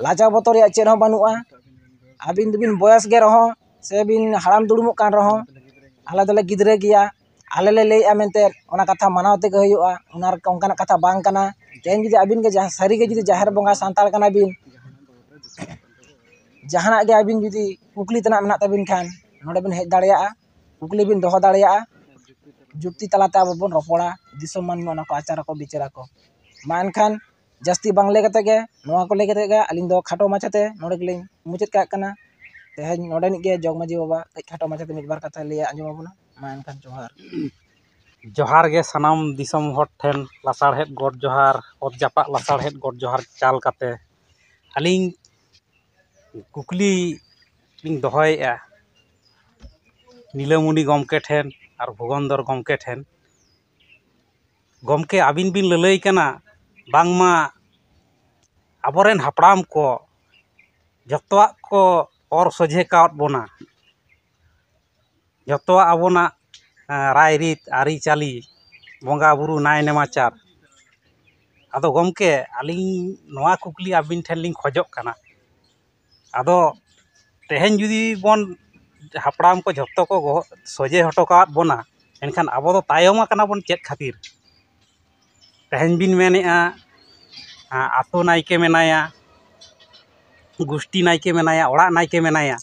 ᱞᱟᱡᱟᱣ ᱵᱚᱛᱚᱨ ᱨᱮᱭᱟᱜ ᱪᱮᱫ ᱦᱚᱸ ᱵᱟᱹᱱᱩᱜᱼᱟ᱾ ᱟᱹᱵᱤᱱ ᱫᱚᱵᱤᱱ ᱵᱚᱭᱚᱥ ᱜᱮ ᱨᱮᱦᱚᱸ, ᱥᱮ ᱵᱤᱱ ᱦᱟᱲᱟᱢ ᱫᱩᱲᱩᱵᱚᱜ ᱠᱟᱱ ᱨᱮᱦᱚᱸ, ᱟᱞᱮ ᱫᱚᱞᱮ ᱜᱤᱫᱽᱨᱟᱹ ᱜᱮᱭᱟ᱾ ᱟᱞᱮ ᱞᱮ ᱞᱟᱹᱭᱮᱫᱼᱟ ᱢᱮᱱᱛᱮ ᱚᱱᱟ ᱠᱟᱛᱷᱟ ᱢᱟᱱᱟᱣ ᱛᱮᱜᱮ ᱦᱩᱭᱩᱜᱼᱟ, ᱚᱱᱟ, ᱚᱱᱠᱟᱱᱟᱜ ᱠᱟᱛᱷᱟ ᱵᱟᱝ ᱠᱟᱱᱟ᱾ ᱛᱮᱦᱮᱧ ᱡᱩᱫᱤ ᱟᱹᱵᱤᱱ ᱜᱮ ᱡᱟᱦᱟᱸ, ᱥᱟᱹᱨᱤ ᱜᱮ ᱡᱩᱫᱤ ᱡᱟᱦᱮᱨ ᱵᱚᱸᱜᱟ ᱥᱟᱱᱛᱟᱲ ᱠᱟᱱᱟ ᱵᱤᱱ, ᱡᱟᱦᱟᱱᱟᱜ ᱜᱮ ᱟᱹᱵᱤᱱ ᱡᱩᱫᱤ ᱠᱩᱠᱞᱤ ᱛᱮᱱᱟᱜ ᱢᱮᱱᱟᱜ ᱛᱟᱹᱵᱤᱱ ᱠᱷᱟᱱ, ᱱᱚᱰᱮ ᱵᱤᱱ ᱦᱮᱡ ᱫᱟᱲᱮᱭᱟᱜᱼᱟ, ᱠᱩᱠᱞᱤ ᱵᱤᱱ ᱫᱚᱦᱚ ᱫᱟᱲᱮᱭᱟᱜᱼᱟ᱾ ᱡᱩᱠᱛᱤ ᱛᱟᱞᱟᱛᱮ ᱟᱵᱚ ᱵᱚᱱ ᱨᱚᱯᱚᱲᱟ, ᱫᱤᱥᱚᱢ ᱢᱟᱹᱱᱢᱤ ᱚᱱᱟ ᱠᱚ ᱟᱪᱟᱨ ᱟᱠᱚ, ᱵᱤᱪᱟᱹᱨ ᱟᱠᱚ᱾ ᱢᱟ ᱮᱱᱠᱷᱟᱱ ᱡᱟᱹᱥᱛᱤ ᱵᱟᱝ ᱞᱟᱹᱭ ᱠᱟᱛᱮ ᱜᱮ, ᱱᱚᱣᱟ ᱠᱚ ᱞᱟᱹᱭ ᱠᱟᱛᱮ ᱜᱮ ᱟᱹᱞᱤᱧ ᱫᱚ ᱠᱷᱟᱴᱚ ᱢᱟᱪᱷᱟᱛᱮ ᱱᱚᱰᱮ ᱜᱮᱞᱤᱧ ᱢᱩᱪᱟᱹᱫ ᱠᱟᱜ ᱠᱟᱱᱟ᱾ ᱛᱮᱦᱮᱧ ᱱᱚᱰᱮᱱᱤᱡ ᱜᱮ ᱡᱚᱜᱽ ᱢᱟᱹᱡᱷᱤ ᱵᱟᱵᱟ ᱠᱟᱹᱡ ᱠᱷᱟᱴᱚ ᱢᱟᱪᱷᱟᱛᱮ ᱢᱤᱫ ᱵᱟᱨ ᱠᱟᱛᱷᱟ ᱞᱟᱹᱭ ᱟᱸᱡᱚᱢ ᱟᱵᱚᱱᱟ᱾ ᱢᱟ ᱮᱱᱠᱷᱟᱱ ᱡᱚᱦᱟᱨ᱾ ᱡᱚᱦᱟᱨ ᱜᱮ ᱥᱟᱱᱟᱢ ᱫᱤᱥᱚᱢ ᱦᱚᱲ ᱴᱷᱮᱱ ᱞᱟᱥᱟᱲᱦᱮᱫ ᱜᱚᱰ ᱡᱚᱦᱟᱨ, ᱚᱛ ᱡᱟᱯᱟᱜ ᱞᱟᱥᱟᱲᱦᱮᱫ ᱜᱚᱰ ᱡᱚᱦᱟᱨ ᱪᱟᱞ ᱠᱟᱛᱮ, ᱟᱹᱞᱤᱧ ᱠᱩᱠᱞᱤ ᱞᱤᱧ ᱫᱚᱦᱚᱭᱮᱫᱼᱟ ᱱᱤᱞᱟᱹᱢᱩᱱᱤ ᱜᱚᱢᱠᱮ ᱴᱷᱮᱱ ᱟᱨ ᱵᱷᱩᱵᱚᱱᱫᱚᱨ ᱜᱚᱢᱠᱮ ᱴᱷᱮᱱ᱾ ᱜᱚᱢᱠᱮ, ᱟᱹᱵᱤᱱ ᱵᱤᱱ ᱞᱟᱹᱞᱟᱹᱭ ᱠᱟᱱᱟ ᱵᱟᱝᱢᱟ ᱟᱵᱚᱨᱮᱱ ᱦᱟᱯᱲᱟᱢ ᱠᱚ ᱡᱚᱛᱚᱣᱟᱜ ᱠᱚ ᱚᱨ ᱥᱚᱡᱷᱮ ᱠᱟᱣᱟᱫ ᱵᱚᱱᱟ᱾ ᱡᱚᱛᱚᱣᱟᱜ ᱟᱵᱚᱱᱟᱜ, ᱮᱸ, ᱨᱟᱭᱨᱤᱛ, ᱟᱹᱨᱤᱪᱟᱹᱞᱤ, ᱵᱚᱸᱜᱟᱼᱵᱩᱨᱩ, ᱱᱟᱭ ᱱᱮᱢᱟᱪᱟᱨ᱾ ᱟᱫᱚ ᱜᱚᱢᱠᱮ, ᱟᱹᱞᱤᱧ ᱱᱚᱣᱟ ᱠᱩᱠᱞᱤ ᱟᱹᱵᱤᱱ ᱴᱷᱮᱱ ᱞᱤᱧ ᱠᱷᱚᱡᱚᱜ ᱠᱟᱱᱟ᱾ ᱟᱫᱚ ᱛᱮᱦᱮᱧ ᱡᱩᱫᱤ ᱵᱚᱱ, ᱦᱟᱯᱲᱟᱢ ᱠᱚ ᱡᱷᱚᱛᱚ ᱠᱚ ᱜᱚᱦᱚ-, ᱥᱚᱡᱷᱮ ᱦᱚᱴᱚ ᱠᱟᱣᱟᱫ ᱵᱚᱱᱟ, ᱮᱱᱠᱷᱟᱱ ᱟᱵᱚ ᱫᱚ ᱛᱟᱭᱚᱢ ᱟᱠᱟᱱᱟ ᱵᱚᱱ ᱪᱮᱫ ᱠᱷᱟᱹᱛᱤᱨ? ᱛᱮᱦᱮᱧ ᱵᱤᱱ ᱢᱮᱱᱮᱫᱼᱟ, ᱟ-, ᱟᱛᱳ ᱱᱟᱭᱠᱮ ᱢᱮᱱᱟᱭᱟ, ᱜᱩᱥᱴᱤ ᱱᱟᱭᱠᱮ ᱢᱮᱱᱟᱭᱟ, ᱚᱲᱟᱜ ᱱᱟᱭᱠᱮ ᱢᱮᱱᱟᱭᱟ᱾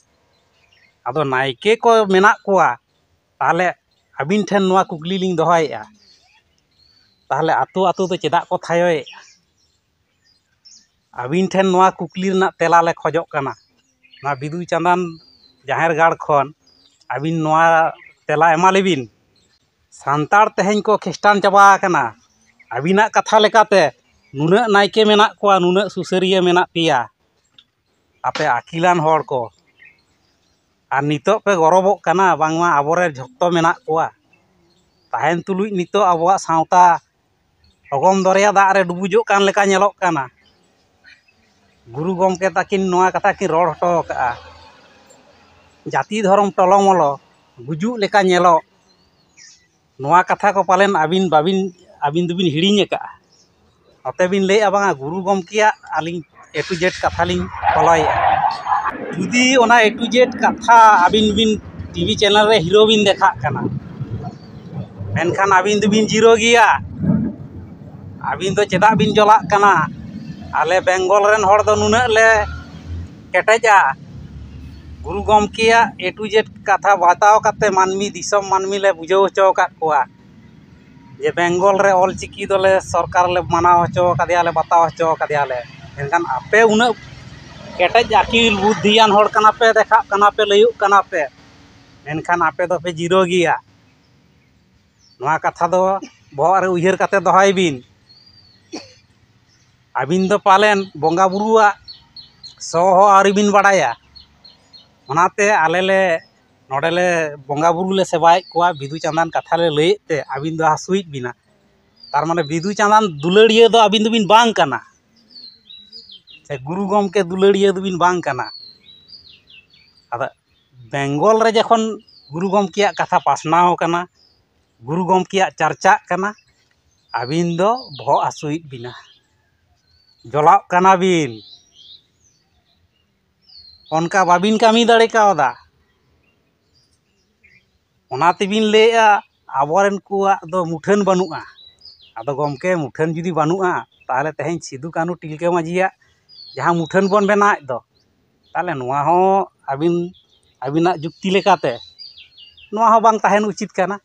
ᱟᱫᱚ ᱱᱟᱭᱠᱮ ᱠᱚ ᱢᱮᱱᱟᱜ ᱠᱚᱣᱟ, ᱛᱟᱦᱚᱞᱮ ᱟᱹᱵᱤᱱ ᱴᱷᱮᱱ ᱱᱚᱣᱟ ᱠᱩᱠᱞᱤ ᱞᱤᱧ ᱫᱚᱦᱚᱭᱮᱫᱼᱟ, ᱛᱟᱦᱚᱞᱮ ᱟᱛᱳ ᱟᱛᱳ ᱫᱚ ᱪᱮᱫᱟᱜ ᱠᱚ ᱛᱷᱟᱭᱚᱭᱮᱫᱼᱟ? ᱟᱹᱵᱤᱱ ᱴᱷᱮᱱ ᱱᱚᱣᱟ ᱠᱩᱠᱞᱤ ᱨᱮᱱᱟᱜ ᱛᱮᱞᱟ ᱞᱮ ᱠᱷᱚᱡᱚᱜ ᱠᱟᱱᱟ᱾ ᱱᱚᱣᱟ ᱵᱤᱫᱩ ᱪᱟᱸᱫᱟᱱ ᱡᱟᱦᱮᱨ ᱜᱟᱲ ᱠᱷᱚᱱ ᱟᱹᱵᱤᱱ ᱱᱚᱣᱟ ᱛᱮᱞᱟ ᱮᱢᱟ ᱞᱮᱵᱤᱱ᱾ ᱥᱟᱱᱛᱟᱲ ᱛᱮᱦᱮᱧ ᱠᱚ ᱠᱷᱤᱥᱴᱟᱱ ᱪᱟᱵᱟ ᱟᱠᱟᱱᱟ᱾ ᱟᱹᱵᱤᱱᱟᱜ ᱠᱟᱛᱷᱟ ᱞᱮᱠᱟᱛᱮ ᱱᱩᱱᱟᱹᱜ ᱱᱟᱭᱠᱮ ᱢᱮᱱᱟᱜ ᱠᱚᱣᱟ, ᱱᱩᱱᱟᱹᱜ ᱥᱩᱥᱟᱹᱨᱤᱭᱟᱹ ᱢᱮᱱᱟᱜ ᱯᱮᱭᱟ, ᱟᱯᱮ ᱟᱹᱠᱤᱞᱟᱱ ᱦᱚᱲ ᱠᱚ, ᱟᱨ ᱱᱤᱛᱚᱜ ᱯᱮ ᱜᱚᱨᱚᱵᱚᱜ ᱠᱟᱱᱟ ᱵᱟᱝᱢᱟ ᱟᱵᱚᱨᱮᱱ ᱡᱷᱚᱛᱚ ᱢᱮᱱᱟᱜ ᱠᱚᱣᱟ᱾ ᱛᱟᱦᱮᱱ ᱛᱩᱞᱩᱡ ᱱᱤᱛᱚᱜ ᱟᱵᱚᱣᱟᱜ ᱥᱟᱶᱛᱟ ᱚᱜᱚᱢ ᱫᱚᱨᱭᱟ ᱫᱟᱜ ᱨᱮ ᱰᱩᱵᱩᱡᱚᱜ ᱠᱟᱱ ᱞᱮᱠᱟ ᱧᱮᱞᱚᱜ ᱠᱟᱱᱟ᱾ ᱜᱩᱨᱩ ᱜᱚᱢᱠᱮ ᱛᱟᱹᱠᱤᱱ ᱱᱚᱣᱟ ᱠᱟᱛᱷᱟ ᱠᱤᱱ ᱨᱚᱲ ᱦᱚᱴᱚ ᱟᱠᱟᱫᱼᱟ, "ᱡᱟᱹᱛᱤ ᱫᱷᱚᱨᱚᱢ ᱴᱚᱞᱚᱢᱚᱞᱚ ᱜᱩᱡᱩᱜ ᱞᱮᱠᱟ ᱧᱮᱞᱚᱜ", ᱱᱚᱣᱟ ᱠᱟᱛᱷᱟ ᱠᱚ ᱯᱟᱞᱮᱱ ᱟᱹᱵᱤᱱ ᱵᱟᱵᱤᱱ, ᱟᱹᱵᱤᱱ ᱫᱚᱵᱤᱱ ᱦᱤᱲᱤᱧ ᱟᱠᱟᱫᱼᱟ᱾ ᱱᱚᱛᱮ ᱵᱤᱱ ᱞᱟᱹᱭᱮᱫᱼᱟ, ᱵᱟᱝᱟ, ᱜᱩᱨᱩ ᱜᱚᱢᱠᱮᱭᱟᱜ ᱟᱹᱞᱤᱧ A to Z ᱠᱟᱛᱷᱟ ᱞᱤᱧ ᱯᱷᱚᱞᱳᱭᱮᱫᱼᱟ᱾ ᱡᱩᱫᱤ ᱚᱱᱟ A to Z ᱠᱟᱛᱷᱟ ᱟᱹᱵᱤᱱ ᱵᱤᱱ ᱴᱤᱵᱷᱤ ᱪᱮᱱᱮᱞ ᱨᱮ ᱦᱤᱨᱳ ᱵᱤᱱ ᱫᱮᱠᱷᱟᱜ ᱠᱟᱱᱟ, ᱢᱮᱱᱠᱷᱟᱱ ᱟᱹᱵᱤᱱ ᱫᱚᱵᱤᱱ ᱡᱤᱨᱳ ᱜᱮᱭᱟ᱾ ᱟᱹᱵᱤᱱ ᱫᱚ ᱪᱮᱫᱟᱜ ᱵᱤᱱ ᱡᱚᱞᱟᱜ ᱠᱟᱱᱟ? ᱟᱞᱮ ᱵᱮᱝᱜᱚᱞ ᱨᱮᱱ ᱦᱚᱲ ᱫᱚ ᱱᱩᱱᱟᱹᱜ ᱞᱮ ᱠᱮᱴᱮᱡᱟ᱾ ᱜᱩᱨᱩ ᱜᱚᱢᱠᱮᱭᱟᱜ A to Z ᱠᱟᱛᱷᱟ ᱵᱟᱛᱟᱣ ᱠᱟᱛᱮ ᱢᱟᱹᱱᱢᱤ, ᱫᱤᱥᱚᱢ ᱢᱟᱹᱱᱢᱤ ᱞᱮ ᱵᱩᱡᱷᱟᱹᱣ ᱦᱚᱪᱚ ᱟᱠᱟᱫ ᱠᱚᱣᱟ ᱡᱮ ᱵᱮᱝᱜᱚᱞ ᱨᱮ ᱚᱞ ᱪᱤᱠᱤ ᱫᱚᱞᱮ ᱥᱚᱨᱠᱟᱨ ᱞᱮ ᱢᱟᱱᱟᱣ ᱦᱚᱪᱚ ᱟᱠᱟᱫᱮᱭᱟ, ᱞᱮ ᱵᱟᱛᱟᱣ ᱦᱚᱪᱚ ᱟᱠᱟᱫᱮᱭᱟ ᱞᱮ᱾ ᱢᱮᱱᱠᱷᱟᱱ ᱟᱯᱮ ᱩᱱᱟᱹᱜ ᱠᱮᱴᱮᱡ ᱟᱹᱠᱤᱞ ᱵᱩᱫᱽᱫᱷᱤᱭᱟᱱ ᱦᱚᱲ ᱠᱟᱱᱟ ᱯᱮ, ᱫᱮᱠᱷᱟᱜ ᱠᱟᱱᱟ ᱯᱮ, ᱞᱟᱹᱭᱚᱜ ᱠᱟᱱᱟ ᱯᱮ, ᱢᱮᱱᱠᱷᱟᱱ ᱟᱯᱮ ᱫᱚᱯᱮ ᱡᱤᱨᱳ ᱜᱮᱭᱟ᱾ ᱱᱚᱣᱟ ᱠᱟᱛᱷᱟ ᱫᱚ ᱵᱚᱦᱚᱜ ᱨᱮ ᱩᱭᱦᱟᱹᱨ ᱠᱟᱛᱮ ᱫᱚᱦᱚᱭ ᱵᱤᱱ᱾ ᱟᱹᱵᱤᱱ ᱫᱚ ᱯᱟᱞᱮᱱ ᱵᱚᱸᱜᱟ ᱵᱩᱨᱩᱣᱟᱜ ᱥᱚ ᱦᱚᱸ ᱟᱹᱣᱨᱤ ᱵᱤᱱ ᱵᱟᱲᱟᱭᱟ᱾ ᱚᱱᱟᱛᱮ ᱟᱞᱮ ᱞᱮ ᱱᱚᱰᱮ ᱞᱮ ᱵᱚᱸᱜᱟ ᱵᱩᱨᱩ ᱞᱮ ᱥᱮᱵᱟᱭᱮᱫ ᱠᱚᱣᱟ, ᱵᱤᱫᱩ ᱪᱟᱸᱫᱟᱱ ᱠᱟᱛᱷᱟ ᱞᱮ ᱞᱟᱹᱭᱮᱫ ᱛᱮ ᱟᱹᱵᱤᱱ ᱫᱚ ᱦᱟᱹᱥᱩᱭᱮᱫ ᱵᱤᱱᱟ᱾ ᱛᱟᱨ ᱢᱟᱱᱮ ᱵᱤᱫᱩ ᱪᱟᱸᱫᱟᱱ ᱫᱩᱞᱟᱹᱲᱤᱭᱟᱹ ᱫᱚ ᱟᱹᱵᱤᱱ ᱫᱚᱵᱤᱱ ᱵᱟᱝ ᱠᱟᱱᱟ᱾ ᱥᱮ ᱜᱩᱨᱩ ᱜᱚᱢᱠᱮ ᱫᱩᱞᱟᱹᱲᱤᱭᱟᱹ ᱫᱚᱵᱤᱱ ᱵᱟᱝ ᱠᱟᱱᱟ᱾ ᱟᱫᱚ ᱵᱮᱝᱜᱚᱞ ᱨᱮ ᱡᱚᱠᱷᱚᱱ ᱜᱩᱨᱩ ᱜᱚᱢᱠᱮᱭᱟᱜ ᱠᱟᱛᱷᱟ ᱯᱟᱥᱱᱟᱣ ᱠᱟᱱᱟ, ᱜᱩᱨᱩ ᱜᱚᱢᱠᱮᱭᱟᱜ ᱪᱟᱨᱪᱟᱜ ᱠᱟᱱᱟ, ᱟᱹᱵᱤᱱ ᱫᱚ ᱵᱚᱦᱚᱜ ᱦᱟᱹᱥᱩᱭᱮᱫ ᱵᱤᱱᱟ, ᱡᱚᱞᱟᱜ ᱠᱟᱱᱟ ᱵᱤᱱ, ᱚᱱᱠᱟ ᱵᱟᱵᱤᱱ ᱠᱟᱹᱢᱤ ᱫᱟᱲᱮ ᱠᱟᱣᱫᱟ᱾ ᱚᱱᱟ ᱛᱮᱵᱤᱱ ᱞᱟᱹᱭᱮᱫᱼᱟ ᱟᱵᱚᱨᱮᱱ ᱠᱚᱣᱟᱜ ᱫᱚ ᱢᱩᱴᱷᱟᱹᱱ ᱵᱟᱹᱱᱩᱜᱼᱟ᱾ ᱟᱫᱚ ᱜᱚᱢᱠᱮ, ᱢᱩᱴᱷᱟᱹᱱ ᱡᱩᱫᱤ ᱵᱟᱹᱱᱩᱜᱼᱟ, ᱛᱟᱦᱚᱞᱮ ᱛᱮᱦᱮᱧ ᱥᱤᱫᱩ ᱠᱟᱹᱱᱦᱩ ᱛᱤᱞᱠᱟᱹ ᱢᱟᱹᱡᱷᱤᱭᱟᱜ ᱡᱟᱦᱟᱸ ᱢᱩᱴᱷᱟᱹᱱ ᱵᱚᱱ ᱵᱮᱱᱟᱣᱮᱫ ᱫᱚ, ᱛᱟᱦᱚᱞᱮ ᱱᱚᱣᱟ ᱦᱚᱸ ᱟᱹᱵᱤᱱ, ᱟᱹᱵᱤᱱᱟᱜ ᱡᱩᱠᱛᱤ ᱞᱮᱠᱟᱛᱮ ᱱᱚᱣᱟ ᱦᱚᱸ ᱵᱟᱝ ᱛᱟᱦᱮᱱ ᱩᱪᱤᱛ ᱠᱟᱱᱟ᱾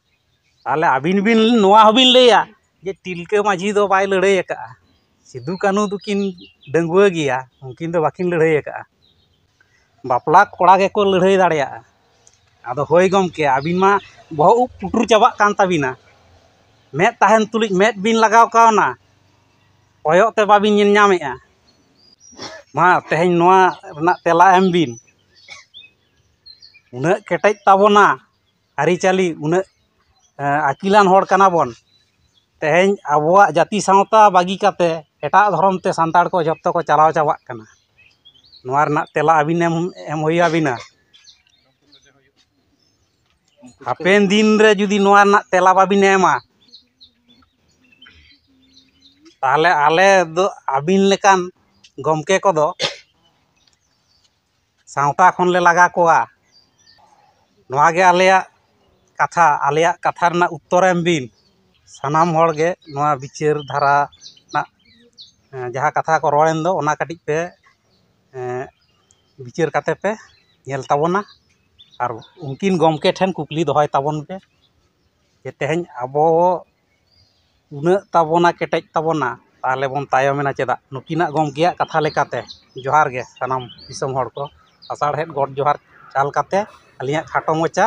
ᱛᱟᱦᱚᱞᱮ ᱟᱹᱵᱤᱱ ᱵᱤᱱ ᱱᱚᱣᱟ ᱦᱚᱸᱵᱤᱱ ᱞᱟᱹᱭᱟ ᱡᱮ ᱛᱤᱞᱠᱟᱹ ᱢᱟᱹᱡᱷᱤ ᱫᱚ ᱵᱟᱭ ᱞᱟᱹᱲᱦᱟᱹᱭ ᱟᱠᱟᱫᱼᱟ, ᱥᱤᱫᱩ ᱠᱟᱹᱱᱦᱩ ᱫᱚᱠᱤᱱ ᱰᱟᱺᱜᱩᱣᱟᱹ ᱜᱮᱭᱟ, ᱩᱱᱠᱤᱱ ᱫᱚ ᱵᱟᱹᱠᱤᱱ ᱞᱟᱹᱲᱦᱟᱹᱭ ᱟᱠᱟᱫᱼᱟ᱾ ᱵᱟᱯᱞᱟ ᱠᱚᱲᱟ ᱜᱮᱠᱚ ᱞᱟᱹᱲᱦᱟᱹᱭ ᱫᱟᱲᱮᱭᱟᱜᱼᱟ᱾ ᱟᱫᱚ ᱦᱳᱭ ᱜᱚᱢᱠᱮ, ᱟᱹᱵᱤᱱ ᱢᱟ ᱵᱚᱦᱚᱜ ᱩᱵ ᱯᱩᱴᱩᱨ ᱪᱟᱵᱟᱜ ᱠᱟᱱ ᱛᱟᱹᱵᱤᱱᱟ, ᱢᱮᱫ ᱛᱟᱦᱮᱱ ᱛᱩᱞᱩᱡ ᱢᱮᱫ ᱵᱤᱱ ᱞᱟᱜᱟᱣ ᱠᱟᱣᱱᱟ, ᱠᱚᱭᱚᱜ ᱛᱮ ᱵᱟᱵᱤᱱ ᱧᱮᱞ ᱧᱟᱢᱮᱫᱼᱟ᱾ ᱢᱟ ᱛᱮᱦᱮᱧ ᱱᱚᱣᱟ ᱨᱮᱱᱟᱜ ᱛᱮᱞᱟ ᱮᱢ ᱵᱤᱱ᱾ ᱩᱱᱟᱹᱜ ᱠᱮᱴᱮᱡ ᱛᱟᱵᱚᱱᱟ ᱟᱹᱨᱤᱪᱟᱹᱞᱤ, ᱩᱱᱟᱹᱜ ᱟᱹᱠᱤᱞᱟᱱ ᱦᱚᱲ ᱠᱟᱱᱟ ᱵᱚᱱ, ᱛᱮᱦᱮᱧ ᱟᱵᱚᱣᱟᱜ ᱡᱟᱹᱛᱤ ᱥᱟᱶᱛᱟ ᱵᱟᱹᱜᱤ ᱠᱟᱛᱮ ᱮᱴᱟᱜ ᱫᱷᱚᱨᱚᱢ ᱛᱮ ᱥᱟᱱᱛᱟᱲ ᱠᱚ ᱡᱷᱚᱛᱚ ᱠᱚ ᱪᱟᱞᱟᱣ ᱪᱟᱵᱟᱜ ᱠᱟᱱᱟ᱾ ᱱᱚᱣᱟ ᱨᱮᱱᱟᱜ ᱛᱮᱞᱟ ᱟᱹᱵᱤᱱ ᱮᱢ, ᱮᱢ ᱦᱩᱭ ᱟᱹᱵᱤᱱᱟ᱾ ᱦᱟᱯᱮᱱ ᱫᱤᱱ ᱨᱮ ᱡᱩᱫᱤ ᱱᱚᱣᱟ ᱨᱮᱱᱟᱜ ᱛᱮᱞᱟ ᱵᱟᱵᱤᱱ ᱮᱢᱟ, ᱛᱟᱦᱚᱞᱮ ᱟᱞᱮ ᱫᱚ ᱟᱹᱵᱤᱱ ᱞᱮᱠᱟᱱ ᱜᱚᱢᱠᱮ ᱠᱚᱫᱚ ᱥᱟᱶᱛᱟ ᱠᱷᱚᱱ ᱞᱮ ᱞᱟᱜᱟ ᱠᱚᱣᱟ᱾ ᱱᱚᱣᱟ ᱜᱮ ᱟᱞᱮᱭᱟᱜ ᱠᱟᱛᱷᱟ, ᱟᱞᱮᱭᱟᱜ ᱠᱟᱛᱷᱟ ᱨᱮᱱᱟᱜ ᱩᱛᱛᱚᱨ ᱮᱢ ᱵᱤᱱ᱾ ᱥᱟᱱᱟᱢ ᱦᱚᱲ ᱜᱮ ᱱᱚᱣᱟ ᱵᱤᱪᱟᱹᱨ ᱫᱷᱟᱨᱟ ᱨᱮᱱᱟᱜ, ᱮᱸ, ᱡᱟᱦᱟᱸ ᱠᱟᱛᱷᱟ ᱠᱚ ᱨᱚᱲᱮᱱ ᱫᱚ, ᱚᱱᱟ ᱠᱟᱹᱴᱤᱡ ᱯᱮ, ᱮᱸ, ᱵᱤᱪᱟᱹᱨ ᱠᱟᱛᱮ ᱯᱮ ᱧᱮᱞ ᱛᱟᱵᱚᱱᱟ᱾ ᱟᱨ ᱩᱱᱠᱤᱱ ᱜᱚᱢᱠᱮ ᱴᱷᱮᱱ ᱠᱩᱠᱞᱤ ᱫᱚᱦᱚᱭ ᱛᱟᱵᱚᱱ ᱯᱮ ᱡᱮ ᱛᱮᱦᱮᱧ ᱟᱵᱚ ᱩᱱᱟᱹᱜ ᱛᱟᱵᱚᱱᱟ ᱠᱮᱴᱮᱡ ᱛᱟᱵᱚᱱᱟ, ᱛᱟᱦᱚᱞᱮ ᱵᱚᱱ ᱛᱟᱭᱚᱢᱮᱱᱟ ᱪᱮᱫᱟᱜ? ᱱᱩᱠᱤᱱᱟᱜ ᱜᱚᱢᱠᱮᱭᱟᱜ ᱠᱟᱛᱷᱟ ᱞᱮᱠᱟᱛᱮ᱾ ᱡᱚᱦᱟᱨ ᱜᱮ ᱥᱟᱱᱟᱢ ᱫᱤᱥᱚᱢ ᱦᱚᱲ ᱠᱚ, ᱟᱥᱟᱲᱦᱮᱫ ᱜᱚᱰ ᱡᱚᱦᱟᱨ ᱪᱟᱞ ᱠᱟᱛᱮ ᱟᱹᱞᱤᱧᱟᱜ ᱠᱷᱟᱴᱚ ᱢᱚᱪᱟ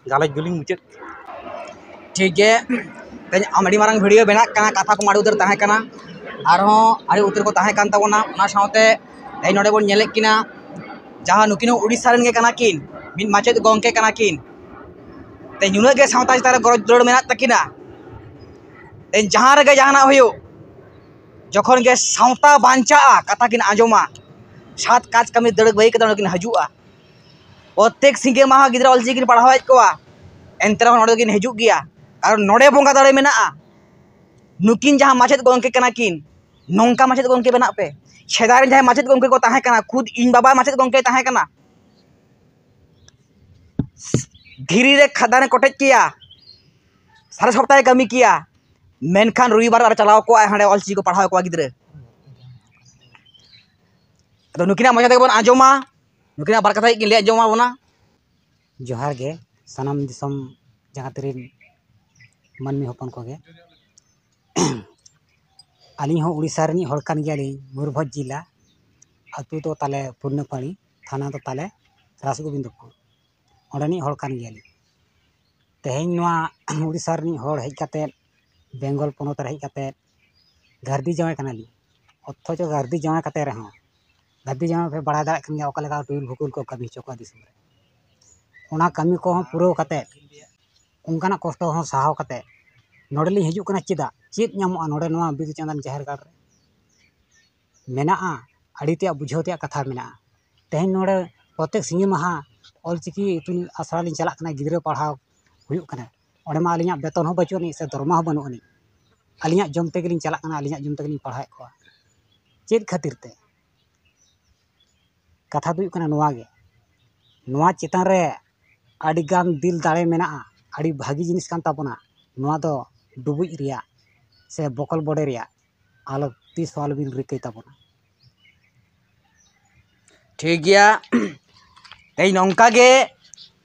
ᱜᱟᱞᱚᱪ ᱫᱚᱞᱤᱧ ᱢᱩᱪᱟᱹᱫ ᱠᱮᱫᱟ᱾ ᱴᱷᱤᱠ ᱜᱮ, ᱛᱮᱦᱮᱧ ᱟᱢ ᱟᱹᱰᱤ ᱢᱟᱨᱟᱝ ᱵᱷᱤᱰᱤᱭᱳ ᱵᱮᱱᱟᱜ ᱠᱟᱱᱟ, ᱠᱟᱛᱷᱟ ᱠᱚᱢᱟ ᱟᱹᱰᱤ ᱩᱛᱟᱹᱨ ᱛᱟᱦᱮᱸ ᱠᱟᱱᱟ, ᱟᱨᱦᱚᱸ ᱟᱹᱰᱤ ᱩᱛᱟᱹᱨ ᱠᱚ ᱛᱟᱦᱮᱸ ᱠᱟᱱ ᱛᱟᱵᱚᱱᱟ᱾ ᱚᱱᱟ ᱥᱟᱶᱛᱮ ᱛᱮᱦᱮᱧ ᱱᱚᱰᱮ ᱵᱚᱱ ᱧᱮᱞᱮᱫ ᱠᱤᱱᱟ, ᱡᱟᱦᱟᱸ ᱱᱩᱠᱤᱱ ᱦᱚᱸ ᱩᱲᱤᱥᱥᱟ ᱨᱮᱱ ᱜᱮ ᱠᱟᱱᱟ ᱠᱤᱱ, ᱢᱤᱫ ᱢᱟᱪᱮᱫ ᱜᱚᱢᱠᱮ ᱠᱟᱱᱟ ᱠᱤᱱ, ᱛᱮᱦᱮᱧ ᱱᱩᱱᱟᱹᱜ ᱜᱮ ᱥᱟᱶᱛᱟ ᱪᱮᱛᱟᱱ ᱨᱮ ᱜᱚᱨᱚᱡᱽ ᱫᱩᱞᱟᱹᱲ ᱢᱮᱱᱟᱜ ᱛᱟᱹᱠᱤᱱᱟ᱾ ᱛᱮᱦᱮᱧ ᱡᱟᱦᱟᱸ ᱨᱮᱜᱮ ᱡᱟᱦᱟᱱᱟᱜ ᱦᱩᱭᱩᱜ, ᱡᱚᱠᱷᱚᱱ ᱜᱮ ᱥᱟᱶᱛᱟ ᱵᱟᱧᱪᱟᱜᱼᱟ, ᱠᱟᱛᱷᱟ ᱠᱤᱱ ᱟᱸᱡᱚᱢᱟ, ᱥᱟᱛ ᱠᱟᱡᱽ ᱠᱟᱹᱢᱤ ᱫᱟᱹᱲ ᱵᱟᱹᱜᱤ ᱠᱟᱛᱮ ᱱᱚᱰᱮ ᱠᱤᱱ ᱦᱤᱡᱩᱜᱼᱟ᱾ ᱯᱨᱚᱛᱮᱠ ᱥᱤᱸᱜᱮ ᱢᱟᱦᱟ ᱜᱤᱫᱽᱨᱟᱹ ᱚᱞᱪᱤᱠᱤ ᱠᱤᱱ ᱯᱟᱲᱦᱟᱣᱮᱫ ᱠᱚᱣᱟ, ᱮᱱᱛᱮ ᱨᱮᱦᱚᱸ ᱱᱚᱰᱮ ᱫᱚᱠᱤᱱ ᱦᱤᱡᱩᱜ ᱜᱮᱭᱟ, ᱠᱟᱨᱚᱱ ᱱᱚᱰᱮ ᱵᱚᱸᱜᱟ ᱫᱟᱲᱮ ᱢᱮᱱᱟᱜᱼᱟ᱾ ᱱᱩᱠᱤᱱ ᱡᱟᱦᱟᱸ ᱢᱟᱪᱮᱫ ᱜᱚᱢᱠᱮ ᱠᱟᱱᱟ ᱠᱤᱱ, ᱱᱚᱝᱠᱟ ᱢᱟᱪᱮᱫ ᱜᱚᱢᱠᱮ ᱵᱮᱱᱟᱜ ᱯᱮ᱾ ᱥᱮᱫᱟᱭ ᱨᱮᱱ ᱡᱟᱦᱟᱸᱭ ᱢᱟᱪᱮᱫ ᱜᱚᱢᱠᱮ ᱠᱚ ᱛᱟᱦᱮᱸ ᱠᱟᱱᱟ, ᱠᱷᱩᱫ ᱤᱧ ᱵᱟᱵᱟ ᱢᱟᱪᱮᱫ ᱜᱚᱢᱠᱮᱭ ᱛᱟᱦᱮᱸ ᱠᱟᱱᱟ, ᱫᱷᱤᱨᱤ ᱨᱮ ᱠᱷᱟᱫᱟᱱᱮ ᱠᱚᱴᱮᱡ ᱠᱮᱭᱟ, ᱥᱟᱨᱟ ᱥᱚᱯᱛᱟᱦᱮ ᱠᱟᱹᱢᱤ ᱠᱮᱭᱟ, ᱢᱮᱱᱠᱷᱟᱱ ᱨᱚᱵᱤᱵᱟᱨ ᱟᱨ ᱪᱟᱞᱟᱣ ᱠᱚᱜᱼᱟᱭ ᱦᱟᱸᱰᱮ ᱚᱞᱪᱤᱠᱤ ᱠᱚ ᱯᱟᱲᱦᱟᱣ ᱠᱚᱣᱟ ᱜᱤᱫᱽᱨᱟᱹ᱾ ᱟᱫᱚ ᱱᱩᱠᱤᱱᱟᱜ ᱢᱚᱪᱟ ᱛᱮᱜᱮ ᱵᱚᱱ ᱟᱸᱡᱚᱢᱟ, ᱱᱩᱠᱤᱱᱟᱜ ᱵᱟᱨ ᱠᱟᱛᱷᱟ ᱠᱤᱱ ᱞᱟᱹᱭ ᱟᱸᱡᱚᱢ ᱟᱵᱚᱱᱟ᱾ ᱡᱚᱦᱟᱨ ᱜᱮ ᱥᱟᱱᱟᱢ ᱫᱤᱥᱚᱢ ᱡᱟᱠᱟᱛ ᱨᱤᱱ ᱢᱟᱹᱱᱢᱤ ᱦᱚᱯᱚᱱ ᱠᱚᱜᱮ᱾ ᱟᱹᱞᱤᱧ ᱦᱚᱸ ᱩᱲᱤᱥᱥᱟ ᱨᱤᱱᱤᱡ ᱦᱚᱲ ᱠᱟᱱ ᱜᱮᱭᱟᱞᱤᱧ, ᱢᱚᱭᱩᱨᱵᱷᱚᱸᱡᱽ ᱡᱮᱞᱟ᱾ ᱟᱹᱛᱩ ᱫᱚ ᱛᱟᱞᱮ ᱯᱩᱨᱱᱟᱹᱯᱟᱲᱤ, ᱛᱷᱟᱱᱟ ᱫᱚ ᱛᱟᱞᱮ ᱨᱟᱥᱜᱳᱵᱤᱱᱫᱚᱯᱩᱨ᱾ ᱚᱸᱰᱮᱱᱤᱡ ᱦᱚᱲ ᱠᱟᱱ ᱜᱮᱭᱟᱞᱤᱧ᱾ ᱛᱮᱦᱮᱧ ᱱᱚᱣᱟ ᱩᱲᱤᱥᱥᱟ ᱨᱤᱱᱤᱡ ᱦᱚᱲ ᱦᱮᱡ ᱠᱟᱛᱮᱫ, ᱵᱮᱝᱜᱚᱞ ᱯᱚᱱᱚᱛ ᱨᱮ ᱦᱮᱡ ᱠᱟᱛᱮᱫ ᱜᱟᱹᱨᱫᱤ ᱡᱟᱶᱟᱭ ᱠᱟᱱᱟᱞᱤᱧ᱾ ᱚᱛᱷᱚᱪᱚ ᱜᱟᱹᱨᱫᱤ ᱡᱟᱶᱟᱭ ᱠᱟᱛᱮ ᱨᱮᱦᱚᱸ, ᱜᱟᱹᱨᱫᱤ ᱡᱟᱶᱟᱭ ᱯᱮ ᱵᱟᱲᱟᱭ ᱫᱟᱲᱮᱭᱟᱜ ᱠᱟᱱ ᱜᱮᱭᱟ ᱚᱠᱟ ᱞᱮᱠᱟ ᱴᱩᱭᱩᱞ ᱵᱷᱩᱠᱩᱞ ᱠᱚ ᱠᱟᱹᱢᱤ ᱦᱚᱪᱚ ᱠᱚᱣᱟ ᱫᱤᱥᱚᱢ ᱨᱮ᱾ ᱚᱱᱟ ᱠᱟᱹᱢᱤ ᱠᱚᱦᱚᱸ ᱯᱩᱨᱟᱹᱣ ᱠᱟᱛᱮᱫ ᱚᱱᱠᱟᱱᱟᱜ ᱠᱚᱥᱴᱚ ᱦᱚᱸ ᱥᱟᱦᱟᱣ ᱠᱟᱛᱮ ᱱᱚᱰᱮ ᱞᱤᱧ ᱦᱤᱡᱩᱜ ᱠᱟᱱᱟ᱾ ᱪᱮᱫᱟᱜ? ᱪᱮᱫ ᱧᱟᱢᱚᱜᱼᱟ ᱱᱚᱰᱮ ᱱᱚᱣᱟ ᱵᱤᱫᱩ ᱪᱟᱸᱫᱟᱱ ᱡᱟᱦᱮᱨ ᱜᱟᱲ ᱨᱮ? ᱢᱮᱱᱟᱜᱼᱟ, ᱟᱹᱰᱤ ᱛᱮᱭᱟᱜ ᱵᱩᱡᱷᱟᱹᱣ ᱛᱮᱭᱟᱜ ᱠᱟᱛᱷᱟ ᱢᱮᱱᱟᱜᱼᱟ᱾ ᱛᱮᱦᱮᱧ ᱱᱚᱰᱮ ᱯᱨᱚᱛᱮᱠ ᱥᱤᱸᱜᱮ ᱢᱟᱦᱟ ᱚᱞᱪᱤᱠᱤ ᱤᱛᱩᱱ ᱟᱥᱲᱟ ᱞᱤᱧ ᱪᱟᱞᱟᱜ ᱠᱟᱱᱟ, ᱜᱤᱫᱽᱨᱟᱹ ᱯᱟᱲᱦᱟᱣ ᱦᱩᱭᱩᱜ ᱠᱟᱱᱟ᱾ ᱚᱸᱰᱮ ᱢᱟ ᱟᱹᱞᱤᱧᱟᱜ ᱵᱮᱛᱚᱱ ᱦᱚᱸ ᱵᱟᱹᱪᱩᱜ ᱟᱹᱱᱤᱡ ᱥᱮ ᱫᱚᱨᱢᱟ ᱦᱚᱸ ᱵᱟᱹᱱᱩᱜ ᱟᱹᱱᱤᱡ᱾ ᱟᱹᱞᱤᱧᱟᱜ ᱡᱚᱢ ᱛᱮᱜᱮᱞᱤᱧ ᱪᱟᱞᱟᱜ ᱠᱟᱱᱟ, ᱟᱹᱞᱤᱧᱟᱜ ᱡᱚᱢ ᱛᱮᱜᱮᱞᱤᱧ ᱯᱟᱲᱦᱟᱣᱮᱫ ᱠᱚᱣᱟ᱾ ᱪᱮᱫ ᱠᱷᱟᱹᱛᱤᱨ ᱛᱮ? ᱠᱟᱛᱷᱟ ᱫᱚ ᱦᱩᱭᱩᱜ ᱠᱟᱱᱟ ᱱᱚᱣᱟ ᱜᱮ, ᱱᱚᱣᱟ ᱪᱮᱛᱟᱱ ᱨᱮ ᱟᱹᱰᱤ ᱜᱟᱱ ᱫᱤᱞ ᱫᱟᱲᱮ ᱢᱮᱱᱟᱜᱼᱟ, ᱟᱹᱰᱤ ᱵᱷᱟᱹᱜᱤ ᱡᱤᱱᱤᱥ ᱠᱟᱱ ᱛᱟᱵᱚᱱᱟ᱾ ᱱᱚᱣᱟ ᱫᱚ ᱰᱩᱵᱩᱡ ᱨᱮᱭᱟᱜ ᱥᱮ ᱵᱚᱠᱚᱞ ᱵᱚᱰᱮ ᱨᱮᱭᱟᱜ ᱟᱞᱚ ᱛᱤᱥ ᱦᱚᱸ ᱟᱞᱚᱵᱤᱱ ᱨᱤᱠᱟᱹᱭ ᱛᱟᱵᱚᱱᱟ᱾ ᱴᱷᱤᱠ ᱜᱮᱭᱟ᱾ ᱛᱮᱦᱮᱧ ᱱᱚᱝᱠᱟ ᱜᱮ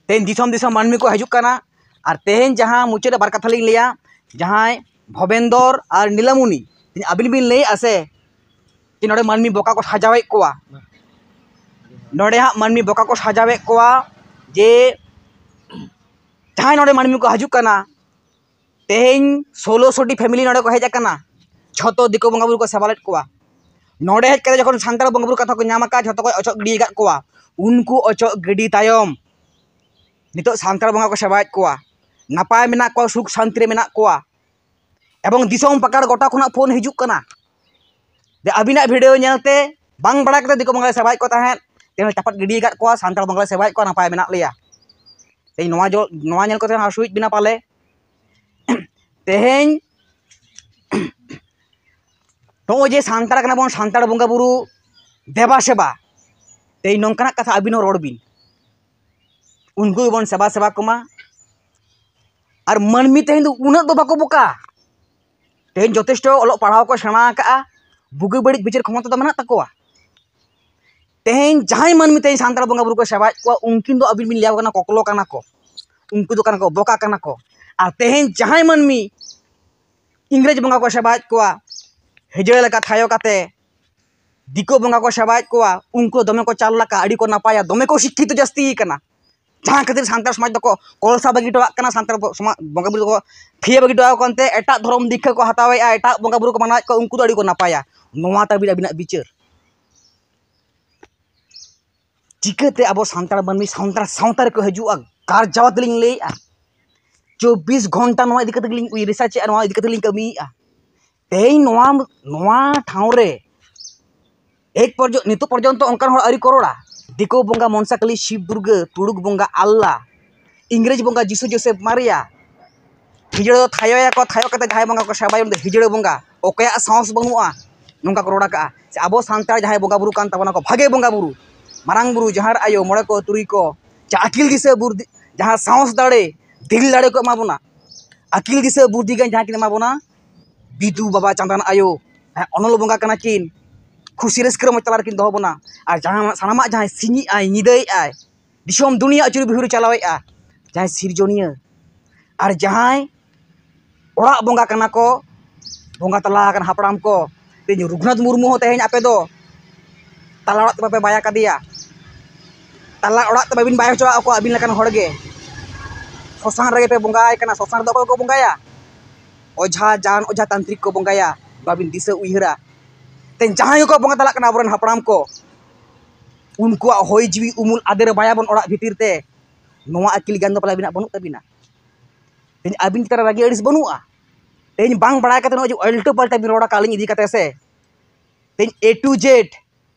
ᱛᱮᱦᱮᱧ ᱫᱤᱥᱚᱢ ᱫᱤᱥᱚᱢ ᱢᱟᱹᱱᱢᱤ ᱠᱚ ᱦᱤᱡᱩᱜ ᱠᱟᱱᱟ᱾ ᱟᱨ ᱛᱮᱦᱮᱧ ᱡᱟᱦᱟᱸ ᱢᱩᱪᱟᱹᱫ ᱨᱮ ᱵᱟᱨ ᱠᱟᱛᱷᱟ ᱞᱤᱧ ᱞᱟᱹᱭᱟ, ᱡᱟᱦᱟᱸᱭ ᱵᱷᱚᱵᱮᱱᱫᱚᱨ ᱟᱨ ᱱᱤᱞᱟᱢᱩᱱᱤ, ᱛᱮᱦᱮᱧ ᱟᱹᱵᱤᱱ ᱵᱤᱱ ᱞᱟᱹᱭᱮᱫᱼᱟ ᱥᱮ ᱡᱮ ᱱᱚᱰᱮ ᱢᱟᱹᱱᱢᱤ ᱵᱚᱠᱟ ᱠᱚ ᱥᱟᱡᱟᱣᱮᱫ ᱠᱚᱣᱟ, ᱱᱚᱰᱮ ᱦᱟᱸᱜ ᱢᱟᱹᱱᱢᱤ ᱵᱚᱠᱟ ᱠᱚ ᱥᱟᱡᱟᱣᱮᱫ ᱠᱚᱣᱟ, ᱡᱮ ᱡᱟᱦᱟᱸᱭ ᱱᱚᱰᱮ ᱢᱟᱹᱱᱢᱤ ᱠᱚ ᱦᱤᱡᱩᱜ ᱠᱟᱱᱟ, ᱛᱮᱦᱮᱧ ᱥᱳᱞᱳᱥᱚ ᱴᱤ ᱯᱷᱮᱢᱮᱞᱤ ᱱᱚᱰᱮ ᱠᱚ ᱦᱮᱡ ᱟᱠᱟᱱᱟ, ᱡᱷᱚᱛᱚ ᱫᱤᱠᱩ ᱵᱚᱸᱜᱟ ᱵᱩᱨᱩ ᱠᱚ ᱥᱮᱵᱟ ᱞᱮᱫ ᱠᱚᱣᱟ᱾ ᱱᱚᱰᱮ ᱦᱮᱡ ᱠᱟᱛᱮ ᱡᱚᱠᱷᱚᱱ ᱥᱟᱱᱛᱟᱲ ᱵᱚᱸᱜᱟ ᱵᱩᱨᱩ ᱠᱟᱛᱷᱟ ᱠᱚ ᱧᱟᱢ ᱟᱠᱟᱫ, ᱡᱷᱚᱛᱚ ᱠᱚ ᱚᱪᱚᱜ ᱜᱤᱰᱤ ᱟᱠᱟᱫ ᱠᱚᱣᱟ᱾ ᱩᱱᱠᱩ ᱚᱪᱚᱜ ᱜᱤᱰᱤ ᱛᱟᱭᱚᱢ ᱱᱤᱛᱚᱜ ᱥᱟᱱᱛᱟᱲ ᱵᱚᱸᱜᱟ ᱠᱚ ᱥᱮᱵᱟᱭᱮᱫ ᱠᱚᱣᱟ, ᱱᱟᱯᱟᱭ ᱢᱮᱱᱟᱜ ᱠᱚᱣᱟ, ᱥᱩᱠ ᱥᱟᱱᱛᱤ ᱨᱮ ᱢᱮᱱᱟᱜ ᱠᱚᱣᱟ᱾ ᱮᱵᱚᱝ ᱫᱤᱥᱚᱢ ᱯᱟᱠᱟᱲ ᱜᱚᱴᱟ ᱠᱷᱚᱱᱟᱜ ᱯᱷᱳᱱ ᱦᱤᱡᱩᱜ ᱠᱟᱱᱟ, ᱡᱮ ᱟᱹᱵᱤᱱᱟᱜ ᱵᱷᱤᱰᱤᱭᱳ ᱧᱮᱞᱛᱮ ᱵᱟᱝ ᱵᱟᱲᱟᱭ ᱠᱟᱛᱮ ᱫᱤᱠᱩ ᱵᱚᱸᱜᱟ ᱞᱮ ᱥᱮᱵᱟᱭᱮᱫ ᱠᱚ ᱛᱟᱦᱮᱸᱫ, ᱛᱮᱦᱮᱧ ᱪᱟᱯᱟᱫ ᱜᱤᱰᱤ ᱟᱠᱟᱫ ᱠᱚᱣᱟ, ᱥᱟᱱᱛᱟᱲ ᱵᱚᱸᱜᱟ ᱞᱮ ᱥᱮᱵᱟᱭᱮᱫ ᱠᱚᱣᱟ, ᱱᱟᱯᱟᱭ ᱢᱮᱱᱟᱜ ᱞᱮᱭᱟ᱾ ᱛᱮᱦᱮᱧ ᱱᱚᱣᱟ ᱡᱚ ᱱᱚᱣᱟ ᱧᱮᱞ ᱠᱟᱛᱮ ᱦᱟᱹᱥᱩᱭᱮᱫ ᱵᱮᱱᱟ ᱯᱟᱞᱮ᱾ ᱛᱮᱦᱮᱧ ᱱᱚᱜᱼᱚᱭ ᱡᱮ ᱥᱟᱱᱛᱟᱲ ᱠᱟᱱᱟ ᱵᱚᱱ, ᱥᱟᱱᱛᱟᱲ ᱵᱚᱸᱜᱟ ᱵᱩᱨᱩ ᱫᱮᱵᱟ ᱥᱮᱵᱟ, ᱛᱮᱦᱮᱧ ᱱᱚᱝᱠᱟᱱᱟᱜ ᱠᱟᱛᱷᱟ ᱟᱹᱵᱤᱱ ᱦᱚᱸ ᱨᱚᱲ ᱵᱤᱱ, ᱩᱱᱠᱩ ᱜᱮᱵᱚᱱ ᱥᱮᱵᱟ ᱥᱮᱵᱟ ᱠᱚᱢᱟ᱾ ᱟᱨ ᱢᱟᱹᱱᱢᱤ ᱛᱮᱦᱮᱧ ᱫᱚ ᱩᱱᱟᱹᱜ ᱫᱚ ᱵᱟᱠᱚ ᱵᱚᱠᱟ᱾ ᱛᱮᱦᱮᱧ ᱡᱚᱛᱷᱮᱥᱴᱚ ᱚᱞᱚᱜ ᱯᱟᱲᱦᱟᱣ ᱠᱚ ᱥᱮᱬᱟ ᱟᱠᱟᱫᱼᱟ, ᱵᱩᱜᱤ ᱵᱟᱹᱲᱤᱡ ᱵᱤᱪᱟᱹᱨ ᱠᱷᱚᱢᱚᱛᱟ ᱫᱚ ᱢᱮᱱᱟᱜ ᱛᱟᱠᱚᱣᱟ᱾ ᱛᱮᱦᱮᱧ ᱡᱟᱦᱟᱸᱭ ᱢᱟᱹᱱᱢᱤ ᱛᱮᱦᱮᱧ ᱥᱟᱱᱛᱟᱲ ᱵᱚᱸᱜᱟ ᱵᱩᱨᱩ ᱠᱚ ᱥᱮᱵᱟᱭᱮᱫ ᱠᱚᱣᱟ, ᱩᱱᱠᱤᱱ ᱫᱚ ᱟᱹᱵᱤᱱ ᱵᱤᱱ ᱞᱟᱹᱭ ᱟᱠᱚ ᱠᱟᱱᱟ ᱠᱚᱠᱞᱚ ᱠᱟᱱᱟ ᱠᱚ, ᱩᱱᱠᱩ ᱫᱚ ᱠᱟᱱᱟ ᱠᱚ ᱵᱚᱠᱟ ᱠᱟᱱᱟ ᱠᱚ᱾ ᱟᱨ ᱛᱮᱦᱮᱧ ᱡᱟᱦᱟᱸᱭ ᱢᱟᱹᱱᱢᱤ ᱤᱝᱨᱮᱡᱽ ᱵᱚᱸᱜᱟ ᱠᱚ ᱥᱮᱵᱟᱭᱮᱫ ᱠᱚᱣᱟ, ᱦᱤᱡᱲᱟᱹ ᱞᱮᱠᱟ ᱛᱷᱟᱭᱚ ᱠᱟᱛᱮ ᱫᱤᱠᱩ ᱵᱚᱸᱜᱟ ᱠᱚ ᱥᱮᱵᱟᱭᱮᱫ ᱠᱚᱣᱟ, ᱩᱱᱠᱩ ᱫᱚ ᱫᱚᱢᱮ ᱠᱚ ᱪᱟᱞᱟᱠᱟ, ᱟᱹᱰᱤ ᱠᱚ ᱱᱟᱯᱟᱭᱟ, ᱫᱚᱢᱮ ᱠᱚ ᱥᱤᱠᱠᱷᱤᱛᱚ ᱡᱟᱹᱥᱛᱤ ᱠᱟᱱᱟ᱾ ᱡᱟᱦᱟᱸ ᱠᱷᱟᱹᱛᱤᱨ ᱥᱟᱱᱛᱟᱲ ᱥᱚᱢᱟᱡᱽ ᱫᱚᱠᱚ ᱠᱚᱞᱥᱟ ᱵᱟᱹᱜᱤ ᱦᱚᱴᱚ ᱠᱟᱜ ᱠᱟᱱᱟ, ᱥᱟᱱᱛᱟᱲ ᱥᱚᱢᱟᱡᱽ ᱵᱚᱸᱜᱟ ᱵᱩᱨᱩ ᱫᱚᱠᱚ ᱛᱷᱤᱭᱟᱹ ᱵᱟᱹᱜᱤ ᱦᱚᱴᱚ ᱠᱟᱜ ᱠᱟᱱᱛᱮ ᱮᱴᱟᱜ ᱫᱷᱚᱨᱚᱢ ᱫᱤᱠᱠᱷᱟᱹ ᱠᱚ ᱦᱟᱛᱟᱣᱮᱫᱼᱟ, ᱮᱴᱟᱜ ᱵᱚᱸᱜᱟ ᱵᱩᱨᱩ ᱠᱚ ᱢᱟᱱᱟᱣᱮᱫ ᱠᱚᱣᱟ, ᱩᱱᱠᱩ ᱫᱚ ᱟᱹᱰᱤ ᱠᱚ ᱱᱟᱯᱟᱭᱟ᱾ ᱱᱚᱣᱟ ᱛᱟᱹᱵᱤᱱ ᱟᱹᱵᱤᱱᱟᱜ ᱵᱤᱪᱟᱹᱨ᱾ ᱪᱤᱠᱟᱹᱛᱮ ᱟᱵᱚ ᱥᱟᱱᱛᱟᱲ ᱢᱟᱹᱱᱢᱤ ᱥᱟᱱᱛᱟᱲ ᱥᱟᱶᱛᱟ ᱨᱮᱠᱚ ᱦᱤᱡᱩᱜᱼᱟ? ᱜᱟᱨᱡᱟᱣ ᱛᱮᱞᱤᱧ ᱞᱟᱹᱭᱮᱫᱼᱟ, ᱪᱚᱵᱵᱤᱥ ᱜᱷᱚᱱᱴᱟ ᱱᱚᱣᱟ ᱤᱫᱤ ᱠᱟᱛᱮ ᱜᱮᱞᱤᱧ ᱨᱤᱥᱟᱨᱪ ᱮᱫᱼᱟ, ᱱᱚᱣᱟ ᱤᱫᱤ ᱠᱟᱛᱮ ᱞᱤᱧ ᱠᱟᱹᱢᱤᱭᱮᱫᱼᱟ᱾ ᱛᱮᱦᱮᱧ ᱱᱚᱣᱟ ᱱᱚᱣᱟ ᱴᱷᱟᱶ ᱨᱮ ᱮᱠ ᱯᱚᱨᱡᱚ ᱱᱤᱛᱚᱜ ᱯᱚᱨᱡᱚᱱᱛᱚ ᱚᱱᱠᱟᱱ ᱦᱚᱲ ᱟᱹᱣᱨᱤ ᱠᱚ ᱨᱚᱲᱟ᱾ ᱫᱤᱠᱩ ᱵᱚᱸᱜᱟ ᱢᱚᱱᱥᱟ ᱠᱟᱹᱞᱤ, ᱥᱤᱵ ᱫᱩᱨᱜᱟᱹ, ᱛᱩᱲᱩᱠ ᱵᱚᱸᱜᱟ ᱟᱞᱞᱟ, ᱤᱝᱨᱮᱡᱽ ᱵᱚᱸᱜᱟ ᱡᱤᱥᱩ ᱡᱳᱥᱮᱯ ᱢᱟᱨᱤᱭᱟ, ᱦᱤᱡᱲᱟᱹ ᱫᱚ ᱛᱷᱟᱭᱚᱭᱟᱠᱚ, ᱛᱷᱟᱭᱚ ᱠᱟᱛᱮ ᱡᱟᱦᱟᱸᱭ ᱵᱚᱸᱜᱟ ᱠᱚ ᱥᱮᱵᱟᱭᱟ ᱩᱱᱤ ᱫᱚ ᱦᱤᱡᱲᱟᱹ ᱵᱚᱸᱜᱟ, ᱚᱠᱚᱭᱟᱜ ᱥᱟᱦᱚᱥ ᱵᱟᱹᱱᱩᱜᱼᱟ ᱱᱚᱝᱠᱟ ᱠᱚ ᱨᱚᱲ ᱟᱠᱟᱜᱼᱟ᱾ ᱥᱮ ᱟᱵᱚ ᱥᱟᱱᱛᱟᱲ ᱡᱟᱦᱟᱸᱭ ᱵᱚᱸᱜᱟ ᱵᱩᱨᱩ ᱠᱟᱱ ᱛᱟᱵᱚᱱᱟ ᱠᱚ ᱵᱷᱟᱜᱮ ᱵᱚᱸᱜᱟ ᱵᱩᱨᱩ, ᱢᱟᱨᱟᱝ ᱵᱩᱨᱩ, ᱡᱟᱦᱮᱨ ᱟᱭᱳ, ᱢᱚᱬᱮ ᱠᱚ ᱛᱩᱨᱩᱭ ᱠᱚ, ᱡᱟᱦᱟᱸ ᱟᱹᱠᱤᱞ ᱫᱤᱥᱟᱹ ᱵᱩᱨᱫᱷᱤ, ᱡᱟᱦᱟᱸ ᱥᱟᱦᱚᱥ ᱫᱟᱲᱮ, ᱫᱤᱞ ᱫᱟᱲᱮ ᱠᱚ ᱮᱢᱟ ᱵᱚᱱᱟ, ᱟᱹᱠᱤᱞ ᱫᱤᱥᱟᱹ ᱵᱩᱨᱫᱷᱤ ᱜᱮ ᱡᱟᱦᱟᱸ ᱠᱤᱱ ᱮᱢᱟ ᱵᱚᱱᱟ, ᱵᱤᱫᱩ ᱵᱟᱵᱟ ᱪᱟᱸᱫᱟᱱ ᱟᱭᱳ, ᱦᱮᱸ, ᱚᱱᱚᱞ ᱵᱚᱸᱜᱟ ᱠᱟᱱᱟ ᱠᱤᱱ, ᱠᱷᱩᱥᱤ ᱨᱟᱹᱥᱠᱟᱹ ᱨᱮ ᱢᱚᱡᱽ ᱛᱟᱞᱟ ᱨᱮᱠᱤᱱ ᱫᱚᱦᱚ ᱵᱚᱱᱟ᱾ ᱟᱨ ᱡᱟᱦᱟᱸ ᱥᱟᱱᱟᱢᱟᱜ ᱡᱟᱦᱟᱸᱭ ᱥᱤᱧᱮᱜᱼᱟᱭ, ᱧᱤᱫᱟᱹᱭᱮᱜᱼᱟᱭ, ᱫᱤᱥᱚᱢ ᱫᱩᱱᱤᱭᱟᱹ ᱟᱹᱪᱩᱨ ᱵᱤᱦᱩᱨ ᱪᱟᱞᱟᱣᱮᱫᱼᱟ, ᱡᱟᱦᱟᱸᱭ ᱥᱤᱨᱡᱚᱱᱤᱭᱟᱹ, ᱟᱨ ᱡᱟᱦᱟᱸᱭ ᱚᱲᱟᱜ ᱵᱚᱸᱜᱟ ᱠᱟᱱᱟ ᱠᱚ, ᱵᱚᱸᱜᱟ ᱛᱟᱞᱟ ᱟᱠᱟᱱ ᱦᱟᱯᱲᱟᱢ ᱠᱚ, ᱛᱮᱦᱮᱧ ᱨᱩᱜᱷᱩᱱᱟᱛᱷ ᱢᱩᱨᱢᱩ ᱦᱚᱸ ᱛᱮᱦᱮᱧ ᱟᱯᱮ ᱫᱚ ᱛᱟᱞᱟ ᱚᱲᱟᱜ ᱛᱮ ᱵᱟᱯᱮ ᱵᱟᱭ ᱠᱟᱫᱮᱭᱟ, ᱛᱟᱞᱟ ᱚᱲᱟᱜ ᱛᱮ ᱵᱟᱵᱤᱱ ᱵᱟᱭ ᱦᱚᱪᱚᱣᱟᱜ ᱠᱚᱣᱟ ᱟᱹᱵᱤᱱ ᱞᱮᱠᱟᱱ ᱦᱚᱲ ᱜᱮ᱾ ᱥᱚᱥᱟᱱ ᱨᱮᱜᱮ ᱯᱮ ᱵᱚᱸᱜᱟᱭ ᱠᱟᱱᱟ, ᱥᱚᱥᱟᱱ ᱨᱮᱫᱚ ᱚᱠᱚᱭ ᱠᱚ ᱵᱚᱸᱜᱟᱭᱟ? ᱚᱡᱷᱟ, ᱡᱟᱱ ᱚᱡᱷᱟ, ᱛᱟᱱᱛᱨᱤᱠ ᱠᱚ ᱵᱚᱸᱜᱟᱭᱟ, ᱵᱟᱵᱤᱱ ᱫᱤᱥᱟᱹ ᱩᱭᱦᱟᱹᱨᱟ᱾ ᱛᱮᱦᱮᱧ ᱡᱟᱦᱟᱸᱭ ᱜᱮᱠᱚ ᱵᱚᱸᱜᱟ ᱛᱟᱞᱟᱜ ᱠᱟᱱᱟ ᱟᱵᱚᱨᱮᱱ ᱦᱟᱯᱲᱟᱢ ᱠᱚ, ᱩᱱᱠᱩᱣᱟᱜ ᱦᱚᱭ ᱡᱤᱣᱤ ᱩᱢᱩᱞ ᱟᱫᱮᱨ ᱵᱟᱭᱟᱵᱚᱱ ᱚᱲᱟᱜ ᱵᱷᱤᱛᱤᱨ ᱛᱮ, ᱱᱚᱣᱟ ᱟᱹᱠᱤᱞ ᱜᱮᱭᱟᱱ ᱫᱚ ᱯᱟᱞᱮ ᱟᱹᱵᱤᱱᱟᱜ ᱵᱟᱹᱱᱩᱜ ᱛᱟᱹᱵᱤᱱᱟ᱾ ᱛᱮᱦᱮᱧ ᱟᱹᱵᱤᱱ ᱪᱮᱛᱟᱱ ᱨᱮ ᱨᱟᱹᱜᱤ ᱟᱹᱲᱤᱥ ᱵᱟᱹᱱᱩᱜᱼᱟ᱾ ᱛᱮᱦᱮᱧ ᱵᱟᱝ ᱵᱟᱲᱟᱭ ᱠᱟᱛᱮ ᱱᱚᱜᱼᱚᱭ ᱡᱮ ᱩᱞᱴᱟᱹ ᱯᱟᱞᱴᱟ ᱵᱤᱱ ᱨᱚᱲ ᱟᱠᱟᱫ ᱟᱹᱞᱤᱧ ᱤᱫᱤ ᱠᱟᱛᱮ ᱥᱮ, ᱛᱮᱦᱮᱧ A to Z,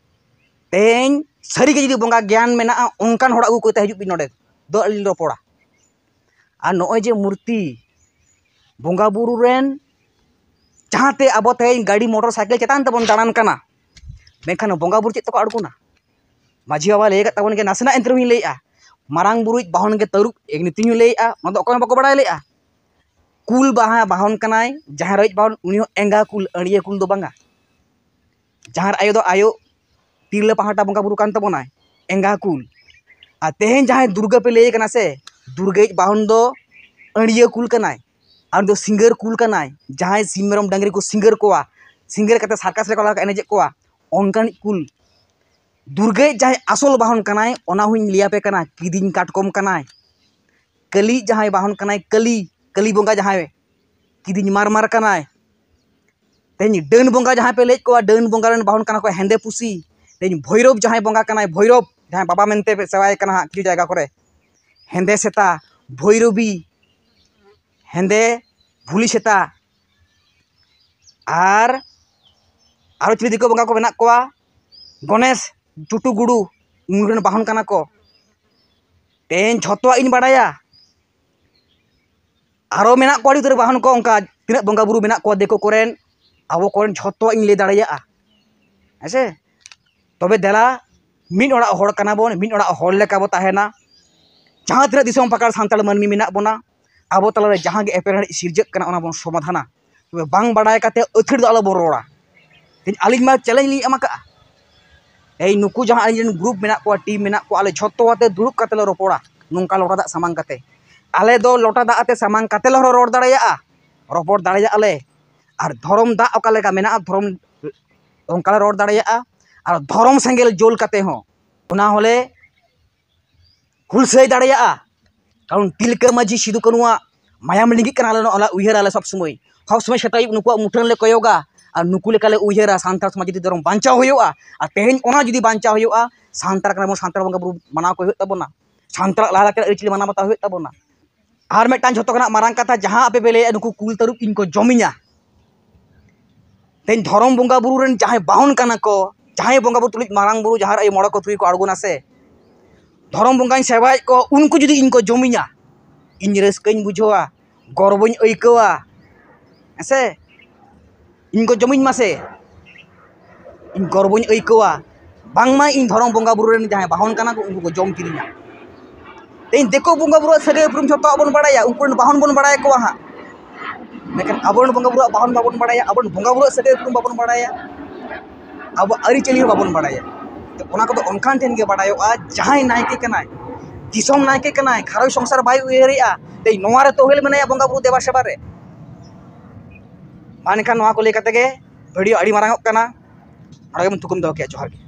ᱛᱮᱦᱮᱧ ᱥᱟᱹᱨᱤᱜᱮ ᱡᱩᱫᱤ ᱵᱚᱸᱜᱟ ᱜᱮᱭᱟᱱ ᱢᱮᱱᱟᱜᱼᱟ, ᱚᱱᱠᱟᱱ ᱦᱚᱲ ᱟᱹᱜᱩ ᱠᱟᱛᱮ ᱦᱤᱡᱩᱜ ᱵᱤᱱ ᱱᱚᱰᱮ, ᱫᱚ ᱟᱹᱞᱤᱧ ᱨᱚᱯᱚᱲᱟ᱾ ᱟᱨ ᱱᱚᱜᱼᱚᱭ ᱡᱮ ᱢᱩᱨᱛᱤ, ᱵᱚᱸᱜᱟ ᱵᱩᱨᱩ ᱨᱮᱱ, ᱡᱟᱦᱟᱸᱛᱮ ᱟᱵᱚ ᱛᱮᱦᱮᱧ ᱜᱟᱹᱰᱤ ᱢᱚᱴᱚᱨ ᱥᱟᱭᱠᱮᱞ ᱪᱮᱛᱟᱱ ᱛᱮᱵᱚᱱ ᱫᱟᱬᱟᱱ ᱠᱟᱱᱟ, ᱢᱮᱱᱠᱷᱟᱱ ᱵᱚᱸᱜᱟ ᱵᱩᱨᱩ ᱪᱮᱫ ᱛᱮᱠᱚ ᱟᱬᱜᱚᱱᱟ? ᱢᱟᱹᱡᱷᱤ ᱵᱟᱵᱟ ᱞᱟᱹᱭ ᱟᱠᱟᱫ ᱛᱟᱵᱚᱱ ᱜᱮᱭᱟ, ᱱᱟᱥᱮᱱᱟᱜ ᱮᱱᱛᱮ ᱨᱮᱦᱚᱸᱧ ᱞᱟᱹᱭᱮᱫᱼᱟ, ᱢᱟᱨᱟᱝ ᱵᱩᱨᱩᱭᱤᱡ ᱵᱟᱦᱚᱱ ᱜᱮ ᱛᱟᱹᱨᱩᱵ, ᱮᱢᱱᱤ ᱛᱮᱦᱚᱸᱧ ᱞᱟᱹᱭᱮᱫᱼᱟ, ᱚᱱᱟ ᱫᱚ ᱚᱠᱚᱭ ᱦᱚᱸ ᱵᱟᱠᱚ ᱵᱟᱲᱟᱭ ᱞᱮᱫᱼᱟ᱾ ᱠᱩᱞ ᱵᱟᱦᱟ ᱵᱟᱦᱚᱱ ᱠᱟᱱᱟᱭ, ᱡᱟᱦᱮᱨ ᱟᱭᱳᱭᱤᱡ ᱵᱟᱦᱚᱱ, ᱩᱱᱤ ᱦᱚᱸ ᱮᱸᱜᱟ ᱠᱩᱞ, ᱟᱹᱲᱭᱟᱹ ᱠᱩᱞ ᱫᱚ ᱵᱟᱝᱟ᱾ ᱡᱟᱦᱮᱨ ᱟᱭᱳ ᱫᱚ ᱟᱭᱳ, ᱛᱤᱨᱞᱟᱹ ᱯᱟᱦᱴᱟ ᱵᱚᱸᱜᱟ ᱵᱩᱨᱩ ᱠᱟᱱ ᱛᱟᱵᱚᱱᱟᱭ, ᱮᱸᱜᱟ ᱠᱩᱞ᱾ ᱟᱨ ᱛᱮᱦᱮᱧ ᱡᱟᱦᱟᱸᱭ ᱫᱩᱨᱜᱟᱹ ᱯᱮ ᱞᱟᱹᱭᱮ ᱠᱟᱱᱟ ᱥᱮ, ᱫᱩᱨᱜᱟᱹᱭᱤᱡ ᱵᱟᱦᱚᱱ ᱫᱚ ᱟᱹᱲᱭᱟᱹ ᱠᱩᱞ ᱠᱟᱱᱟᱭ᱾ ᱟᱨ ᱩᱱᱤ ᱫᱚ ᱥᱤᱸᱜᱟᱹᱨ ᱠᱩᱞ ᱠᱟᱱᱟᱭ, ᱡᱟᱦᱟᱸᱭ ᱥᱤᱢ ᱢᱮᱨᱚᱢ ᱰᱟᱹᱝᱨᱤ ᱠᱚ ᱥᱤᱸᱜᱟᱹᱨ ᱠᱚᱣᱟ, ᱥᱤᱸᱜᱟᱹᱨ ᱠᱟᱛᱮ ᱥᱟᱨᱠᱟᱥ ᱨᱮᱠᱚ ᱞᱟᱜᱟᱣ ᱮᱱᱮᱡᱮᱫ ᱠᱚᱣᱟ, ᱚᱱᱠᱟᱱᱤᱡ ᱠᱩᱞ᱾ ᱫᱩᱨᱜᱟᱹᱭᱤᱡ ᱡᱟᱦᱟᱸᱭ ᱟᱥᱚᱞ ᱵᱟᱦᱚᱱ ᱠᱟᱱᱟᱭ, ᱚᱱᱟ ᱦᱚᱸᱧ ᱞᱟᱹᱭᱟᱯᱮ ᱠᱟᱱᱟ, ᱠᱤᱫᱤᱧ ᱠᱟᱴᱠᱚᱢ ᱠᱟᱱᱟᱭ᱾ ᱠᱟᱹᱞᱤᱭᱤᱡ ᱡᱟᱦᱟᱸᱭ ᱵᱟᱦᱚᱱ ᱠᱟᱱᱟᱭ, ᱠᱟᱹᱞᱤ, ᱠᱟᱹᱞᱤ ᱵᱚᱸᱜᱟ ᱡᱟᱦᱟᱸᱭ, ᱠᱤᱫᱤᱧ ᱢᱟᱨᱢᱟᱨ ᱠᱟᱱᱟᱭ᱾ ᱛᱮᱦᱮᱧ ᱰᱟᱹᱱ ᱵᱚᱸᱜᱟ ᱡᱟᱦᱟᱸᱭ ᱯᱮ ᱞᱟᱹᱭᱮᱫ ᱠᱚᱣᱟ, ᱰᱟᱹᱱ ᱵᱚᱸᱜᱟ ᱨᱮᱱ ᱵᱟᱦᱚᱱ ᱠᱟᱱᱟ ᱠᱚ ᱦᱮᱸᱫᱮ ᱯᱩᱥᱤ᱾ ᱛᱮᱦᱮᱧ ᱵᱷᱳᱭᱨᱳᱵ ᱡᱟᱦᱟᱸᱭ ᱵᱚᱸᱜᱟ ᱠᱟᱱᱟᱭ, ᱵᱷᱳᱭᱨᱳᱵ ᱡᱟᱦᱟᱸᱭ ᱵᱟᱵᱟ ᱢᱮᱱᱛᱮ ᱯᱮ ᱥᱮᱵᱟᱭᱮ ᱠᱟᱱᱟ ᱦᱟᱸᱜ ᱠᱤᱪᱷᱩ ᱡᱟᱭᱜᱟ ᱠᱚᱨᱮ, ᱦᱮᱸᱫᱮ ᱥᱮᱛᱟ, ᱵᱷᱳᱭᱨᱳᱵᱤ, ᱦᱮᱸᱫᱮ ᱵᱷᱩᱞᱤ ᱥᱮᱛᱟ, ᱟᱨ ᱟᱨᱚ ᱪᱤᱞᱤ ᱫᱤᱠᱩ ᱵᱚᱸᱜᱟ ᱠᱚ ᱢᱮᱱᱟᱜ ᱠᱚᱣᱟ, ᱜᱚᱱᱮᱥ, ᱪᱩᱴᱩ ᱜᱩᱰᱩ, ᱩᱱᱠᱩ ᱨᱮᱱ ᱵᱟᱦᱚᱱ ᱠᱟᱱᱟ ᱠᱚ᱾ ᱛᱮᱦᱮᱧ ᱡᱷᱚᱛᱚᱣᱟᱜ ᱤᱧ ᱵᱟᱲᱟᱭᱟ᱾ ᱟᱨᱚ ᱢᱮᱱᱟᱜ ᱠᱚᱣᱟ ᱟᱹᱰᱤ ᱩᱛᱟᱹᱨ ᱵᱟᱦᱚᱱ ᱠᱚ, ᱚᱱᱠᱟ ᱛᱤᱱᱟᱹᱜ ᱵᱚᱸᱜᱟ ᱵᱩᱨᱩ ᱢᱮᱱᱟᱜ ᱠᱚᱣᱟ ᱫᱤᱠᱩ ᱠᱚᱨᱮᱱ, ᱟᱵᱚ ᱠᱚᱨᱮᱱ, ᱡᱷᱚᱛᱚᱣᱟᱜ ᱤᱧ ᱞᱟᱹᱭ ᱫᱟᱲᱮᱭᱟᱜᱼᱟ᱾ ᱦᱮᱸ ᱥᱮ? ᱛᱚᱵᱮ ᱫᱮᱞᱟ, ᱢᱤᱫ ᱚᱲᱟᱜ ᱦᱚᱲ ᱠᱟᱱᱟ ᱵᱚᱱ, ᱢᱤᱫ ᱚᱲᱟᱜ ᱦᱚᱲ ᱞᱮᱠᱟ ᱵᱚ ᱛᱟᱦᱮᱱᱟ᱾ ᱡᱟᱦᱟᱸ ᱛᱤᱱᱟᱹᱜ ᱫᱤᱥᱚᱢ ᱯᱟᱠᱟᱲ ᱥᱟᱱᱛᱟᱲ ᱢᱟᱹᱱᱢᱤ ᱢᱮᱱᱟᱜ ᱵᱚᱱᱟ, ᱟᱵᱚ ᱛᱟᱞᱟᱨᱮ ᱡᱟᱦᱟᱸ ᱜᱮ ᱮᱯᱮᱨᱦᱮᱸᱰᱮᱡ ᱥᱤᱨᱡᱟᱹᱜ ᱠᱟᱱᱟ, ᱚᱱᱟ ᱵᱚᱱ ᱥᱚᱢᱟᱫᱷᱟᱱᱟ᱾ ᱛᱚᱵᱮ ᱵᱟᱝ ᱵᱟᱲᱟᱭ ᱠᱟᱛᱮ ᱟᱹᱛᱷᱟᱹᱲᱤ ᱫᱚ ᱟᱞᱚ ᱵᱚᱱ ᱨᱚᱲᱟ᱾ ᱛᱮᱦᱮᱧ ᱟᱹᱞᱤᱧ ᱢᱟ ᱪᱮᱞᱮᱧᱡᱽ ᱞᱤᱧ ᱮᱢ ᱟᱠᱟᱫᱼᱟ᱾ ᱮᱭ ᱱᱩᱠᱩ ᱡᱟᱦᱟᱸ ᱟᱹᱞᱤᱧ ᱨᱮᱱ ᱜᱨᱩᱯ ᱢᱮᱱᱟᱜ ᱠᱚᱣᱟ, ᱴᱤᱢ ᱢᱮᱱᱟᱜ ᱠᱚᱣᱟ, ᱟᱞᱮ ᱡᱷᱚᱛᱚ ᱟᱛᱮ ᱫᱩᱲᱩᱵ ᱠᱟᱛᱮ ᱞᱮ ᱨᱚᱯᱚᱲᱟ, ᱱᱚᱝᱠᱟ ᱞᱚᱴᱟ ᱫᱟᱜ ᱥᱟᱢᱟᱝ ᱠᱟᱛᱮ᱾ ᱟᱞᱮ ᱫᱚ ᱞᱚᱴᱟ ᱫᱟᱜ ᱟᱛᱮ ᱥᱟᱢᱟᱝ ᱠᱟᱛᱮ ᱞᱮ ᱨᱚᱲ ᱫᱟᱲᱮᱭᱟᱜᱼᱟ, ᱨᱚᱯᱚᱲ ᱫᱟᱲᱮᱭᱟᱜᱼᱟ ᱞᱮ᱾ ᱟᱨ ᱫᱷᱚᱨᱚᱢ ᱫᱟᱜ ᱚᱠᱟ ᱞᱮᱠᱟ ᱢᱮᱱᱟᱜᱼᱟ, ᱫᱷᱚᱨᱚᱢ ᱚᱱᱠᱟ ᱞᱮ ᱨᱚᱲ ᱫᱟᱲᱮᱭᱟᱜᱼᱟ᱾ ᱟᱨ ᱫᱷᱚᱨᱚᱢ ᱥᱮᱸᱜᱮᱞ ᱡᱩᱞ ᱠᱟᱛᱮ ᱦᱚᱸ ᱚᱱᱟ ᱦᱚᱸᱞᱮ ᱦᱩᱞᱥᱟᱹᱭ ᱫᱟᱲᱮᱭᱟᱜᱼᱟ᱾ ᱠᱟᱨᱚᱱ ᱛᱤᱞᱠᱟᱹ ᱢᱟᱹᱡᱷᱤ ᱥᱤᱫᱩ ᱠᱟᱹᱱᱩᱣᱟᱜ ᱢᱟᱭᱟᱢ ᱞᱤᱸᱜᱤᱜ ᱠᱟᱱᱟ, ᱟᱞᱮ ᱚᱱᱟ ᱩᱭᱦᱟᱹᱨ ᱟᱞᱮ ᱥᱚᱵ ᱥᱚᱢᱚᱭ᱾ ᱥᱚᱵ ᱥᱚᱢᱚᱭ ᱥᱮᱛᱟᱜ ᱟᱹᱭᱩᱵ ᱱᱩᱠᱩᱣᱟᱜ ᱢᱩᱴᱷᱟᱹᱱ ᱞᱮ ᱠᱚᱭᱚᱜᱟ᱾ ᱟᱨ ᱱᱩᱠᱩ ᱞᱮᱠᱟ ᱞᱮ ᱩᱭᱦᱟᱹᱨᱟ, ᱥᱟᱱᱛᱟᱲ ᱥᱚᱢᱟᱡᱽ ᱡᱩᱫᱤ ᱫᱷᱚᱨᱚᱢ ᱵᱟᱧᱪᱟᱣ ᱦᱩᱭᱩᱜᱼᱟ, ᱟᱨ ᱛᱮᱦᱮᱧ ᱚᱱᱟ ᱡᱩᱫᱤ ᱵᱟᱧᱪᱟᱣ ᱦᱩᱭᱩᱜᱼᱟ, ᱥᱟᱱᱛᱟᱲ ᱠᱟᱱᱟ ᱵᱚᱱ, ᱥᱟᱱᱛᱟᱲ ᱵᱚᱸᱜᱟ ᱵᱩᱨᱩ ᱢᱟᱱᱟᱣ ᱠᱚ ᱦᱩᱭᱩᱜ ᱛᱟᱵᱚᱱᱟ, ᱥᱟᱱᱛᱟᱲᱟᱜ ᱞᱟᱭᱼᱞᱟᱠᱪᱟᱨ ᱟᱹᱨᱤᱪᱟᱹᱞᱤ ᱢᱟᱱᱟᱣ ᱵᱟᱛᱟᱣ ᱦᱩᱭᱩᱜ ᱛᱟᱵᱚᱱᱟ᱾ ᱟᱨ ᱢᱤᱫᱴᱟᱝ ᱡᱷᱚᱛᱚ ᱠᱷᱚᱱᱟᱜ ᱢᱟᱨᱟᱝ ᱠᱟᱛᱷᱟ, ᱡᱟᱦᱟᱸ ᱟᱯᱮ ᱯᱮ ᱞᱟᱹᱭᱮᱫᱼᱟ ᱱᱩᱠᱩ ᱠᱩᱞ ᱛᱟᱹᱨᱩᱵ ᱤᱧ ᱠᱚ ᱡᱚᱢᱤᱧᱟ, ᱛᱮᱦᱮᱧ ᱫᱷᱚᱨᱚᱢ ᱵᱚᱸᱜᱟ ᱵᱩᱨᱩ ᱨᱮᱱ ᱡᱟᱦᱟᱸᱭ ᱵᱟᱦᱚᱱ ᱠᱟᱱᱟ ᱠᱚ, ᱡᱟᱦᱟᱸᱭ ᱵᱚᱸᱜᱟ ᱵᱩᱨᱩ ᱛᱩᱞᱩᱡ ᱢᱟᱨᱟᱝ ᱵᱩᱨᱩ, ᱡᱟᱦᱮᱨ ᱟᱭᱳ, ᱢᱚᱬᱮ ᱠᱚ ᱛᱩᱨᱩᱭ ᱠᱚ ᱟᱬᱜᱚᱱᱟ ᱥᱮ, ᱫᱷᱚᱨᱚᱢ ᱵᱚᱸᱜᱟᱧ ᱥᱮᱵᱟᱭᱮᱫ ᱠᱚᱣᱟ, ᱩᱱᱠᱩ ᱡᱩᱫᱤ ᱤᱧ ᱠᱚ ᱡᱚᱢᱤᱧᱟ, ᱤᱧ ᱨᱟᱹᱥᱠᱟᱹᱧ ᱵᱩᱡᱷᱟᱹᱣᱟ, ᱜᱚᱨᱵᱚᱧ ᱟᱹᱭᱠᱟᱹᱣᱟ᱾ ᱦᱮᱸ ᱥᱮ? ᱤᱧ ᱠᱚ ᱡᱚᱢᱤᱧ ᱢᱟᱥᱮ, ᱤᱧ ᱜᱚᱨᱵᱚᱧ ᱟᱹᱭᱠᱟᱹᱣᱟ, ᱵᱟᱝᱢᱟ ᱤᱧ ᱫᱷᱚᱨᱚᱢ ᱵᱚᱸᱜᱟ ᱵᱩᱨᱩ ᱨᱮᱱ ᱡᱟᱦᱟᱸᱭ ᱵᱟᱦᱚᱱ ᱠᱟᱱᱟ ᱠᱚ, ᱩᱱᱠᱩ ᱠᱚ ᱡᱚᱢ ᱠᱤᱫᱤᱧᱟ᱾ ᱛᱮᱦᱮᱧ ᱫᱤᱠᱩ ᱵᱚᱸᱜᱟ ᱵᱩᱨᱩᱣᱟᱜ ᱥᱟᱹᱜᱟᱹᱭ ᱩᱯᱨᱩᱢ ᱡᱷᱚᱛᱚᱣᱟᱜ ᱵᱚᱱ ᱵᱟᱲᱟᱭᱟ, ᱩᱱᱠᱩ ᱨᱮᱱ ᱵᱟᱦᱚᱱ ᱵᱚᱱ ᱵᱟᱲᱟᱭ ᱠᱚᱣᱟ ᱦᱟᱸᱜ, ᱢᱮᱱᱠᱷᱟᱱ ᱟᱵᱚᱨᱮᱱ ᱵᱚᱸᱜᱟ ᱵᱩᱨᱩᱣᱟᱜ ᱵᱟᱦᱚᱱ ᱵᱟᱵᱚᱱ ᱵᱟᱲᱟᱭᱟ, ᱟᱵᱚᱨᱮᱱ ᱵᱚᱸᱜᱟ ᱵᱩᱨᱩᱣᱟᱜ ᱥᱟᱹᱜᱟᱹᱭ ᱩᱯᱨᱩᱢ ᱵᱟᱵᱚᱱ ᱵᱟᱲᱟᱭᱟ, ᱟᱵᱚ ᱟᱹᱨᱤᱪᱟᱹᱞᱤ ᱦᱚᱸ ᱵᱟᱵᱚᱱ ᱵᱟᱲᱟᱭᱟ᱾ ᱛᱚ, ᱚᱱᱟ ᱠᱚᱫᱚ ᱚᱱᱠᱟᱱ ᱴᱷᱮᱱ ᱜᱮ ᱵᱟᱲᱟᱭᱚᱜᱼᱟ, ᱡᱟᱦᱟᱸᱭ ᱱᱟᱭᱠᱮ ᱠᱟᱱᱟᱭ, ᱫᱤᱥᱚᱢ ᱱᱟᱭᱠᱮ ᱠᱟᱱᱟᱭ, ᱜᱷᱟᱨᱚᱸᱡᱽ ᱥᱚᱝᱥᱟᱨ ᱵᱟᱭ ᱩᱭᱦᱟᱹᱨᱮᱜᱼᱟ, ᱛᱮᱦᱮᱧ ᱱᱚᱣᱟ ᱨᱮ ᱛᱚᱦᱮᱞ ᱢᱮᱱᱟᱭᱟ ᱵᱚᱸᱜᱟ ᱵᱩᱨᱩ ᱫᱮᱵᱟ ᱥᱮᱵᱟ ᱨᱮ᱾ ᱢᱟ ᱮᱱᱠᱷᱟᱱ ᱱᱚᱣᱟ ᱠᱚ ᱞᱟᱹᱭ ᱠᱟᱛᱮ ᱜᱮ ᱵᱷᱤᱰᱤᱭᱳ ᱟᱹᱰᱤ ᱢᱟᱨᱟᱝᱚᱜ ᱠᱟᱱᱟ, ᱱᱚᱰᱮ ᱜᱮᱵᱚᱱ ᱛᱷᱩᱠᱩᱢ ᱫᱚᱦᱚ ᱠᱮᱜᱼᱟ᱾ ᱡᱚᱦᱟᱨ ᱜᱮ᱾